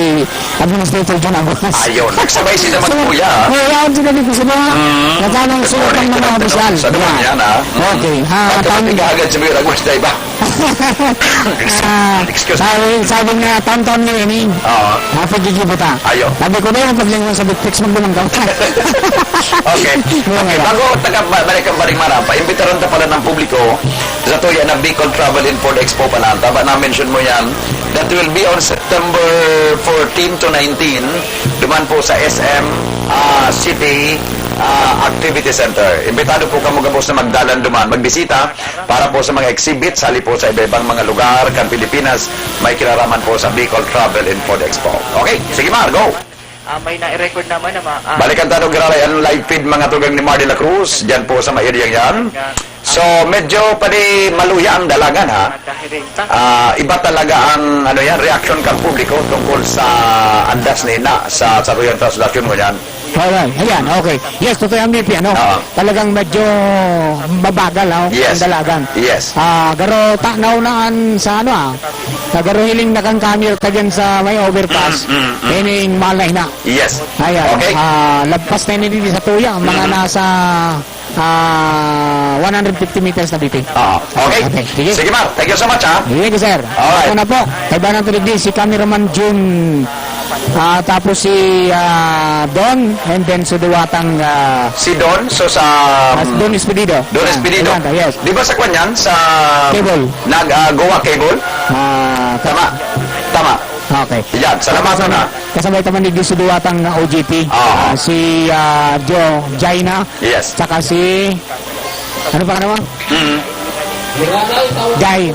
Administrator John Aguas. Ayun, nagsabay sila So, magkuya, ah. oh, yan, sila dito sa mga, Mm. natanong Good sila morning, pang good mga afternoon. opisyal. Sa naman Yan. yan, ah. Mm. Okay, ah, At kapag tama. nag-aagad si Mayor Aguas, dahil ba? Ah, Excuse me. sabi, sabi nga, taon-taon nga ini. Oo. Ah, paggigibo ta. Ayo. Sabi ko na yung paglingon sa Bitfix, magdumanggaw. Okay. Wala Okay, nga. bago taga, ba-, balik ang Baring Mara, paimbitaran ta pala ng publiko sa tuya na Bicol Travel Import Expo pa na. Tama na, mention mo yan. That will be on September fourteen to nineteen. Duman po sa S M, ah, City, ah, Activity Center. Imbitado po kamo gabos na magdalan duman, magbisita. Para po sa mga exhibits, hali po sa iba-ibang mga lugar kan Pilipinas, may kinaraman po sa Bicol Travel Import Expo. Okay, sige, Mar, go! Ah, may na-record naman na ma-, ah, Balikan tayo, Giraray, ang live feed, mga tugang, ni Mar de la Cruz, dyan po sa may area yan. So, medyo pwede maluya ang dalagan, ha? Matahiring pa. Ah, iba talaga ang, ano yan, reaksyon kan publiko tungkol sa andas ni na sa saruyang translasyon mo yan. Alright, ayan, okay. Yes, totoo yan, V P, ano? Oo. Talagang medyo mabagal, ano, Yes. ang dalagan. Yes. Ah, garo tanaw na an sa, ano, ah, sa garo hiling na kan camera ta dyan sa may overpass. Mm, mm, mm. Meaning, mahal na hina. Yes. Ayan. Okay. Ah, lagpas na ini dito sa tuya, ang mga Mhm. nasa, ah, one hundred fifty meters na, V P. Ah, okay. Okay, sige. Sige, Mar. Thank you so much, ha? Sige, sir. Alright. Ako na po. Kaibanan to digdi si Cameraman Jun, ah, tapos si, ah, Don, and then si Duwatang, ah, Si Don, so sa, ah, Don Espedido. Don Yan, Espedido. Atlanta, yes. Di ba sa kwan yan? Sa Cable. Nag, ah, Goa Cable? Ah, Tama. Tama. Okay. Yan, salamat na. Kasabay naman ni Gisu Duwatang na O G T. Ah. Ah, si, ah, Joe Jaina. Yes. Tsaka si, ano pa ka naman? Mm. Jai.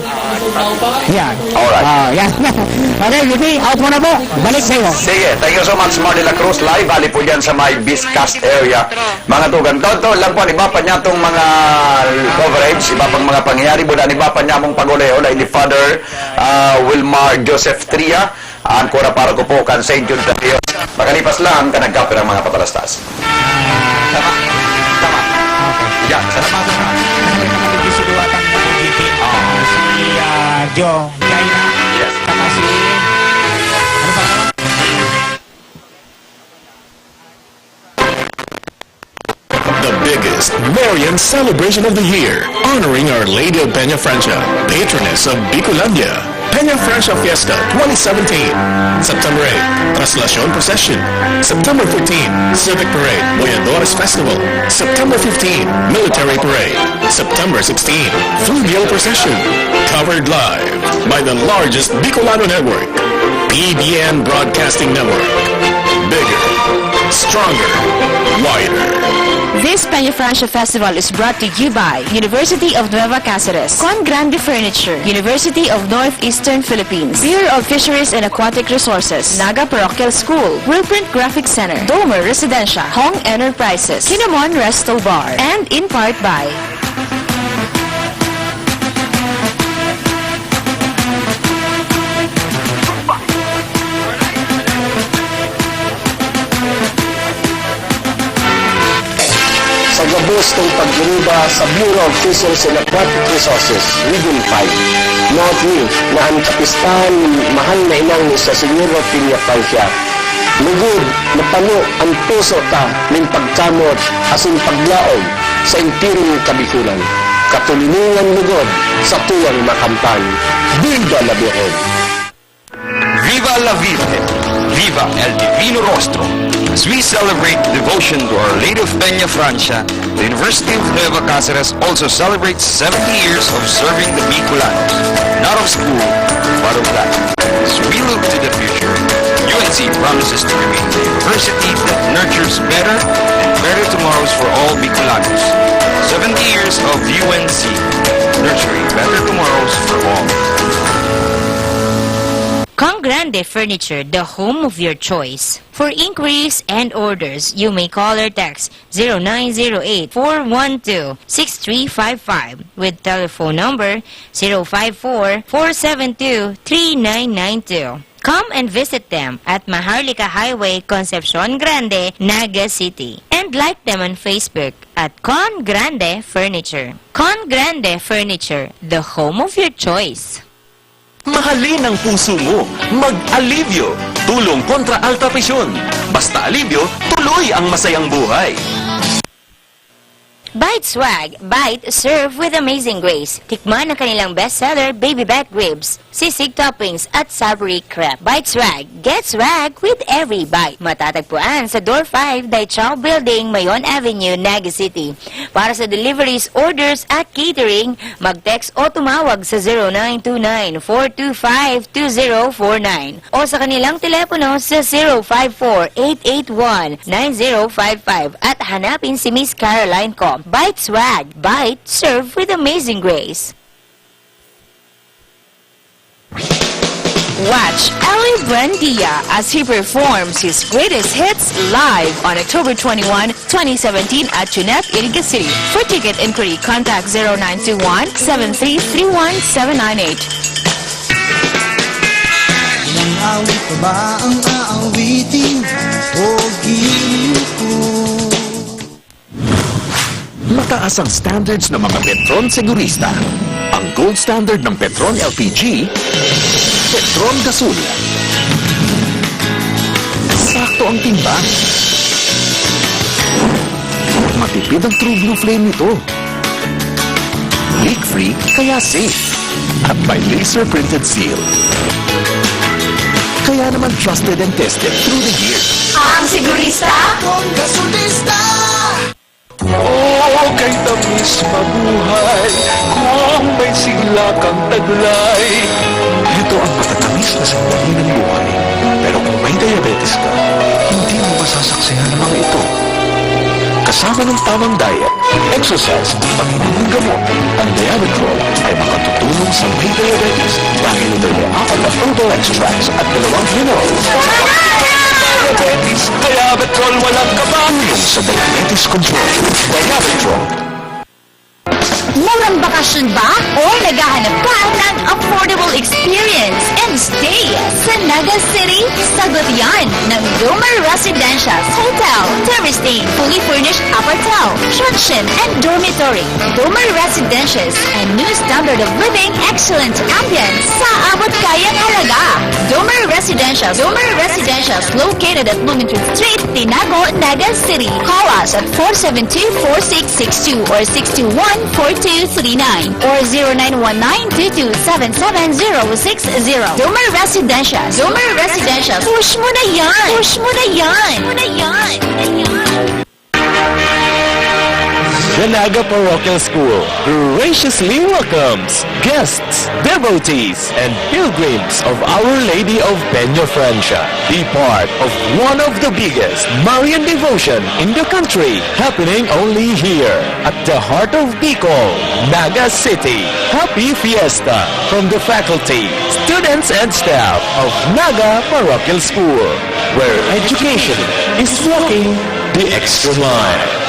Yan. Alright. Ah, yan. Okay, V P, out mo na po. Balik sa'yo. Sige, thank you so much, Mar de la Cruz. Live, hali po dyan sa may Biscast area. Mga tugang, taon-taon lang po, iba pa niya itong mga coverage, iba pang mga pangyayari, buda, iba pa niya mong pag-ulay-ulay ni Father, ah, Wilmar Joseph Tria. An kura paroko po kan Saint Jude Tadeo. Makalipas lang kan nagkapirang mga pabalastas. Tama. Tama. Yan. Salamat na. Nakalimutan ko, Diyos, si Duwatang P D P. Ah. Si, ah, Joe Jaina. Yes. Saka si, ano pa? The biggest Marian celebration of the year, honoring Our Lady of Peña Francia, patroness of Bicolandia. Peña Francia Fiesta twenty seventeen, September eight, Traslacion Procession. September fourteen, Civic Parade, Boyadores Festival. September fifteen, Military Parade. September sixteen, Fluvial Procession. Covered live by the largest Bicolano network, P B N Broadcasting Network. Bigger, stronger, wider. This Peña Francia Festival is brought to you by University of Nueva Cáceres, Con Grande Furniture, University of Northeastern Philippines, Bureau of Fisheries and Aquatic Resources, Naga Parochial School, Willprint Graphic Center, Domer Residencia, Hong Enterprises, Kinamon Resto Bar, and in part by Sa gabos kan paggiruba sa Bureau of Fisheries and Aquatic Resources, Region five, nawat mi na an kapistahan nin mahal na inang ni Señora Piña Francia lugod mapano an puso ta nin pagkamot asin paglaom sa enterong Kabicolan. Katoninongan lugod satuyang makamtan. Viva la Virgen! Viva la Virgen! Viva el Divino Rostro! As we celebrate devotion to Our Lady of Peña Francia, the University of Nueva Cáceres also celebrates seventy years of serving the Bicolanos, not of school, but of life. As we look to the future, U N C promises to remain the university that nurtures better and better tomorrows for all Bicolanos. Seventy years of U N C, nurturing better tomorrows for all. Con Grande Furniture, the home of your choice. For inquiries and orders, you may call or text zero nine zero eight, four one two, six three five five with telephone number zero five four, four seven two, three nine nine two. Come and visit them at Maharlika Highway, Concepcion Grande, Naga City. And like them on Facebook at Con Grande Furniture. Con Grande Furniture, the home of your choice. Mahalin ang puso mo. Mag-Alivio. Tulong kontra alta presyon. Basta Alivio, tuloy ang masayang buhay. Bite Swag, bite served with amazing grace. Tikman ang kanilang bestseller, Baby Back Ribs, Sisig Toppings, at Savory Crepe. Bite Swag, get swag with every bite. Matatagpuan sa Door five, Dai Chao Building, Mayon Avenue, Naga City. Para sa deliveries, orders, at catering, mag-text o tumawag sa zero nine two nine, four two five, two zero four nine o sa kanilang telepono sa zero five four, eight eight one, nine zero five five at hanapin si Miss Caroline Ko. Bite Swag. Bite, serve with amazing grace. Watch Ellie Buendia as he performs his greatest hits live on October twenty-one, twenty seventeen at Junep, Iriga City. For ticket inquiry, contact zero nine two one, seven three three one, seven nine eight. Ilang awit pa ba ang aawitin o ginuko? Mataas ang standards ng mga Petron Segurista. Ang gold standard ng Petron L P G, Petron Gasol. Sakto ang timbang. Matipid ang True Blue Flame nito. Leak-free, kaya safe. At may laser printed seal. Kaya naman trusted and tested through the years. Ang sigurista. Ang gasolista! Oh, kay tamis mabuhay kung may sigla kang taglay. Ito ang matatamis na sandali ng buhay. Pero kung may diabetes ka, hindi mo masasaksihan ang mga ito. Kasama ng tamang diet, exercise, pag-inom ng gamot, ang Diabetrol ay makatutulong sa may diabetes dahil ito may apat na herbal extracts at dalawang minerals. Diabetes, Diabetrol, walang kaba. Tulong sa diabetes control. Diabetrol. Murang bakasyon ba? O naghahanap ka ng affordable experience and stay sa Naga City? Sagot yan ng Domer Residential Hotel, Terrace, fully furnished aparthouse, transient and dormitory. Domer Residences, a new standard of living, excellent ambience sa abot kayang halaga. Domer Residentials, Domer Residentials, located at Blumentritt Street, Tinago, Naga City. Call us at four seven two, four six six two or six two one, four two three nine or zero nine one nine, two two seven seven, zero six zero. Domer Residentials, Domer Residentials, push mo na yan! Push mo na yan! Push mo na yan! The Naga Parochial School graciously welcomes guests, devotees, and pilgrims of Our Lady of Peña Francia. Be part of one of the biggest Marian devotion in the country, happening only here at the heart of Bicol, Naga City. Happy Fiesta from the faculty, students, and staff of Naga Parochial School, where education is walking the extra mile.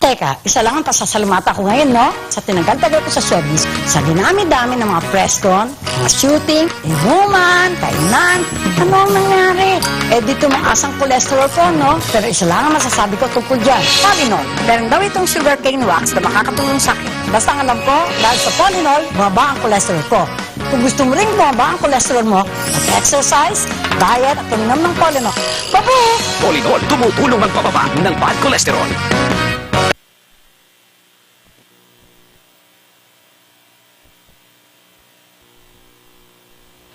Teka, isa lang ang pasasalamatan ko ngayon, no? Sa tinagal-tagal ko sa showbiz, sa dinami-dami ng mga press con, mga shooting, inuman, kainan, ano ang nangyari? Eh, di tumaas ang cholesterol ko, no? Pero isa lang ang masasabi ko tungkol dyan, Tylenol. Meron daw itong sugarcane wax na makakatulong sa akin. Basta ang alam ko, dahil sa Tylenol, bumaba ang cholesterol ko. Kung gusto mo rin bumaba ang cholesterol mo, mag-exercise, diet, at uminom ng Tylenol. Babu! Tylenol, tumutulong magpababa ng bad cholesterol.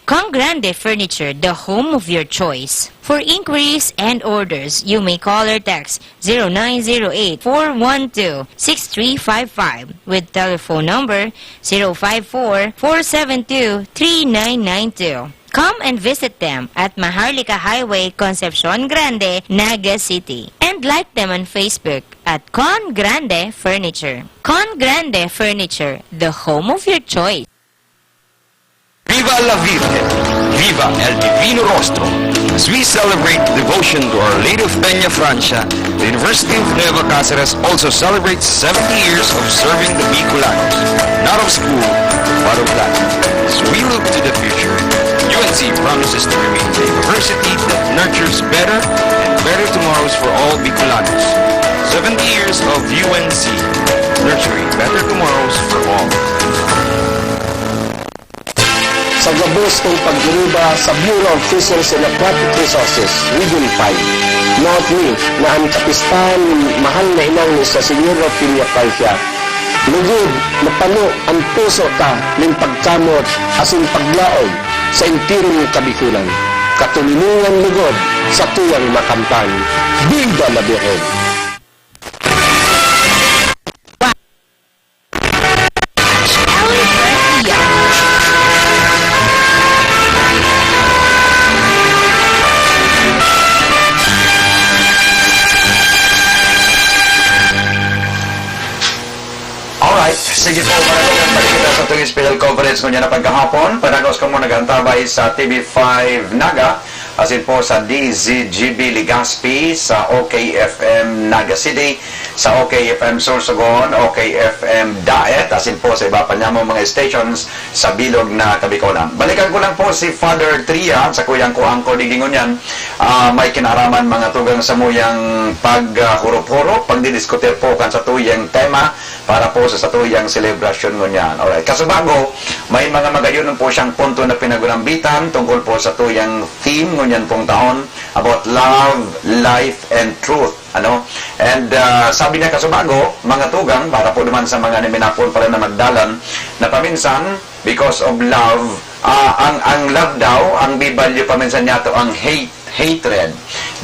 Con Grande Furniture, the home of your choice. For inquiries and orders, you may call or text zero nine zero eight, four one two, six three five five with telephone number zero five four, four seven two, three nine nine two. Come and visit them at Maharlika Highway, Concepcion Grande, Naga City. And like them on Facebook at Con Grande Furniture. Con Grande Furniture, the home of your choice. Viva la Virgen! Viva el Divino Rostro! As we celebrate devotion to Our Lady of Peña Francia, the University of Nueva Cáceres also celebrates seventy years of serving the Bicolanos, not of school, but of life. As we look to the future, U N C promises to remain a university that nurtures better and better tomorrows for all Bicolanos. Seventy years of U N C, nurturing better tomorrows for all. Sa gabos kong paggiruba sa Bureau of Fisheries and Aquatic Resources, Region five, naot mi na an kapistahan nin mahal na inong ni Sra. Señora Pilia Francia, lugod mapano an puso ta nin pagkamoot asin paglaom sa enterong Kabikolan. Katoninongan lugod satuyang makamtan. Viva la Virgen! Sige po, mga kaibigan, balik kita sa itong special coverage ngunyan na pagkahapon. Padagos kamo nag-antabay sa T V five Naga, asin po sa D Z G B Legazpi, sa O K F M Naga City, sa O K F M Sorsogon, O K F M Daet, asin po sa iba pa niyamong mga stations sa bilog na Kabikolan. Balikan ko lang po si Father Tria at sa kuyang kuang ko digdi ngunyan. Ah, may kinaraman mga tugang sa muyang paghurup-hurup, pagdidiskutir po kan sa tuyang tema para po sa satuyang selebrasyon ngunyan. Alright. Kasubago, may mga magayon po siyang punto na pinagunambitan tungkol po sa tuyang theme ngunyan pong taon about love, life, and truth. Ano? And ah, sabi niya kasubago, mga tugang, para po naman sa mga niminapon pala na magdalan, na paminsan, because of love, ah, ang, ang love daw, ang bibalyo paminsan niya to ang hate, hatred.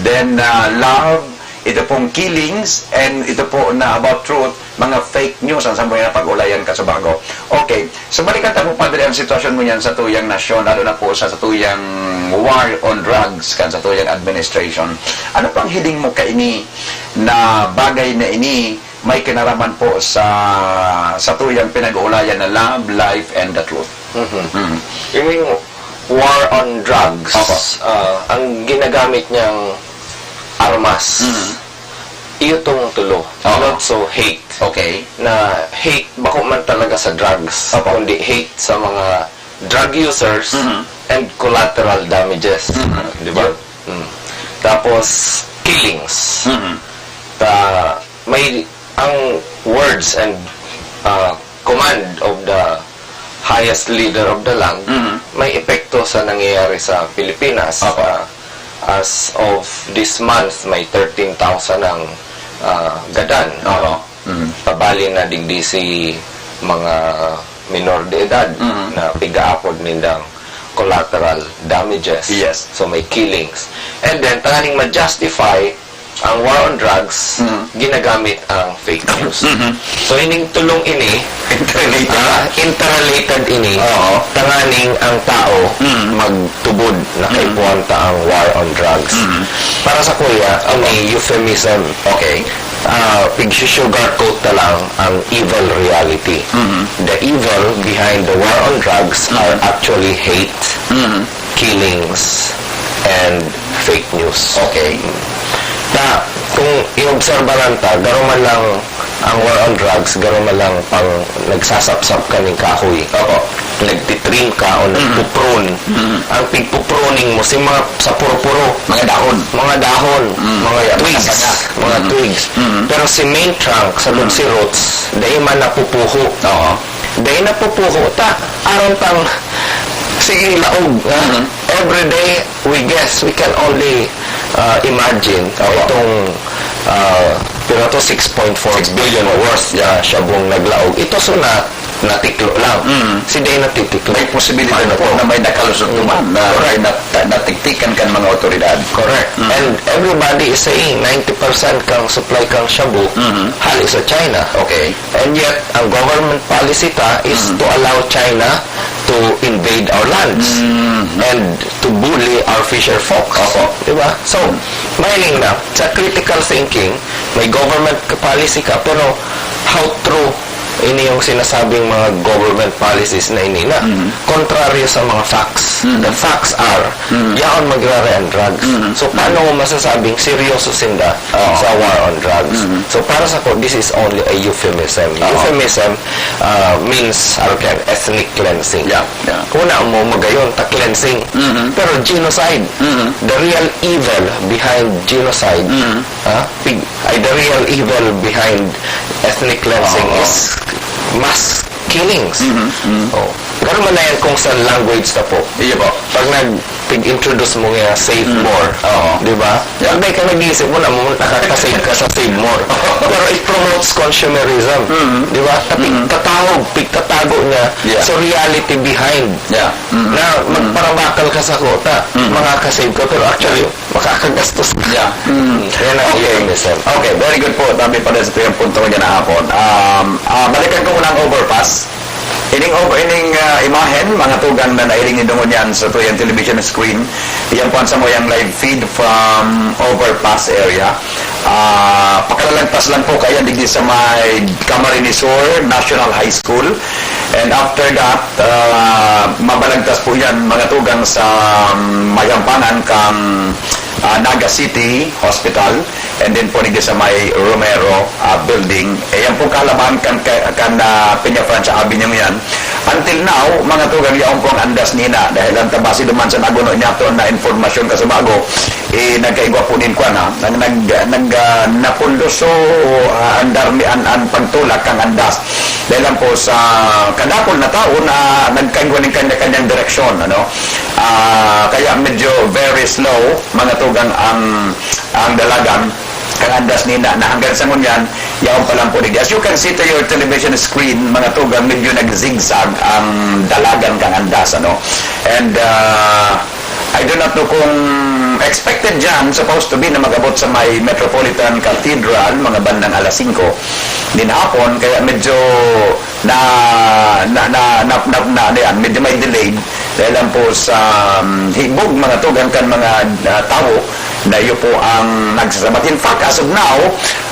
Then, ah, love, ito pong killings, and ito po na about truth, mga fake news ang sambuhay na pag-ulayan kasubago. Okay, so balikan ta po, Padre, ang sitwasyon ngunyan sa tuyang nasyon, lalo na po sa, sa tuyang war on drugs kan sa tuyang administration. Ano pang hiling mo kaini na bagay na ini may kinaraman po sa, sa tuyang pinag-uulayan na love, life, and the truth? Mhm. Mhm. Ining war on drugs, Opo. ah, ang ginagamit niyang armas, Mhm. iyo tong tulo. Oo. Not so hate. Okay. Na hate, bako man talaga sa drugs, Opo. kundi hate sa mga drug users Mhm. and collateral damages. Mhm. Di ba? Yun. Mm. Tapos, killings. Mhm. Ta, may, ang words and, ah, command of the highest leader of the land, Mhm. may epekto sa nangyayari sa Pilipinas. Opo. Ah, as of this month, may thirteen thousand ang, ah, gadan. Oo. Mhm. Pabali na digdi si mga minor de edad Mhm. na pigaapod nindang collateral damages. Yes. So, may killings. And then, tanganing ma-justify ang war on drugs, Mhm. ginagamit ang fake news. Mhm. So, ining tulong ini, Interrelated. ah, interrelated ini, Oo. tanganing ang tao Mhm. magtubod na Mhm. kaipuhan ta ang war on drugs. Mhm. Para sa kuya, Opo. ini euphemism. Okay. Ah, pig-sugarcoat ta lang ang evil reality. Mhm. The evil behind the war on drugs Mhm. are actually hate, Mhm. killings, and fake news. Okay. Ta, kung iobserbaran ta, garo man lang ang war on drugs, garo man lang pang nagsasapsap ka ning kahoy. Opo. Nagtitrim ka o Mhm. nagpuprune. Mhm. Ang pigpupruning mo, si mga sa puro-puro. Mga dahon. Mga dahon, Mm. mga Mga twigs, sanga. mga Mm. twigs. Mm. Pero si main trunk, sa Mm. si roots, dai man napupuho. Oo. Dai napupuho ta, aron pang, sige, laog, ha? Mm. Every day, we guess, we can only, uh, imagine Opo. itong, uh, pero to six point four billion worth, yeah, shabong naglaog. Ito so na, natiklo lang. Mm. Si Day natitiklo. May posibilidad Paano po to? na may nakalusot Mm. naman na Correct. na, na, natiktikan kan mga otoridad. Correct. Mm. And everybody is saying ninety percent kang supply kang shabu Mm. hali sa China. Okay. And yet, ang government policy ta is Mm. to allow China to invade our lands Mm. and to bully our fisher folks. Opo. Di ba? So, Mm. mahiling na, sa critical thinking, may government ka policy ka, pero how true ini yung sinasabing mga government policies na ini na Mm. kontraryo sa mga facts. Mm. The facts are, Mm. yaon magrare ang drugs. Mm. So, paano mo masasabing seryoso sinda Oo. sa war on drugs? Mm. So, para sa ko, this is only a euphemism. Oo. Euphemism, uh, means, ano ka yan, ethnic cleansing. Yeah, yeah. Una mo, magayon, ta cleansing. Mm. Pero genocide, Mm. the real evil behind genocide, Mm. ha? Pig-, ay, the real evil behind ethnic cleansing Oo. is mass killings. Mhm, mhm. Oh. Garo man na yan kung sa language ta po. Iyo po. Pag nag-, pag-introduce mo nga Save Mm. More, Oo. di ba? Yeah. Hindi ka nag-iisip mo na mamunta ka, ka-save ka sa Save More. Pero it promotes consumerism. Mm. Di ba? Tapi-, Mm. tatawag, pigtatago niya Yeah. sa reality behind Yeah. Mm. na Mm. magparabakal ka sa kota, Mm. makaka-save ka, pero actually, makakagastos ka. Yeah. Mm. Yan ang Okay. euphemism. Okay, very good po. Tabi pa rin sa tuyang punto niya na hapon. Um, ah, balikan ko muna ang overpass. Ining over, ining, ah, imahen, mga tugang na nairing nindo ngunyan sa tuyang television screen. Iyan po ang samuyang live feed from overpass area. Ah, pakalalagpas lang po kaya digdi sa may Camarines Sur National High School. And after that, ah, mabalagtas po yan, mga tugang, sa, um, Mayampangan kang, ah, Naga City Hospital. And then po digdi sa may Romero, ah, Building. Eh, yan po kalaban kan, kan, ah, Peña Francia Avenue yan. Until now, mga tugang, yaon po ang andas nina. Dahil ang tabasi duman sa naguno niya to na informasyon kasubago, eh, nagkaigwa po nin kwan, ha? Nag, nag, nag, ah, napundos so, ah, andar ni, an, an pagtulak kang andas. Dahil lang po sa kadakol na tao na nagkaigwa nin kanya-kanyang direksyon, ano? Ah, kaya medyo very slow, mga tugang, ang, ang dalagan. Kang andas nina, na hanggang sa ngunyan, yaon pa lang po digdi. As you can see to your television screen, mga tugang, medyo nag-zigzag ang dalagan kang andas, ano? And, ah, I do not know kung expected dyan, supposed to be na mag-abot sa may Metropolitan Cathedral, mga bandang alas singko nin hapon, kaya medyo na, na, na, na, na, na, ano yan, medyo may delayed dahil lang po sa, um, hibog, mga tugang, kan mga, ah, tawo na iyo po ang nagsasabat. In fact, as of now,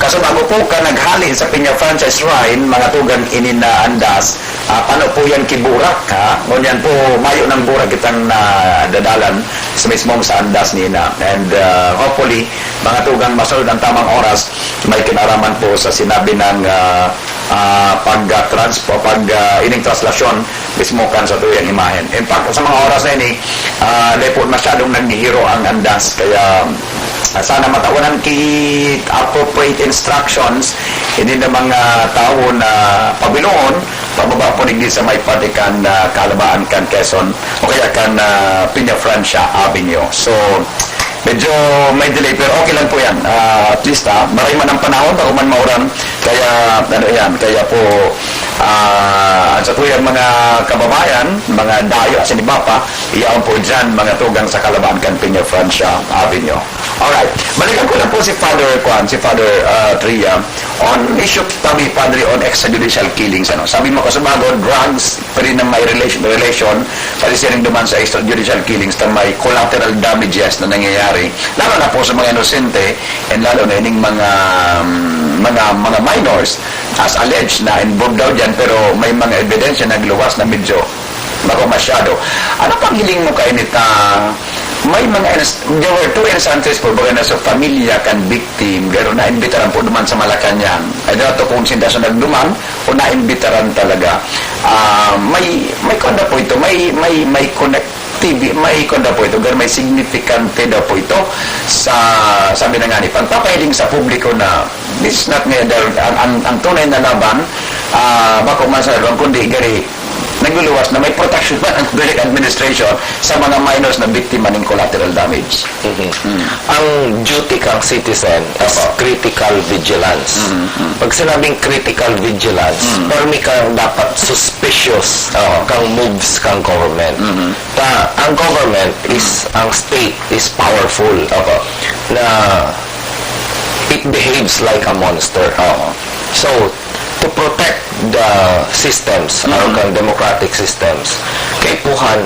kasubago po ka naghali sa Peña Francia Shrine, mga tugang, ini na andas, ah, pano po yan ki burak, ha? Ngunyan po, mayo ng burak kitang nadadalan sa mismong sa andas nina. And, ah, hopefully, mga tugang, masunod ang tamang oras, may kinaraman po sa sinabi ng, ah, ah, pag, ah, trans-, pag, ah, ining translasyon mismo kan sa tuyang imahen. In fact, sa mga oras na ini, ah, dai po masyadong naghihiro ang andas. Kaya, ah, sana matawanan ki appropriate instructions, hindi na mga tao na pabiloon, pababa po digdi sa may parte kan, ah, kalabaan kan Quezon, o kaya kan, ah, Peña Francia Avenue. So, medyo may delay, pero okay lang po yan. Ah, at least, ah, maray man ang panahon, bako man mauran. Kaya, ano yan, kaya po, ah, sa tuyang mga kababayan, mga dayo, asin iba pa, iyaon po dyan, mga tugang, sa kalabaan kan Peña Francia Avenue. Alright, balikan ko lang po si Father Kwan, si Father, ah, Tria. On issue tabi, Padre, on extrajudicial killings, ano? Sabi mo, kasubago, drugs, pwede na may relation, relation, pati siring duman sa extrajudicial killings na may collateral damages na nangyayari, lalo na po sa mga inosente, and lalo na ining mga, um, mga, mga minors, as alleged na involved daw dyan, pero may mga ebidensya nagluwas na medyo bako masyado. Ano pang hiling mo kainita? May mga ins-, there were two instances po, baga na sa pamilya kan victim, pero naimbitaran po duman sa Malacañang. I don't know kung sinda sa nagduman o naimbitaran talaga. Ah, may, may kuwan na po ito, may, may, may connectivity, may kuwan na po ito, pero may signifikante daw po ito sa, sabi na nga ni, pagpapahiling sa publiko na this is not ngayon, ang, ang, ang tunay na laban, ah, bako man sa laban, kundi gari, nagluluwas na may protection man ang Beric administration sa mga minors na biktima ng collateral damage. Mhm. Mm. Ang duty kang citizen is Opo. critical vigilance. Mhm, mhm. Pag sinabing critical vigilance, Mhm. permi kang dapat suspicious Oo. kang moves kang government. Mhm. Ta, ang government is, Mhm. ang state is powerful Opo. na it behaves like a monster. Oo. So, to protect the systems, Mhm. or kang democratic systems, kaipuhan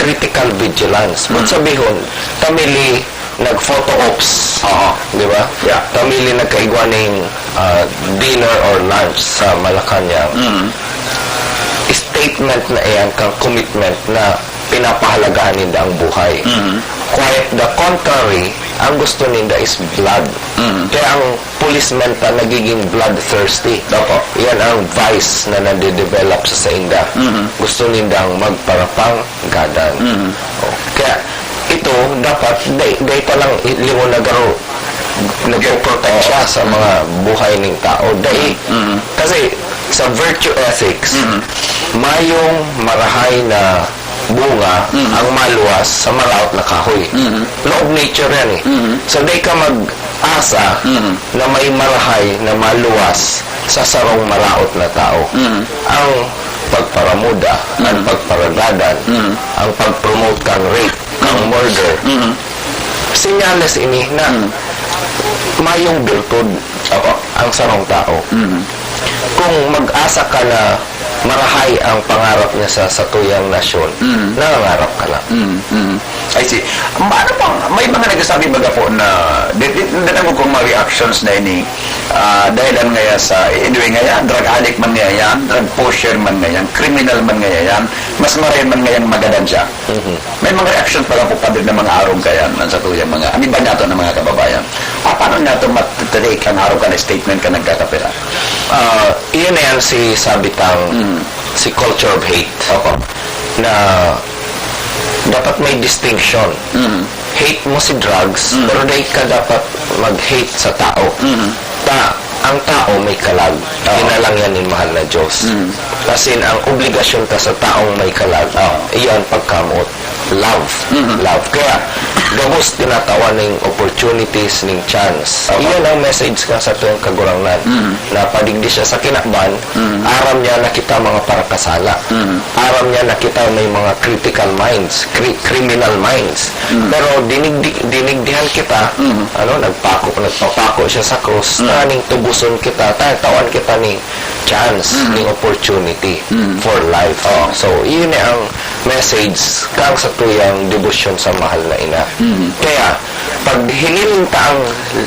critical vigilance. But Mhm. sabihon, ta mili nag-photo ops. Oo. Di ba? Yeah. Ta mili nagkaigwa ning, ah, dinner or lunch sa Malacañang. Mhm. Statement na iyan kang commitment na pinapahalagahan ninda ang buhay. Mhm. Quite the contrary, ang gusto ninda is blood. Mhm. Kaya ang policemen ta nagiging bloodthirsty. Opo. Yan ang vice na nade-develop sa sainda. Mhm. Gusto nindang magparapanggadan. Mhm. Oh. Kaya ito, dapat, dai, dai pa lang i-, lingon na garo, nagpoprotect siya sa mga buhay ning tao. Dai, Mhm. kasi sa virtue ethics, Mhm. mayong marahay na bunga Mhm. ang maluwas sa maraot na kahoy. Mhm. Law of nature yan eh. Mhm. So, dai ka mag-asa Mhm. na may marahay na maluwas sa sarong maraot na tao. Mhm. Ang pagparamuda, ang Mhm. pagparagadan, Mhm. ang pag-promote kang rape, kang Mhm. murder, Mhm. senyales ini na Mhm. mayong birtud Opo. ang sarong tao. Mhm. Kung mag-asa ka na marahay ang pangarap niya sa satuyang nasyon, Mm. nangangarap ka lang. Mm, mm. I see. Ma-, ano pang, may mga nagsasabi baga po na, di, di, di, di ko kung mga reactions na ini, ah, dahilan ngaya sa, anyway ngaya, drug addict man ngaya yan, drug pusher man ngaya yan, criminal man ngaya yan, mas maray man ngayang magadan siya. Mhm. May mga reactions baga po, Padre, na mga arog kayan, ang sa tuyang mga, ang iba niyato na mga kababayan. Ah, paano niyato mat-take ang arog ka na statement ka nagkakapira? Ah, iyon na yan si sabitang, Mm. si culture of hate. Opo. Na dapat may distinction. Mm. Hate mo si drugs, Mm. pero dai ka dapat mag-hate sa tao. Mm. Ta, ang tao may kalag. Oo. Hinalang yan nin mahal na Diyos. Mm. As in, ang obligasyon ta sa taong may kalag, Oo. iyan pagkamoot. Love. Mm. Love. Kaya, gabos tinatawan ning opportunities, ning chance. Oo. Iyan ang message ka sa tuyang Kagurangnan. Mm. Na padigdi siya sa kinaban, Mm. aram niya na kita mga parakasala. Mm. Aram niya na kita may mga critical minds, cri-, criminal minds. Mm. Pero dinig-, di-, dinigdihan kita, Mm. ano, nagpako, nagpapako siya sa krus, Mm. taning tubuson kita, ta-, tawan kita ni chance, Mm. ni opportunity Mm. for life. Oo. So, iyon na ang message kang sa tuyang debosyon sa mahal na ina. Mm. Kaya, pag hiniling ta ang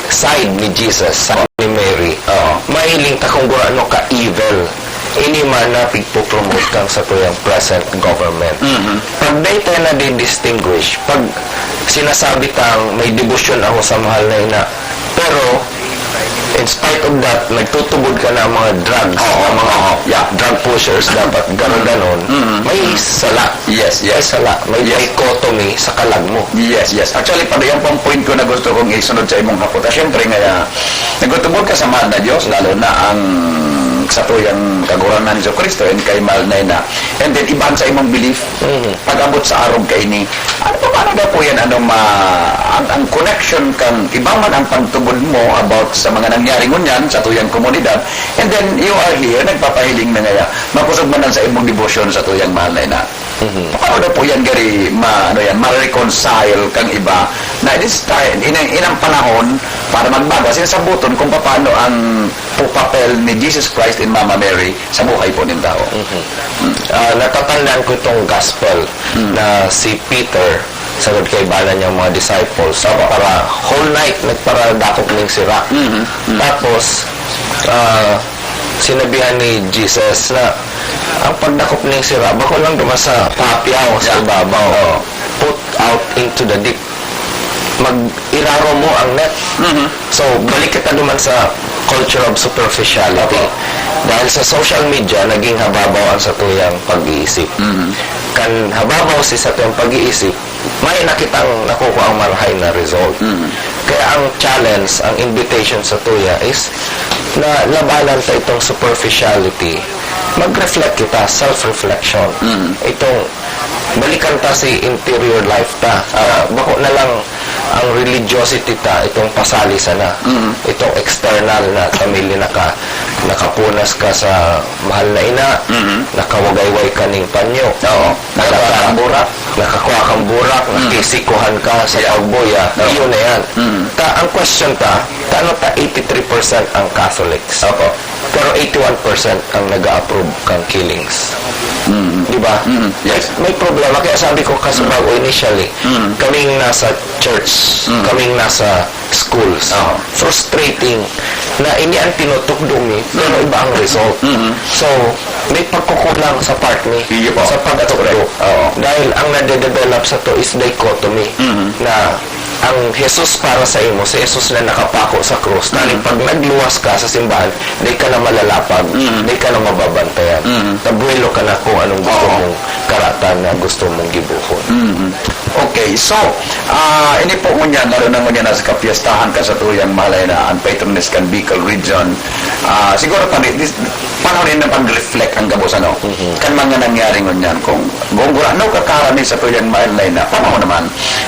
side ni Jesus, sa ni Mary, Oo. mahiling ta kung gurano ka evil. Ini man na pigpopromote kang sa tuyang present government. Mhm. Pag dai tayo nadidistinguish, pag sinasabi tang may debosyon ako sa mahal na ina, pero in spite of that, nagtutubod ka na mga drugs, Oo, na mga oo. Yeah. drug pushers, dapat gano'n-gano'n, Mhm. may sala. Yes, May yes. sala. May Yes. dichotomy sa kalag mo. Yes, yes. Actually, Padre, yan po ang point ko na gusto kong isunod sa imong hapot. Ah, syempre, ngaya, nagtutubod ka sa mahal na Diyos, lalo na ang sa tuyang Kagurangnan ni Jesu-Cristo and kay mahal na ina. And then, iban sa imong belief, Mhm. pag-abot sa arog kaini. Ano pa, paano daw po yan? Ano ma-, ang, ang connection kang iba man ang pagtubod mo about sa mga nangyari ngunyan sa tuyang komunidad, and then you are here, nagpapahiling na ngaya, makusog man lang sa imong debosyon sa tuyang mahal na ina. Mhm. Paano daw po yan, gari, ma-, ano yan, ma-reconcile kang iba na this time, inang, inang panahon para magbago? Kasi sabuton kung paano ang pu-, papel ni Jesus Christ and Mama Mary sa buhay po nin tao. Mhm. Mm. Ah, natatandaan ko itong gospel Mm. na si Peter, sagad kaibanan niyang mga disciples, Opo. para whole night nagparadakop ning sira. Mhm. Mm. Tapos, ah, sinabihan ni Jesus na ang pagdakop ning sira, bako lang duman sa papyaw, sa Yeah. ibabaw. Oo. Put out into the deep. Mag-iraro mo ang net. Mhm. So, balik kita duman sa culture of superficiality. Opo. Dahil sa social media, naging hababaw ang satuyang pag-iisip. Mhm. Kan hababaw si satuyang pag-iisip, may nakitang nakukuha ang marahay na result. Mhm. Kaya ang challenge, ang invitation sa tuya is na labanan ta itong superficiality. Mag-reflect kita, self-reflection. Mhm. Itong balikan ta si interior life ta. Ah, bako na lang ang religiosity ta, itong pasali sana. Mhm. Itong external na, ta may linaka-, nakapunas ka sa mahal na ina, Mhm. nakawagayway ka ning panyo. Oo. Nakakambura. Nakakua kang burak, Mm. nakisikuhan ka sa Yeah. pagbuya, Oo. iyon na yan. Mm. Ta, ang question ta, tano ta eighty-three percent ang Catholics. Opo. Pero eighty-one percent ang nag-a-approve kang killings. Mm. Di ba? Mm. Yes. May, may problema. Kaya sabi ko, kasi Mm. bago initially, Mm. kaming nasa church, Mm. kaming nasa schools. Oo. Frustrating na ini ang tinutukdo mi, pero Mm. iba ang result. Mm. So, may pagkukulang sa part mi Iyo po. sa pagtukdo. Correct. Oo. Dahil ang nade-develop sa to is dichotomy Mm. na ang Jesus para sa imo, si Jesus na nakapako sa krus. Dahil Mm. pag nagluwas ka sa simbahan, di ka na malalapag, Mm. di ka na mababantayan. Mm. Tabuelo ka na kung anong gusto Oo. mong karatan na gusto mong gibohon. Mm. Okay, so, ah, ini po ngunyan, lalo na ngunyan na sa kapiestahan ka sa tuyang mahal na ina, ang patroness kan Bicol Region, ah, siguro pa, this, panahon na pag-reflect ang gabos, ano, Mhm. kan mga nangyari ngunyan. Kung, kung gurano ka karani sa tuyang mahal na ina, panahon naman,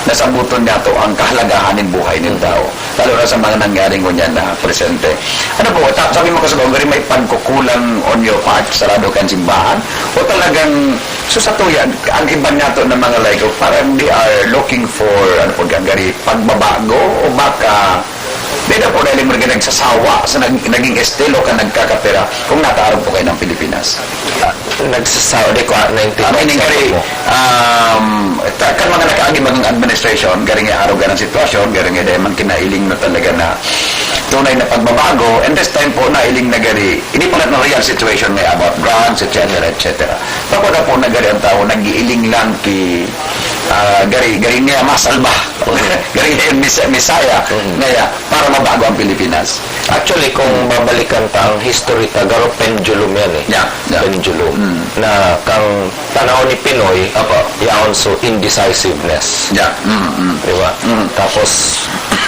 nasabuton niya to ang kahalagahan ng buhay ng Mhm. tao. Lalo na sa mga nangyari ngunyan na presente. Ano po, ta-, sabi mo kasi, Bongari, may pagkukulang on your part sa lado kan simbahan? O talagang, so sa tuya, ang iba niya to ng mga laiko, parang they are looking for, ano po, gagari, pagbabago o baka Pwede po dahil mga nagsasawa sa nag-, naging estilo ka nagkakapera kung nataarog po kayo ng Pilipinas. Nagsasawa, di ko ah, Ah, meaning, naintindihan kari, mo. um, ta- kan mga nakaagi maging administration, garing nga arog ng sitwasyon, garing nga dahil man kinailing na talaga na tunay na pagbabago, and this time po, nailing na gari, hindi pala na real situation nga about drugs, et cetera, et cetera. Pagkada po na gari ang tao, nag-iiling lang ki, ah, gari, gari nga masalba, gari nga mis- misaya, ngaya, para mabago ang Pilipinas. Actually, kung babalikan ta ang history ta, garo pendulum yan eh. Yeah, yeah. Pendulum. Mm. Na kang panahon ni Pinoy, Opo. yaon so indecisiveness. Yeah. Mm, mm. Di ba? Mm. Tapos,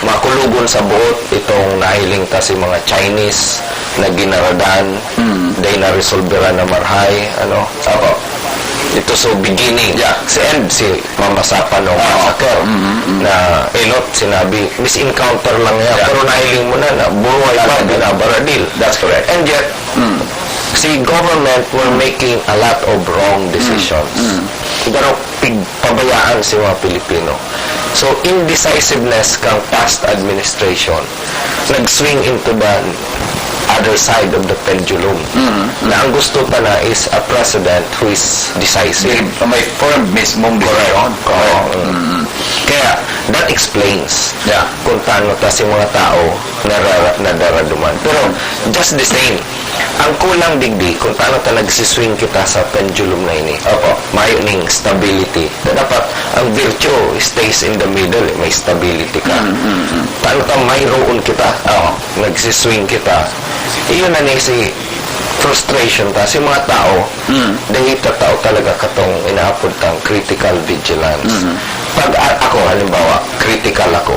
makulogon sa buot itong nahiling ta si mga Chinese na ginaradan, Mm. dahil na-resolveran na marhay, ano? Opo. Ito so beginning. Yeah. Si end, si Mama Sapa no Oo. massacre. Mm, mm. Na inot, sinabi, misencounter lang yan. Yeah. Pero nahiling mo na, na buhay pa, Tama. binabaradil. That's correct. And yet, Mm. si government were making a lot of wrong decisions. Mm. Pero pigpabayaan si mga Pilipino. So, indecisiveness kang past administration nag-swing into the other side of the pendulum. Mm. Na ang gusto ta na is a president who is decisive. May firm mismong desisyon. Oo. Mm. Kaya, that explains Yeah. kung tano ta si mga tao narara- nadaraduman. Pero, just the same, ang kulang digdi, kung tano ta nagsiswing kita sa pendulum na ini, Opo. mayo ning stability. Na dapat, ang virtue stays in the middle, eh, may stability ka. Mm, mm, mm. Tano ta mayroon kita, oh, nagsiswing kita. Iyon na ni si frustration ta, si mga tao, Mm. dahil ta tao talaga katong inaapod tang critical vigilance. Mm. Pag a- ako, halimbawa, critical ako,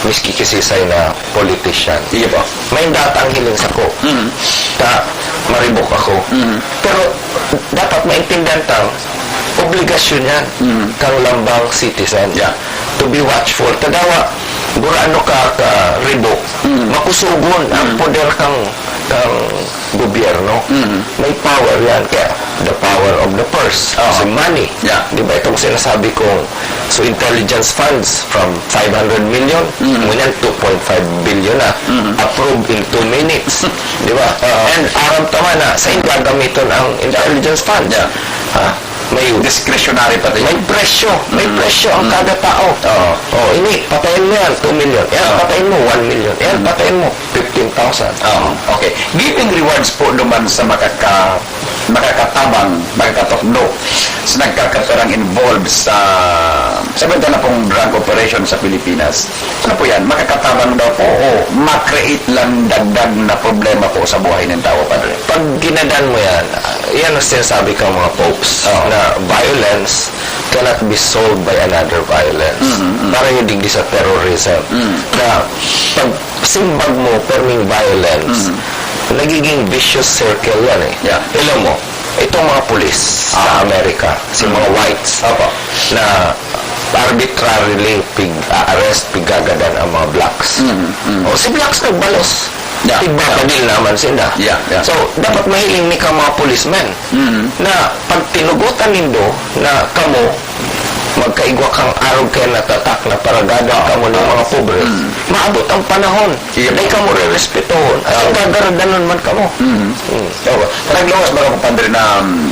miski kisisay na politician, Iyo po. may datang hiling sako. Mm. Ta, maribok ako. Mm. Pero dapat maintindihan tang obligasyon yan Mm. kang lambang citizen. Yeah. To be watchful. Tadawa, gurano ka ka ribok, Mm. makusugon ang Mm. poder kang kang gobyerno. Mm. May power yan. Kaya, the power of the purse. Oo. Si money. Yeah. Di ba itong sinasabi kong, so intelligence funds from five hundred million, Mm. ngunyan two point five billion na. Mm. Approved in two minutes. Di ba? Oo. And aram tama na, sa gagamiton ang intelligence funds. Yeah. Ha? May Discretionary pati. May presyo. May Mm. presyo ang Mm. kada tao. Oo. Oh, ini, patayin mo yan, two million. Yan, Oo. patayin mo, one million. Yan, Mm. patayin mo, fifteen thousand. Oo. Okay. Giving rewards po naman sa makaka-, makakatabang, makakatukdo sa nagkakaperang involved sa, sabi na pong drug operation sa Pilipinas. Ano po yan? Makakatabang daw po o ma-create lang dagdag na problema po sa buhay ng tao, Padre? Pag ginadan mo yan, yan ang sinasabi ka mga popes, Oo. na violence cannot be solved by another violence. Mm, mm. Para yung digdi sa terrorism. Mm. Na pag simbag mo, perming violence, Mm. nagiging vicious circle yan eh. Yeah. Alam mo, itong mga pulis sa Ah. Amerika, si mga Mm. whites, Opo. na arbitrarily pig-arrest, pigagadan ang mga blacks. Mm, mm. O si blacks nagbalos. Yeah. Tigbabadil naman sila. Yeah, yeah. So, dapat mahiling ni ka mga policemen Mm. na pag tinugutan nindo na kamo magkaigwa kang arog kaya natatak na paragadan Ah, kamo ng ah. mga pobre, Mm. maabot ang panahon. Yep. Dahil kamo re-respetohon. At Ah. ang gagaradanon man kamo. Mm. Mm. So, nagluwas ba ako, Padre, na, um,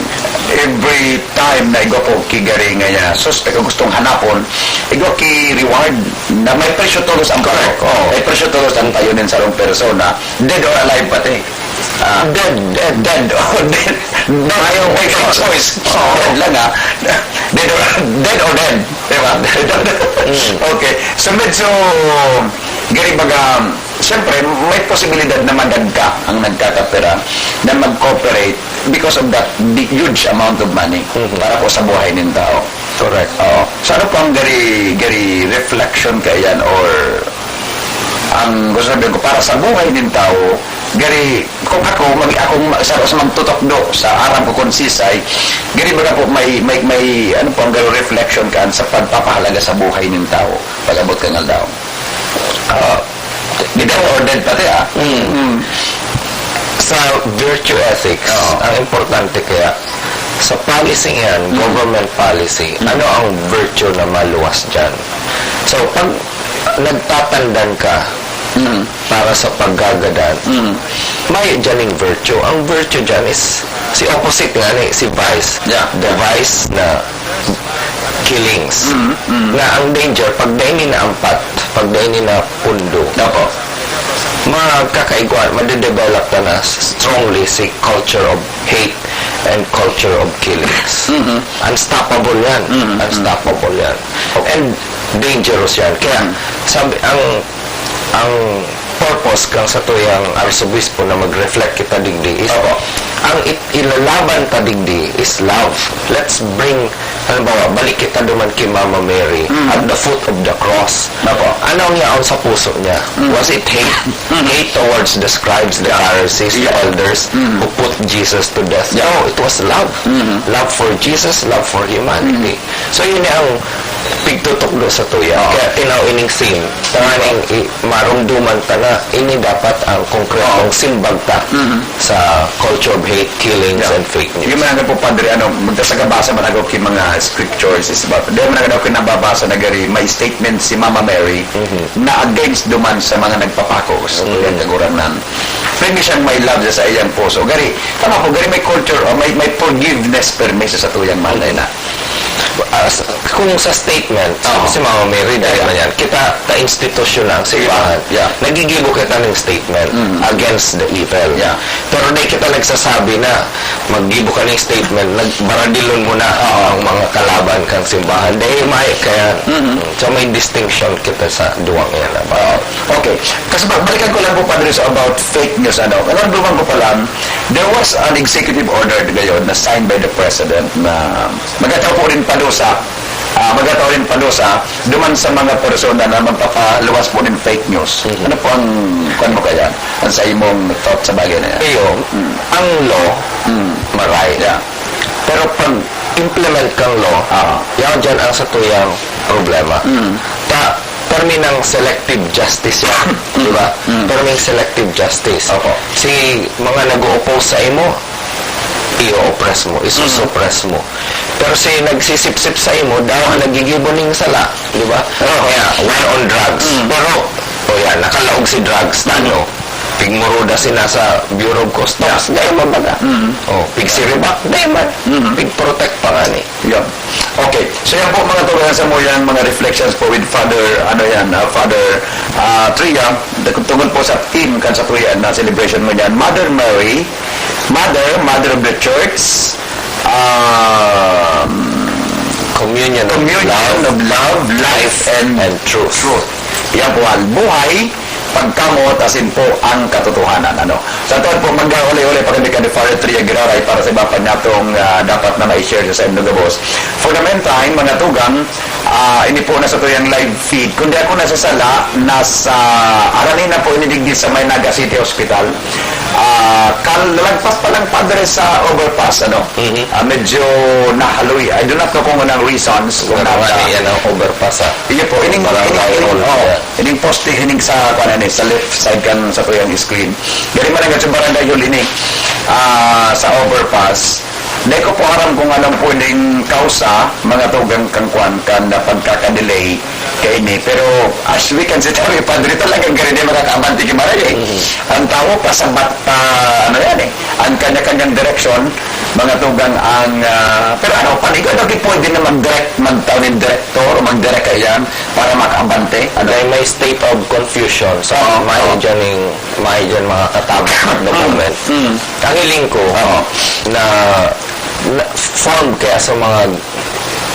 every time na igwa po ki gari nga niya, suspect o gustong hanapon, igwa ki reward na may presyo todos ang Correct, payo. oo. May presyo todos ang payo ng sarong persona, dead or alive pati. Ah, Dead, dead. dead or dead. Ayaw may choice. Oo. Dead lang, ah. Dead or, dead or dead. Diba? Dead or dead. Mm. Okay. So, medyo, gari baga, siyempre, may posibilidad na madagka ang nagkakapera na mag-cooperate because of that big, huge amount of money Mhm. para po sa buhay ng tao. Correct. Oo. So, ano po ang gari, gari reflection kaiyan or ang gusto sabihin ko, para sa buhay ng tao, gari, kung ako, mag, akong ma- sa, sa magtutukdo sa aram ko kung sisay, gari baga po may, may, may, ano po ang gari reflection kaan sa pagpapahalaga sa buhay ng tao pag-abot kang aldaw? Ah, Dead or dead pati, ah. Mm. Mm. Sa virtue ethics, Oo. ang importante kaya, sa policy yan, Mm. government policy, Mm. ano ang virtue na maluwas dyan? So, pag nagtatandan ka, Mm. Para sa paggagadan. Mm. May dyan yung virtue. Ang virtue dyan is si opposite nga ni, si vice. Yeah. The vice na killings. Mm, mm. Na ang danger, pag dai ni naampat, pag dai ni napundo, Opo. magkakaigwa, madedevelop ka na strongly si culture of hate and culture of killings. Mhm. Unstoppable yan. Mhm, mhm. Unstoppable yan. Opo. And dangerous yan. Kaya, Mm. sabi, ang, ang purpose kang satuyang arsobispo na mag-reflect kita digdi is, Opo. ang it-, ilalaban ta digdi is love. Let's bring, halimbawa, balik kita duman kay Mama Mary Mm. at the foot of the cross. Opo. Ano ang yaon sa puso niya? Mm. Was it hate? Mm. Hate towards the scribes, the Yeah. Pharisees, the Yeah. elders Mm. who put Jesus to death? Yeah. No, it was love. Mm. Love for Jesus, love for humanity. Mm. So, yun ang pigtutukdo sa tuya. Oo. Kaya tinaw ining scene. Tanganing i-, marumduman ta na ini dapat ang konkretong Oo. simbag ta Mhm. sa culture of hate, killings, Yeah. and fake news. Yung mga po, Padre, ano, magsasagabasa man ako kay mga scriptures, is about, di man ako kinababasa na gari, may statement si Mama Mary Mhm. na against duman sa mga nagpapako sa Mhm. tuyang Kagurangnan. Pirmi siyang may love sa iyang puso. Gari, tama po, gari may culture, o may, may forgiveness pirmi sa satuyang malay na. Ah, s-, kung sa statement, Oo. si Mama Mary, dahil Yeah. man yan, kita, ta institusyon na ang simbahan. Yeah. Nagigibo kita ng statement Mm. against the evil. Yeah. Pero di kita nagsasabi na maggibo ka ng statement, nagbaradilon mo na Oo. ang mga kalaban kang simbahan. Dahil may kaya, Mm-hmm. so may distinction kita sa duwang yan. Oo. Okay. Kasi ba-, balikan ko lang po, Padre, so about fake news, ano. Naramdaman ko pala, there was an executive order ngayon na signed by the president na magataw po rin padusa, ah, magataw rin padusa duman sa mga persona na magpapaluwas po ng fake news. Mhm. Ano po ang, kwan mo kaya? Ang sa imong thought sa bagay na yan? Iyo, Mm. ang law, Mm. maray. Yeah. Pero pag implement kang law, Ah. yaon dyan ang satuyang problema. Mm. Ta, terminang selective justice yan, Mm. di ba? Mm. Terming selective justice. Opo. Si mga nag-o-oppose sa imo, i-oppress mo, isusuppress mo. Pero si nagsisipsip sa imo, daw ang nagigibo ning sala, di ba? Oo. Kaya, war on drugs. Mm. Pero, o yan, nakalaog si drugs, tano? Pigmuruda sina sa Bureau of Customs, Yeah. dai man baga. Mm. O, pigsiribak, dai man. Mm. Pigprotect pa nga ni. Yun. Okay. So, yan po, mga tugang, sa mo yan, mga reflections po with Father, ano yan, ah, Father, ah, Tria, tungkol po sa theme kan sa tuya na celebration mo yan. Mother Mary, Mother, Mother of the Church, um, Communion of communion love, of love, life, life, and and truth. truth. Yan po, buhay, pagkamot, asin po ang katotohanan. Ano? Sa tuwan po, mag-uli-uli pa kami kan Father Tria Giraray para sa iba pa natong, ah, dapat na ma-share sa Saim na Gabos. For the meantime, mga tugang, ah, ini po na sa tuyang live feed. Kung di ako nasasala, nasa, arani na po ini digdi sa may Naga City Hospital. Ah, kal-, lalagpas pa lang, Padre, sa overpass, ano? Mhm. Ah, medyo nahaloy. I do not know kung anong reasons, kung Pero nga nata- ni, ano, overpass, ah. Iyo po, ining, Barangay ining, ining, Hall, oh, yeah. ining poste, ining sa, kuwan ni, sa left side kan sa tuyang screen. Diri man ang sa Barangay Hall ini, ah, sa overpass. Di ko po aram kung anong pwedeng kausa, mga tugang kan kuwan, kan, ah, pagkaka-delay kaini. Pero as we can see, tabi, Padre, talagang gari di makakaabante ki Maray, eh. Mhm. Ang tao, pasabat pa, ano yan, eh, ang kanya-kanyang direksyon, mga tugang ang, ah, pero ano, panigo, ano, di pwede na mag-direct, magtao ng direktor, o mag-direct kayan para makaabante, ano? Dahil may state of confusion. So, Oo, may oo. dyan yung, may dyan mga katabang at Mm, document. mm. Ang hiling ko, Oo. na, na formed kaya sa mga,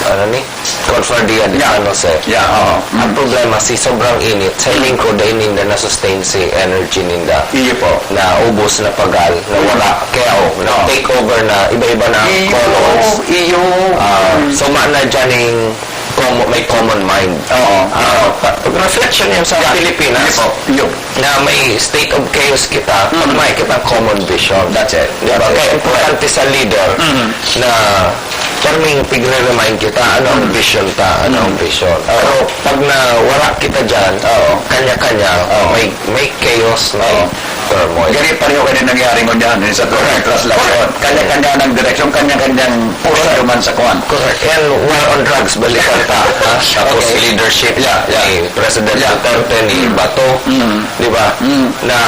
ano ni, Cofradia de Yeah. San Jose. Yeah, oo. Ang Mm. problema, si sobrang init, sa hiling ko, dahil ninda na-sustain si energy ninda. Iyo po. Na ubos, na pagal, na Mm. wala. Kaya, oh, Oo. na-take over na, iba-iba na Iyo, colors. iyo. Ah, Mm. so, maana dyan yung common, may common mind. Oo. Ah, pa-, pag reflection yan sa Yeah. Pilipinas, Iyo po. Iyo. na may state of chaos kita, pag Mm. may kitang common vision. That's it. Di ba? That's it. Kaya importante sa leader Mm. na karming pigre-remind kita, ano ang Mm. vision ta, ano ang Mm. vision. Oo. Pero pag nawara kita dyan, Oo. kanya-kanya, Oo. may, may chaos, may, Oo. turmoil. Gani pareho ka din nangyari ngunyan, eh, sa turmoil Correct. Translation. Correct. Kanya-kanya ng direksyon, kanya-kanyang puso Correct. Duman sa kwan. Correct. And war on drugs, balikan ta, ha? Tapos Okay. Leadership Yeah, yeah. ni President Yeah. Duterte, ni Mm. Bato, Mm. di ba? Mm. Na,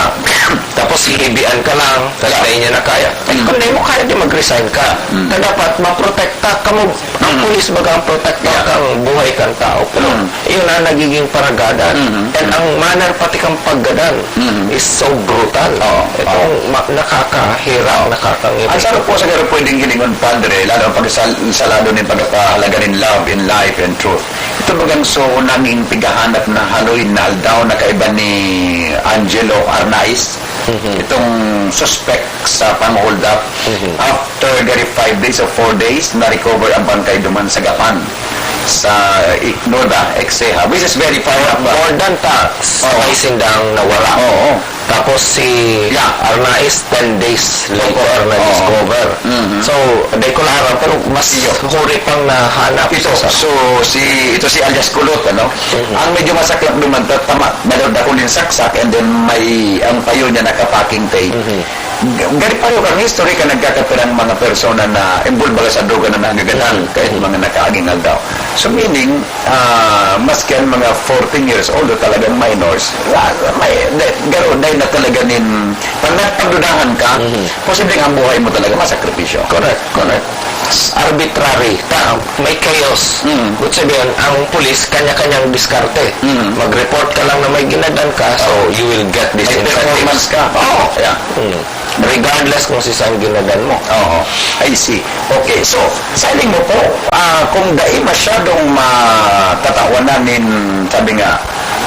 tapos hihibian ka lang, tapos Yeah. dahil niya na kaya. Eh, Mm. kung di mo kaya, di mag-resign ka. Mm. Na dapat maprotekta ka mo, ang Mm. pulis baga ang protekta Yeah. kang buhay kang tao. Pero Mm. Iyon ang nagiging paragadan. Mhm. And ang manner pati kang paggadan Mhm. is so brutal. Oo, Itong oo. ma-, nakakahirap, Oo. nakakangiti. At sa po sa garo pwedeng hilingon, Padre, lalo ang pag-, sa lado ng pagpapahalaga nin love in life and truth. Ito bagang so nanging pighahanap na haloy na aldaw na kaiba ni Angelo Arnaiz. Mhm. Itong suspect sa pang-hold up. Mhm. After gari five days or four days, na-recover ang bangkay duman sa Gapan, sa, i-, Nueva Ecija, which is very far up. More than ta, Oo. sabay sindang nawara. Oo. Tapos si Yeah. Arnaiz, ten days later Opo. na-discover. Oo. Mhm. So, di ko na alam, pero mas Iyo. huri pang nahanap. Ito, Sa so, si, ito si alias Kulot, ano? Mhm. Ang medyo masaklap duman, ta-, tama, may dakuling saksak, and then may, ang payo niya naka-packing tape. Mhm. G-, gari pareho kan history kan nagkakapirang mga persona na involved baga sa droga na nangagadan, Mhm. kahit Mhm. mga nakaaging aldaw. So, meaning, ah, maski ang mga fourteen years old o talagang minors, ah, may, dai-, garo, dai na talaga nin, pag nagpagdudahan ka, Mhm. posibleng ang buhay mo talaga masakripisyo. Correct, correct. Arbitrary, ta-, may chaos. Mm. Ibig sabihin, ang pulis, kanya-kanyang diskarte. Mm. Mag-report ka lang na may ginadan ka, so Oh. you will get this May incentive. performance ka. Oo. Yeah. Mm. Regardless kung si saan ginadan mo. Oo. I see. Okay, so, sa hiling mo po, ah, kung dai masyadong matatawanan nin, sabi nga,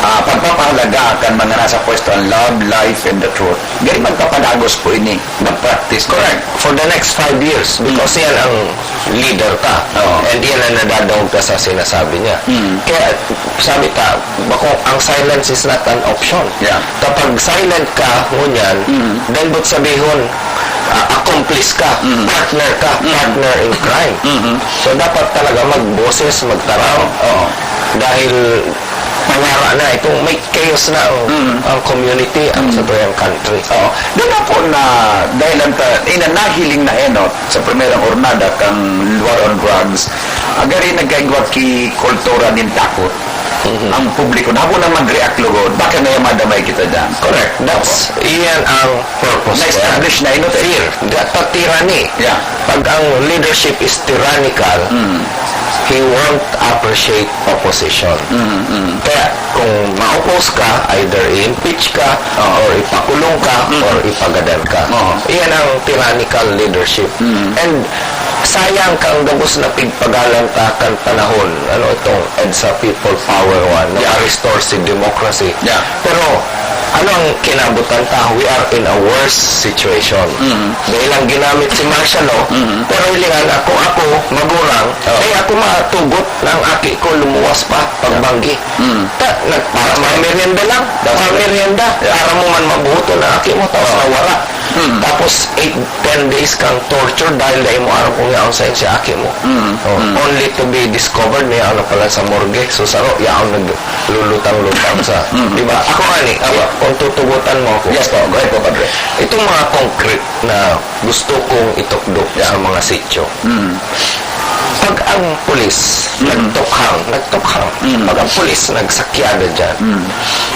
ah, pagpapahalaga kan mga nasa pwesto ang love, life, and the truth, gari magpapadagos po ini na practice. Correct. For the next five years, because Mm. yan ang leader ka. Oo. And yan ang nadadangog ka sa sinasabi niya. Mm. Kaya, sabi ta, bako, ang silence is not an option. Yeah. Kapag silent ka, ngunyan, Mm. then but sabihon, ah, accomplice ka, Mm. partner ka, Mm. partner in crime. Mm-hmm. So, dapat talaga magboses, magtaraw. Oo. Dahil mawara na itong may chaos na ang, Mm. ang community, ang Mm. sa buhay ang country. Oo. Di ba po na, dahil ang ta-, ina nahiling na enot sa primerang hornada kang war on drugs, agari nagkaigwa ki kultura nin takot. Mhm. Ang publiko, na habo na mag-react lugod, baka may madamay kita dyan. Correct. That's, iyan ang purpose. Na-establish na enot eh. Fear. That tyranny. Yeah. Pag ang leadership is tyrannical, Mm. he won't appreciate opposition. Mm, mm. Kaya kung ma-oppose ka, either i-impeach ka, Oo. or ipakulong ka, Mm. or ipagadan ka. Oo. Iyan ang tyrannical leadership. Mm. And sayang kang gabos na pigpagalan ta kan panahon, ano itong EDSA People Power one, Yeah. na-restore si democracy. Yeah. Pero, ano ang kinabutan ta? We are in a worse situation. Mm. Dahil lang ginamit si martial law, Mm. pero hilingan ako, ako, magurang, Oh. kaya ako matugot na ang aki ko lumuwas pa, pagbanggi. Mm. Ta, nag, para mga merienda lang, That's mga right. merienda, Yeah. para mo man mabuto na aki mo, tapos Oh. nawara. Mm. Tapos, eight, ten days kang torture dahil dai mo aram kung yaon sa si aki mo. Mm. Oh, Mm. only to be discovered, may ano pala sa morgue. So, saro, yaon nag, lulutang-lutang sa, Mm. di ba? Ako nga ni, Apo. kung tutugutan mo ako, Yes po, go ahead po, Padre. itong mga concrete na gusto kong itukdo Yeah. sa mga sityo. Mm. Pag ang pulis Mm. nagtukhang, nagtukhang, Mm. pag ang pulis nagsakyada dyan, Mm.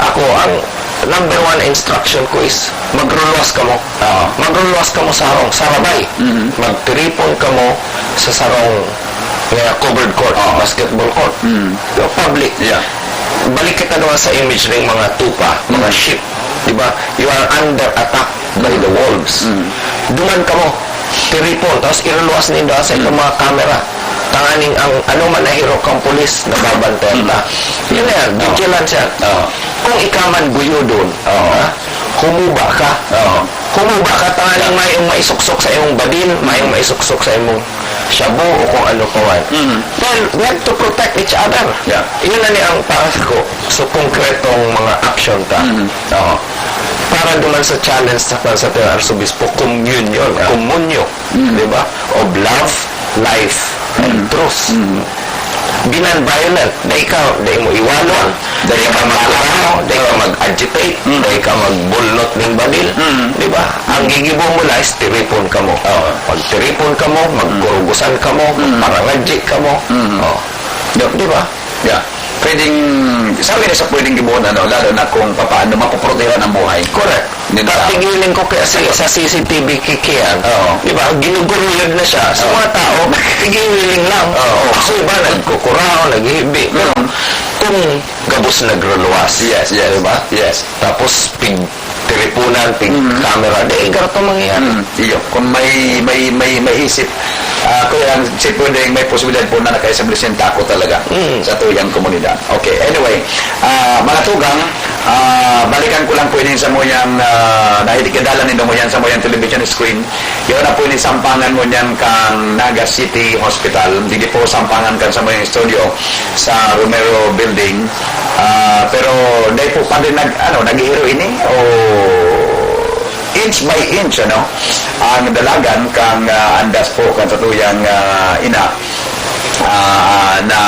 ako, ang number one instruction ko is, magruluwas kamo. Oo. Magruluwas kamo sa harong, sarabay. Mm. Magtiripon kamo sa sarong, eh, covered court, Oo. basketball court. Mm. Pero public. Yeah. Balik kita naman sa image ng mga tupa, mga Mm. sheep. Di ba? You are under attack by the wolves. Mm. Duman kamo, tiripon, tapos iruluwas nindo sa itong Mm. mga kamera. Tanganing ang ano man na hirok kang pulis, nababantayan Mm. ta. Yun na yan, Oo. vigilance yan. Oo. Kung ikaw man guyodon, Oo. ha? Humuba ka. Oo. Humuba ka, tanganing Yeah. may, may suksok sa imong badil, may, Mm. may suksok sa imong shabu o kung ano pa man. Mm. Then, we have to protect each other. Yeah. Yun na ni ang para ko. So, konkretong mga action ta. Mm. Oo. Para duman sa challenge sa, sa Arzobispo, communion, Yeah. komunyo, Mm. di ba? Of love, life, and Mm. truth. Mm. Be non-violent. Dai ka, dai mo iwalon, Dai dai ka ka mag-, magkakahaw, dai ka Oo. mag- agitate, Mm. dai ka magbulnot ning badil. Mm. Di ba? Ang gigibo mo lang is tiripon ka mo. Oo. Pag tiripon ka mo, Mm. magkurugusan ka mo, Mm. magparangadyi ka mo. Mm. Oh. Di, di ba? Yeah. Pwedeng, sabi na sa pwedeng gibohon, ano, lalo na kung papaano mapoprotehan ang buhay. Correct. Yun Tapos lang. Tigiling ko kaya sa, sa C C T V kikian. Oo. Di ba? Ginuguruyod na siya. Sa Oo. mga tao, tigiling lang. Oo. So, iba, nagkukuraw, naghihibi. Pero Mm. kung gabos nagruluwas. Yes, yes. Di ba? Yes. Tapos, pig-, tiripunan, pig-, Mm. camera. Di, igarato mangyayari. Mm. Iyo. Kung may, may, may, may isip, ah, kaya ang si pwedeng may posibilidad po na naka-establish yung takot talaga Mm. sa tuyang komunidad. Okay, anyway, ah, mga tugang, ah, balikan ko lang po ini sa muyang, ah, nahihidalan nindo mo yan sa muyang television screen. Yun na po ini sampangan mo niyan kang Naga City Hospital. Hindi po sampangan kan sa muyang studio sa Romero Building. Ah, pero dahil po pa rin nag, ano, naghihiro ini o inch by inch, ano, ang dalagan kang, ah, andas po kan satuyang, ah, ina, ah, na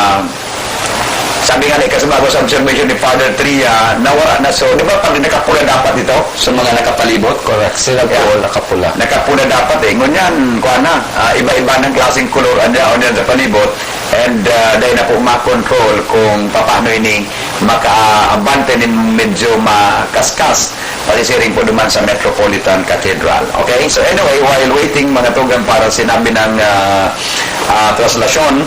sabi nga ni, kasama ko sa observation ni Father Tria, nawara na. So, di ba pag nakapula dapat ito sa mga nakapalibot? Correct. Sila po Yeah. nakapula. Nakapula dapat eh. Ngunyan, kuha na, ah, iba-iba ng klaseng kulor, anya, o niyan sa palibot. And, ah, dahil na po makontrol kung paano ini makaabante nin medyo makaskas, pati siring po duman sa Metropolitan Cathedral. Okay? So anyway, while waiting, mga tugang, para sinabi ng, ah, ah, translasyon,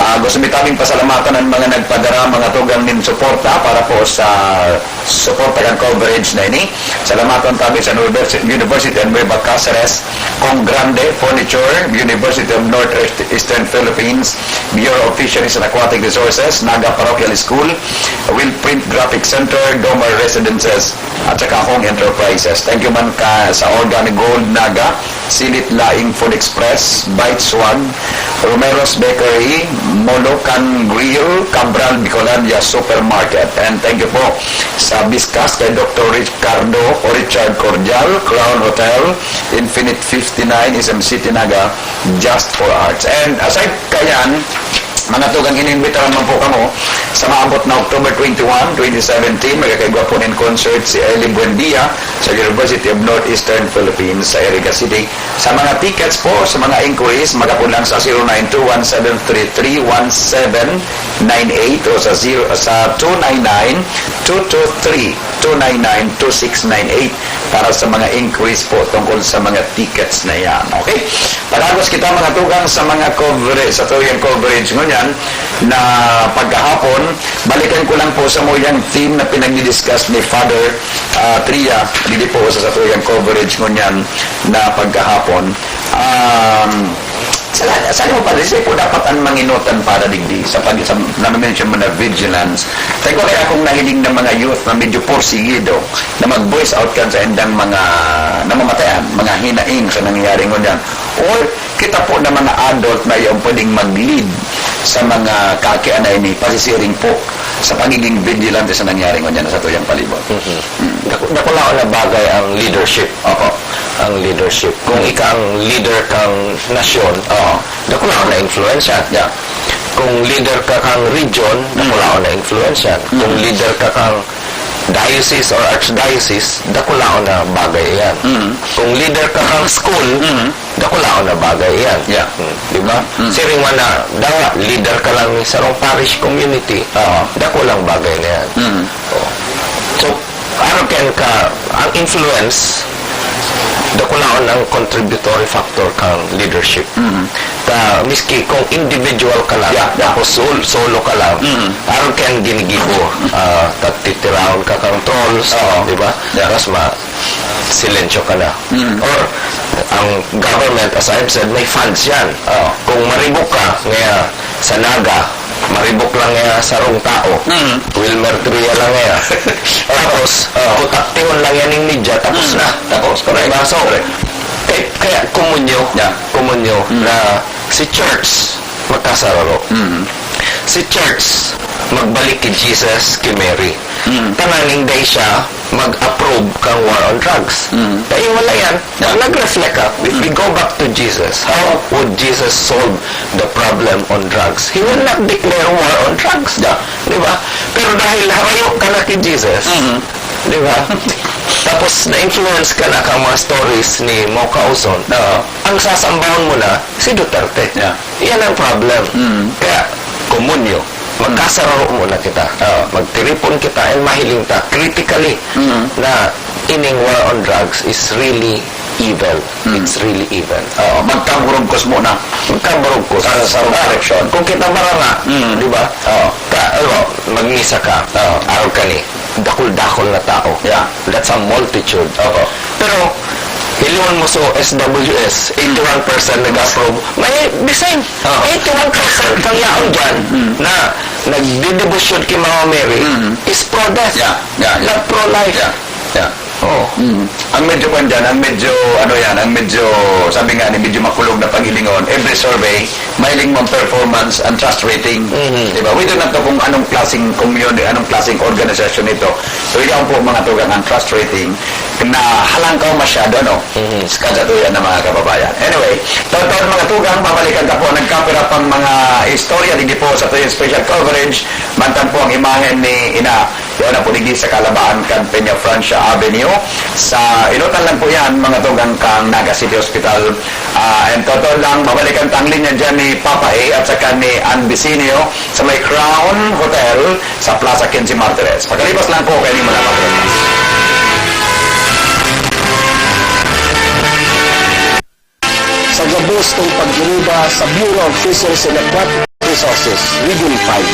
ah, gusto mi tabing pasalamatan ang mga nagpadara, mga tugang, nin suporta para po sa suporta kan coverage na ini. Salamaton tabi sa Univers-, University of Nueva Caceres, Kong Grande Furniture, University of Northeastern Philippines, Bureau of Fisheries and Aquatic Resources, Naga Parochial School, Will Print Graphic Center, Gomar Residences, at saka Hong Enterprises. Thank you man ka sa Organic Gold Naga, Silit Laing Food Express, Bite Swag, Romero's Bakery, Molocan Grill, Cabral Bicolandia Supermarket. And thank you po sa Biskas kay Doktor Ricardo o Richard Cordial, Crown Hotel, Infinite fifty-nine, S M City Naga, Just for Arts. And aside kayan, mga tugang, inimbitaran man po kamo sa maabot na October twenty-one, twenty seventeen, magkakaigwa po nin concert si Eli Buendia sa University of Northeastern Philippines sa Iriga City. Sa mga tickets po, sa mga inquiries, magapod lang sa zero nine two one seven three three one seven nine eight o sa zero, sa two nine nine two two three two nine nine two six nine eight para sa mga inquiries po tungkol sa mga tickets na yan. Okay? Padagos kita, mga tugang, sa mga coverage, sa tuyang coverage ngunyan na pagkahapon. Balikan ko lang po sa muyang theme na pinagdi-discuss ni Father, ah, Tria, digdi po sa, sa tuyang coverage ngunyan na pagkahapon. Um, sa, sa mo pa, di po dapat ang manginutan para digdi sa pag, sa, na-mention mo na vigilance. Tayo ko kaya akong nahiling ng mga youth na medyo porsigido na mag-voice out kan sa indang mga namamatayan, mga hinaing sa nangyayari ngunyan. Or kita po na mga adult na yung pwedeng mag-lead sa mga kakianay ni pasisiring po sa pagiging vigilante sa nangyayari ngunyan sa tuyang palibot. Mhm. Mm. Daku-, dakulaon na bagay ang leadership. Opo. Ang leadership. Kung ika ang leader kang nasyon, Oo. dakulaon na influensya. Yeah. Kung leader ka kang region, Mm. dakulaon na influensya. Kung Mm. leader ka kang diocese or archdiocese, dakulaon na bagay yan. Mm. Kung leader ka kang school, Mm. dakulaon na bagay yan. Yeah. Hmm. Di ba? Mm. Siring man na, dawa, leader ka lang ni sarong parish community, Oo. dakulang bagay na yan. Mm. Oh. So, ano ken ka, ang influence, dakulaon ang contributory factor kang leadership. Mm. Ta, miski kung individual ka lang, Yeah, yeah. tapos sol-, solo ka lang, Mm. ano ken ginigibo, ah, tagtitiraon ka kang trolls, Oo. di ba? Yeah. Tapos ma-, silensyo ka na. Mm. Or, ang government, as I've said, may funds yan. Oo. Kung maribok ka, ngaya sa Naga, maribok lang ngaya sarong tao. Mm. Wilmer Tria lang ngaya. Tapos, Oo. kutaktion lang yan ng media, tapos Mm. na. Tapos, correct. Diba? So, Correct. kaya, kaya kumunyo, Yeah. kumunyo Mm. na si church, magkasararo. Mm. Si church, magbalik ki Jesus, ki Mary. Mm. Tanganing dai siya mag-approve kang war on drugs. Mm. Kaya wala yan. Yeah. Nag-reflect ka. If we Mm. go back to Jesus, how would Jesus solve the problem on drugs? He will not declare war on drugs. Yeah. Di ba? Pero dahil harayo ka na ki Jesus, Mm. di Di ba? Tapos, na-influence ka na kang mga stories ni Mocha Uzon. Oo. Ang sasambahon mo na, si Duterte. Yeah. Yan ang problem. Mm. Kaya, komunyo, magkasararo muna kita. Oo. Magtiripon kita and mahiling ta critically Mm. na ining war on drugs is really evil. Mm. It's really evil. Oo, magkaburugkos muna. Magkaburugkos. Sa, sa wrong Kaya, direction. Kung kita maranga, Mm. di ba? Oo. Ka, ano, magmisa ka, Oo. araw ka ni, dakul-dakul na tao. Yeah. That's a multitude. Oo. Pero, hilingon mo sa S W S, eighty-one percent nag-approve. May the same. Oo. Eighty-one percent kang yaon dyan Mm. na nagdidebosyon kay Mama Mary Mm. is pro-death, Yeah, yeah, yeah. not pro-life. Yeah, yeah. Oo. Mm. Ang medyo kwan dyan, ang medyo, ano yan, ang medyo, sabi nga ni, medyo makulog na paghilingon, every survey, mahiling mo ang performance and trust rating. Mhm. Di ba? We do not know kung anong klaseng community, anong klaseng organisasyon ito. So, yaon po, mga tugang, ang trust rating na halangkaw masyado, no? Mhm. Sa kadatuyan ng mga kababayan. Anyway, taon-taon, mga tugang, babalikan ta po, nagkapira pang mga istorya, digdi po sa tuyong special coverage, mantan po ang imahen ni Ina Yaon na po digdi sa kalabaan kan Peña Francia Avenue. Sa inutan lang po yan, mga tugang, kan Naga City Hospital. Ah, and totoo lang, babalikan ta ang linya dyan ni Papa A at saka ni Ann Bisinio sa may Crown Hotel sa Plaza Quince Martires. Pakalibas lang po, kayo ni mga kapatid. Sa gabos nin paggiruba sa Bureau of Fisheries and Aquatic Resources, Region five,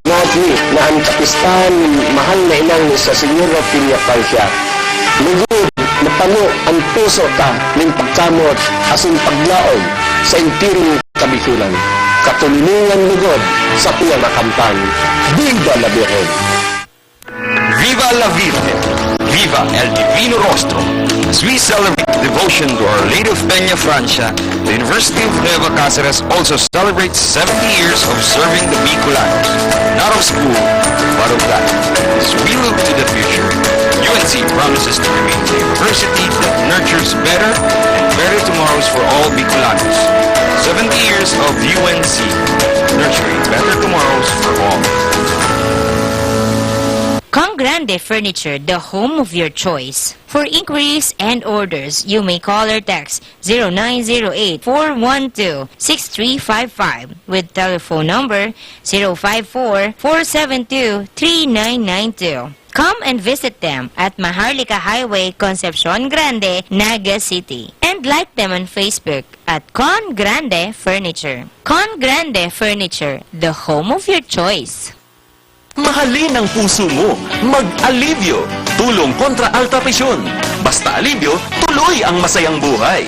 naatli na an kapistahan nin mahal na inang ni Señora Peña Francia. Lugod na pano an puso ta nin pagkamot asin paglaom sa entiring kabihilan. Katoninongan lugod sa piyanakamtan. Viva la Virgen! Viva la Virgen! Viva el Divino Rostro! As we celebrate devotion to Our Lady of Peña Francia, the University of Nueva Cáceres also celebrates seventy years of serving the Bicolanos, not of school, but of life. As we look to the future, U N C promises to remain a university that nurtures better and better tomorrows for all Bicolanos. Seventy years of U N C, nurturing better tomorrows for all. Con Grande Furniture, the home of your choice. For inquiries and orders, you may call or text zero nine zero eight, four one two, six three five five with telephone number zero five four, four seven two, three nine nine two. Come and visit them at Maharlika Highway, Concepcion Grande, Naga City. And like them on Facebook at Con Grande Furniture. Con Grande Furniture, the home of your choice. Mahalin ang puso mo. Mag-Alivio. Tulong kontra alta presyon. Basta Alivio, tuloy ang masayang buhay.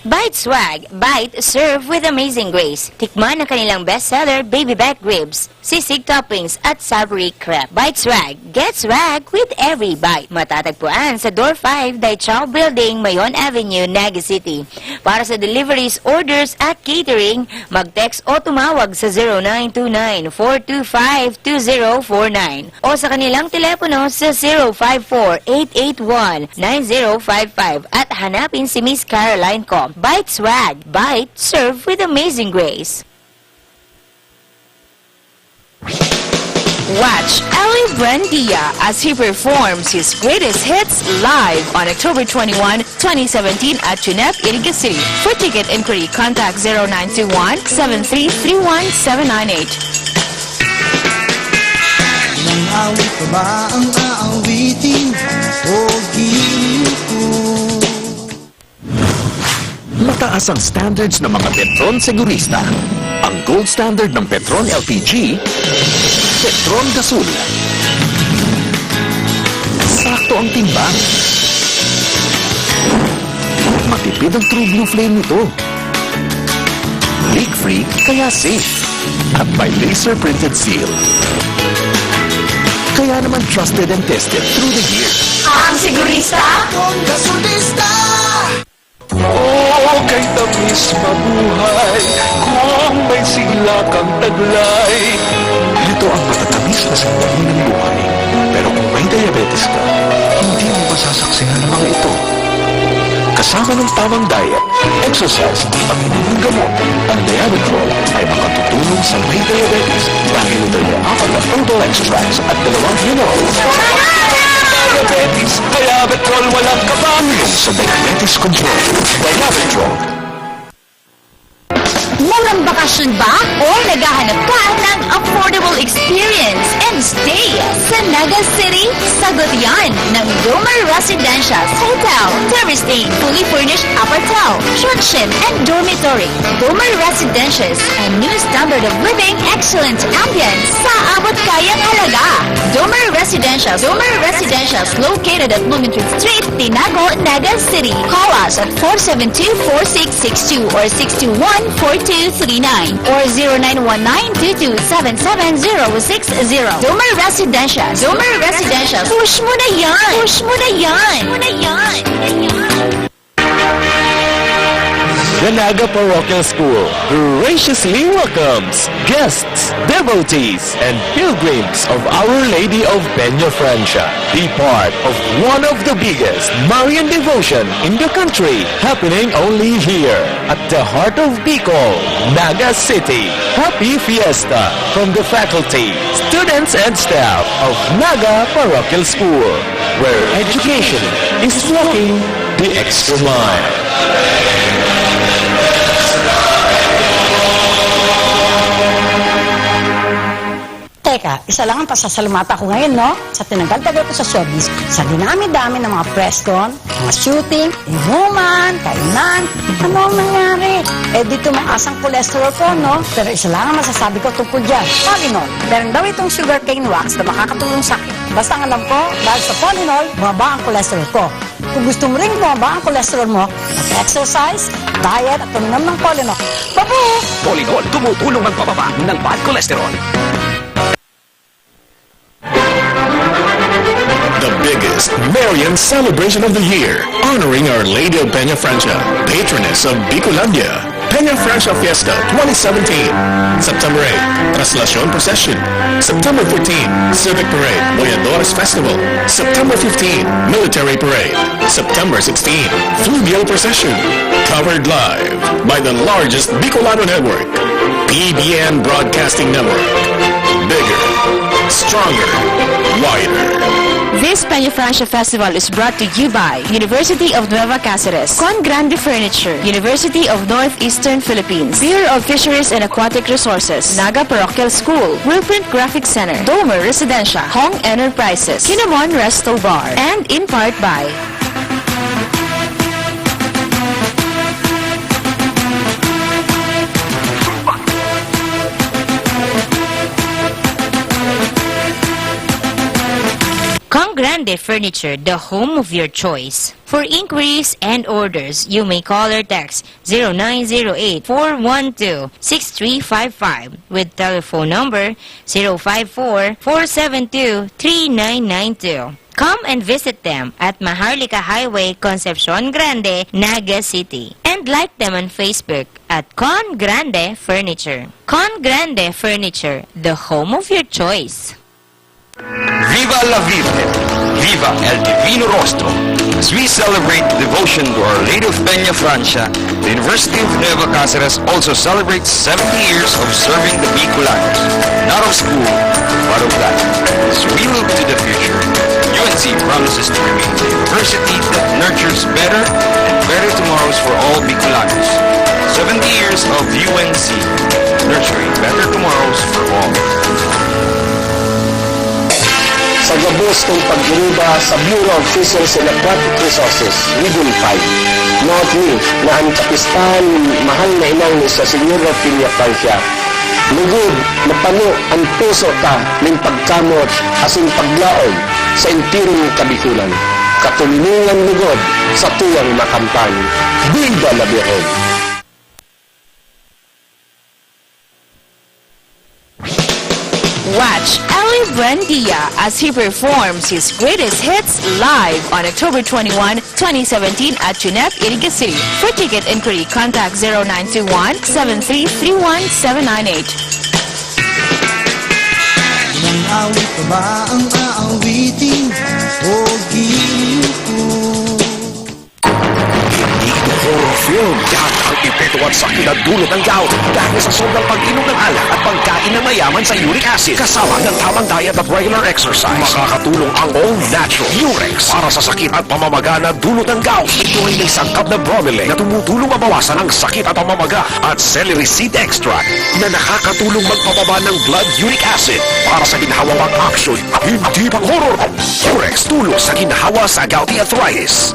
Bite Swag. Bite, serve with amazing grace. Tikman ang kanilang bestseller, baby back ribs, sisig toppings, at savory crepe. Bite Swag. Get swag with every bite. Matatagpuan sa Door five, Dai Chao Building, Mayon Avenue, Naga City. Para sa deliveries, orders at catering, mag-text o tumawag sa zero nine two nine, four two five, two zero four nine o sa kanilang telepono sa zero five four, eight eight one, nine zero five five at hanapin si Miss Caroline Kong. Bite Swag, bite, serve with amazing grace. Watch Ellie Buendia as he performs his greatest hits live on October twenty-one, twenty seventeen at Junep, Iriga City. For ticket inquiry, contact zero nine two one, seven three three one seven nine eight. Nang awit pa ba ang aawitin o giling ko? Mataas ang standards ng mga Petron Segurista. Ang gold standard ng Petron L P G, Petron Gasol. Sakto ang timbang. Matipid ang True Blue Flame nito. Leak-free, kaya safe. At may laser printed seal. Kaya naman trusted and tested through the years. Ang Segurista. Ang Gasolista. Oh, kay tamis mabuhay kung may sigla kang taglay. Ito ang matatamis na sandali ng buhay. Pero kung may diabetes ka, hindi mo masasaksihan ang mga ito. Kasi Tama ng tamang diet, exercise, at pag-inom ng gamot. Ang Diabetrol ay makatutulong sa may diabetes dahil ito ay may apat na herbal extracts at dalawang phenol. Diabetes, Diabetrol, walang kabang. Sa diabetes control, Diabetrol. Murang bakasyon ba? O naghahanap ka ng affordable experience and stay sa Naga City? Sagot yan ng Domer Residential Hotel. Terraced, fully furnished aparthouse, transient and dormitory. Domer Residences, a new standard of living, excellent ambience sa abot kayang halaga. Domer Residentials, Domer Residentials, located at Blumentritt Street, Tinago, Naga City. Call us at four seven two, four six six two or six two one, four two three nine or zero nine one nine two two seven seven zero six zero. Domer Residentials, Domer Residentials. Push mo na yan! Push mo na yan! Push mo na yan! The Naga Parochial School graciously welcomes guests, devotees, and pilgrims of Our Lady of Peña Francia. Be part of one of the biggest Marian devotion in the country, happening only here at the heart of Bicol, Naga City. Happy Fiesta from the faculty, students, and staff of Naga Parochial School, where education is walking the extra mile. Teka, isa lang ang pasasalamatan ko ngayon, no? Sa tinagal-tagal ko sa showbiz, sa dinami-dami ng mga press con, mga shooting, inuman, kainan, ano ang nangyari? Eh, di tumaas ang cholesterol ko, no? Pero isa lang ang masasabi ko tungkol dyan, Tylenol. Meron daw itong sugarcane wax na makakatulong sa akin. Basta ang alam ko, dahil sa Tylenol, bumaba ang cholesterol ko. Kung gusto mo rin bumaba ang cholesterol mo, mag-exercise, diet at uminom ng Tylenol. Babu! Tylenol, tumutulong magpababa ng bad cholesterol. The biggest Marian celebration of the year, honoring Our Lady of Peña Francia, patroness of Bicolandia. Peña Francia Fiesta twenty seventeen, September eight, Traslacion Procession, September fourteen, Civic Parade, Boyadores Festival, September fifteen, Military Parade, September sixteen, Fluvial Procession, covered live by the largest Bicolano network, P B N Broadcasting Network. Bigger, stronger, wider. This Peña Francia Festival is brought to you by University of Nueva Cáceres, Con Grande Furniture, University of Northeastern Philippines, Bureau of Fisheries and Aquatic Resources, Naga Parochial School, Wilprint Graphic Center, Domer Residencia, Hong Enterprises, Kinamon Resto Bar, and in part by Con Grande Furniture, the home of your choice. For inquiries and orders, you may call or text zero nine zero eight, four one two, six three five five with telephone number zero five four, four seven two, three nine nine two. Come and visit them at Maharlika Highway, Concepcion Grande, Naga City. And like them on Facebook at Con Grande Furniture. Con Grande Furniture, the home of your choice. Viva la Virgen! Viva el Divino Rostro! As we celebrate devotion to Our Lady of Peña Francia, the University of Nueva Cáceres also celebrates seventy years of serving the Bicolanos, not of school, but of life. As we look to the future, U N C promises to remain a university that nurtures better and better tomorrows for all Bicolanos. Seventy years of U N C, nurturing better tomorrows for all. Sa gabos kan paggiruba sa Bureau of Fisheries and Aquatic Resources, Region five, naot mi na an kapistahan nin mahal na inang ni Señora Piña Francia lugod mapano an puso ta nin pagkamoot asin paglaom sa entirong Kabicolan. Katoninongan lugod satuyang makamtan. Viva la Virgen! Watch Ellie Buendia as he performs his greatest hits live on October twenty-one, twenty seventeen at Junep, Iriga City. For ticket inquiry, contact zero nine two one, seven three three one, seven nine eight. Ilang awit pa ba ang aawitin o giliw ko? Hindi Film. Yan ang epekto at sakit na dulot ng gout dahil sa sobrang pag-inom ng alak at pagkain na mayaman sa uric acid. Kasama ng tamang diet at regular exercise, makakatulong ang All Natural Urex para sa sakit at pamamaga na dulot ng gout. Ito ay may sangkap na bromelain na tumutulong mabawasan ang sakit at pamamaga, at celery seed extract na nakakatulong magpababa ng blood uric acid para sa ginhawang pang-aksyon, hindi pang-horror. Urex, tulong sa ginhawa sa gouty arthritis.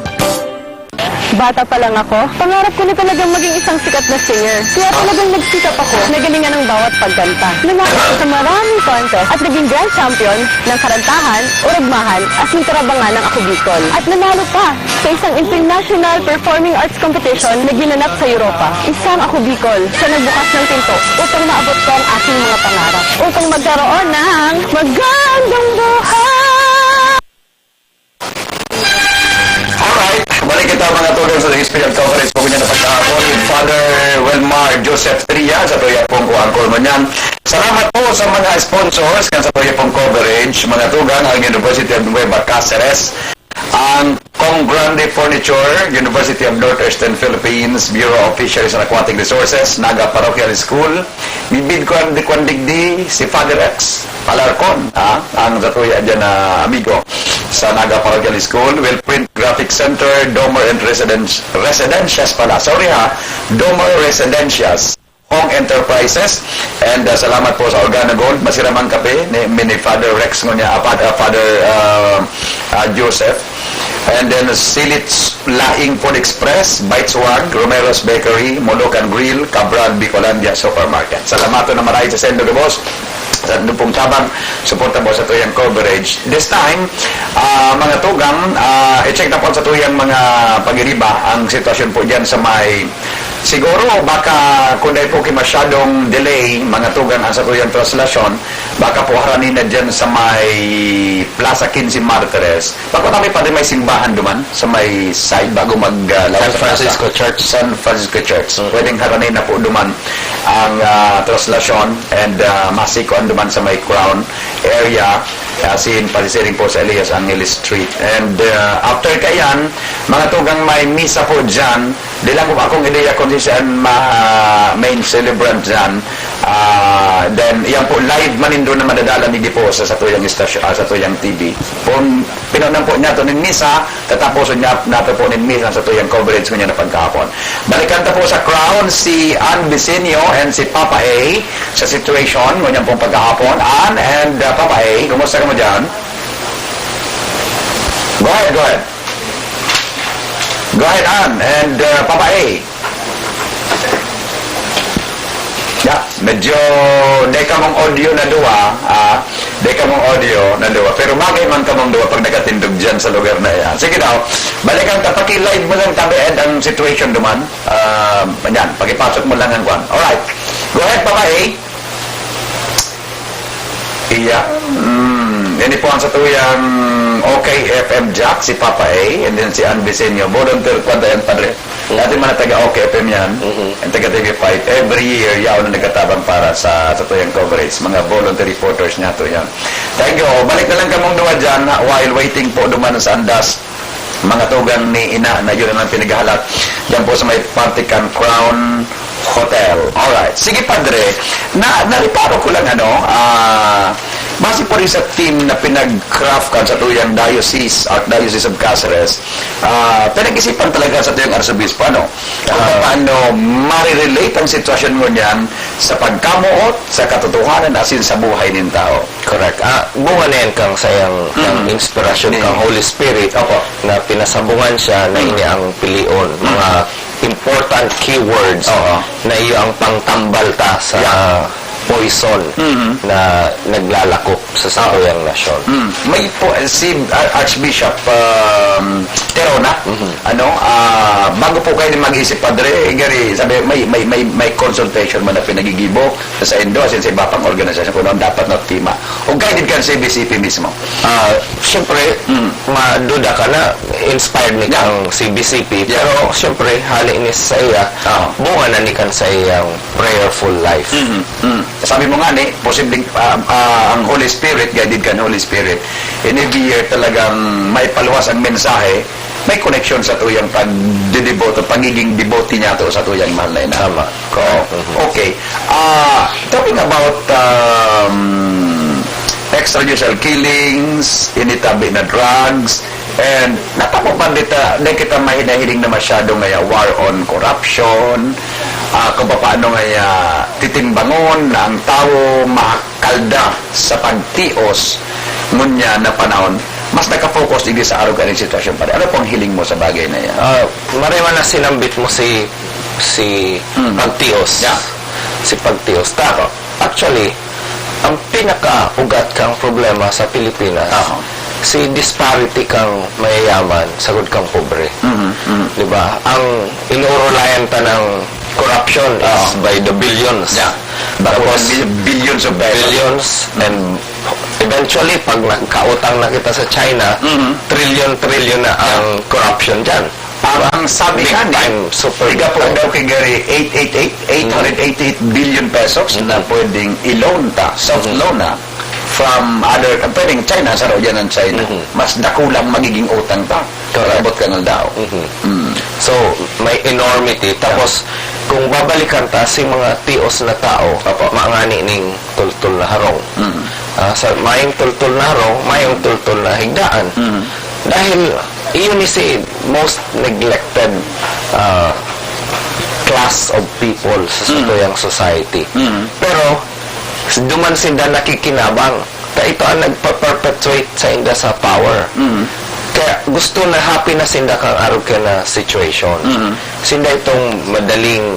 Bata pa lang ako, pangarap ko na talagang maging isang sikat na singer. Kaya talagang nagsikap ako na galingan ang bawat pagkanta. Nanalo ako sa maraming contest at naging grand champion ng karantahan, urugmahan, asin tarabangan ng Ako Bicol. At nanalo pa sa isang international performing arts competition na ginanap sa Europa. Isang Ako Bicol, siya nagbukas ng pinto upang maabot ko ang aking mga pangarap. Upang magkaroon ng magandang buhay. Alright, balik kita mga tugang sa Special Conference po niya na pagkahapon with Father Wilmar Joseph Tria sa tuya pong kuangkol mo niyan. Salamat po sa mga sponsors kan sa tuya pong coverage, mga tugang ang University of Nueva Caceres, ang Cong Grande Furniture, University of Northeastern Philippines, Bureau of Fisheries and Aquatic Resources, Naga Parochial School, Mibid ko ang di kwan digdi si Father Rex Alarcon, ha? Ang satuya dyan na amigo sa Naga Parochial School, Will Print Graphic Center, Domer and Residence, Residencias pala. Sorry ha, Domer Residencias, Hong Enterprises, and uh, salamat po sa Organa Gold, Masiraman Kape, ni, ni Father Rex ngunya, uh, Father, uh, Father uh, uh, Joseph, and then Silits Laing Food Express, Bites Wag, Romero's Bakery, Molocan Grill, Cabral, Bicolandia Supermarket. Salamaton na maray sa sendo gabos sa dupong tabang, suporta po sa tuyang coverage. This time, uh, mga tugang, uh, i-check na po sa tuyang mga pagiriba ang sitwasyon po dyan sa may, siguro baka kung dahil po kayo masyadong delay, mga tugang ang sa tuyang translasyon, baka po harani na dyan sa may Plaza quince Martires. Bako na may pati may simbahan duman sa may side bago mag uh, San Francisco Church. San Francisco Church. Mm. Pwedeng haranin na po duman ang uh, translasyon and uh, masikuan duman sa may Crown area. Uh, sin pasisiring po sa Elias Angeles Street. And uh, after kayan, mga tugang may misa po dyan, di lang po akong ideya kung si saan ma, uh, main celebrant dyan. Uh, then, yan po, live manindo na madadala ni po sa, sa tuyang istasyon, uh, sa tuyang T V. Kung Pinonan po niya ito nin misa, katapusan niya nato po nin misa sa tuyang coverage ngunyan na pagkahapon. Balikan ta po sa Crown si Ann Bisinio and si Papa A sa situation ngunyan pong pagkahapon. Ann and uh, Papa A, kumusta ka mo dyan? Go ahead, go ahead. Go ahead, Ann and uh, Papa A. Ya, medyo deka mong audio na duwa, ah, deka mong audio na duwa. Pero bagay man kamong duwa pag nakatindog dyan sa lugar na yan. Sige daw, balikan ta, paki-live mo lang tabi, Ed, ang situation duman. Ah, yan, pakipasok mo lang ang kwan. Alright, go ahead, Papa A. Iya. Mm, ini po ang satuyang OK F M Jack, si Papa A, and then si Ann Bisenyo. Volunteer po yan, Padre. Dati man ang taga OK F M yan, ang taga T V five. Every year, yaon na nagkatabang para sa satuyang coverage. Mga volunteer reporters niya to yan. Thank you. Balik na lang kamong duwa dyan, ha, while waiting po duman sa Andas. Mga tugang ni Ina na yun ang pinaghahalat. Diyan po sa may Vatican Crown Hotel. Alright. Sige, Padre. Na, nareparo ko lang, ano, ah, base po rin sa team na pinag-craft kan sa tuyang diocese, Archdiocese of Caceres, ah, pinag-isipan talaga sa tuyang Arsobispo, ano, kung Ah. paano marirelate ang sitwasyon ngunyan sa pagkamoot, sa katotohanan, asin sa buhay nin tao. Correct. Ah, bunga na yan kang sayang, kang Mm. inspirasyon, Mm. kang Holy Spirit Opo. na pinasabungan siya na Mm. ini ang pilion. Mm. Mga important keywords Oo. na iyo ang pangtambal ta sa Yeah. poison Mm. na naglalakop sa Oo. satuyang nasyon. Mm. May po, si Ar-, Archbishop um, Terona, Mm-hmm. ano, ah, bago po kayo mag-isip, Padre, gari, sabi, may, may, may, may consultation man na pinagigibo sa indo, asin sa iba pang organisasyon, kung ano dapat na tema. O guided kan C B C P mismo? Ah, siyempre, Mm. maduda ka na inspired ni Yeah. kang C B C P, Yeah. pero siyempre, hali ni sa iya, Ah. bunga na ni kan sa iyang prayerful life. Mm, mm. Sabi mo nga ni, posibleng, ah, ah, ang Holy Spirit, guided kan Holy Spirit, in every year talagang maipaluwas ang mensahe may connection sa tuyang pagdedeboto, pagiging devotee niya to sa tuyang mahal na ina. Tama. Oo. Mhm. Okay. Ah, talking about, um, extrajudicial killings, initabi na drugs, and natapo pa dita, di kita mahinahiling na masyado ngaya war on corruption, ah, kung paano ngaya titimbangon na ang tawo makalda sa pagtios ngunyan na panahon, mas nakafocus digdi sa arog kaning sitwasyon, pare. Ano pong hiling mo sa bagay na yan? Ah, maray man na sinambit mo si, si Mm. Pagtios. Yeah. Si Pagtios. Ta, actually, ang pinakaugat kang problema sa Pilipinas, Aha. si disparity kang mayayaman sagod kang pobre. Mhm, mhm. Di ba? Ang inuurulayan ta ng corruption is Aha. by the billions. Yeah. Tapos, Tapos, billions of pesos. billions and eventually, pag nagkautang na kita sa China, Mhm. trillion-trillion na ang corruption dyan. Ang sabi Big nga ni, time, super tiga big po time. daw kay Gary, eight eight eight, eight hundred eighty-eight billion pesos na Mhm. pwedeng i-loan ta, soft Mhm. loan na, from other, pwedeng China, sa raw dyan ang China. Mhm. Mas dakulang magiging utang ta. Correct. Pag-abot kan aldaw. Mhm. Mm. So, may enormity. Tapos, kung babalikan ta, si mga tios na tao, Opo. maangani ning tultol na harong. Mm. Ah, sa mayong tultol na harong, mayong tultol na higdaan. Mm. Dahil iyon is the most neglected, ah, class of people sa Mm. satuyang society. Mm. Pero, duman sinda nakikinabang. Ta ito ang nagpa-perpetuate sainda sa power. Mm. Kaya gusto na happy na sinda kan arog kaya na situation. Mm. Sinda itong madaling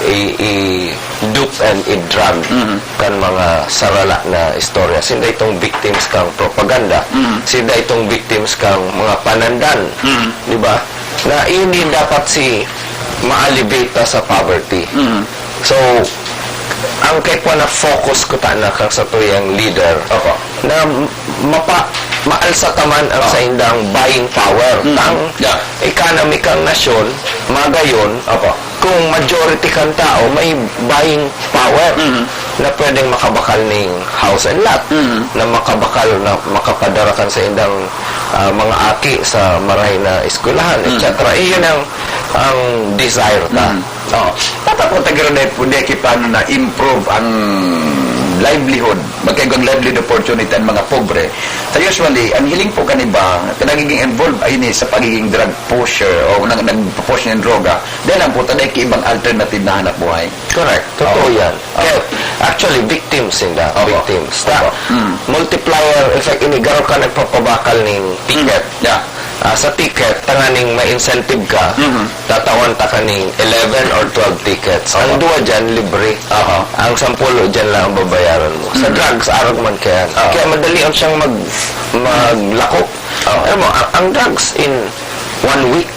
i-, i-dupe and i-drug Mm. kan mga sarala na istorya. Sinda itong victims kang propaganda. Mm. Sinda itong victims kang mga panandan. Mm. Di ba? Na ini dapat si ma-elevate ta sa poverty. Mm. So, ang kay kuwan na focus ko ta na kang satuyang leader Opo. na m-, mapa-, maalsa ta man ang Oh. saindang buying power. Mm. Ang Yeah. economy kang nasyon, magayon, Opo. kung majority kan tao may buying power Mm. na pwedeng makabakal ning house and lot, Mm. na makabakal, na makapadara kan saindang, ah, mga aki sa marahay na eskwelahan, Mm. et cetera. Iyon ang, ang desire ta. Mm. Oo. Dapat kung tagiron na, hindi kay paano na improve ang livelihood, magkaigwang livelihood opportunity ang mga pobre. So usually, ang hiling po kan iba, nagiging involved ay ni sa pagiging drug pusher o nag-, nag-push ng droga, dahil lang po, taday kay ibang alternative na hanap buhay. Correct. Totoo Oo. yan. Oo. Kaya, actually, victims sila. Opo. Victims. Ta, Opo. Mm. multiplier effect ini, garo ka nagpapabakal ning ticket. Mm. Yeah. Ah, sa ticket, tanganing ma-incentive ka, Mhm. tatawan ta ka ning eleven or twelve tickets. Ang Aha. duwa dyan, libre. Aha. Ang sampulo dyan lang ang babayaran mo. Sa Mhm. drugs, arog man kaya. Aha. Kaya madali ang siyang mag-, maglako. Aha. Alam mo, ang, ang drugs in one week,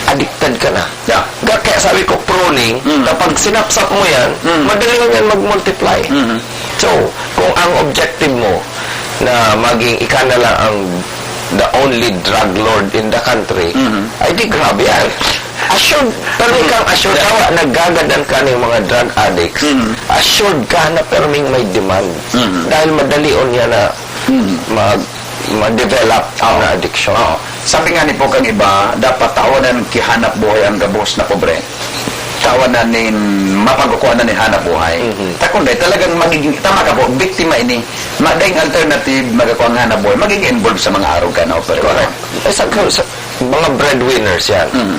addicted ka na. Yeah. Ga-, kaya sabi ko, pruning, Mm. kapag sinapsap mo yan, Mm. madali yan mag-multiply. Mhm. So, kung ang objective mo na maging ika na lang ang the only drug lord in the country, Mhm. ay di grabe yan. Assured, permi Mm. kang assured, Yeah. hawa, naggagadan ka ng mga drug addicts, Mm. assured ka na perming may demand. Mm. Dahil madali on yan na Mm. mag-, ma-develop Oo. na addiction. Oo. Sabi nga ni po kang iba, dapat tawanan kihanap buhay ang gabos na pobre. Tawanan nin mapagkukuhanan nin hanap buhay. Mhm. Ta kundi talagang magiging, tama ka po, biktima ini. Madaing alternative, magkakuha ng hanap buhay, magiging involved sa mga arog ka na opera. Correct. Eh, sa, sa mga breadwinners yan. Mhm.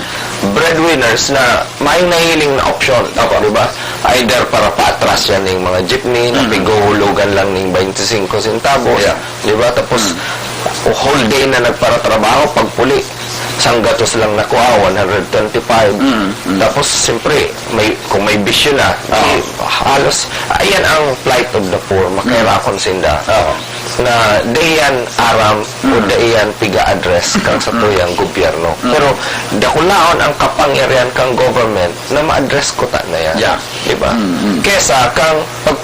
Breadwinners na may nahiling na option, Opo. di ba? Either para paatras yan ng mga jeepney, na Mhm. pighuhulugan lang ng twenty-cinco centavos, Yeah. di ba? Tapos, Hmm. whole day na nagparatrabaho, pagpuli, sanggatos lang nakuha, one hundred twenty-five. Mm, mm. Tapos, siyempre, may, kung may bisyo na, Oo. di, halos, ayan ang plight of the poor, makahirakon sinda. Oo. Na di yan aram o Mm. di yan piga-address kang sa Mm. tuyang gobyerno. Mm. Pero, dakulaon ang kapangyarihan kang government na ma-address ko ta na yan. Yeah. Di ba? Mm, mm. Kesa kang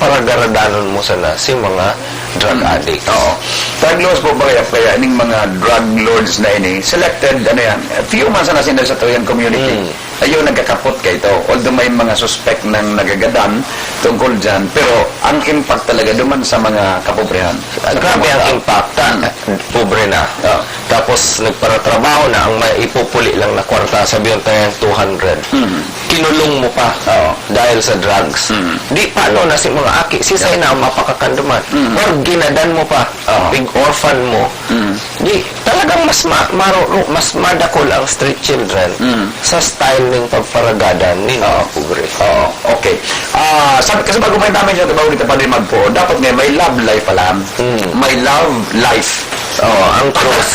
pagparagaradanon mo sana si mga drug Mm. addicts. Oo. Drug lords po ba kaya, kaya ining mga drug lords na ini, selected, ano yan, few man sana sila sa tuyang community. Mm. Ayun, nagkakapot kayo ito. Although may mga suspect nang nagagadan tungkol dyan, pero ang impact talaga duman sa mga kapobrehan. Sa Grabe ang mga impact. Ta-, Mm. pobre na. Oo. Tapos, nagparatrabaho na, ang may ipupuli lang na kwarta, sabihin tayo yung two hundred. Mm. Kinulong mo pa Oo. dahil sa drugs. Mm. Di, paano na si mga aki? Si Sisay na ang mapakakanduman. Mm. Or ginadan mo pa, Oo. big orphan mo. Mm. Di, talagang mas ma-, maruro-, mas madakol ang street children Mm. sa style ning pagparagadan nin mga Oo. pobre. Oo, okay. Ah, sabi, kasi bago pa namin yung trabaho dito, Padre Magpo, dapat nga may love life pala. Mm. May love life. Oo, ang truth.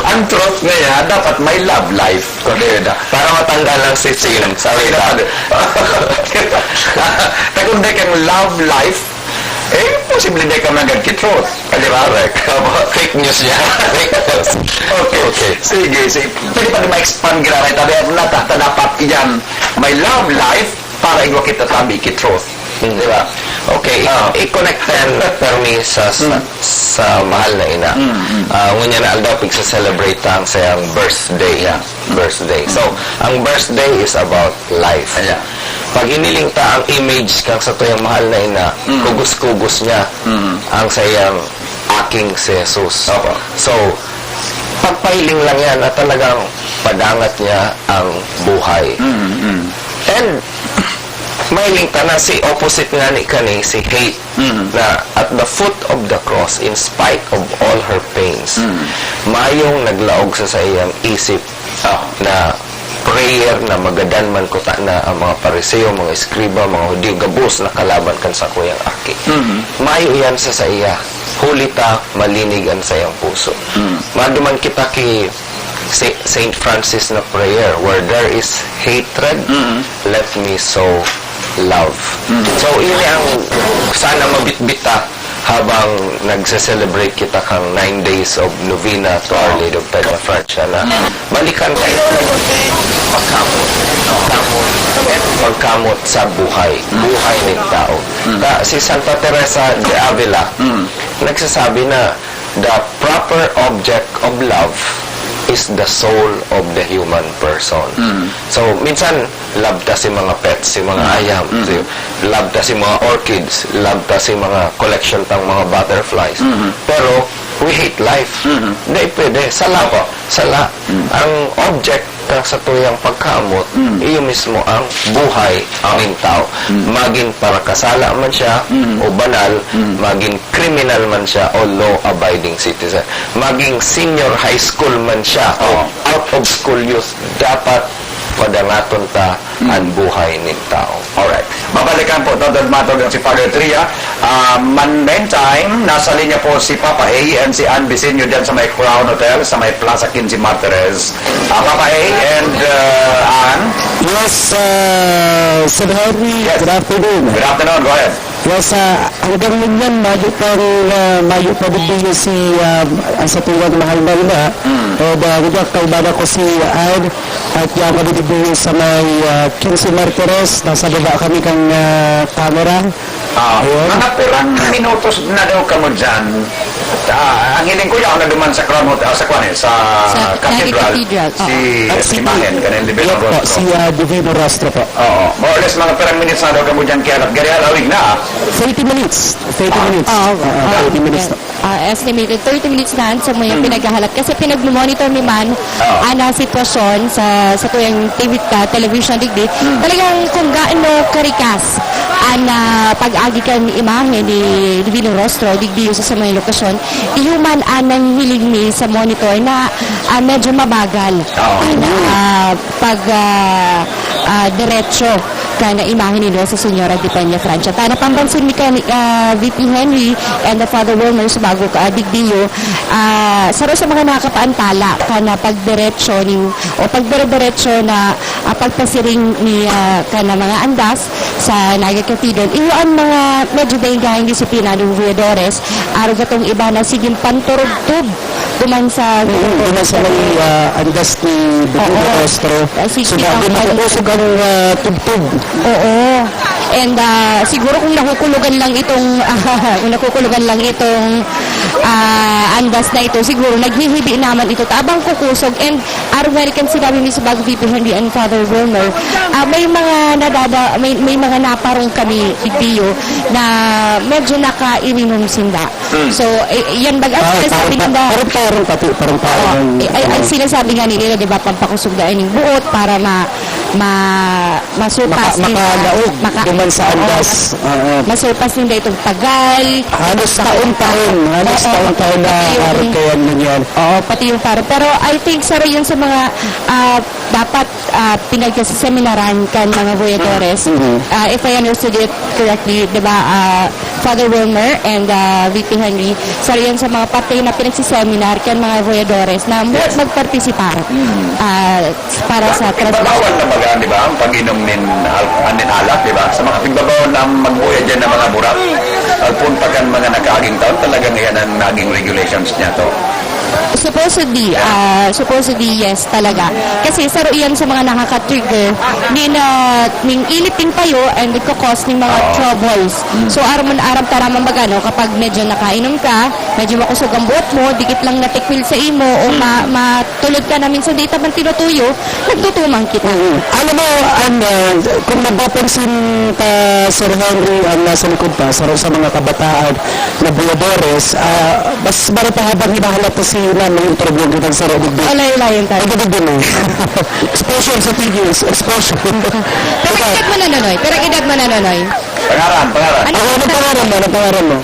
Ang truth nga yan, dapat may love life. Correct. Para matanggal ang sisim sa Kaya love. Pag hindi kang love life, eh, posible di ka magad ki truth. Di ba? Correct. Fake news yan. Fake news. Okay. Okay. Sige, sige. Pwede pa rin ma-expand gira rin. Tabi, nata-, dapat yan. May love life para igwa kita tabi ki truth. Hmm. Di ba? Okay, i-, Ah. i-connect yan, Permi, sa, sa, Hmm. sa mahal na ina. Hmm, hmm. Ah, ngunyan na aldaw, pigsa-celebrate ta ang sayang birthday. Yeah. Birthday. So, ang birthday is about life. Yeah. Pag hiniling ta ang image kang satuyang mahal na ina, Mm. kugos-kugos niya Mm. ang sayang aking si Jesus. Opo. So, pagpahiling lang yan na talagang padangat niya ang buhay. Mm, mm. And, mahiling ta na si opposite nga ni kani, si hate, Mm. na at the foot of the cross, in spite of all her pains, Mm. mayong naglaog sa saiyang isip Ah. na prayer na magadan man kuta na ang mga Pariseo, mga eskriba, mga Hudiyo, gabos na kalaban kan sakuyang aki. Mm. Mayo iyan sa saiya, huli ta malinig an saiyang puso. Mm. Maduman kita ki Si-, Saint Francis na prayer, "Where there is hatred, Mm. let me sow love." Mm. So, ini ang sana mabitbit ta habang nagse-celebrate kita kang nine days of novena to Our Lady of Peñafrancia na Mm. balikan tayo pagkamot, pagkamot, pagkamot sa buhay, Mm. buhay ng tao. Mm. Ta, si Santa Teresa de Avila, Mm. nagsasabi na, "The proper object of love is the soul of the human person." Mm. So, minsan, love ta si mga pets, si mga Mm. ayam, Mm. si, love ta si mga orchids, love ta si mga collection tang mga butterflies. Mm. Pero, we hate life. Mm. Di pwede. Sala. Opo. Sala. Mm. Ang object kan satuyang pagkaamot, Mm. iyo mismo ang buhay Ah. nin tao. Mm. Magin parakasala man siya Mm. o banal, Mm. magin kriminal man siya o law-abiding citizen, maging senior high school man siya o Oo. out of school youth, dapat padangaton ta Mm. an buhay nin tao. Alright. Babalikan po, Todd Matog, ang si Father Tria. Ah, man-, meantime, nasa linya po si Papa A and si Ann Bisinyo dyan sa may Crown Hotel, sa may Plaza Quince Martires. Ah, Papa A and, ah, Ann? Yes, ah, Sir Henry, Yes. good afternoon. Good afternoon, go ahead. Yes, ah, hanggang ngunyan, mayo pang, ah, mayo pa digdi si, ah, ang satuyang mahal na ina. Mm. And, ah, ngunyan, kaibahan ko si Ann, at yan kami digdi sa may, ah, Quince Martires. Nasa baba kami kang, ah, camera. Ah, Ayun. Mga pirang minutos na daw kamo dyan. Ah, ang hiling ko, yaon na duman sa Crown Hotel, ah, sa kwan eh, sa Sa Nani Cathedral. Cathedral, Si oo. At si imahen, kanang Divino Yes po, Rostro. si, ah, Divino Rostro po. Oo. More or less, mga pirang minutes na daw kamo dyan, kaya gari halawig na, ah. Thirty minutes. Thirty Ah. minutes. Oo, Oo, oo. thirty minutes na. Ah, estimated thirty minutes na sa mga Hmm. pinaghahalat. Kasi pinag-monitor mi man Oo. ang, ah, sitwasyon sa, sa tuyang T V, ah, television digdi. Hmm. Talagang kung gaano karikas ang, ah, pag-agi kan imahe ni Divino Rostro digdi sa, sa mga lokasyon, iyo man ang nahihiling mi sa monitor na, ah, medyo mabagal Oo. ang, ah, pag, ah, ah, diretso kan imahe ni Nuestra Señora de Peñafrancia. Ta napambansin mi kan, ah, V P Henry and the Father Wilmer sa bago ka, ah, digdiyo, ah, saro sa mga nakakapaantala kan, ah, pagdiretso ning, o pagdire-diretso na, ah, pagpasiring ni, ah, kan mga andas sa Naga Cathedral. Iyo ang mga medyo daing-daing disiplinadong gobernadores, arog atong iba na siging panturugtog duman sa Mm, duman sa may, ah, andas ni Divino Oo. Rostro. Ah, sige, So, ang dahil pag- nakakosog ang, ah, tugtog. Oo. And, ah, siguro kung nakukulugan lang itong, kung nakukulugan lang itong, ah, andas na ito, siguro naghihibi naman ito. Tabang kukusog. And arog nga kan sinabi ni si Bago V P Henry and Father Wilmer, ah, may mga nadada-, may, may mga naparong kami, Igdiyo, na medyo nakairinom sinda. Hmm. So, eh, yan baga, Ah, sinasabi parang, ninda, parang, parang pati, parang, parang, oo, eh, ay, ay, oo. Sinasabi nga nila, di ba, pampakosog daw ining buot para ma-, ma-, masupas Maka-, din sa makalaog maka-, duman sa oo, andas. mas-, Oo. masupas ninda itong tagal. Halos taon-taon, halos Oo. taon-taon na Pati yung parang kaya nangyari. Oo, pati yung parang. Pero I think, saro yun sa mga, ah, dapat, ah, pinagkasiseminaran kan mga voyadores. Mm-hmm. Ah, if I understood it correctly, di ba, ah, Father Wilmer and, ah, V P Henry, saro yan sa mga parte na pinagsiseminar kan mga voyadores na Yes. magpartisipar, Mm. ah, para Ba-, sa transmission. Imbabawal na baga, di ba, ang pag-inom nin al-, nin alak, di ba? Sa mga pigbabawal na magbuya dyan ng mga burak, alpun pa kan mga nakaaging taon, talagang yan ang naging regulations niya to. Supposedly, ah, supposedly, yes, talaga. Kasi saro iyan sa mga nakaka-trigger nin, ah, ning init ning payo and nagko-cause ning mga Oo. troubles. Mm. So, aram, aram ta naman baga, no, kapag medyo nakainom ka, medyo makusog ang buot mo, dikit lang natikwil sa imo, o ma-, Mm. matulod ka na minsan di ta man tinutuyo, nagtutumang kita. Mm. Alam mo, ang, ah, kung napapansin ta, Sir Henry, ang nasa likod pa, saro sa mga kabataan, na buyadores, ah, mas marata habang hinahalat na si Nanay yung turubyong kitang saro digdi. Alay-alayon tayo. Ang gabi din eh. Exposure sa T V, ex-, exposure. Pero Diba? edad mo na, Nonoy? Pero edad mo na, Nonoy? Pangaran, pangaran. Ano Ano, anong pangaran mo? Anong pangaran mo?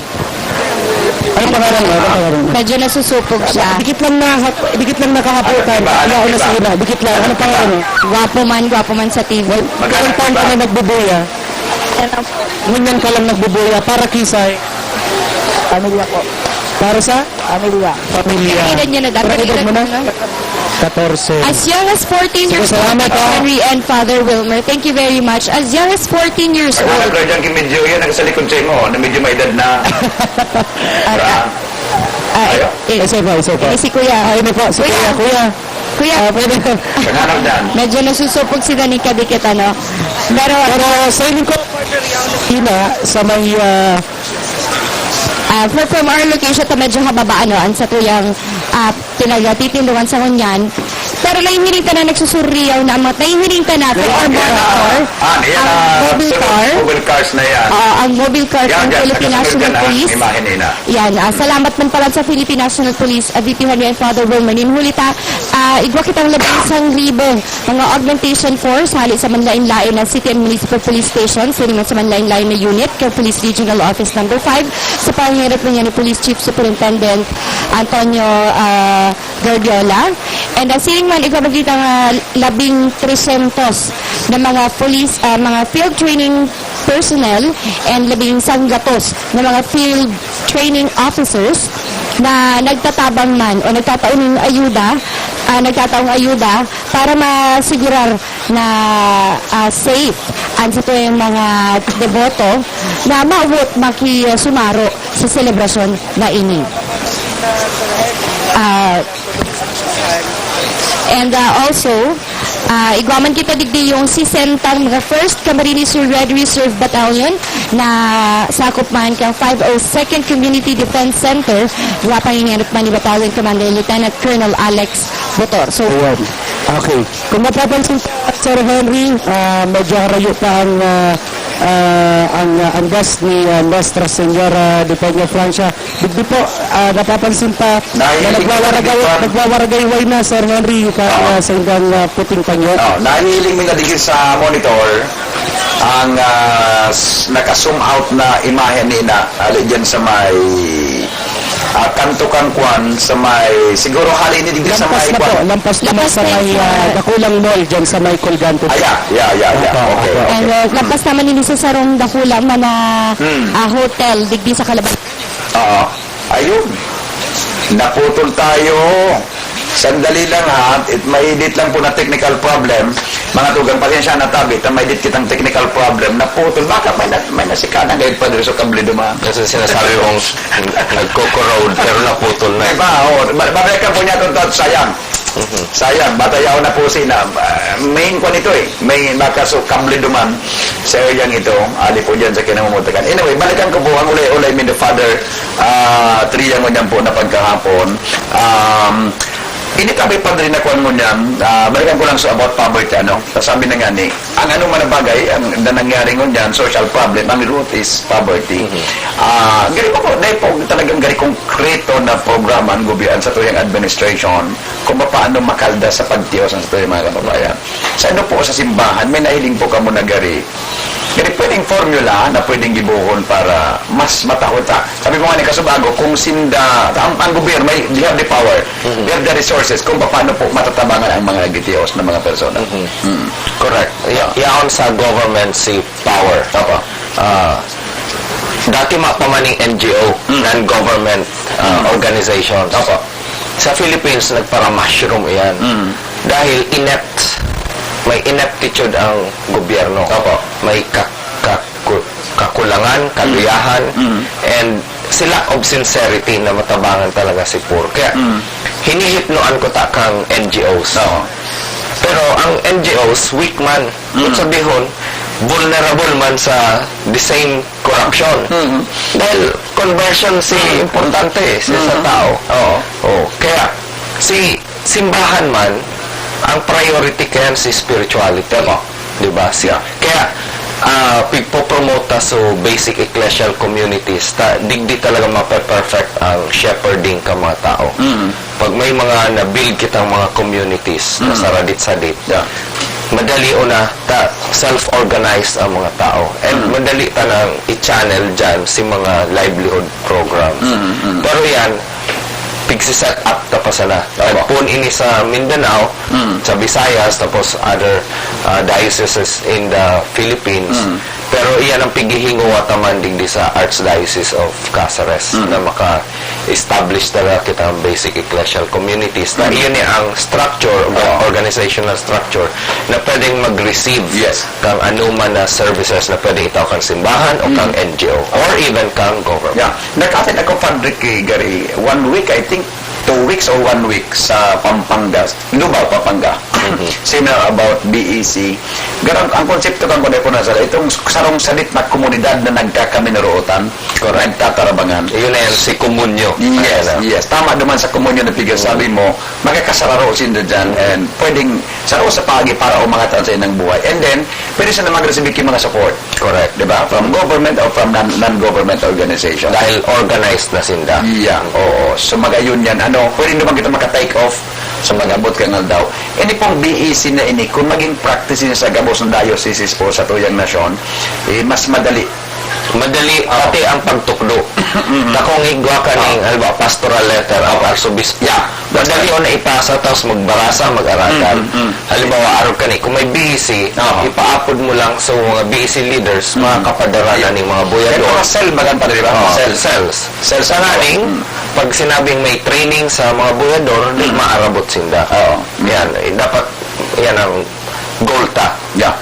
Anong pangaran mo? Anong pangaran mo? Medyo nasusupog siya. Dikit lang na, dikit lang nakahaputan. Ano, Yaon na iba? Sige na. Dikit lang. Anong pangaran mo? Gwapo man, gwapo man sa T V. Well, Magkano ilang taon ka iba? na nagbubuya? Ano? Ngunyan ka lang nagbubuya para kisay. Pamilya po. Para sa? Pamilya. Pamilya. Edad niya na dati. Pero edad mo na? Edad mo na? Katorse. As young as fourteen Sige, years old, salamat, ah. Henry and Father Wilmer. Thank you very much. As young as fourteen years Ang old. anak ko dyan, medyo yan, nagsalikod sa imo, na medyo may edad na. Ah, Diba? ah, ah, Ayo. eh, Isa pa, isa pa. eh, si Kuya. Ah, ini po, si Kuya. Kuya, Kuya. Kuya. Ah, pwede. Pangarap dyan. Medyo nasusupog si Dani kadikit, ano? Pero Pero sa ining ko, Ina, sa may, ah, Ah, for, from our location, ta medyo hababa, ano, ang satuyang, ah, pinagtitindungan sa ngunyan. Pero nahihiling ta na nagsusuriyaw na ang mga, nahihiling ta na through our monitor, Ah, yan, ang ah, mobile sunod, car. mobile cars na yan. Oo, ang mobile cars Yan, ng yan, Philippine nakasunod National yan, ah, Police. imahe nila. Yan, ah, salamat man pala sa Philippine National Police, ah, V P Henry and Father Wilmer. Nin huli ta, ah, igwa kitang labing isang libo mga augmentation force hali sa manlain-lain na city and municipal police station, siring man sa manlain-lain na unit, kan Police Regional Office Number Five, sa pangyayarap niya ni Police Chief Superintendent Antonio, ah, Gardiola. And, ah, siring man, igwa man kitang, ah, labing tresyentos na mga police, ah, mga field training personnel and labing sanggatos na mga field training officers na nagtatabang man o nagtataon ng ayuda, ah, nagtataong ayuda para masigurar na, ah, safe ang satuyang mga deboto na maawot makisumaro sa selebrasyon na ini. Ah, and, ah, also, ah, igwa man kita digdi yung sesentang mga First Camarines Sur Red Reserve Battalion na sakop man kan five oh second Community Defense Center, igwa pangingenot man ni Battalion Commander Lieutenant Colonel Alex Botor. So, Ayan. Okay. Kung mapapansin, Sir Henry, ah, medyo harayo pa ang, ah, ah, ang, ah, andas ni, ah, Nuestra Señora de Peña Francia. Digdi po, ah, napapansin pa na Nahihiling nagwawaragay-, ka. nagwawaragayway na, Sir Henry, ka, Oo. ah, sa indang, ah, puting panyo. Oh, nahihiling mi na digdi sa monitor ang, ah, s-, naka-zoom out na imahe ni na, ali dyan sa may Ah, kanto kan kwan sa may, siguro hali ni digdi sa Lampas may na po, kwan. lampas naman Lampas sa na may, yung ah, sa dakulang mall dyan sa may Colgante. Ah, yeah, yeah, yeah, yeah. Apo, Okay, apo. okay. And, uh, lampas naman ini sa sarong dakula man na, Hmm. ah, hotel, digdi sa Calabas. Oo. Ayun. Naputol tayo. Sandali lang, ha. It, may edit lang po na technical problem. Mga tugang, pasensya na tabi, ta may edit kitang technical problem. Naputol. Baka may na-, may nasikanan kayo pa doon sa kable dumaan. Kasi sinasabi mong s-, nagko-corrode, pero naputol na. Diba? Oh, ba-, babalikan po niya itong thought, sayang. Sayang, bata yaon na po si na, ah, main ko nito eh. May baka so kable duman sa area ito, ali po dyan sa kinamumutakan. Anyway, balikan ko po ang ulay-ulay mi ni Father, ah, Tria ngunyan po na pagkahapon. Um, ini tabi, Padre, na kuwan ngunyan, ah, balikan ko lang sa about poverty, ano? Sabi na nga ni, ang ano man na bagay, ang na nangyari ngunyan, social problem, ang root is poverty. Ah, gari po po, dahil po talagang gari konkreto na programa ang gobyerno sa tuyang administration, kung paano makaldas sa pagtiyos ang sa tuyang mga kababayan. Sa ano po, sa simbahan, may nahiling po kamo na gari. Gari pwedeng formula na pwedeng gibohon para mas matahol ta. Sabi mo nga ni Kasubago, kung sinda, ang, ang gobyerno, may, they have the power, they have the resources, kung paano po matatabangan ang mga nagtitiyos ng mga persona. Mm. Correct. Ya-, yaon sa government si power. Opo. Ah, dati mapaman ning N G O, Mm. non-government, ah, Mm. organizations. Opo. Sa Philippines, nagpara-mushroom iyan. Mm. Dahil inept, may ineptitude ang gobyerno. Opo. May ka-, kaku-, kakulangan, Mm. kaluyahan, Mm. and si lack of sincerity na matabangan talaga si poor. Kaya, Mm. hinihipnoan ko ta kang N G Os. Oo. Pero ang N G Os, weak man. Kung Mm. sabihon, vulnerable man sa the same corruption. Mm. Dahil conversion si Mm. importante eh, si sa Mm. tao. Oo. Oh, kaya si simbahan man, ang priority kayan si spirituality. Tama. Di ba? Si, Yeah. kaya, ah, pigpopromote ta so basic ecclesial communities, ta, digdi talaga mape-perfect ang shepherding ka mga tao. Mm. Pag may mga na-build kitang mga communities na Mm. saradit-sadit, Yeah. madali o na ta self-organize ang mga tao. And Mm. madali ta nang i-channel dyan si mga livelihood programs. Mm, mm. Pero yan, pigsi-set up ta pa sana. Tama. Nagpoon ini sa Mindanao, Mm. sa Visayas, tapos other, ah, dioceses in the Philippines. Mm. Pero iyan ang pighihingowa ta man digdi sa Archdiocese of Caceres Mm. na maka-establish talaga kita ng basic ecclesial communities na Mm. iyon ni ang structure, orga-, Oo. organizational structure na pwedeng mag-receive Yes. kang anuman na services na pwedeng itao kang simbahan o Mm. kang N G O or even kang government. Yeah. Nag-attend ako, Padre, ki gari, one week, I think, two weeks or one week sa Pampanga, Lubao, Pampanga. Mhm. Seminar about B E C. Garang, ang konsepto kan kuwan ko na sala, itong sarong sadit na komunidad na nagkakaminorootan, Correct. nagtatarabangan. Iyon na yan, si komunyo. Yes, Ayan na. yes. Tama naman sa komunyo na pigasabi Mhm. mo, makakasararo sinda dyan, Mhm. and pwedeng saro sa pagi para umangat ang sa inang buhay. And then, pwede sila mag-receive ki mga support. Correct. Di ba? From government or from non-, non-government organization. Dahil organized na sinda. Yeah, oo. So, magayon yan. Ano, pwede naman kita maka-take off sa pag-abot kang aldaw. Ini pong B E C na ini, kung maging practice niya sa gabos ng diocese po sa tuyang nasyon, eh, mas madali. Madali, Oo. pati ang pagtukdo. Mm. Ta kung igwa ka ning, Oo. halimbawa, pastoral letter, ang Oo. arsobispo, Yeah. Madali o na ipasa, tapos magbarasa, mag-arakan. Mm, mm, mm. Halimbawa, arog ka ni, kung may B E C, Oo. ipaapod mo lang sa mga B E C leaders, Mm. makakapadara na Yeah. ning mga buyador. Pero mga cell, bagan pa, di ba? Oo, Cell. cells. Cell Sa sa nganing, Mm. pag sinabing may training sa mga buyador, di Mm. maarabot sinda. Oo. Mm. Yan, eh, dapat, yan ang goal ta. Yeah.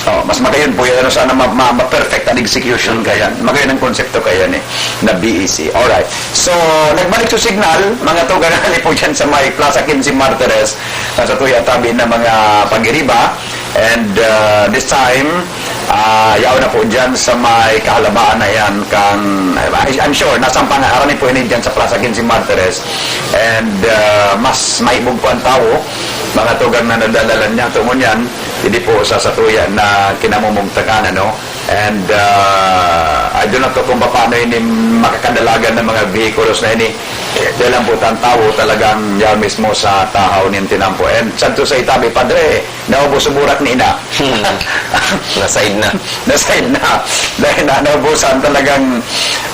Oh, mas magayon po yan. Ano, sana ma-, ma-, ma-perfect ang execution kaya. Magayon ang konsepto kaya ni, na B E C. Alright. So, nagbalik sa signal, mga tugang ni po dyan sa may Plaza Quince Martires, na sa tuya tabi ng mga pagiriba. And, uh, this time, ah, yaw na po dyan sa may kahalabaan na yan kang, I, I'm sure, nasa pangaarani po ini dyan sa Plaza Quince Martires. And, uh, mas maibog po ang tao, mga tugang na nadalalan niya, tungon yan, hindi po sa satuya na kinamumugtakan, ano? And, uh, I do not know kung paano ini makakadalagan ng mga vehikulos na ini. Dahil lang po, ang tao talagang yaw mismo sa tahaw nin tinampo. And sad to say, tabi, Padre, naubos ang burak ni ina. Hmm. Nasaid na. Nasaid na. Dahil na, naubusan talagang,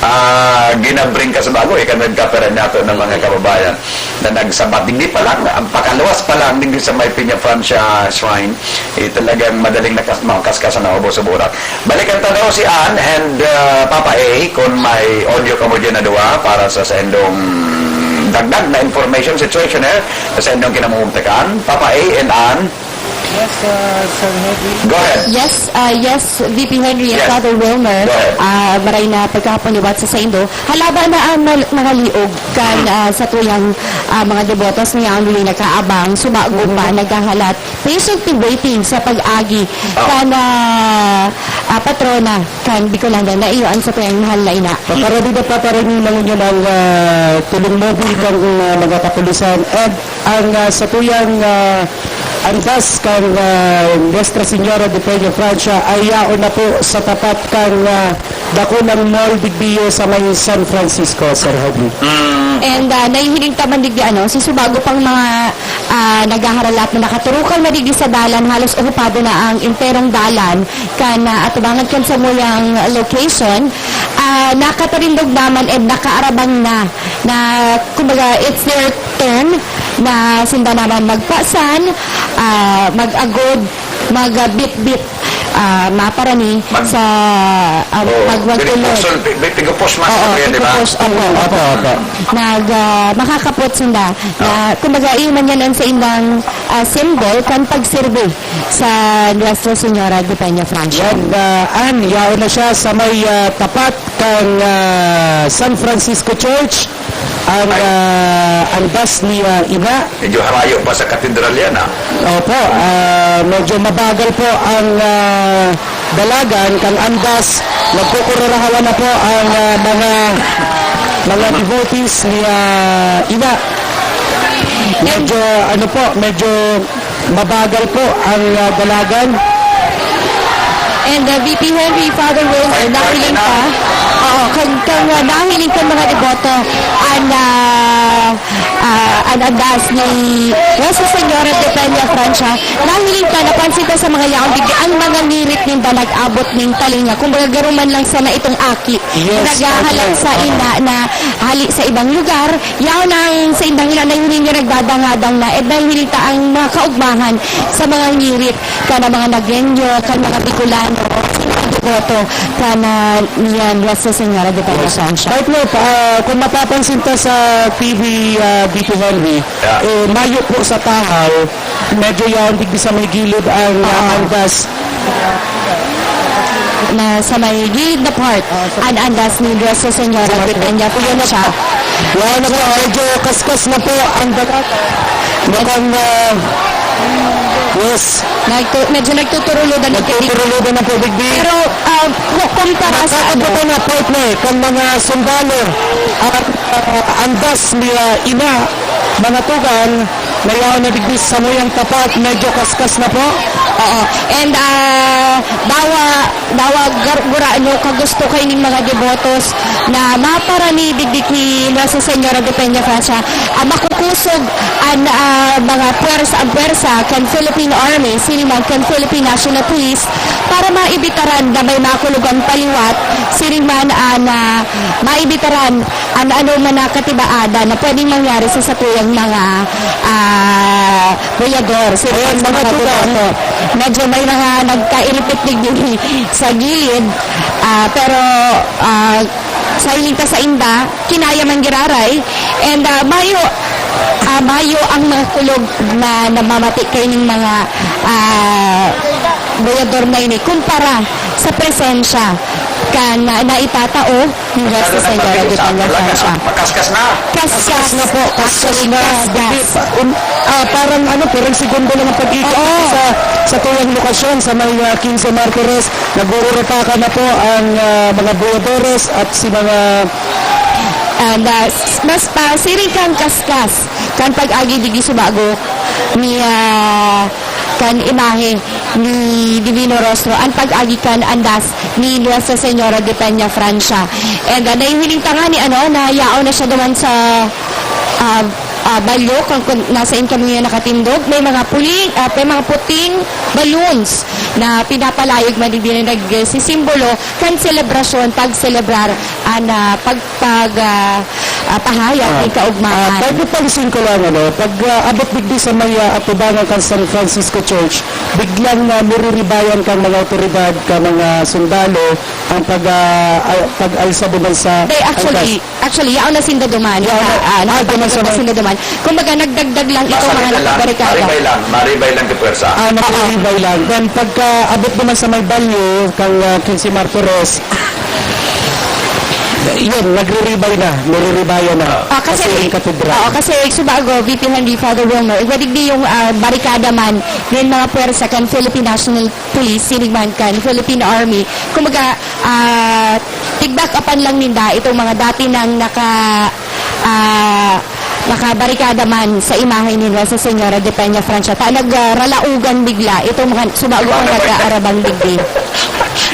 ah, ginabring ka sa bago, eh, kan nagkapera niya to ng mga kababayan na nagsabat. Hindi pa lang, ang pakaluwas pa lang, hindi sa may Peña Francia Shrine, eh, talagang madaling nakas-, makaskas na naubo sa burak. Balikan ta daw si Ann and, ah, Papa A, kung may audio kamo dyan na duwa para sa, sa indong dagdag na information, situation, eh, sa indong kinamumugtakan. Papa A and Ann. Yes, uh, Sir Henry. Go ahead. Yes, ah, yes, V P Henry and Yes. Father Wilmer, Go ahead. ah, maray na pagkahapon liwat sa saindo. Halaba na ang mal- mga liog kan ah, sa tuyang ah, mga debotos niya ang huli nakaabang, sumago pa, naghahalat, patiently waiting sa pag-agi kan ah, ah, patrona kan Bicolana na iyo ang sa tuyang mahal na ina. Pakarami na paparani lang yun ang ah, tulong mobil kang ah, mga kapulisan. And ang ah, sa tuyang ah, andas kang ah, Nuestra Señora de Peña Francia ay yaon na po sa tapat kang ah, dakulang mall digdiyo sa may San Francisco, Sir Hobby. And uh, nahihiling ta man digdi ano, si subago pang mga ah, naghaharalat na nakaturukaw na digdi sa dalan, halos okupado na ang enterong dalan kan ah, atubangan kan samuyang location. Ah, nakatarindog naman and nakaarabang na na kumbaga it's their turn na sinda naman magpasan, ah, mag-agod, magbitbit, ah, maparani Mag- sa ah, Oh, magwagulod. Pinipusol, pi- pi- pigupos mas Oo, sabi, di ba? pigupos, opo, opo. Opo. Nag ah, makakapot sinda na kumbaga iyo man yan ang sa indang ah, symbol kan pagsirbi sa Nuestra Señora de Peña Francia. Yan, ah, Ann, yaon na siya sa may ah, tapat kang ah, San Francisco Church. Ang ah, andas ni ah, Ina. Medyo harayo pa sa katedral yan, ah. Opo, ah, medyo mabagal po ang ah, dalagan kang andas. Nagkukurarahawan na po ang ah, mga mga devotees ni ah, Ina. Medyo ano po, medyo mabagal po ang ah, dalagan. And uh, V P Henry, Father Wilmer, nahiling ka? Oo, kan, kan uh, nahiling kan mga deboto ang uh, uh, an andas ni Nuestra Señora de Peña Francia. Nahiling ka, napansin ka sa mga yaon digdi, ang mga ngirit ninda nag-abot ning talinga. Kumbaga, garo man lang sana itong aki. Yes, Naghahalat okay. Sa ina na hali sa ibang lugar, yaon ang sa indang ina na hiling nga nagdadangadang na, at nahiling ta ang mga kaugmahan sa mga ngirit kan mga Nagueño, kan mga Bicolano, sa mga deboto kan ah, niyan Nuestra Señora de Peña Francia. Kahit nga, ah, kung mapapansin ta sa T V, ah, V P Henry, Yeah. eh, mayo po sa tahaw, medyo yaon digdi sa may gilid ang Oo. andas. Na sa may gilid na part, an andas ni Nuestra Señora de Peña Francia. Yaon na po, medyo kaskas na po ang dagat. Mukhang, ah, yes, Nagtu- medyo nagtuturulodan na tubig. nagtuturulodan na po digdi. Pero uh, ku- kumpara sa ano, Nakakabuto na po ito eh, kan mga sundalo at ah, andas ni ah, Ina, mga tugang, na yaon na digdi sa samuyang tapat, medyo kaskas na po. Oo. And uh, bawa, bawa gar- gurano kagusto kaining mga debotos na maparani digdi ki Nuestra Señora de Peña Francia, ah, makukusog an ah, mga puwersa, ang puwersa kan Philippine Army, siring man kan Philippine National Police, para maibitaran na may makulog an paliwat, siring man an ah, maibitaran an ano man na katibaadan na pwedeng mangyari sa satuyang mga ah, boyador, siring Ayan, man sa mga mga tugang. deboto. Medyo may mga nagkairipit digdi sa gilid, ah, pero ah, sa hiling ta sa inda, kinaya man giraray, and ah, mayo, ah, mayo ang mga kulog na namamati kaining mga ah, boyador na ini kumpara sa presensya kan na, naitatao ni Nuestra Señora de Peña Francia. Makaskas na. Kaskas Kaskas na po, kaskas na. Kaskas. Um, ah, parang ano, parang segundo lang ang pag-ikot Oo. sa, sa tuyang lokasyon, sa may ah, quince Martires. Nag-uurutakan na po ang ah, mga boyadores at si mga And uh, s- mas pa siring kan kaskas kan pag-agi digdi subago ni ah, kan imahe ni Divino Rostro, ang pag-agi kan andas ni Nuestra Señora de Peña Francia. And uh, nahihiling ta nga ni ano, na yaon na siya duman sa ah, ah, balyo, kung, kung nasain kami ngayon nakatindog, may mga puling, ah, may mga puting balloons na pinapalayog man digdi na nagsisimbolo kan selebrasyon, pag-selebrar, an ah, pag, pag ah, ah, pahayag ni kaugmahan. Ah, pwede pansin ko lang, ano, pag ah, abot digdi sa may ah, atubangan kan San Francisco Church, biglang uh, niriribayan kang mga otoridad, ka mga sundalo, ang pag, ah, al-, pag-alsa duman sa They actually, angkas. Actually, yaon na sinda duman. Yaon na. Ah, ah, Ah, duman sa nakapag-ikot na may sinda duman. Kumbaga, nagdagdag lang itong mga Masakit na lang, nakabarikada. Maribay lang, maribay lang ka pwersa. Ah, Oo. Nagriribay lang. Then, pagka abot naman sa may balyo, kang, ah, Quince Martires, yun, nagriribay na, niriribayan na. Ah, kasi, Kasi yung katedral. Oo, kasi subago, V P Henry, Father Wilmer, igwa digdi yung, ah, barikada man, yung mga pwersa kan Philippine National Police, sining man kan Philippine Army. Kumbaga, ah, tig-back upan lang ninda itong mga dati nang naka, ah, nakabarikada man sa imahe ni Nuestra Señora de Peña Francia. Ta, nagralaugan bigla itong mga subago Di ba, mga nag-aarabang digdi.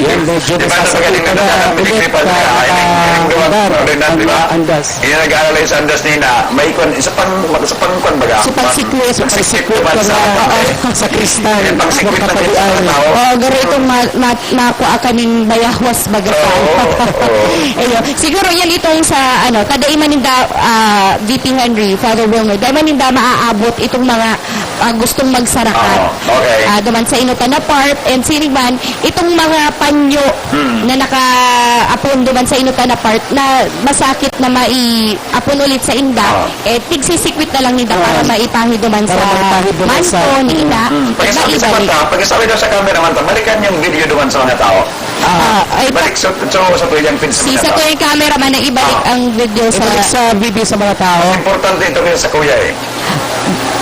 Yan, medyo Di ba, nasasakit nagagaling na na na ulit, nagtitipal na, ah, ay, nag-, nag-, andar, nag-, ang di ba? Mga andas. Yan, nag-aalala yung sandas ni na, may kwan, isa pang, isa pang kwan baga, Sa pagsikwi, sa pagsikwi pagsikwi naman ka sa, na, oo, sa kristal, Yung pagsikwi ng makapaguan. kristal, tao. Oo, garo itong ma-, ma-, makuha ka ning bayahwas baga sa Oo, oo. Ayun. Siguro yan itong sa, ano, kada iman ninda, ah, V P Henry, Father Wilmer, dahil man ninda maaabot itong mga, ah, gustong magsarakat. Oo, okay. Ah, duman sa inutan na part, and sining man, itong mga panyo Hmm. na naka-apon duman sa inutan na part na masakit na mai-, apon ulit sa inda, Ah. eh, tigsisikwit na lang ninda para Ah. maipahi duman Para sa maipahi duman sa manto ni ina. Mm. Pag-isabi sa Maibalik. mata, pag-isabi daw sa camera man, balikan yung video duman sa mga tao. Ah, Ah, ay, balik pa- sa, sa, sa tuyang feed sa Si mga sa tao. tuyang camera man na ibalik Ah. ang video sa Ibalik sa video sa mga tao. Mas importante ito kaysa sa kuya eh.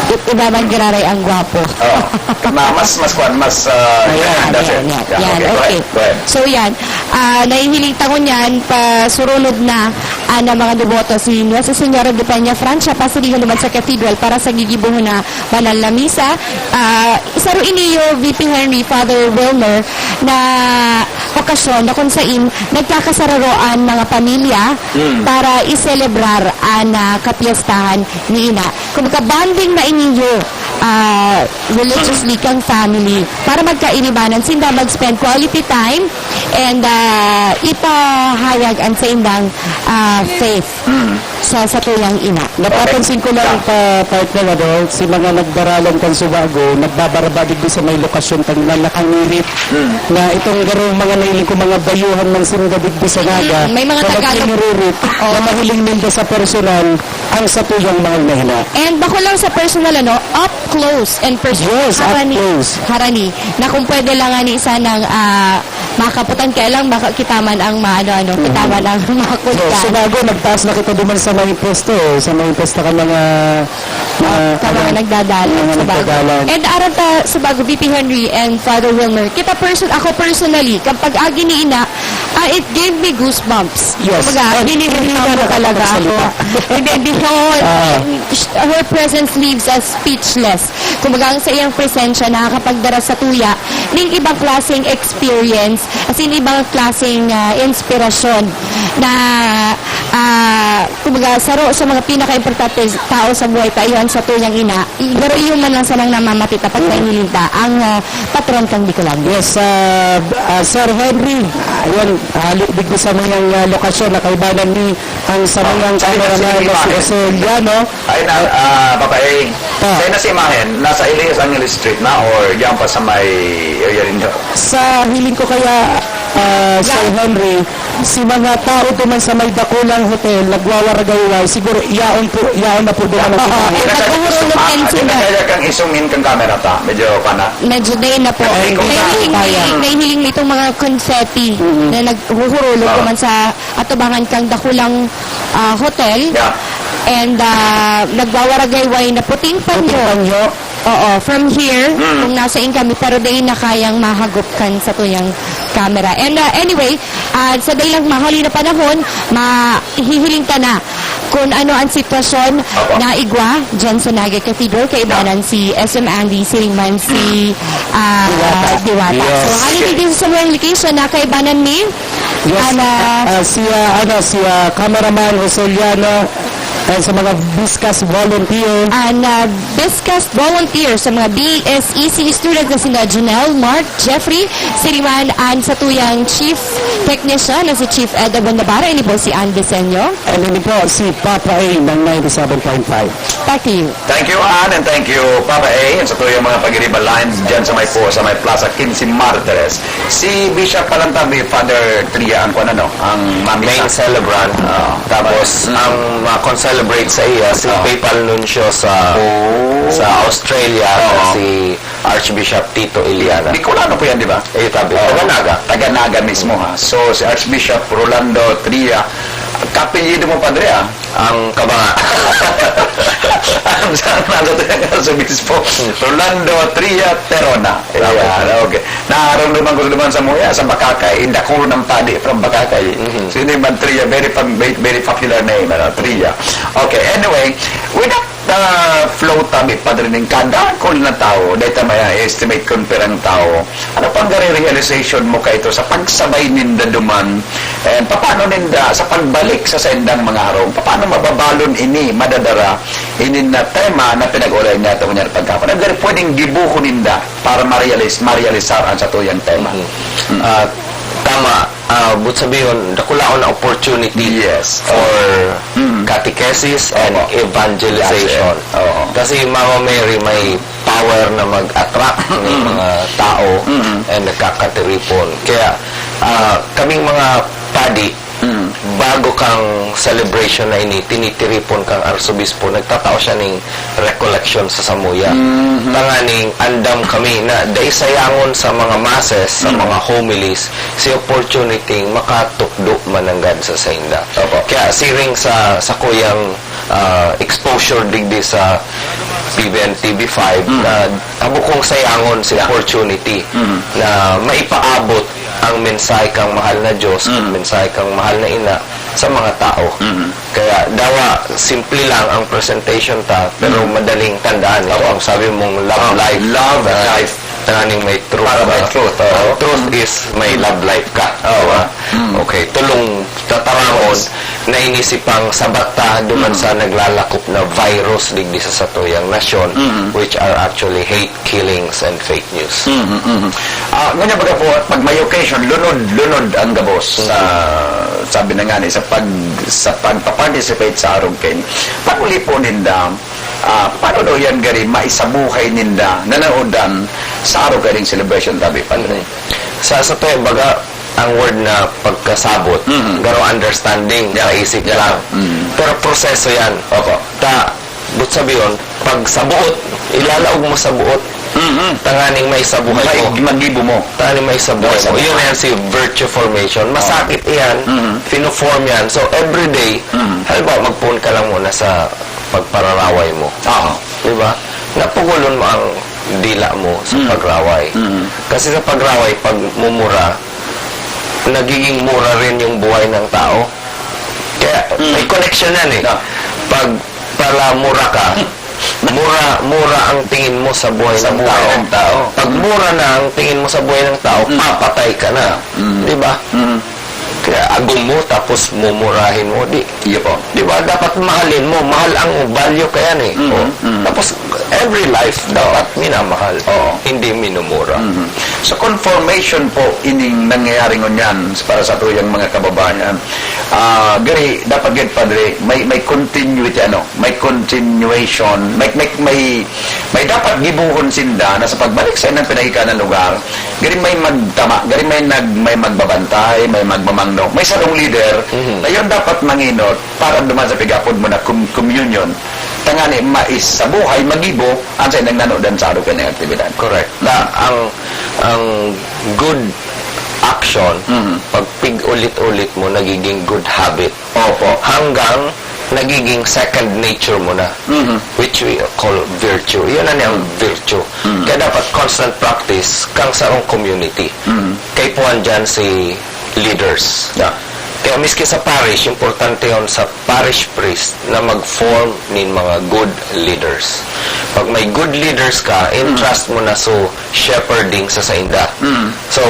I-, iba man giraray ang gwapo. Oh. Ma-, mas, mas kwan, mas, ah, Ayan, yan, that's ayan, it. yan, Yeah, yan. okay, go ahead, Okay. go ahead. So, yan. Ah, nahihiling ta ngunyan, pasurunod na, ah, ng mga deboto si Nuestra Señora de Peña Francia, pasilingon naman sa cathedral para sa gigibohon na banal na misa. Ah, isaro ini, V P Henry, Father Wilmer, na okasyon na kung sain nagkakasararoan mga pamilya Hmm. para iselebrar an, ah, kapiestahan ni Ina. Kumbaga, bonding na ininyo, ah, religiously kang family para magkairibanan sinda, mag-spend quality time and, ah, ipahayag an saindang, ah, faith Mm. sa satuyang ina. Napapansin ko lang Okay. pa, partner, ano, si mga nagdaralan kan subago, nagbabaraba digdi sa may lokasyon kan na nakangirit Mm. na itong garong mga nailing ko, mga bayuhan man sinda digdi sa Naga, Mm, may mga na Tagalog. nagkinirit, Oo. na mahiling ninda sa personal, ang satuyang mahal na ina. And bako lang sa personal, ano, up close and personal. Yes, up Harani. close. Harani. Na kung pwede lang nga ni isa ng, ah, makaputan, kaya lang baka kita man ang maano-ano, kita Mm. man ang makulda. So, subago, nagtaas na kita duman sa may pwesto, eh, sa may pwesto ka mga, mga, Sa mga ano, nagdadalan, mga subago. nagdadalan. And aram ta, subago, V P Henry and Father Wilmer, kita person-, ako personally, kapag agi ni ina, Ah, it gave me goosebumps. Yes. Kumbaga, Ay, hinihina hindi na talaga ako. nakakapagsalita. Hindi, behold, Ah. her presence leaves us speechless. Kumbaga, ang sa iyang presensya nakakapagdara sa tuya ning ibang klaseng experience, as in, ibang klaseng, ah, inspirasyon na, ah, kumbaga, saro sa mga pinakaimportante tao sa buhay ta, iyan sa tuyang ina. Pero iyo man lang sanang namamati ta pag Mm. nahihiling ta ang, ah, patron kan Bicolano. Yes, ah, ah, Sir Henry, ah, yun, hali digdi sa mayang, ah, lokasyon na kaibanan ni ang sa mayang Ah, sa cameraman na si imahen. Jose Liano. Ay, na, ah, babae. Ah. Sa ina si imahen, nasa Elias Angeles Street na or diyan pa sa may area ninyo? Sa hiling ko kaya, ah, Sir Yeah. Henry, si mga tao duman sa may dakulang hotel, nagwawaragayway, siguro yaon po, yaon na po duman ang Oo, imahen. eh, Nasa paghuhulog gusto din ka, sila. Kaya kang i-zoom in kang camera ta. Medyo pa na. Medyo day na po. Ay, kung May kaya. hiling, may, may hiling itong mga confetti Mm-mm. na naghuhurulog Ah. naman sa atubangan kang dakulang, ah, hotel. Yeah. And, ah, nagwawaragayway na puting panyo. Puting panyo. Oo, from here, Mm. kung nasa in kami, pero dai na kayang mahagop kan sa tuyang camera. And, ah, anyway, ah, sa dai lang mahali na panahon, mahihiling ta na kung ano ang sitwasyon Opo. na igwa dyan sa Naga Cathedral, kaibanan Yeah. si S M Andy, siring man si, ah, Diwata. Diwata. Yes. So, hali Sige. din sa mga location na kaibanan ni Yes. Ana. Ah, ah, si, ah, ano, si, ah, cameraman Jose Liano, And sa mga Biscas volunteer. An, ah, Biscas volunteer sa mga B S E C students na sina Janelle, Mark, Jeffrey, siriman an satuyang chief technician na si Chief Edwin Navarro, ini po si Ann Diseño. And ini po si Papa A ng ninety-seven point five. Back to you. Thank you, Ann, and thank you, Papa A, and sa tuyang mga pagiriba lines dyan sa may po, sa may Plaza Quince Martires. Si Bishop Palantabi, Father Tria, ang kung ano, ang mamisa. Main celebrant. Ah, Tapos, ang mga concelebrate sa iya, si Ah. Papal Nuncio sa Oh. sa Australia, Oo. na si Archbishop Tito Iliana. Bicolano po yan, di ba? Eh, tabi, Oo. Taga-Naga. Taga-Naga mismo, ha? So, si Archbishop Rolando Tria, kapilyido mo, Padre, ah? Ang kabanga. Ang sa ang sa Arsobispo, Rolando Tria Terona. Tama. Ayan, okay. Naharong naman ko naman sa Muya, sa Bakakay, in the Corn ng Padi from Bakakay. Mhm. So, yun naman Tria, very, fam- very, very popular name, ano, Tria. Okay, anyway, with that uh, flow tabi, Padre, ning kadakol na tao, dahil ta may estimate kun pirang tao, ano pang gari realization mo kaito sa pagsabay ninda duman, and paano ninda, sa pagbalik sa saindang mga harong, paano mababalon ini, madadara, ini na tema na pinag-ulay niya ito niya pagkapon? Ano gari pwedeng gibuhon ninda para ma-realize, ma-realisar ang satuyang tema? Mhm. Ah, tama. Ah, but sabihin, dakulaon na opportunity Yes. for Mm. catechesis and Opo. evangelization. That's it. Oo. Kasi Mama Mary may power na mag-attract ng Mm. mga tao Mm. and nagkakatiripon. Kaya, ah, kaming mga padi, Mm. bago kang celebration na ini, tinitiripon kang arsobispo, nagtatao siya ning recollection sa samuya. Mhm. Tanganing andam kami na dai sayangon sa mga masses, sa Mhm. mga homilies, si opportunity makatukdo mananggad sa sainda. Opo. Kaya siring sa sakuyang ah, exposure digdi sa P B N T V five Mhm. na habo kong sayangon si Yeah. opportunity Mhm. na maipaabot ang mensahe kang mahal na Diyos, Mhm. mensahe kang mahal na ina sa mga tao. Mhm. Kaya dawa, simple lang ang presentation ta, pero Mhm. madaling tandaan. Ito Opo. ang sabi mong love Ah, life. love Ah, life. Tanganing may truth Para may ka. truth, oo. Ang truth is may love life ka. Oo. Diba? Mm. Okay, tulong tataramon na inisipang sabat ta duman Mm. sa naglalakop na virus digdi sa satuyang nasyon, Mm. which are actually hate killings and fake news. Mhm, mhm. Ah, ngunyan baga po, pag may occasion, lunod-lunod ang gabos. Mhm. Sa, sabi na nga ni, sa pag, sa pagpa-participate sa arog kaini. Pag-uli po ninda, ah, paano daw yan gari maisabuhay ninda, nanaodan sa arog kaining celebration, tabi, Padre? Mhm. Sa, sa to, baga, ang word na pagkasabot, Mhm. garo understanding, Yeah. sa isip Yeah. lang. Mhm. Pero proseso yan. Opo. Ta, but sabiyon, pag sa buot, ilalaog mo sa buot, Mhm. tanganing may sabuhay May, mo. magibo mo. Tanganing may sabuhay May mo. sabuhay. Yun yan si virtue formation. Masakit yan, Mhm. fino-form yan. So, everyday, Mhm. halimbawa, magpuon ka lang muna sa pagpararaway mo. Oo. Di ba? Napugulon mo ang dila mo sa Mhm. pagraway. Mhm. Kasi sa pagraway, pag mumura, nagiging mura rin yung buhay ng tao. Kaya Mhm. may connection yan eh. Yeah. Pag pala mura ka, mura mura ang tingin mo sa buhay Sa ng buhay tao. ng tao. Pag mura na ang tingin mo sa buhay ng tao, Mhm. papatay ka na. Mhm. Di ba? Mhm. Kaya agom mo, tapos mumurahin mo. Di, Iyo po. di ba? Dapat mahalin mo. Mahal ang value kaya eh. Mhm, Oh. mhm. Tapos, every life dapat minamahal. Oo. Hindi minumura. Mhm. So, confirmation po ining nangyayari ngunyan para sa tuyang mga kababayan. Ah, gari, dapat gid, Padre, may, may continuity, ano, may continuation, may, may, may, may dapat gibuhon sinda na sa pagbalik sa ilang pinagikanan lugar, gari may magtama, gari may nag-, may magbabantay, may magmamangno, may sarong leader, Mhm. na yun dapat manginot para duman sa pigapod mo na com-, communion. Tangani, mais sa buhay, magibo, ang sa inang nanodan sa araw kaining aktibidad. Correct. Na ang ang good action, Mhm. pag pig-ulit-ulit mo, nagiging good habit. Opo. Hanggang nagiging second nature mo na, Mhm. which we call virtue. Yun na niyang virtue. Mhm. Kaya dapat constant practice kang sarong community. Mhm. Kaipuhan dyan si leaders. Yeah. Kaya miski sa parish, importante yon sa parish priest na mag-form nin mga good leaders. Pag may good leaders ka, entrust mo na so shepherding sa sainda. Mm. So,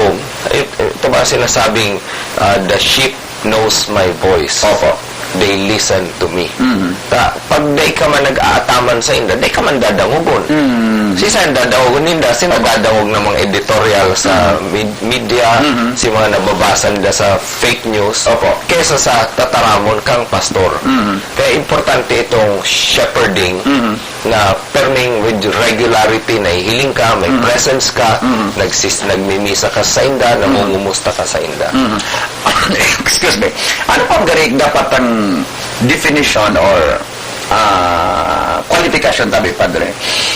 it, ito ba sinasabing, ah, "The sheep knows my voice"? Opo. they listen to me. Mm. Ta, pag dai ka man nag-aataman sa inda, dai ka man dadangogon. Mm. Si saan dadangogon ninda? Sino dadangog ng mga editorial sa Mm. med-, media, Mm-hmm. si mga nababasa nila sa fake news, Opo. kesa sa tataramon kang pastor? Mm. Kaya importante itong shepherding Mm. na perming with regularity, nahihiling ka, may Mm. presence ka, Mm. nagsis-, nagmimisa ka sa inda, Mm. nangungumusta ka sa inda. Mm. Excuse me. Ano po ang gari-, dapat ang definition or, ah, kwalifikasyon, tabi, Padre,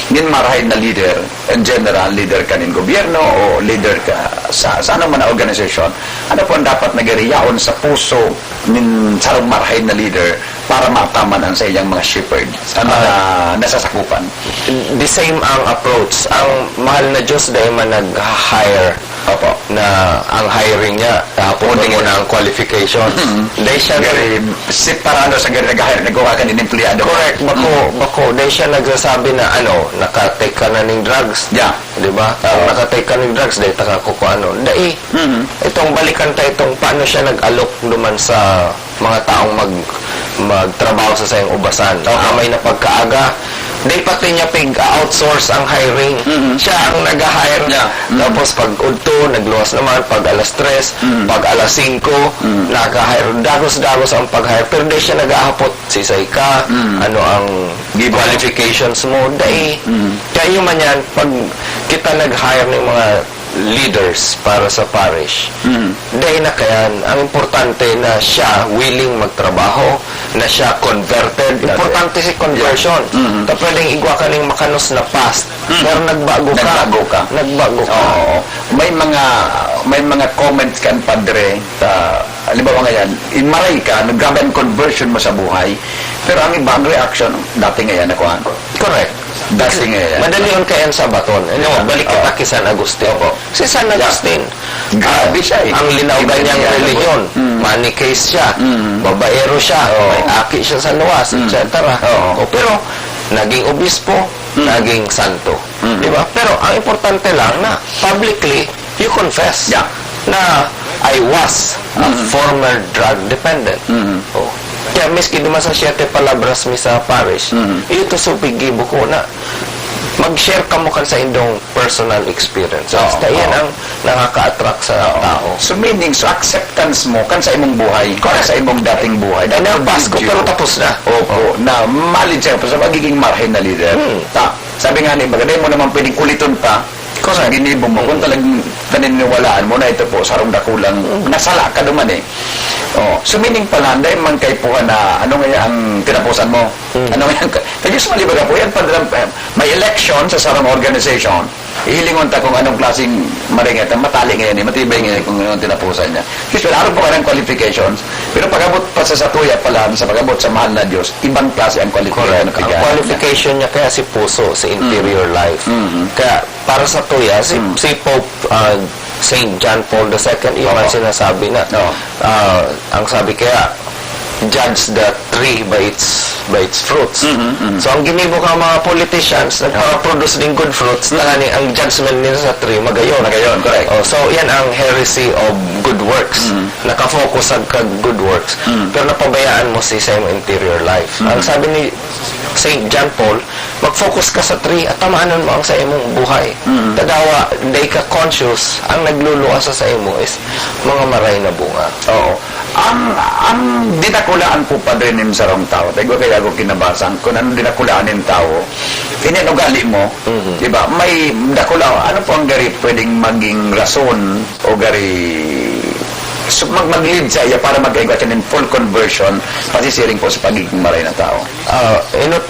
nin marahay na leader, in general, leader ka nin gobyerno o leader ka sa, sa anong man na organisasyon? Ano po ang dapat na gari yaon sa puso nin sarong marahay na leader para maataman ang saiyang mga shepherd, ang mga Ah. nasasakupan? The same ang approach. Ang mahal na Diyos dai man nag-hire Opo. na ang hiring niya, tapos Kundi mo na ang qualification. Mm. Dai siya nag- Gari, si, para ano sa gari nag-hire, nagkuha ka nin empleyado. Correct. Bako, Mm. bako, dai siya nagsasabi na, ano, "Nakatake ka na ning drugs." Yeah. Di ba? Kung Oo. nakatake ka ning drugs, dai ta ka kukuha, ano. Dai. Mm. Itong balikan ta itong paano siya nag-alok duman sa mga taong mag-, magtrabaho sa saiyang ubasan. Oo. Ah, may napagkaaga. Dai pati niya pig-outsource ang hiring. Mm. Siya ang nag-hire. Yeah. Mm. Tapos pag udto, nagluwas naman, pag alas tres, Mm. pag alas singko, Mm. naka-hire. Dagos-dagos ang pag-hire. Pero dai siya naghahapot, sisay ka, Mm. ano ang Gibo. qualifications mo, dai. Mm. Kaya yun man yan, pag kita nag-hire ng mga leaders para sa parish, Mm. dai na kayan. Ang importante na siya willing magtrabaho, na siya converted. Dati. Importante si conversion. Yeah. Mm. Ta pwedeng igwa ka ning makanos na past, Mm. pero nagbago ka. Nagbago ka. Nagbago ka. Oo. May mga, may mga comments kan Padre, ta, halimbawa ngayon, in maray ka, naggrabe ang conversion mo sa buhay, pero ang iba, ang reaction, dati ngayon, nakuha. Correct. Dati ngayon. Madali yun kaya sa baton. Ano, Yeah. balik kita Oo. kay San Agustin. Opo. Si San Yeah. Agustin, Grabe ah, siya eh. ang linaw Iba niyang niya, relihiyon, Mm. Manichaeist siya, Mm. babaero siya, Oo. may aki siya sa luwas, Mm. et cetera. Oo. O, pero, naging obispo, Mm. naging santo. Mm. Di ba? Pero, ang importante lang na, publicly, you confess Yeah. na, "I was a Mm. former drug dependent." Mm. Oh. Kaya, miski duman sa Siete Palabras mi sa parish, Mm. ito sa piggibo ko na, mag-share kamo kan sa indong personal experience. Oo, Basta yan oo. ang nakaka-attract sa Oo. tao. So, meaning, so, acceptance mo kan sa imong buhay, kan Correct. sa imong dating buhay. Ano, That would Pasko, lead you, pero tapos na. opo, Oo. na malid siya sa magiging marahay na leader. Hmm. Ta, sabi nga ni iba, "Dai mo naman pwedeng uliton pa Correct. sa ginibo mo." Kung Hmm. talagang paniniwalaan mo na ito po, sarong dakulang Hmm. nasala ka duman eh. Oh, so, meaning pala, dai man kaipuhan na, ano nga ang tinapusan mo? Hmm. Ano nga ang, usually, baga po yan, pag, eh, may election sa sarong organization, hihilingon ta kung anong klaseng maringat, matali ngayon eh, matibay ngayon kung anong tinapusan niya. Usually, araw po ka ng qualifications, pero pag-abot pa sa satuya pala, sa pag-abot sa mahal na Diyos, ibang klase ang qualification Correct. na Ang pigyan. qualification niya kaya si puso, si interior Mm. life. Mm. Kaya para sa tuya, si, Mm. si Pope, ah, Saint John Paul the Second, yung Opo. mga sinasabi na, Oo. ah, ang sabi kaya, "Judge the tree by its, by its fruits." Mhm, mhm. So, ang ginibo ka mga politicians, nagpa-produce ng good fruits, Mhm. tangani ang judgment nila sa tree, magayon. Magayon, correct. Oh, so, yan ang heresy of good works. Mhm. Nakafocus sa kag good works. Mhm. Pero napabayaan mo si sa imong interior life. Mhm. Ang sabi ni Saint John Paul, "Mag-focus ka sa tree at tamanan mo ang sa imong buhay." Mm. Tadawa, dai ka conscious, ang nagluluwas sa, sa imo is mga maray na bunga. Oo. Ang, ang dinakulaan po, Padre, nin sarong tawo, tayo kaya ako kinabasang kung anong dinakulaan nin tawo, ini ang ugali mo, Mhm. di ba? May dakula, ano po ang gari pwedeng maging rason o gari so, mag-, mag-lead sa iya para magkaigwa siya nin full conversion, pasisiring po sa pagiging maray na tao? Ah, inot,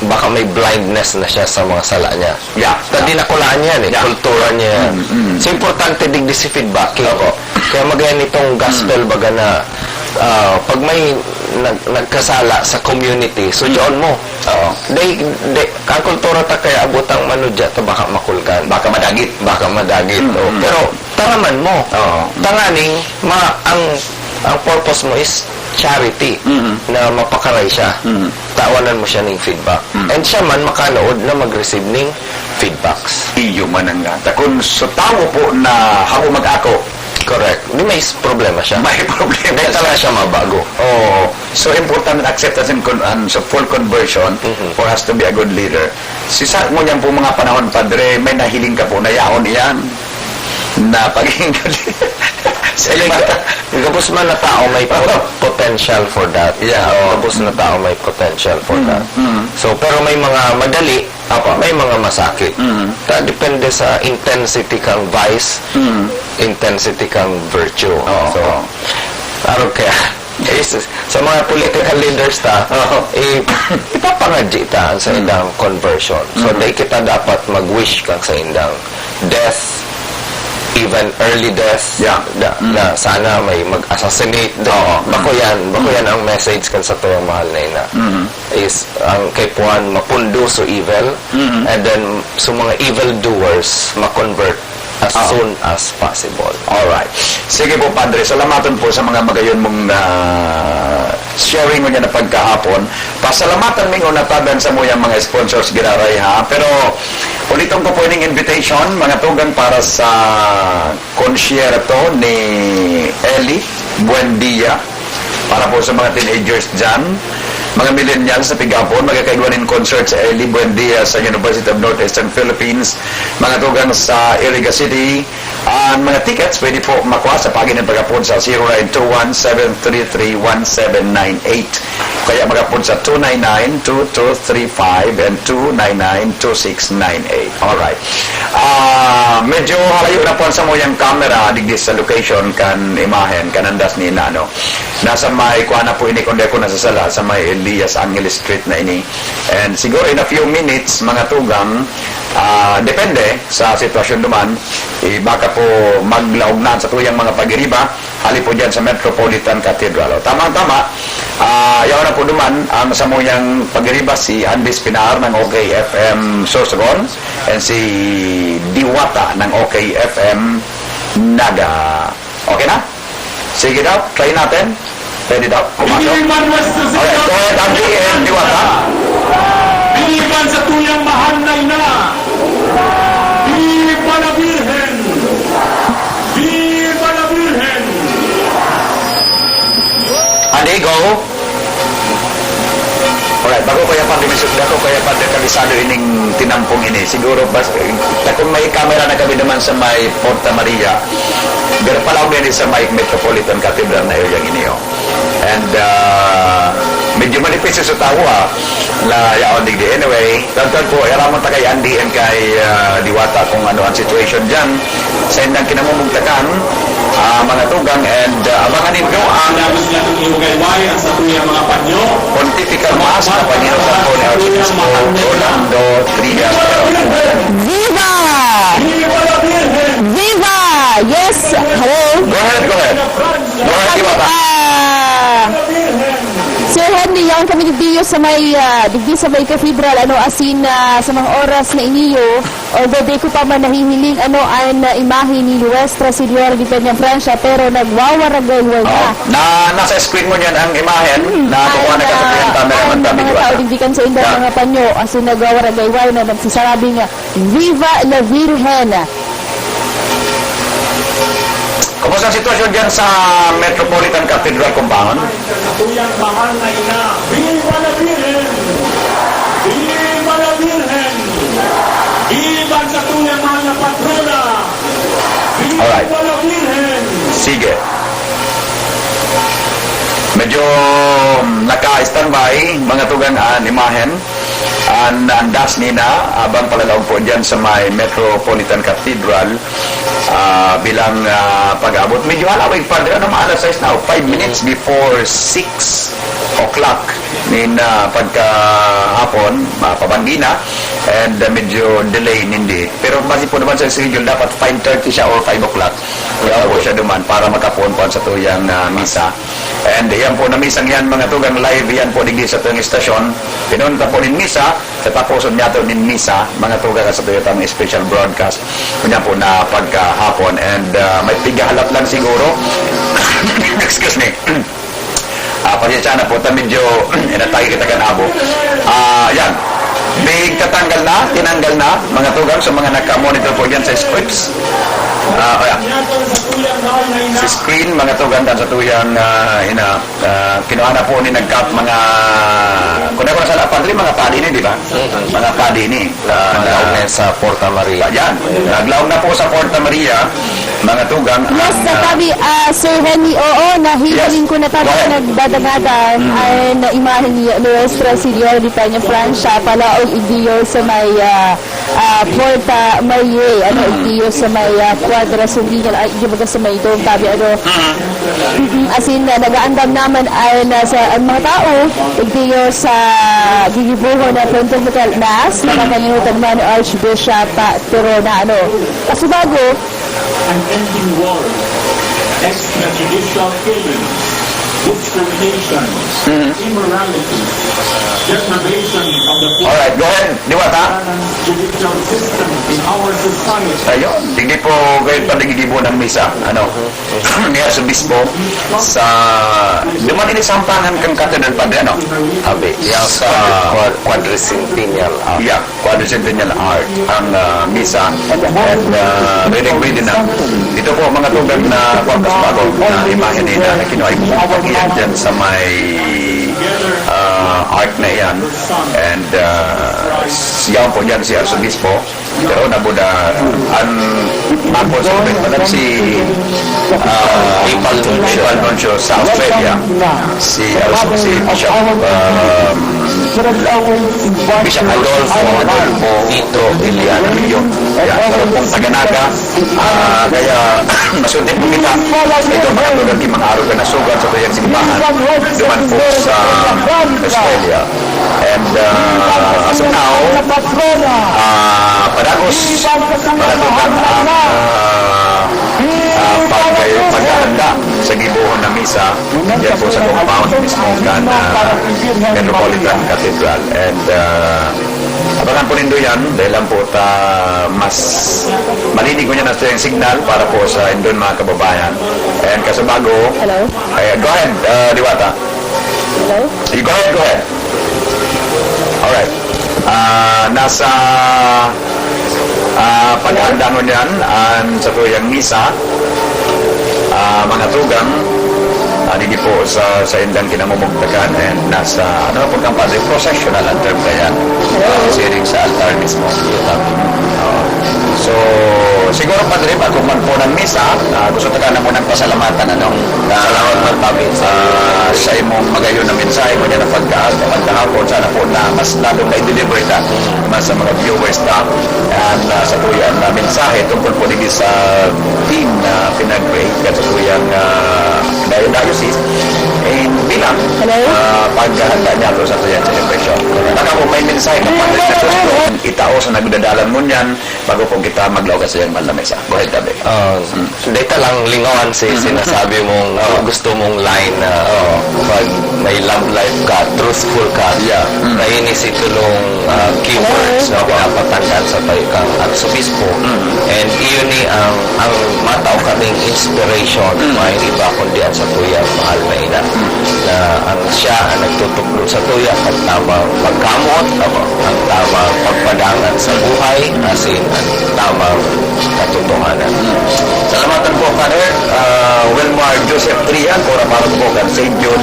baka may blindness na siya sa mga sala niya. Yeah. Ta dinakulaan niya yan eh, Yeah. kultura niya yan. Mm, mm. So, importante digdi si feedbacking. Opo. Kaya magayon itong gospel Mm. baga na, ah, pag may nag-, nagkasala sa community, so, Mm. diyon mo. Oo. They, they, ang kultura ta kaya abot ang manudya ta baka makulgan. Baka madagit. Baka madagit, Mm, oh. mm. Pero taraman mo. Oo. Tanganing ma-, ang, ang purpose mo is charity Mm. na mapakaray siya. Mm. Tawanan mo siya ning feedback. Mm. And siya man makanood na mag-receive ning feedbacks. Iyo man ang nga. Ta kun sa tawo po na habo mag-ako, Correct. Di may s-, problema siya. May problema Hindi siya. talaga siya mabago. Oo. So, important ang acceptance and con-, and so full conversion Mhm. for us to be a good leader. Si sa, ngunyan po mga panahon, Padre, may nahiling ka po na yaon iyan na pagiging good leader. Sa Hindi, iba. ga-, gabos man na tao may po-, Oo. potential for that. Yeah, oo. Gabos na tao may potential for Mm, that. mm. So, pero may mga madali, Apo. may mga masakit. Mm. Ta-, depende sa intensity kang vice, Mm. intensity kang virtue. Oo, So, oo. arog kaya, is, sa mga political leaders ta, Oo. i-, ipapangadyi ta ang sa Mm. idang conversion. So, Mm. dai kita dapat mag-wish kang sa indang death, even early death, Yeah. na, Mm. na sana may mag-assassinate. Oo. Bako Mm. yan, bako Mm. yan ang message kan satuyang mahal na ina. Mm. Is ang kaipuhan mapundo so evil, Mm. and then so mga evil doers ma-convert as Ah. soon as possible. Alright. Sige po, Padre. Salamaton po sa mga magayon mong, ah, sharing ngunyan na pagkahapon. Pasalamatan mi nguna tadan sa muyang mga sponsors, giraray, ha? Pero uliton ko po ining invitation, mga tugang, para sa concierto ni Ellie Buendia. Para po sa mga teenagers dyan, mga millennials sa Pigapon, magkakaigwa nin concert sa Ellie Buendia sa University of Northeastern Philippines, mga tugang sa Iriga City. Ang mga tickets, pwede po makuha sa paagi ng pag-apod sa zero nine two one seven three three one seven nine eight. Kaya mag-apod sa two nine nine two two three five and two nine nine two six nine eight. Alright. Ah, medyo halayo na po ang samuyang camera digdi sa location kan imahen, kan andas ni Nano. Nasa may, kuha na po ini, kung di ako nasasala, sa may Elias Angeles Street na ini. And siguro in a few minutes, mga tugang, ah, depende sa sitwasyon duman, eh, baka po maglaog na ang satuyang mga pagiriba, hali po dyan sa Metropolitan Cathedral. O, tamang-tama, ah, yaon na po duman ang samuyang pagiriba, si Andy Espinar ng OK F M Sorsogon and si Diwata ng OK F M Naga. Okay na? Sige daw, try natin. Pwede daw? Pumasok? Viva Nuestra Señora! Okay, go ahead, Andy and Diwata. Viva sa tuyang mahal na ina! Viva la Virgen! Viva la Virgen! Andy, go! Alright, bako kaya pa dimisok, bako kaya pa kabisado ining tinampong ini. Siguro, bas-, ta kung may camera na kami naman sa may Porta Maria, pero palaog din sa may Metropolitan Cathedral na area ini, oh. And, ah, medyo manipis sa tawo, ah, na yaon digdi. Anyway, tagtag po, iramon ta kay Andy and kay, ah, Diwata kung ano ang situation dyan. Sa indang kinamumugtakan, ah, mga tugang, and, ah, abangan ninyo ang Dapat nga itong iugayway ang satuyang mga panyo. Pontifical Mass na paninutan po ni Archibispo Rolando Trias. Viva! Viva la Virgen! Viva! Yes! Hello? Go ahead, go ahead. Go ahead, Diwata. Ah, Sir Henry, yaon kami digdiyo sa may, ah, digdi sa may cathedral, ano, asin, ah, sa mga oras na iniyo, although di ko pa man nahihiling, ano, an, ah, imahe ni Nuestra Señora de Peñafrancia, pero nagwawaragayway na. Oh, na, nasa screen mo niyan ang imahen. Hmm, na kukuha na ka sa ang, ah, camera, ang mga tao digdi kan sa indang mga panyo, asin nagwawaragayway na nagsasabing, ah, Viva la Virgen! Kumusta ang sitwasyon dyan sa Metropolitan Cathedral Compound? Sa tuyang mahal na ina, Viva la Virgen! Viva la Virgen! Viva sa tuyang mahal na patrona! Viva Alright. la Virgen! Sige. Medyo, mm, naka-standby, mga tugang, an imahen. An, an das nina, abang palalaog po dyan sa may Metropolitan Cathedral, ah, bilang, ah, pag-abot. Medyo halawig pa, ano, mga alas sais na, oh, five minutes before six o'clock nin, ah, pagkahapon, ah, pabandi na, and, ah, medyo delay nindi. Pero base po naman sa schedule, dapat five thirty siya or five o'clock. Kaya po siya duman para makapuon po sa tuyang, ah, misa. And yan po na misang yan, mga tugang, live yan po digdi sa tuyang istasyon. Pinunta po nin misa, sa taposon niya to nin misa, mga tugang, sa tuyang special broadcast. Kanya po na pagkahapon. And, ah, may pigahalat lang siguro. Excuse me. Ah, pasensya na po, ta medyo inatake kita kan abo. Ah, yan. Big tatanggal na, tinanggal na, mga tugang, sa mga naka-monitor po dyan sa scripts. Ah, kaya, sa screen, mga tugang, dan sa tuyang, ah, ina, ah, kinuha na po ni nagkap mga, kung ako nasala, padre, mga padi ni, di ba? Mm. Mga padi ni. Ah, Naglaog na na yan sa Porta Maria. Yan. Naglaog na po sa Porta Maria, mga tugang. Yes, ang, ah, tabi, ah, Sir Henry, oo, nahihiling Yes. ko na tabi Go ahead. nagdadangada Mm. ay na imahe ni Nuestra Señora de Peña Francia, palaog igdiyo sa may, ah, ah, Porta Maria, ano, Mm. igdiyo sa may, ah, Cuadra Centennial, ay, di ba sa may dome, tabi, ano, Mm. Mm, as in, ah, nag-aandam naman ay nasa, ang mga tao, igdiyo sa gigibohon na Pontifical Mass, Mm. nakakalimutan man ni Archbishop, ah, Tirona, ano. Kasubago, Unending war, extrajudicial killings, discriminations, Mhm. immorality, deprivation of the Alright, go ahead, Diwata. Judicial system in our society. Ayun, hindi po kayo panigigibo ng misa. Ano? Ni Arsobispo sa, duman ini sa sampangan kan Cathedral, Padre, ano? Abi, yang sa Quad-, Quadricentennial, ah. Yeah. Quadricentennial Arch ang, ah, misa. And, ah, ready, ready na. Ito po, mga tugang na, kwan, kasubago na imahe ni Nanay Kinoy. Iyan dyan sa may, ah, arch na iyan. And, ah, yaon po dyan si Arsobispo. Pero nabuda, ang, ang consultant pa lang si, ah, Papal Nuncio. Papal Nuncio sa Australia. Si, ah, si Bishop, ah, Bishop Adolfo, Adolfo Tito Iliana. Yun. Yan. Pero kung taga Naga, ah, kaya masunod po kita. Ito, mga tugang, mga araw ka na sugat sa tuyang simbahan. Duman po sa Australia. And, ah, as of now, ah, padagos, padagos ang, ah, ah, pag-, paghahanda sa gibohon na misa. Diyan po sa compound mismo kan, ah, Metropolitan Cathedral. And, ah, abangan po nindo yan dahil lang po ta mas malinig ko niya na sa yung signal para po sa indon, mga kababayan. And kasubago, Hello? Ay, go ahead, ah, Diwata. Hello? Go ahead, go ahead. Alright. Ah, nasa, ah, paghahandang ngunyan an satuyang misa, ah, mga tugang, ah, digdi po sa, sa indang kinamumugtakan, and nasa, ano po kang padre, processional ang term kaya. Hello? Ah, siring sa altar mismo. Oo. So, siguro, Padre, bago man po ng misa, ah, gusto ta ka na munang pasalamatan, ano? Salamat man, Papi. Ah, sa imong magayon na mensahe mo niya na pagka-, pagkahapon, sana po na mas lalong na-deliver ka mas sa mga viewers ta. At, ah, sa tuyang, ah, mensahe tungkol po digdi sa theme na pinag-create ka sa tuyang, ah, di-, diocese, eh, bilang, Hello? ah, paghahanda niya to sa tuyang celebration. Baka po may mensahe ka pa rin na gusto itao sa nagdadalan mo niyan, bago po kita maglaog sa iyang mahal na misa. Go ahead, Tabi. Ah, Mm. data lang lingawan si Mm. sinasabi mong Oo. gusto mong line na Oo. pag may love life ka, truthful ka, Yeah. Mm. na ini si tulong, ah, keywords Hello. na pinapatanggal sa tayo kang Arsobispo. Mm. And iyon ni ang, ang matao kating inspiration, Mm. may iba kundi ang sa tuyang mahal na ina. Mm. Na ang siya ang nagtutukdo sa tuya, ang tamang pagkamot, ang, ang tamang pagpadangat sa buhay, asin ang tamang katotohanan. Salamatan po, Father, ah, Wilmar Joseph Trian, kura paroko kan Saint John,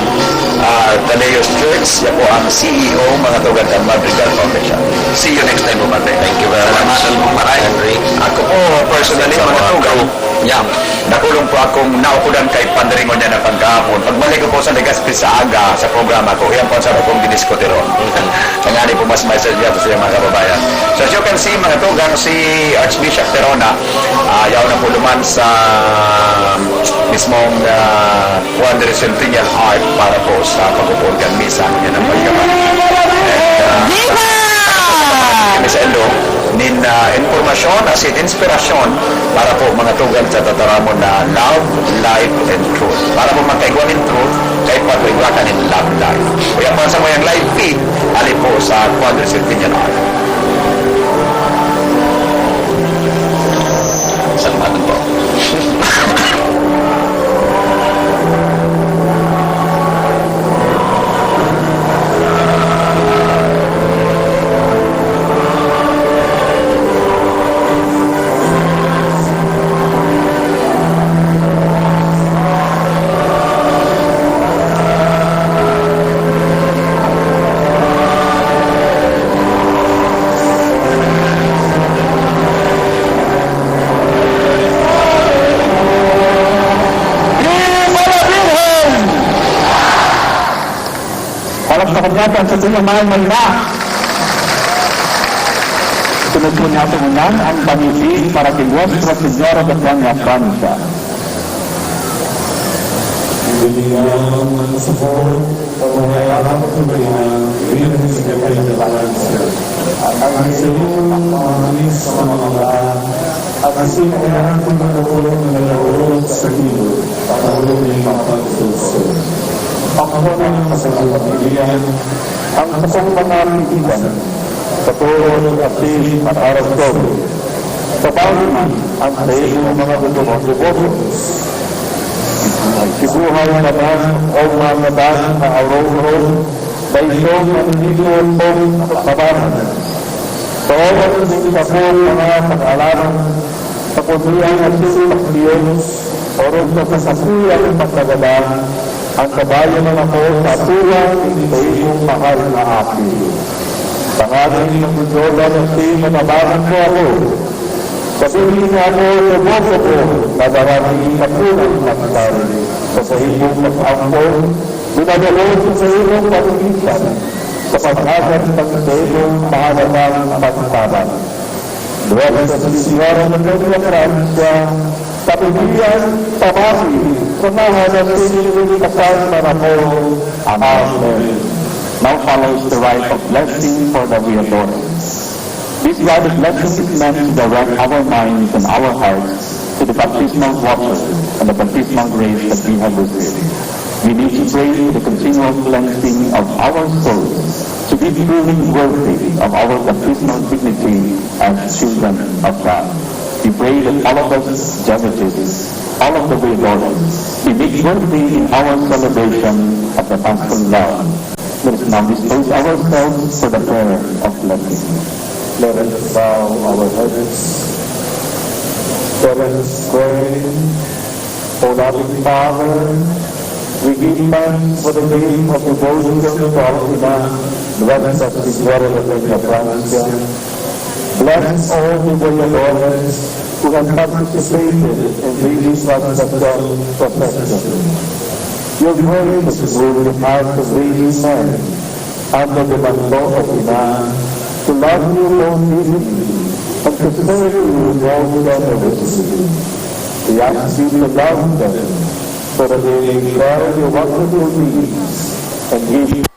ah, Thaddeus Church. Siya po ang C E O, mga tugang kan Madrigal Foundation. See you next time po, Padre. Thank you very much, Salamatan po, Padre. Henry. Ako po, personally, Sa mga mga tugang, crew. Yeah. Dakulon po akong naukudan kay Padre ngunyan na pagkahapon. Pagbalik ko po sa Legazpi sa aga, sa programa ko, yan po ang sabi kong didiskuti ron. Kaya di po mas may sadya sa mga kababayan. So, as you can see, mga tugang, si Archbishop Tirona, ah, yaon na po duman sa mismong, ah, Quadricentennial Arch para po sa pag-upuan kan misa. Yan ang pagkaman. And, ah, Viva! Kami sa Elo, nin, ah, impormasyon, asin inspirasyon para po mga tugang sa tataramon na love, life, and truth. Para po magkaigwa nin truth, kaya po igwa ka nin love life. Kaya po sa mayang live feed, ali po sa Quadricentennial Arch. Salamat po. Dapat sa Tuya Mahal na Ina. Sunod po niya ito unan ang pamiti para kay Nuestra Señora de Peña Francia. Ang mga anak ko na yan, bilang sa kapay na balansa. Ang sayo, mga anis na mga mata, at ang sino kaya ang mga ulo na nalawot sa kilo, ang ulo na yung pagsusunod. Ang mga mga sa pamilya, ang sakong mga pigilan, sa toro, asin, at araw-gabi, sa pagmamahal, ang saimong mga gutong at gubos. Sibuhay na man, o mga nabang na aurong-urong, may isong maninigo kong kabanan. Sa oras ng sapong mga pag-alaman, sa puti ang ating Diyos, orog na sa sakuyang pagkagabang, ang kabayo na ako sa tuwang sa iyong mahal na Apo. Tanganing magdududa na sa'yo, matabangan mo ako. Sabihin niya ako, tuboso ko, na darating sa punong magdari. Sa saimong pag-ampon, dinadalo sa saimong pag-iisan, sa pag-agat ng saimong mahalatang pagtabang. Buhay sa Señora na Doña Francia, pamilya, pamati, sa ngaran ng Espiritu Santo na ako. Amen. Now follows the rite of blessing for the Voyadores. This rite of blessing is meant to direct our minds and our hearts to the baptismal water and the baptismal grace that we have received. We need to pray for the continual cleansing of our souls to be truly worthy of our baptismal dignity as children of God. We pray that all of us Jesuits, all of the Voyadores, be made worthy in our celebration of the Paschal Love. Let us now dispose ourselves for the prayer of blessing. Let us bow our heads. Let us pray. O loving Father, we give thanks for the gift of devotion to our Ina, Nuestra Señora de Peña Francia. Bless all the Voyadores who have participated in this transcendental procession. Your grace has moved the hearts of these men under the manto of Ina to love you more deeply and to serve you more generously. We ask you to love them so that they may share your wonderful deeds and give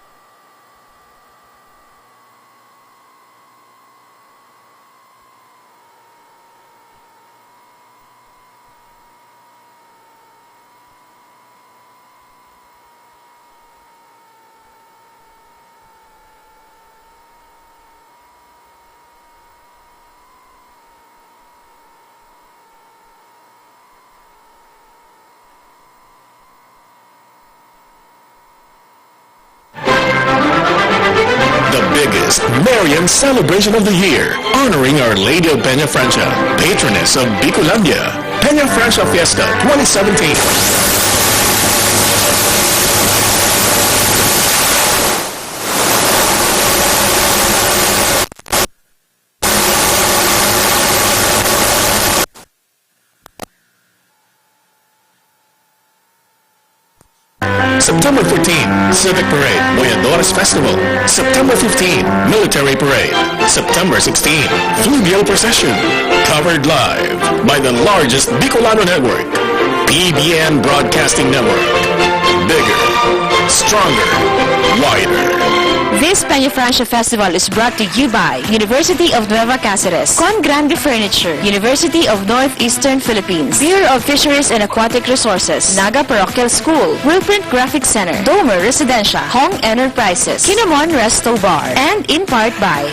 The biggest Marian celebration of the year, honoring Our Lady of Peña Francia, patroness of Bicolandia. Peña Francia Fiesta twenty seventeen. September fourteen, Civic Parade, Boyadores Festival. September fifteen, Military Parade. September sixteen, Fluvial Procession. Covered live by the largest Bicolano network, P B N Broadcasting Network. Bigger, stronger, wider. This Peña Francia Festival is brought to you by University of Nueva Cáceres, Con Grande Furniture, University of Northeastern Philippines, Bureau of Fisheries and Aquatic Resources, Naga Parochial School, Willprint Graphic Center, Domer Residencia, Hong Enterprises, Kinamon Resto Bar, and in part by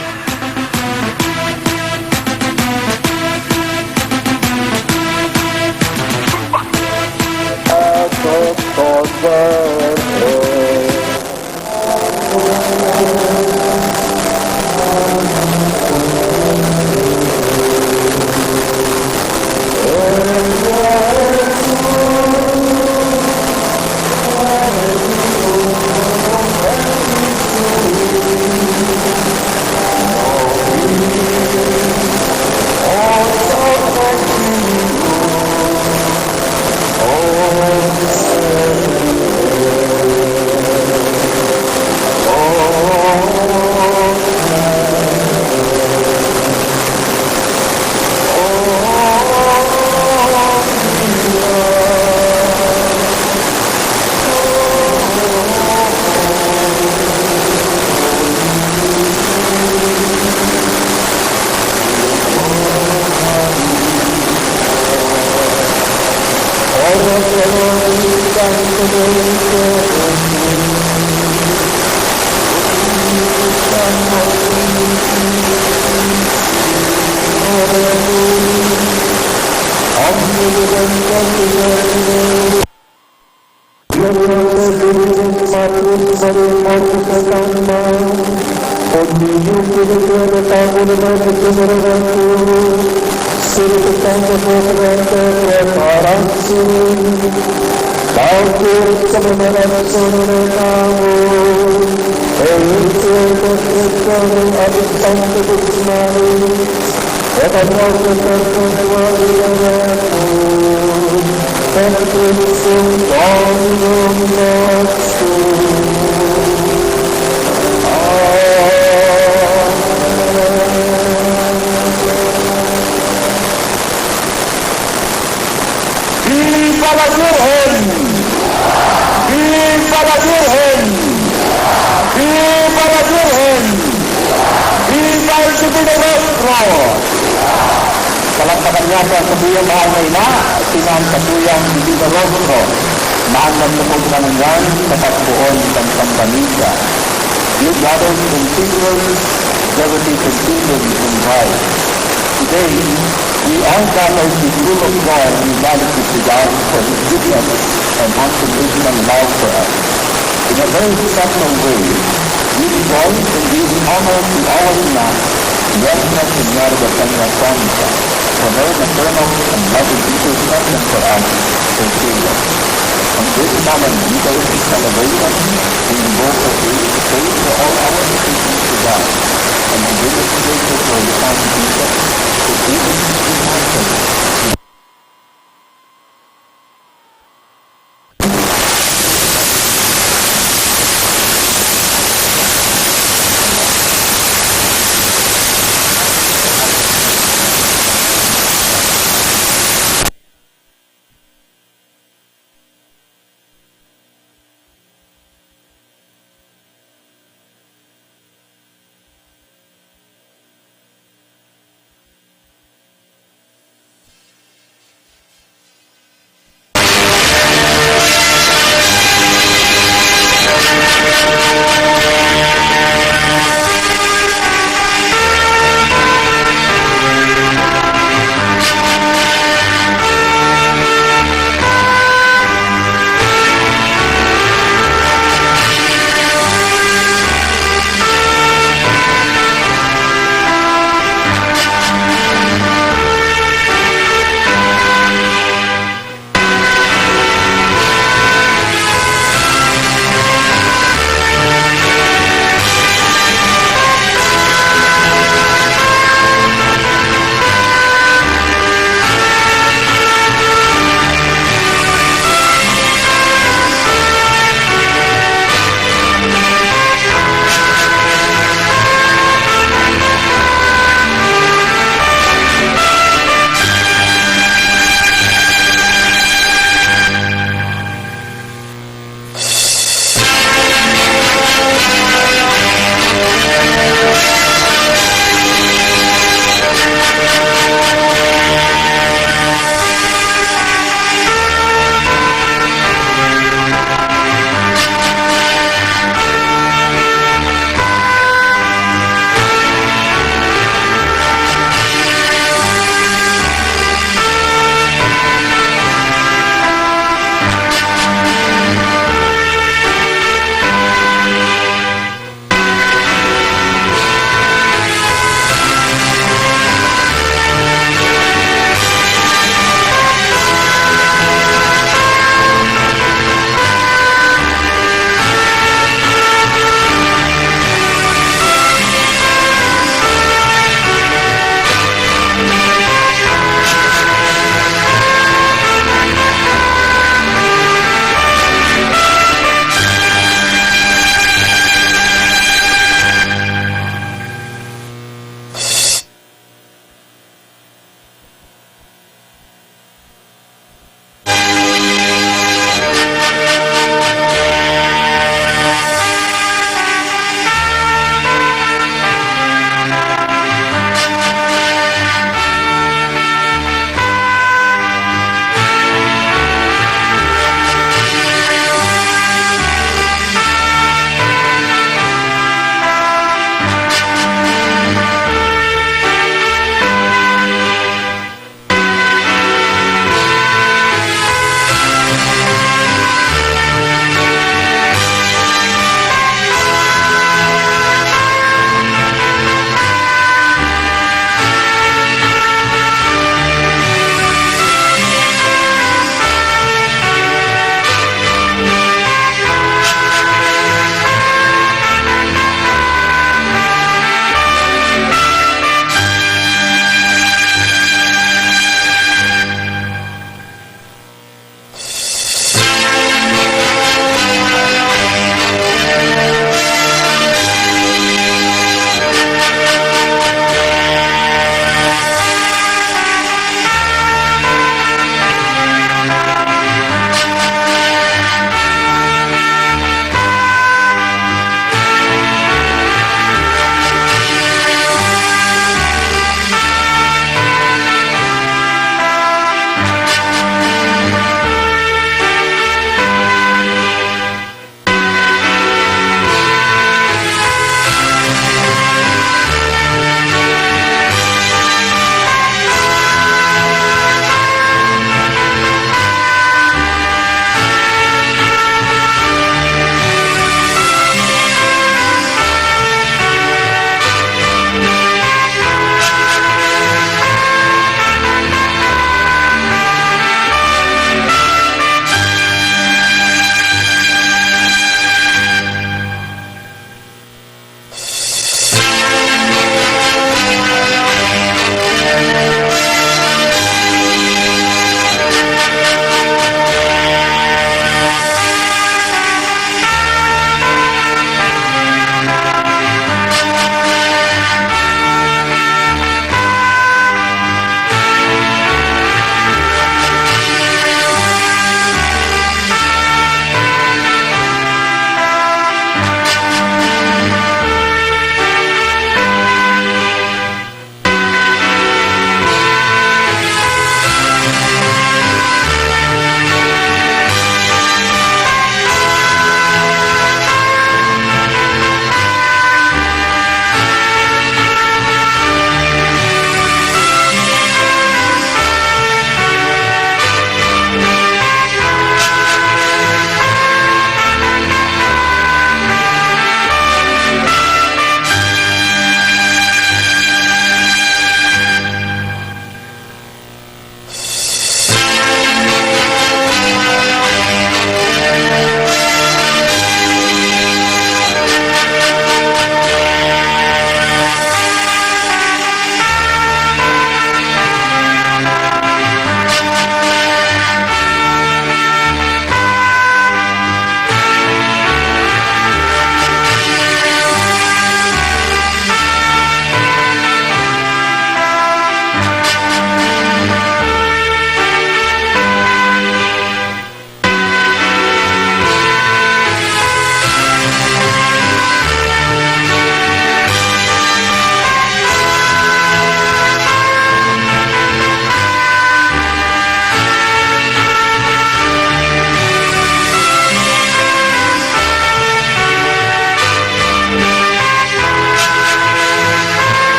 Viva la Virgen! Viva la Virgen! Viva la Virgen! Viva el Divino Rostro! Palakpakan niya sa satuyang mahal na ina, si Nan Satuyang Divino Rostro, na an naglukog na ngunyan sa pagpoon kan Santa Misa. Dear brothers and sisters, devotees and children in Christ, today, we all gather to full of joy in gratitude to God for His goodness and unconditional love for us. In a very special way, we rejoice and give honor to our Ina, Nuestra Señora de Peña Santa, for her maternal and loving intercession for us, her children. On this solemn Eucharistic celebration, we invoke her aid to pray for all our petitions to God and to demonstrate her for responsibility to Jesus in heaven.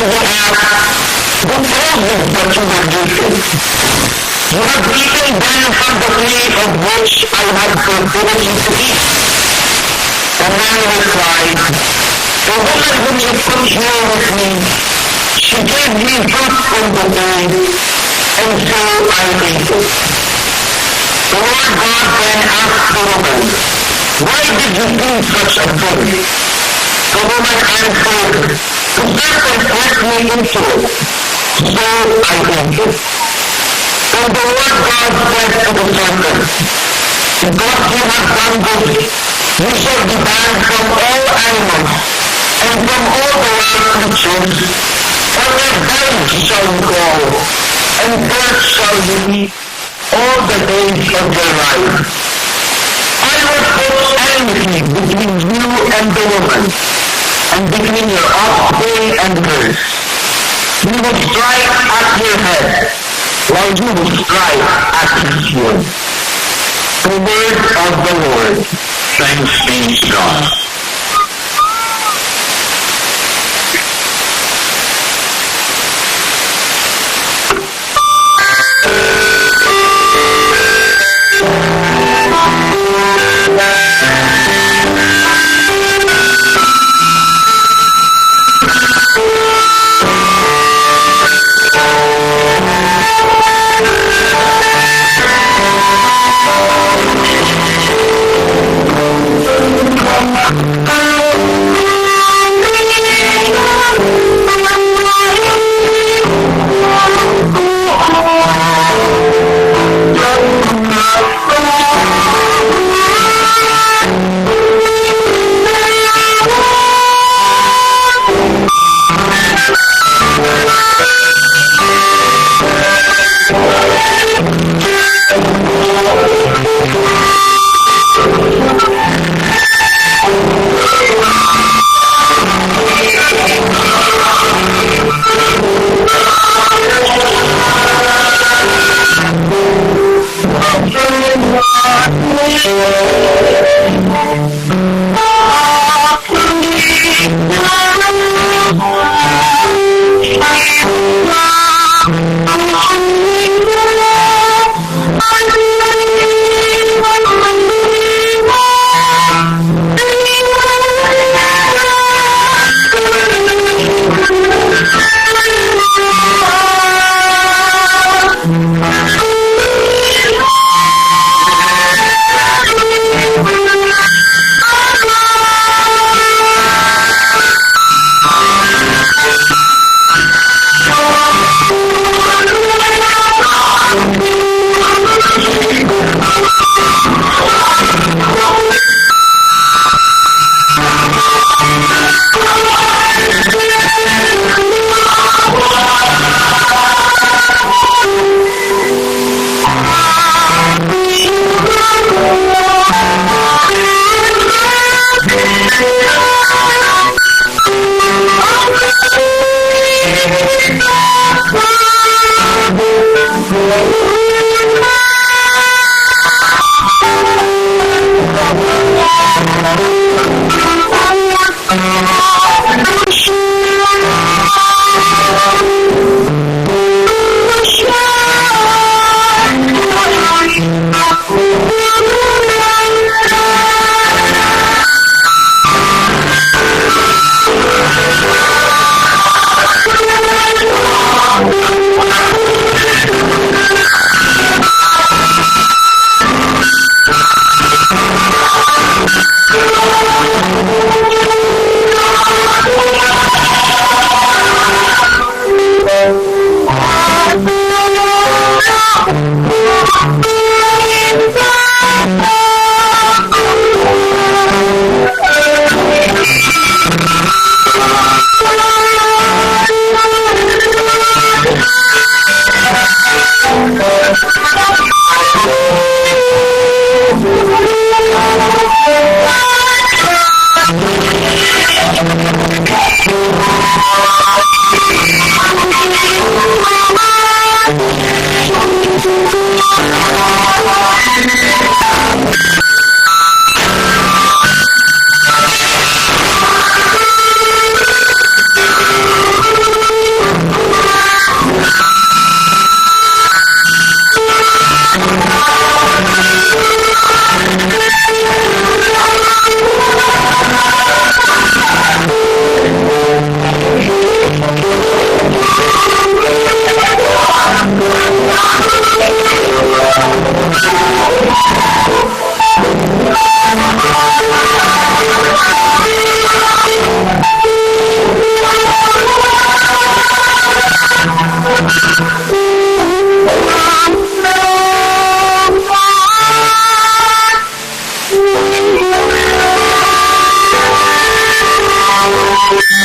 Who told you that you were naked? You have eaten then from the tree of which I have forbidden you to eat. The man replied, "The woman whom you put here with me, she gave me fruit from the tree, and so I ate it." The Lord God then asked the woman, "Why did you do such a thing?" The woman answered, "The serpent led me into it, so I ate it." Then the Lord God said to the serpent, "Because you have done this, you shall be banned from all animals and from all the wild creatures. On your belly shall you crawl, and dirt shall you eat all the days of your life. I will put enmity between you and the woman, and between your offspring and hers. You will strike at your head, while you will strike at his heel." The word of the Lord. Thanks be to God.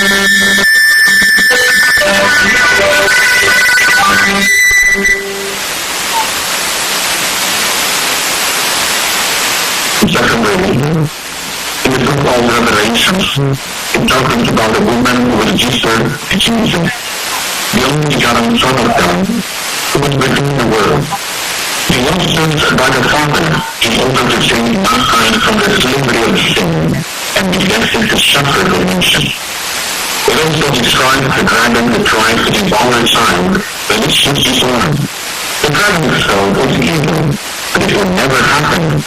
Secondly, in the book of Revelations, it talks about a woman who was Jesus, the Jesus, the only begotten Son of God, who would redeem the world. He was sent by the Father in order to save mankind from the slavery of sin and be destined to shepherd the nation. It also describes the dragon that tries to devour a child that is just born. The dragon itself is evil, but it will never happen.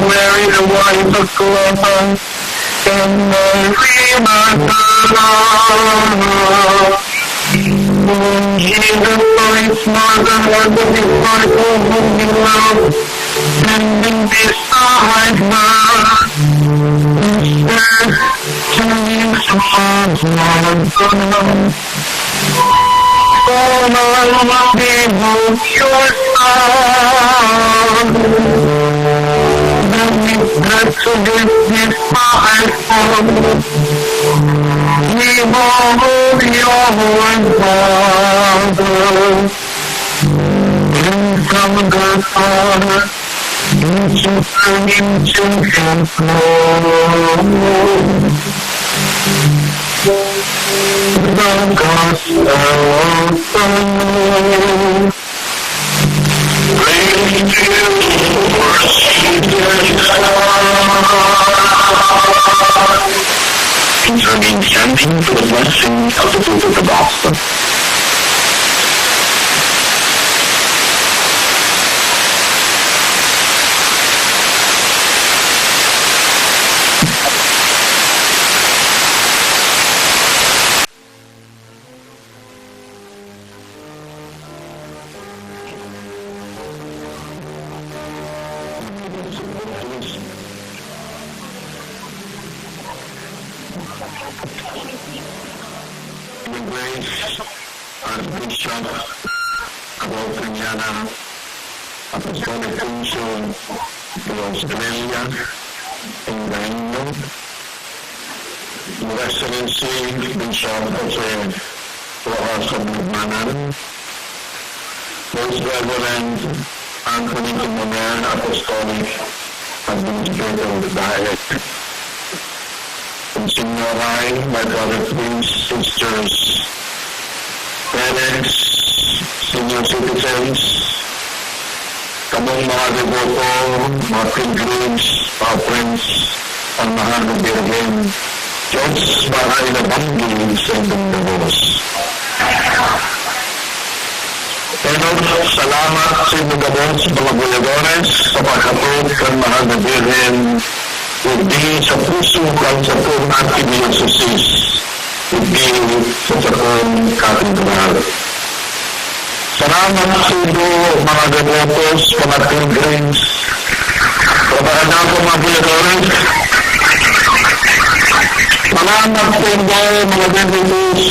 Where is the wife of Cleopas and Mary Magdalene? When Jesus saw his mother and the disciple whom he loved standing beside her, he said to his mother, "Woman, behold your son." Then he said to his disciples, "Behold your father." And from the Father, he took him to his Lord. The Gospel of the Lord. Praise to you, Lord Jesus. These are being sent to the blessing of the people of the gospel. Grace, Archbishop Adolfo Miana, Apostolic Nuncio de Australia, Ingaño, Your Excellency Bishop Jose Rojas of Lugmanan, Most Reverend Anthony Timoner, Apostolic Administrator of the Diocese, Monsignor Rai, my brother, priests, sisters, parents, senior citizens, kamong mga deboto, mga pilgrims, mga friends, ang mahal na Birhen, Diyos, bahay na banggi sa indong gabos. Pero salamat sa indong gabos, mga gobernadores, sa paghatod kan mahal na Birhen, kundi sa puso kan satong arkidiyosesis, kundi sa satong katedral. Salamat sa indo, mga gabos, mga pilgrims, sa mga dato, mga gobernadores. Salamat sa indo, mga gobernadores,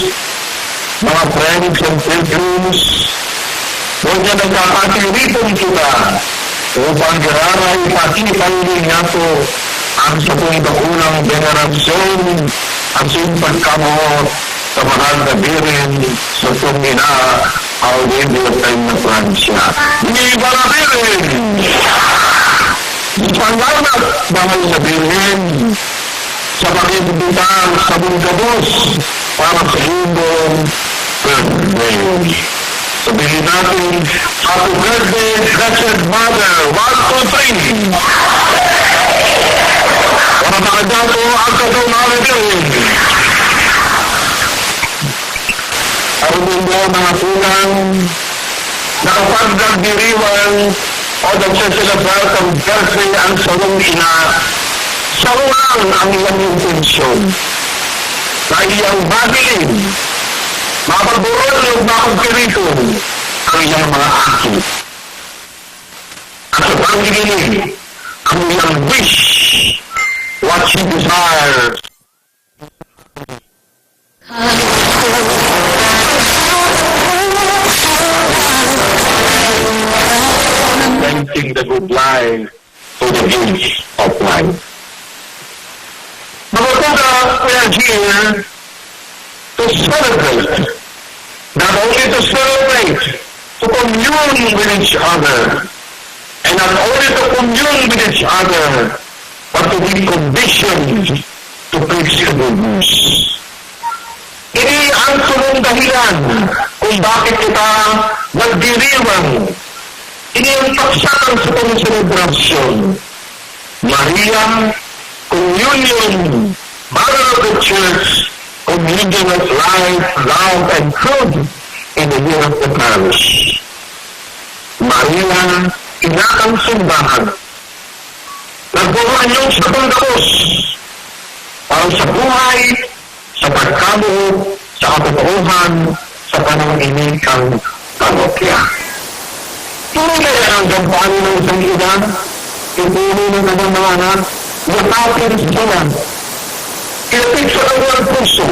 mga friends and pilgrims. Ngunyan nagkakatiripan kita upang giraray pakipangli niyato ang satong dakulang benerasyon asin pagkamoot sa mahal na Birhen, satong ina, Aurelio Peña Francia. Viva la Birhen! Salamat, mahal na Birhen, sa pag-imbita sa mong gabos para sa imong birthday. Sabihin natin, "Happy birthday, Blessed Mother." One, two, three. Para makadato ang katong mga Birhen. Aron nindo, mga tugang, nakapagdagdiriwan o nagseselebrar kan birthday ang sarong ina, saro lang ang iyang intensyon, na iyang mahiling, mapagboron o mapagpiriton ang iyang mga aki. At sa paghiling, ang iyang wish, what she desires. Presenting the good life to the gates of life. Mga tugang, we are here to celebrate, not only to celebrate, to commune with each other, And not only to commune with each other, but to be conditioned to preach the good news. Ini ang sulong dahilan kung bakit kita nagdiriwang. Ini ang paksa kan satong selebrasyon. Maria, Communion, Mother of the Church, Communion of Life, Love, and Truth in the Year of the Parish. Maria, Ina kan Simbahan, nagbubunyog sa pagkabos para sa buhay, sa pagkabuot, sa katotoohan, sa pananglimbong kan parokya. Ini kaya ang gampanan ng isang ina, ipunin ng kanyang mga anak, yakapin sila, ilapit sa kanilang puso,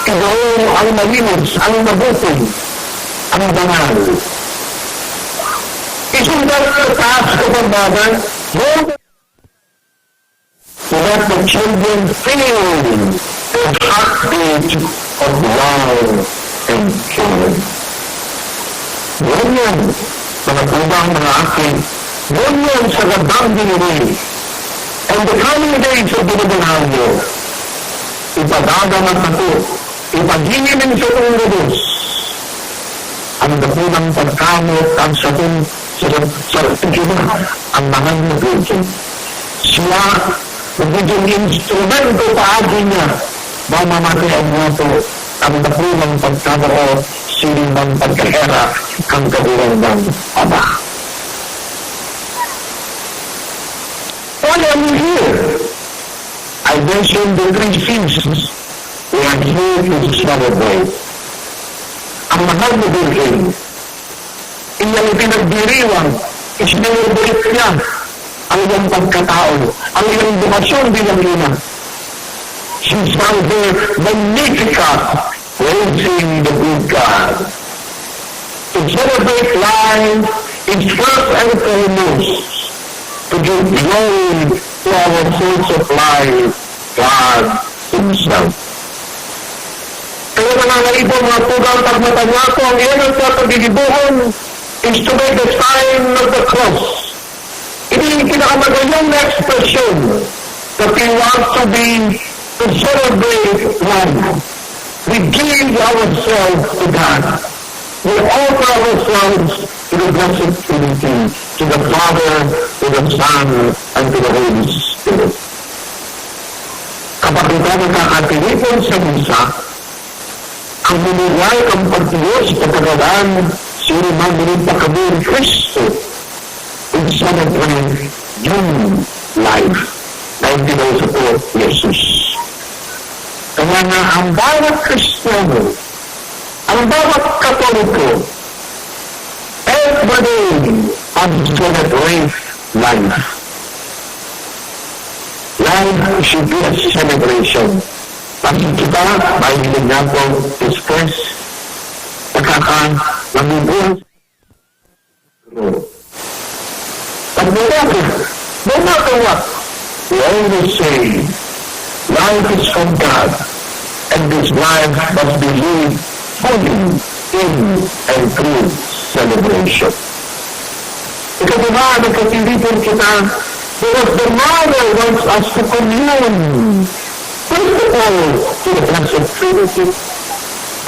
igawon ang malinis, ang mabuti, ang banal. Isundan sa taas ko pagbaban, so that the children feel the heartbeat of love and joy. Ngunyan, mga tugang, mga aki, ngunyan sa gabang diniri, and the coming days of the Novenario, ipadadama sato, ipaghihiling sa tong gabos, ang dakulang pagkamoot kan satong, sa, sa, ang mahal na Virgin. Siya, nagigin instrumento paagi niya, mamamatean niya po ang dakulang pagkamoot, siring man pagkahera kan Kagurangnan Ama. Why are we here? I mentioned the three C's we are here to celebrate. Ang mahal na Birhen, iyang ipinagdiriwang, isinelebrate niya ang iyang pagkatao, ang iyang bukasyon bilang ina. She sang her Magnificat, praising the good God. To celebrate life is first and foremost to give glory to our source of life, God Himself. Kaya, mga kaibo, mga tugang, pagmata niya ako, ang iyan ang paggigibohon is to make the sign of the cross. Ini yung pinakamagayong na ekspresyon that we want to be, to celebrate life. We give ourselves to God. We offer ourselves to the Blessed Trinity, to the Father, to the Son, and to the Holy Spirit. Kapag ikaw nakakatiripon sa misa, ang minigay kang pagtubos sa pagkagadan, sino man minigpakabir Cristo, in celebrate new life na ipinausa po ni Jesus. Kaya nga, ang bawat Kristiyano, ang bawat Katoliko, every day, ang celebrate life. Life should be a celebration. Pag kita, mahilig nga po, express, nakaka-, mabubuhay. But no matter, no matter what, we always say, "Life is from God, and this life must be lived fully in and through celebration." Ikaduha, nagkatiripon kita because the Mother wants us to commune, first of all, to the Blessed Trinity.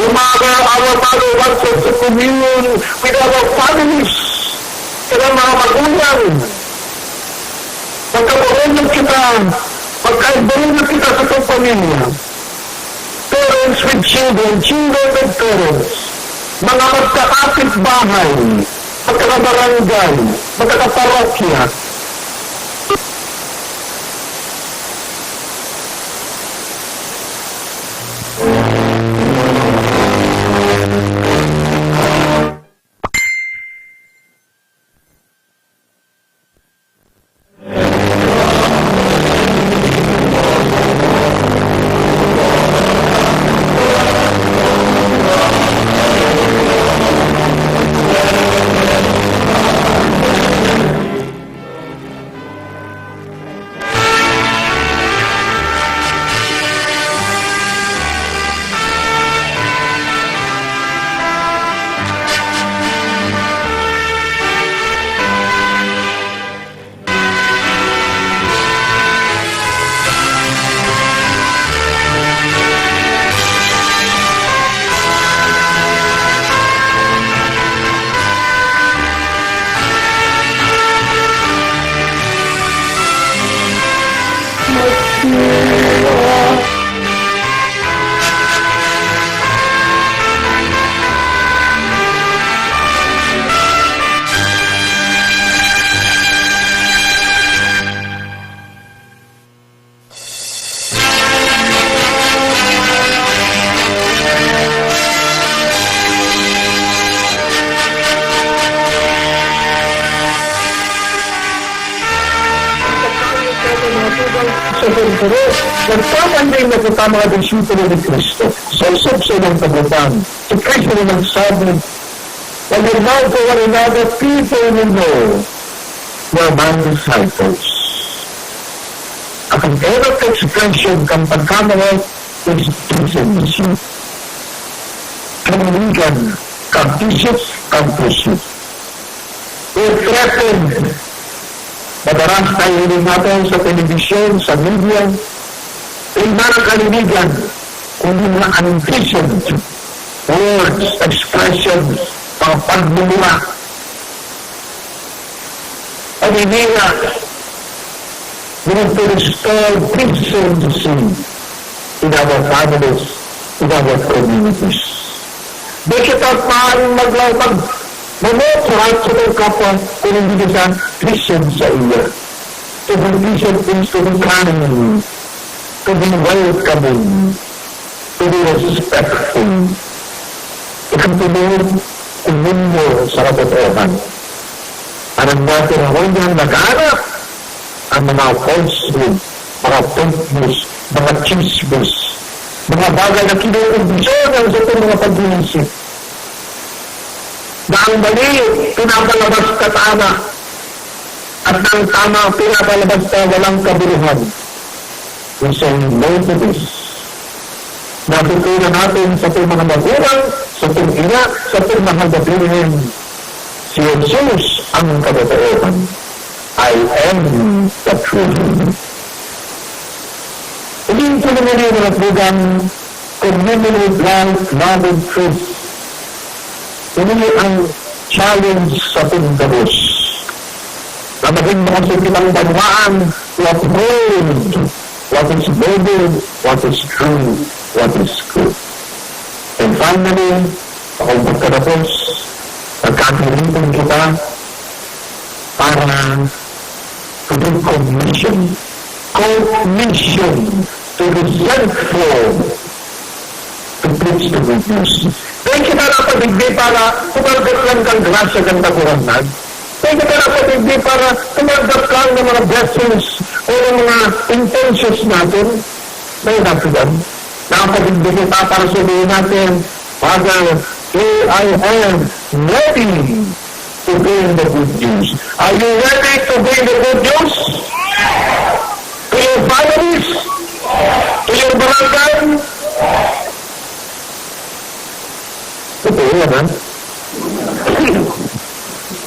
The Mother, our Mother wants us to commune with our families, sa mga magulang. Magkabarunod kita, magkabarunod kita sa itong pamilya. Parents with children, children with parents, mga magkakapit-bahay, magkakabarangay, magkakaparokya. Sa pagpuro, nagpapahayag na kita, mga disipulo ni Cristo. Sa isip sa ilang kabutan, si Cristo na nagsabi, "Pag-irmaw ko, one another, people will know you are my disciples." At ang erot expression kan pagkamawat is decency, kalinigan, kabisip, kabusip. We're threatened. Madalas naiiling natin sa telebisyon, sa media, hindi na kalinigan, kundi mga indecent words, expressions, mga pagmumura. Paninira, we need to restore decency in our families, in our communities. Di kita maaaring maglaw-, mag-, mamotrat sa iyong kapwa kung hindi ka decent sa iya. To be decent is to be kind, to be welcoming, to be respectful. Ikatlo, komunyo sa katotoohan. Ang mga pinangunyan naghahanap ang mga falsehood, mga fake news, mga chismis, mga bagay na kinukumbisyon ang satong mga pag-iisip. Na ang mali, pinapalabas katana, at ang tama, pinapalabas na walang kabuluhan. We say no to this. Natutunan natin sa ating mga magulang, sa ating ina, sa ating mahal na Birhen, si Jesus ang katotoohan. "I am the truth." Ulihin ko naman yung mga tugang, communion with life, love, and truth. Ini ang challenge sa ating gabos, na magin mga sukitang banwaan to uphold what is noble, what is true, what is good. And finally, akong pagkatapos, nagkakalitan kita para to be commissioned. Commission to be sent for to preach the good news. Dai kita napadigdi para tumanggap lang kan grasya kan Kagurangnan. Dai kita napadigdi para tumanggap lang ng mga blessings o ng mga intentions natin. May natin. Napadigdi kita para sabihin natin, "Father, here I am, ready to bring the good news." Are you ready to bring the good news? To your families? To your barangay? Totoo yan, ha?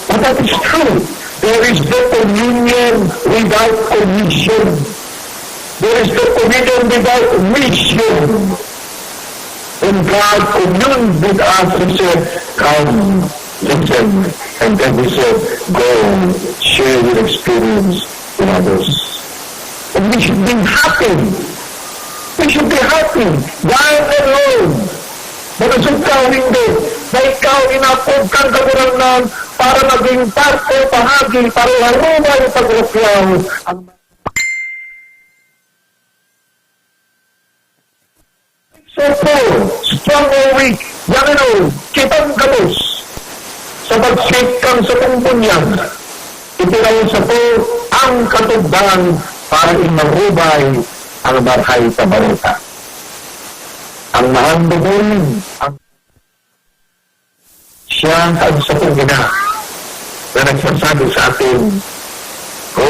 But that is true. There is no communion without commission. There is no communion without mission. When God communed with us, He said, "Come, listen." And then He said, "Go, share your experience with others." And we should be happy. We should be happy. Dine alone. Mabusog ka o hindi, na ikaw inapod kang Kagurangnan para maging parte o bahagi, para iharumay o pagkakyaw ang So poor, strong or weak, young and old, kitang gabos sa pag-shape kan satong bunyag. Itinaw sato ang katugdan para imarubay ang Marahay na Bareta. Ang mahal na buhay, ang Siya ang satong ina na nagsasabi sa atin, "Go,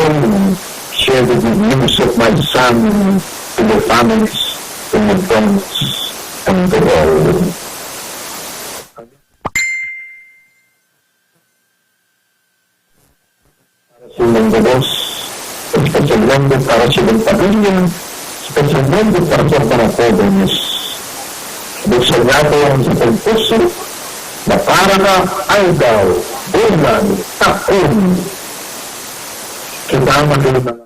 share the good news of my son to your families, to your friends, and to all." Para sa inyong gabos, especially para sa inyong pamilya, especially para sa mga jóvenes. Buksan natin ang satong puso na para ka aldaw, bulan, taon. Kita maging mga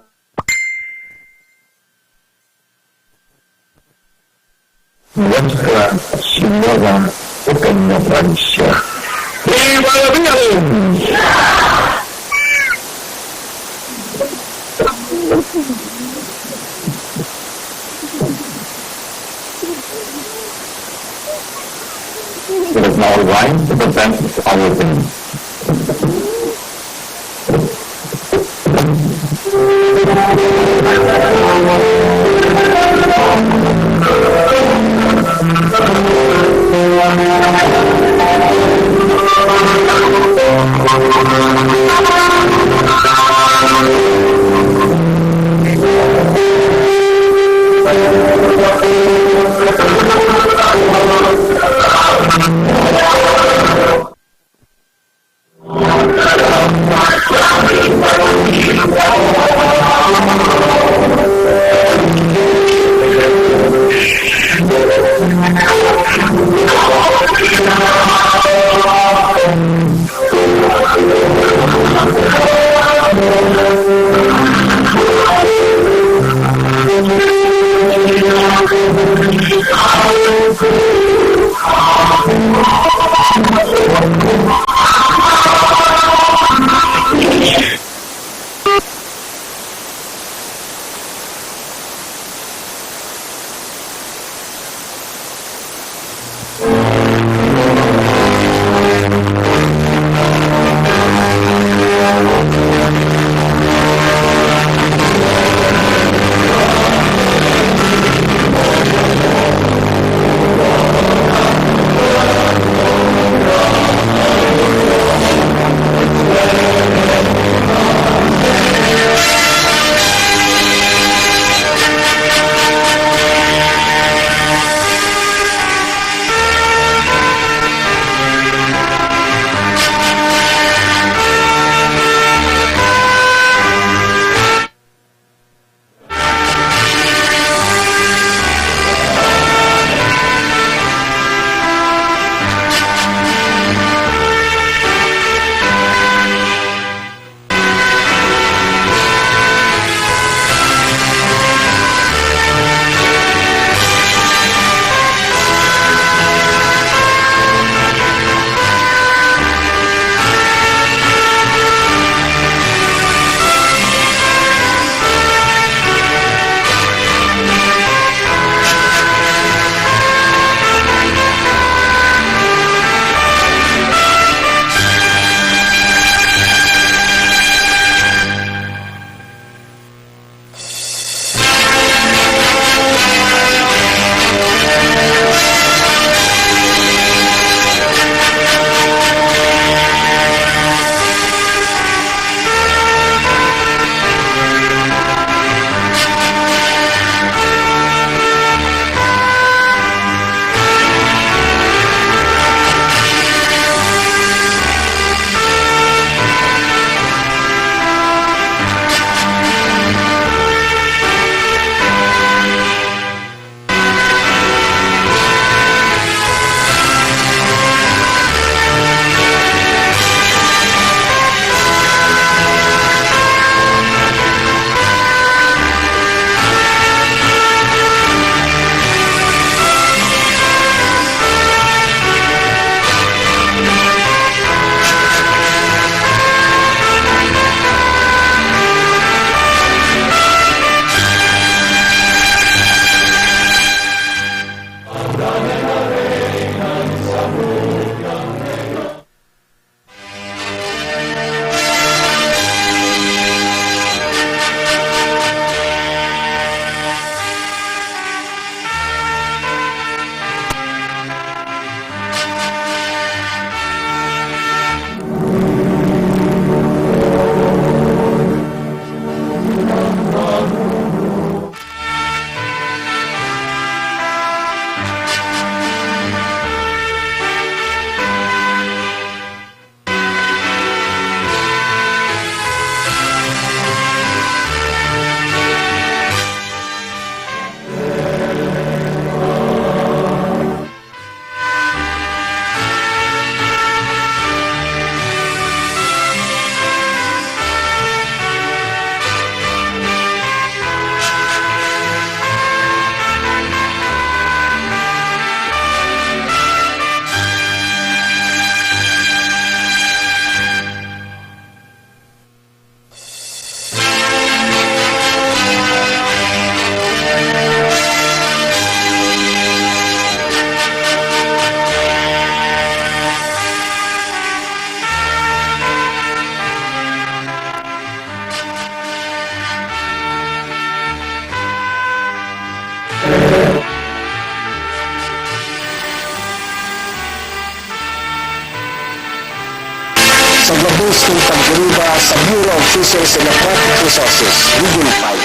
Ning pagdiriba sa Bureau of Fisheries and Aquatic Resources, Region five.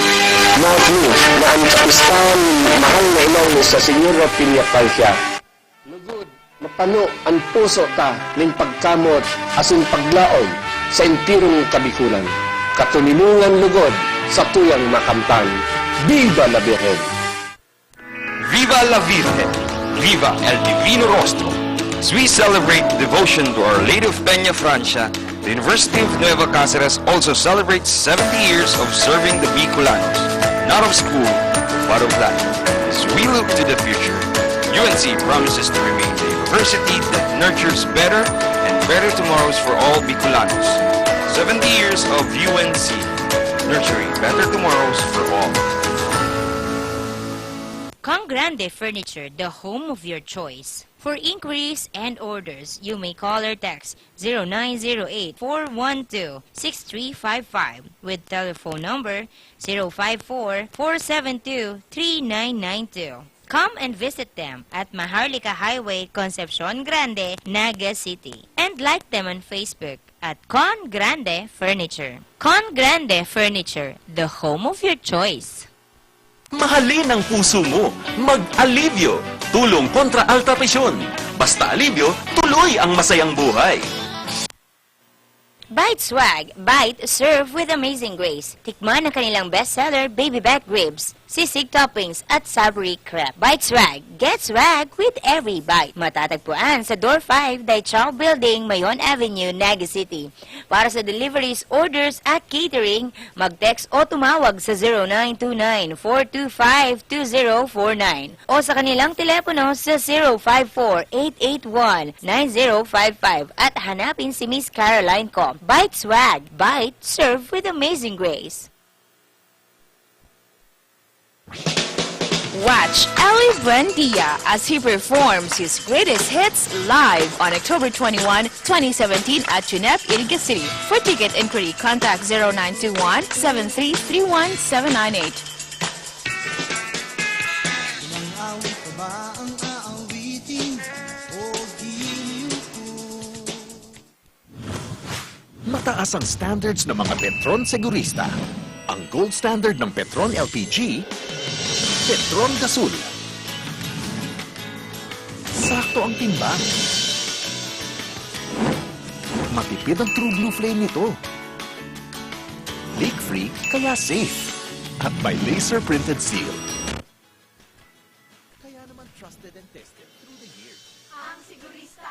Mahiling na an kapistahan nin mahal na inong ni Señora Piña Francia lugod mapano an puso ta nin pagkamot asin paglaom sa enterong Kabikolan. Katoninongan lugod satuyang makamtan. Viva la Virgen! Viva la Virgen! Viva el Divino Rostro! As we celebrate devotion to Our Lady of Peña Francia, the University of Nueva Cáceres also celebrates seventy years of serving the Bicolanos, not of school, but of life. As we look to the future, U N C promises to remain the university that nurtures better and better tomorrows for all Bicolanos. Seventy years of U N C, nurturing better tomorrows for all. Con Grande Furniture, the home of your choice. For inquiries and orders, you may call or text zero nine zero eight, four one two, six three five five with telephone number zero five four, four seven two, three nine nine two. Come and visit them at Maharlika Highway, Concepcion Grande, Naga City. And like them on Facebook at Con Grande Furniture. Con Grande Furniture, the home of your choice. Mahalin ang puso mo. Mag-Alivio. Tulong kontra alta presyon. Basta Alivio, tuloy ang masayang buhay. Bite Swag, bite served with amazing grace. Tikman ang kanilang bestseller, Baby Back Ribs, Sisig Toppings, at Savory Crepe. Bite Swag, get swag with every bite. Matatagpuan sa Door five, Daichao Building, Mayon Avenue, Naga City. Para sa deliveries, orders, at catering, mag-text o tumawag sa zero nine two nine, four two five, two zero four nine o sa kanilang telepono sa zero five four, eight eight one, nine zero five five at hanapin si Miss Caroline Co. Bite Swag, bite, serve with amazing grace. Watch Eli Buendia as he performs his greatest hits live on October twenty-one, twenty seventeen at Junep, Iriga City. For ticket inquiry, contact zero nine two one, seven three three one, seven nine eight. Ilang awit pa ba ang aawitin? O giliw ko. Mataas ang standards ng mga Petron Segurista. Ang gold standard ng Petron L P G, Petron Gasol. Sakto ang timbang. Matipid ang True Blue Flame nito. Leak-free, kaya safe. At may laser-printed seal. Kaya naman trusted and tested through the years. Ang Segurista.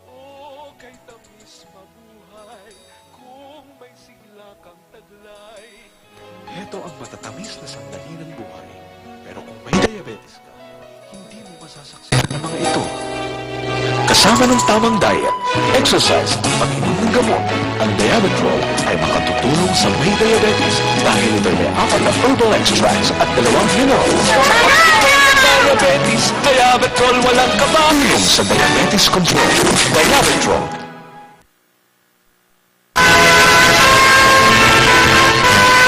O kay tamis mabuhay, kung may sigla kang taglay. Heto ang matatamis na sandali ng buhay. Pero kung may diabetes ka, hindi mo masasaksihan ang mga ito. Kasama ng tamang diet, exercise at pag-inom ng gamot, ang Diabetrol ay makatutulong sa may diabetes dahil ito'y may apat na herbal extracts at dalawang minerals. Diabetes, Diabetrol, walang kaba. Tulong sa diabetes control. Diabetrol.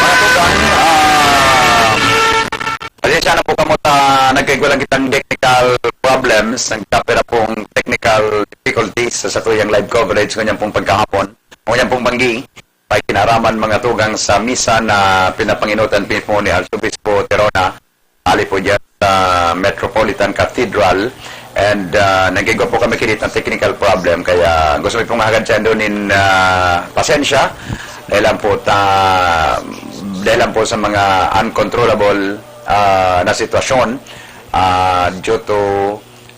Mga tugang, ah, pasensya na po kamo ta nagkaigwa lang kitang technical problems, nagkapira pong technical difficulties sa satuyang live coverage ngunyan pong pagkahapon. Ngunyan pong banggi, may kinaraman mga tugang sa misa na pinapanginutan mismo ni Arsobispo Tirona, ali po dyan sa Metropolitan Cathedral. And, ah, nagigwa po kami kinit ng technical problem, kaya gusto mi pong mahagad saindo nin, ah, pasensya. Dahil lang po ta, dahil lang po sa mga uncontrollable, ah, na sitwasyon, ah, due to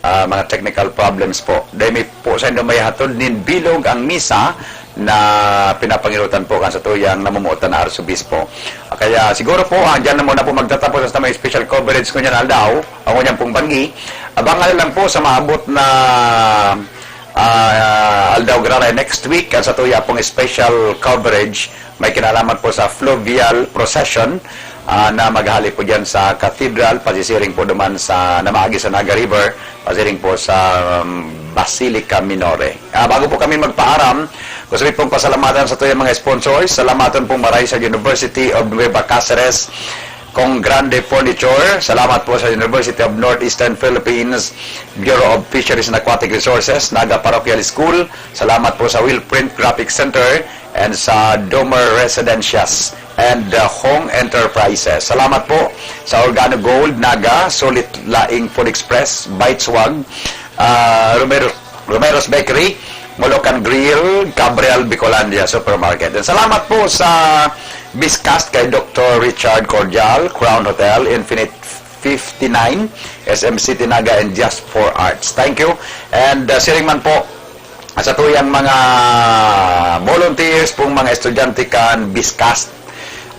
ah, mga technical problems po. Dai mi po saindo maihatod nin bilog ang misa na pinapanginutan po kan satuyang namumuotan na Arsobispo. Kaya siguro po, ah, diyan na muna po magtatapos ang may special coverage ngunyan aldaw, o ngunyan pong banggi. Abangan lang po sa maabot na, ah, aldaw, giraray next week, ang satuya pong special coverage may kinalaman po sa fluvial procession, ah, na maghali po diyan sa cathedral, pasisiring po duman sa, na maagi sa Naga River, pasiring po sa, um, Basilica Minore. Ah, bago po kami magpaaram, gusto ko pong pasalamatan satuyang mga sponsors. Salamaton pong maray sa University of Nueva Cáceres, Kong Grande Furniture, salamat po sa University of Northeastern Philippines Bureau of Fisheries and Aquatic Resources, Naga Parochial School, salamat po sa Will Print Graphic Center, and sa Domer Residencias and uh, Hong Enterprises. Salamat po sa Organo Gold, Naga, Sulit Laing Food Express, Bites Wag, uh, Romero, Romero's Bakery, Molocan Grill, Gabriel Bicolandia Supermarket. And salamat po sa Biscast kay Doctor Richard Cordial, Crown Hotel, Infinite fifty-nine, S M City Naga, and Just for Arts. Thank you. And uh, siring man po sa tuyang mga volunteers pong mga estudyante kan Biscast,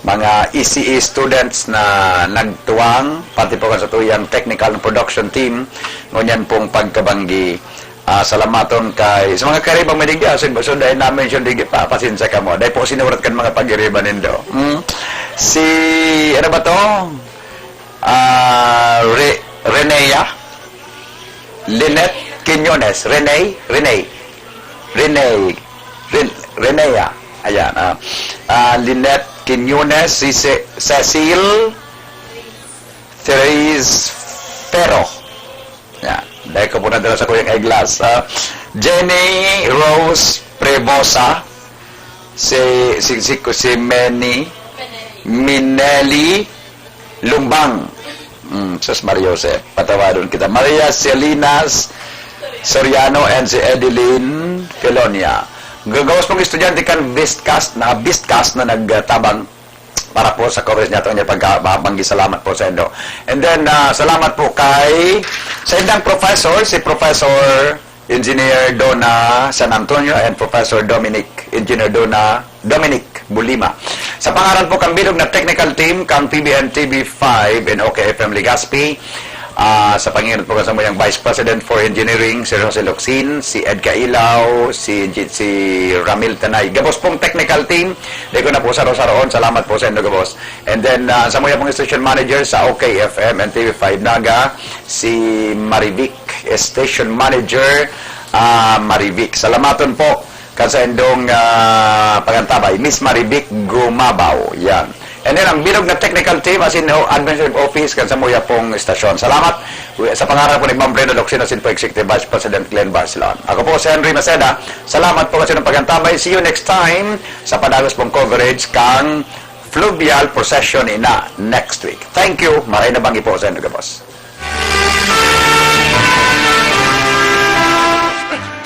mga E C E students na nagtuwang, pati po kan sa tuyang technical production team, ngunyan pong pagkabanggi. Ah, salamaton kay sa mga karibang may digdi, ah, so, so dahil na-mention digdi pa, pasensya kamo. Dahil po sinurat kan mga pag-iriba nindo. Hmm? Si, ano ba to? Ah, Re-, Renea? Lynette Quiñones. Rene? Rene? Rene? Ren-, Renea. Ayan, ah. Ah, Lynette Quiñones, si Ce-, Cecil Therese Ferro. Yan. Dahil ko po nadala sa kuyang eyeglass. Ah, Jenny Rose Prebosa, si, si, si, si Meni, Minelli Lumbang. Mm, sus, Maria Jose, patawadon kita. Maria Salinas Soriano and si Edeline Felonia. Gagawos pong estudyante kan Bistcast, na Bistcast na nagtabang para po sa coverage niya, niya pagkabanggi. Salamat po sa indo. And then, ah, salamat po kay sa indang professor, si Professor Engineer Dona San Antonio and Professor Dominic, Engineer Dona Dominic Bulima. Sa pangaran po kang bilog na technical team kang P B N T V five and O K F M Legazpi, ah, sa panginot po sa muyang Vice President for Engineering, Sir Jose Locsin, si Ed Cailaw, si, si Ramil Tanay. Gabos pong technical team, di ko na po saro-saroon. Salamat po sa indo gabos. And then, ah, sa muya pong station manager sa O K F M and T V five Naga, si Marivic, station manager, ah, Marivic. Salamaton po kan sa indong, ah, pagantabay, Miss Marivic Gumabaw. Yan. And then, ang bilog na technical team, as in, oh, administrative office, kan sa muya pong estasyon. Salamat. Sa pangaran po ni Ma'am Brenda Locsin, as in po, Executive Vice President Glenn Barcelon. Ako po si Henry Maceda. Salamat po kasi ng pagantabay. See you next time sa padagos pong coverage kang Fluvial Procession ina next week. Thank you. Maray na banggi po sa inyo, gabos.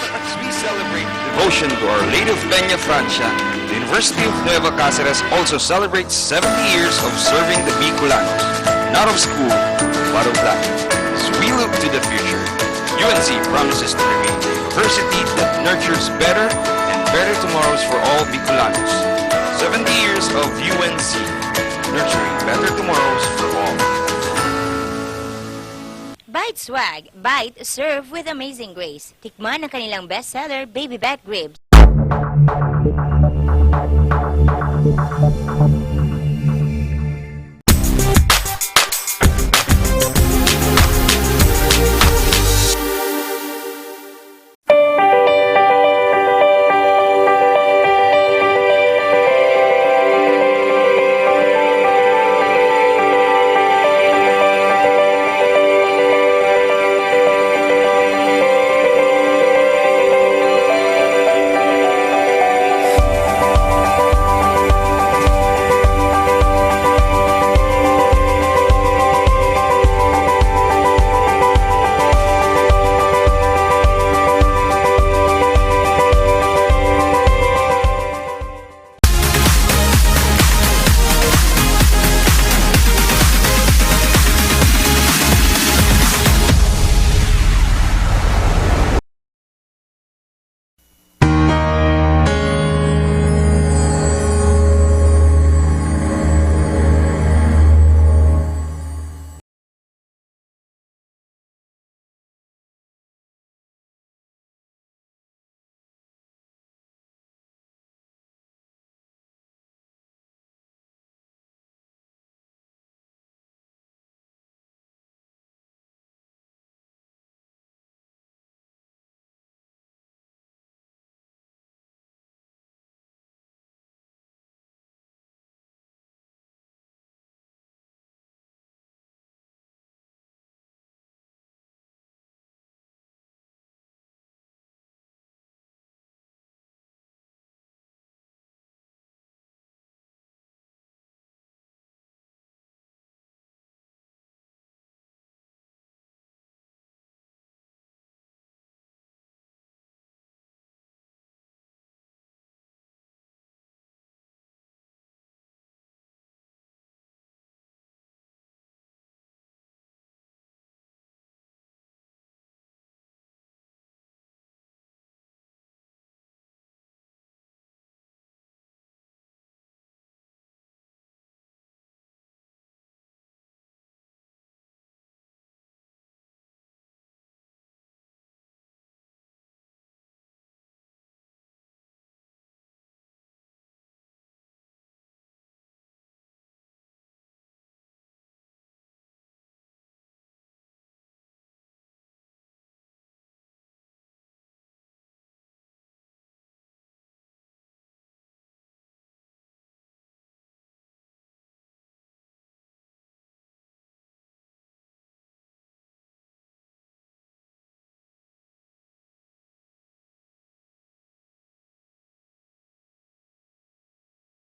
As we celebrate devotion to Our Lady of Peña Francia, the University of Nueva Cáceres also celebrates seventy years of serving the Bicolanos, not of school, but of life. As we look to the future, U N C promises to remain a university that nurtures better and better tomorrows for all Bicolanos. Seventy years of U N C, nurturing better tomorrows for all. Bite Swag. Bite, serve with amazing grace. Tikman ang kanilang bestseller, Baby Back Ribs.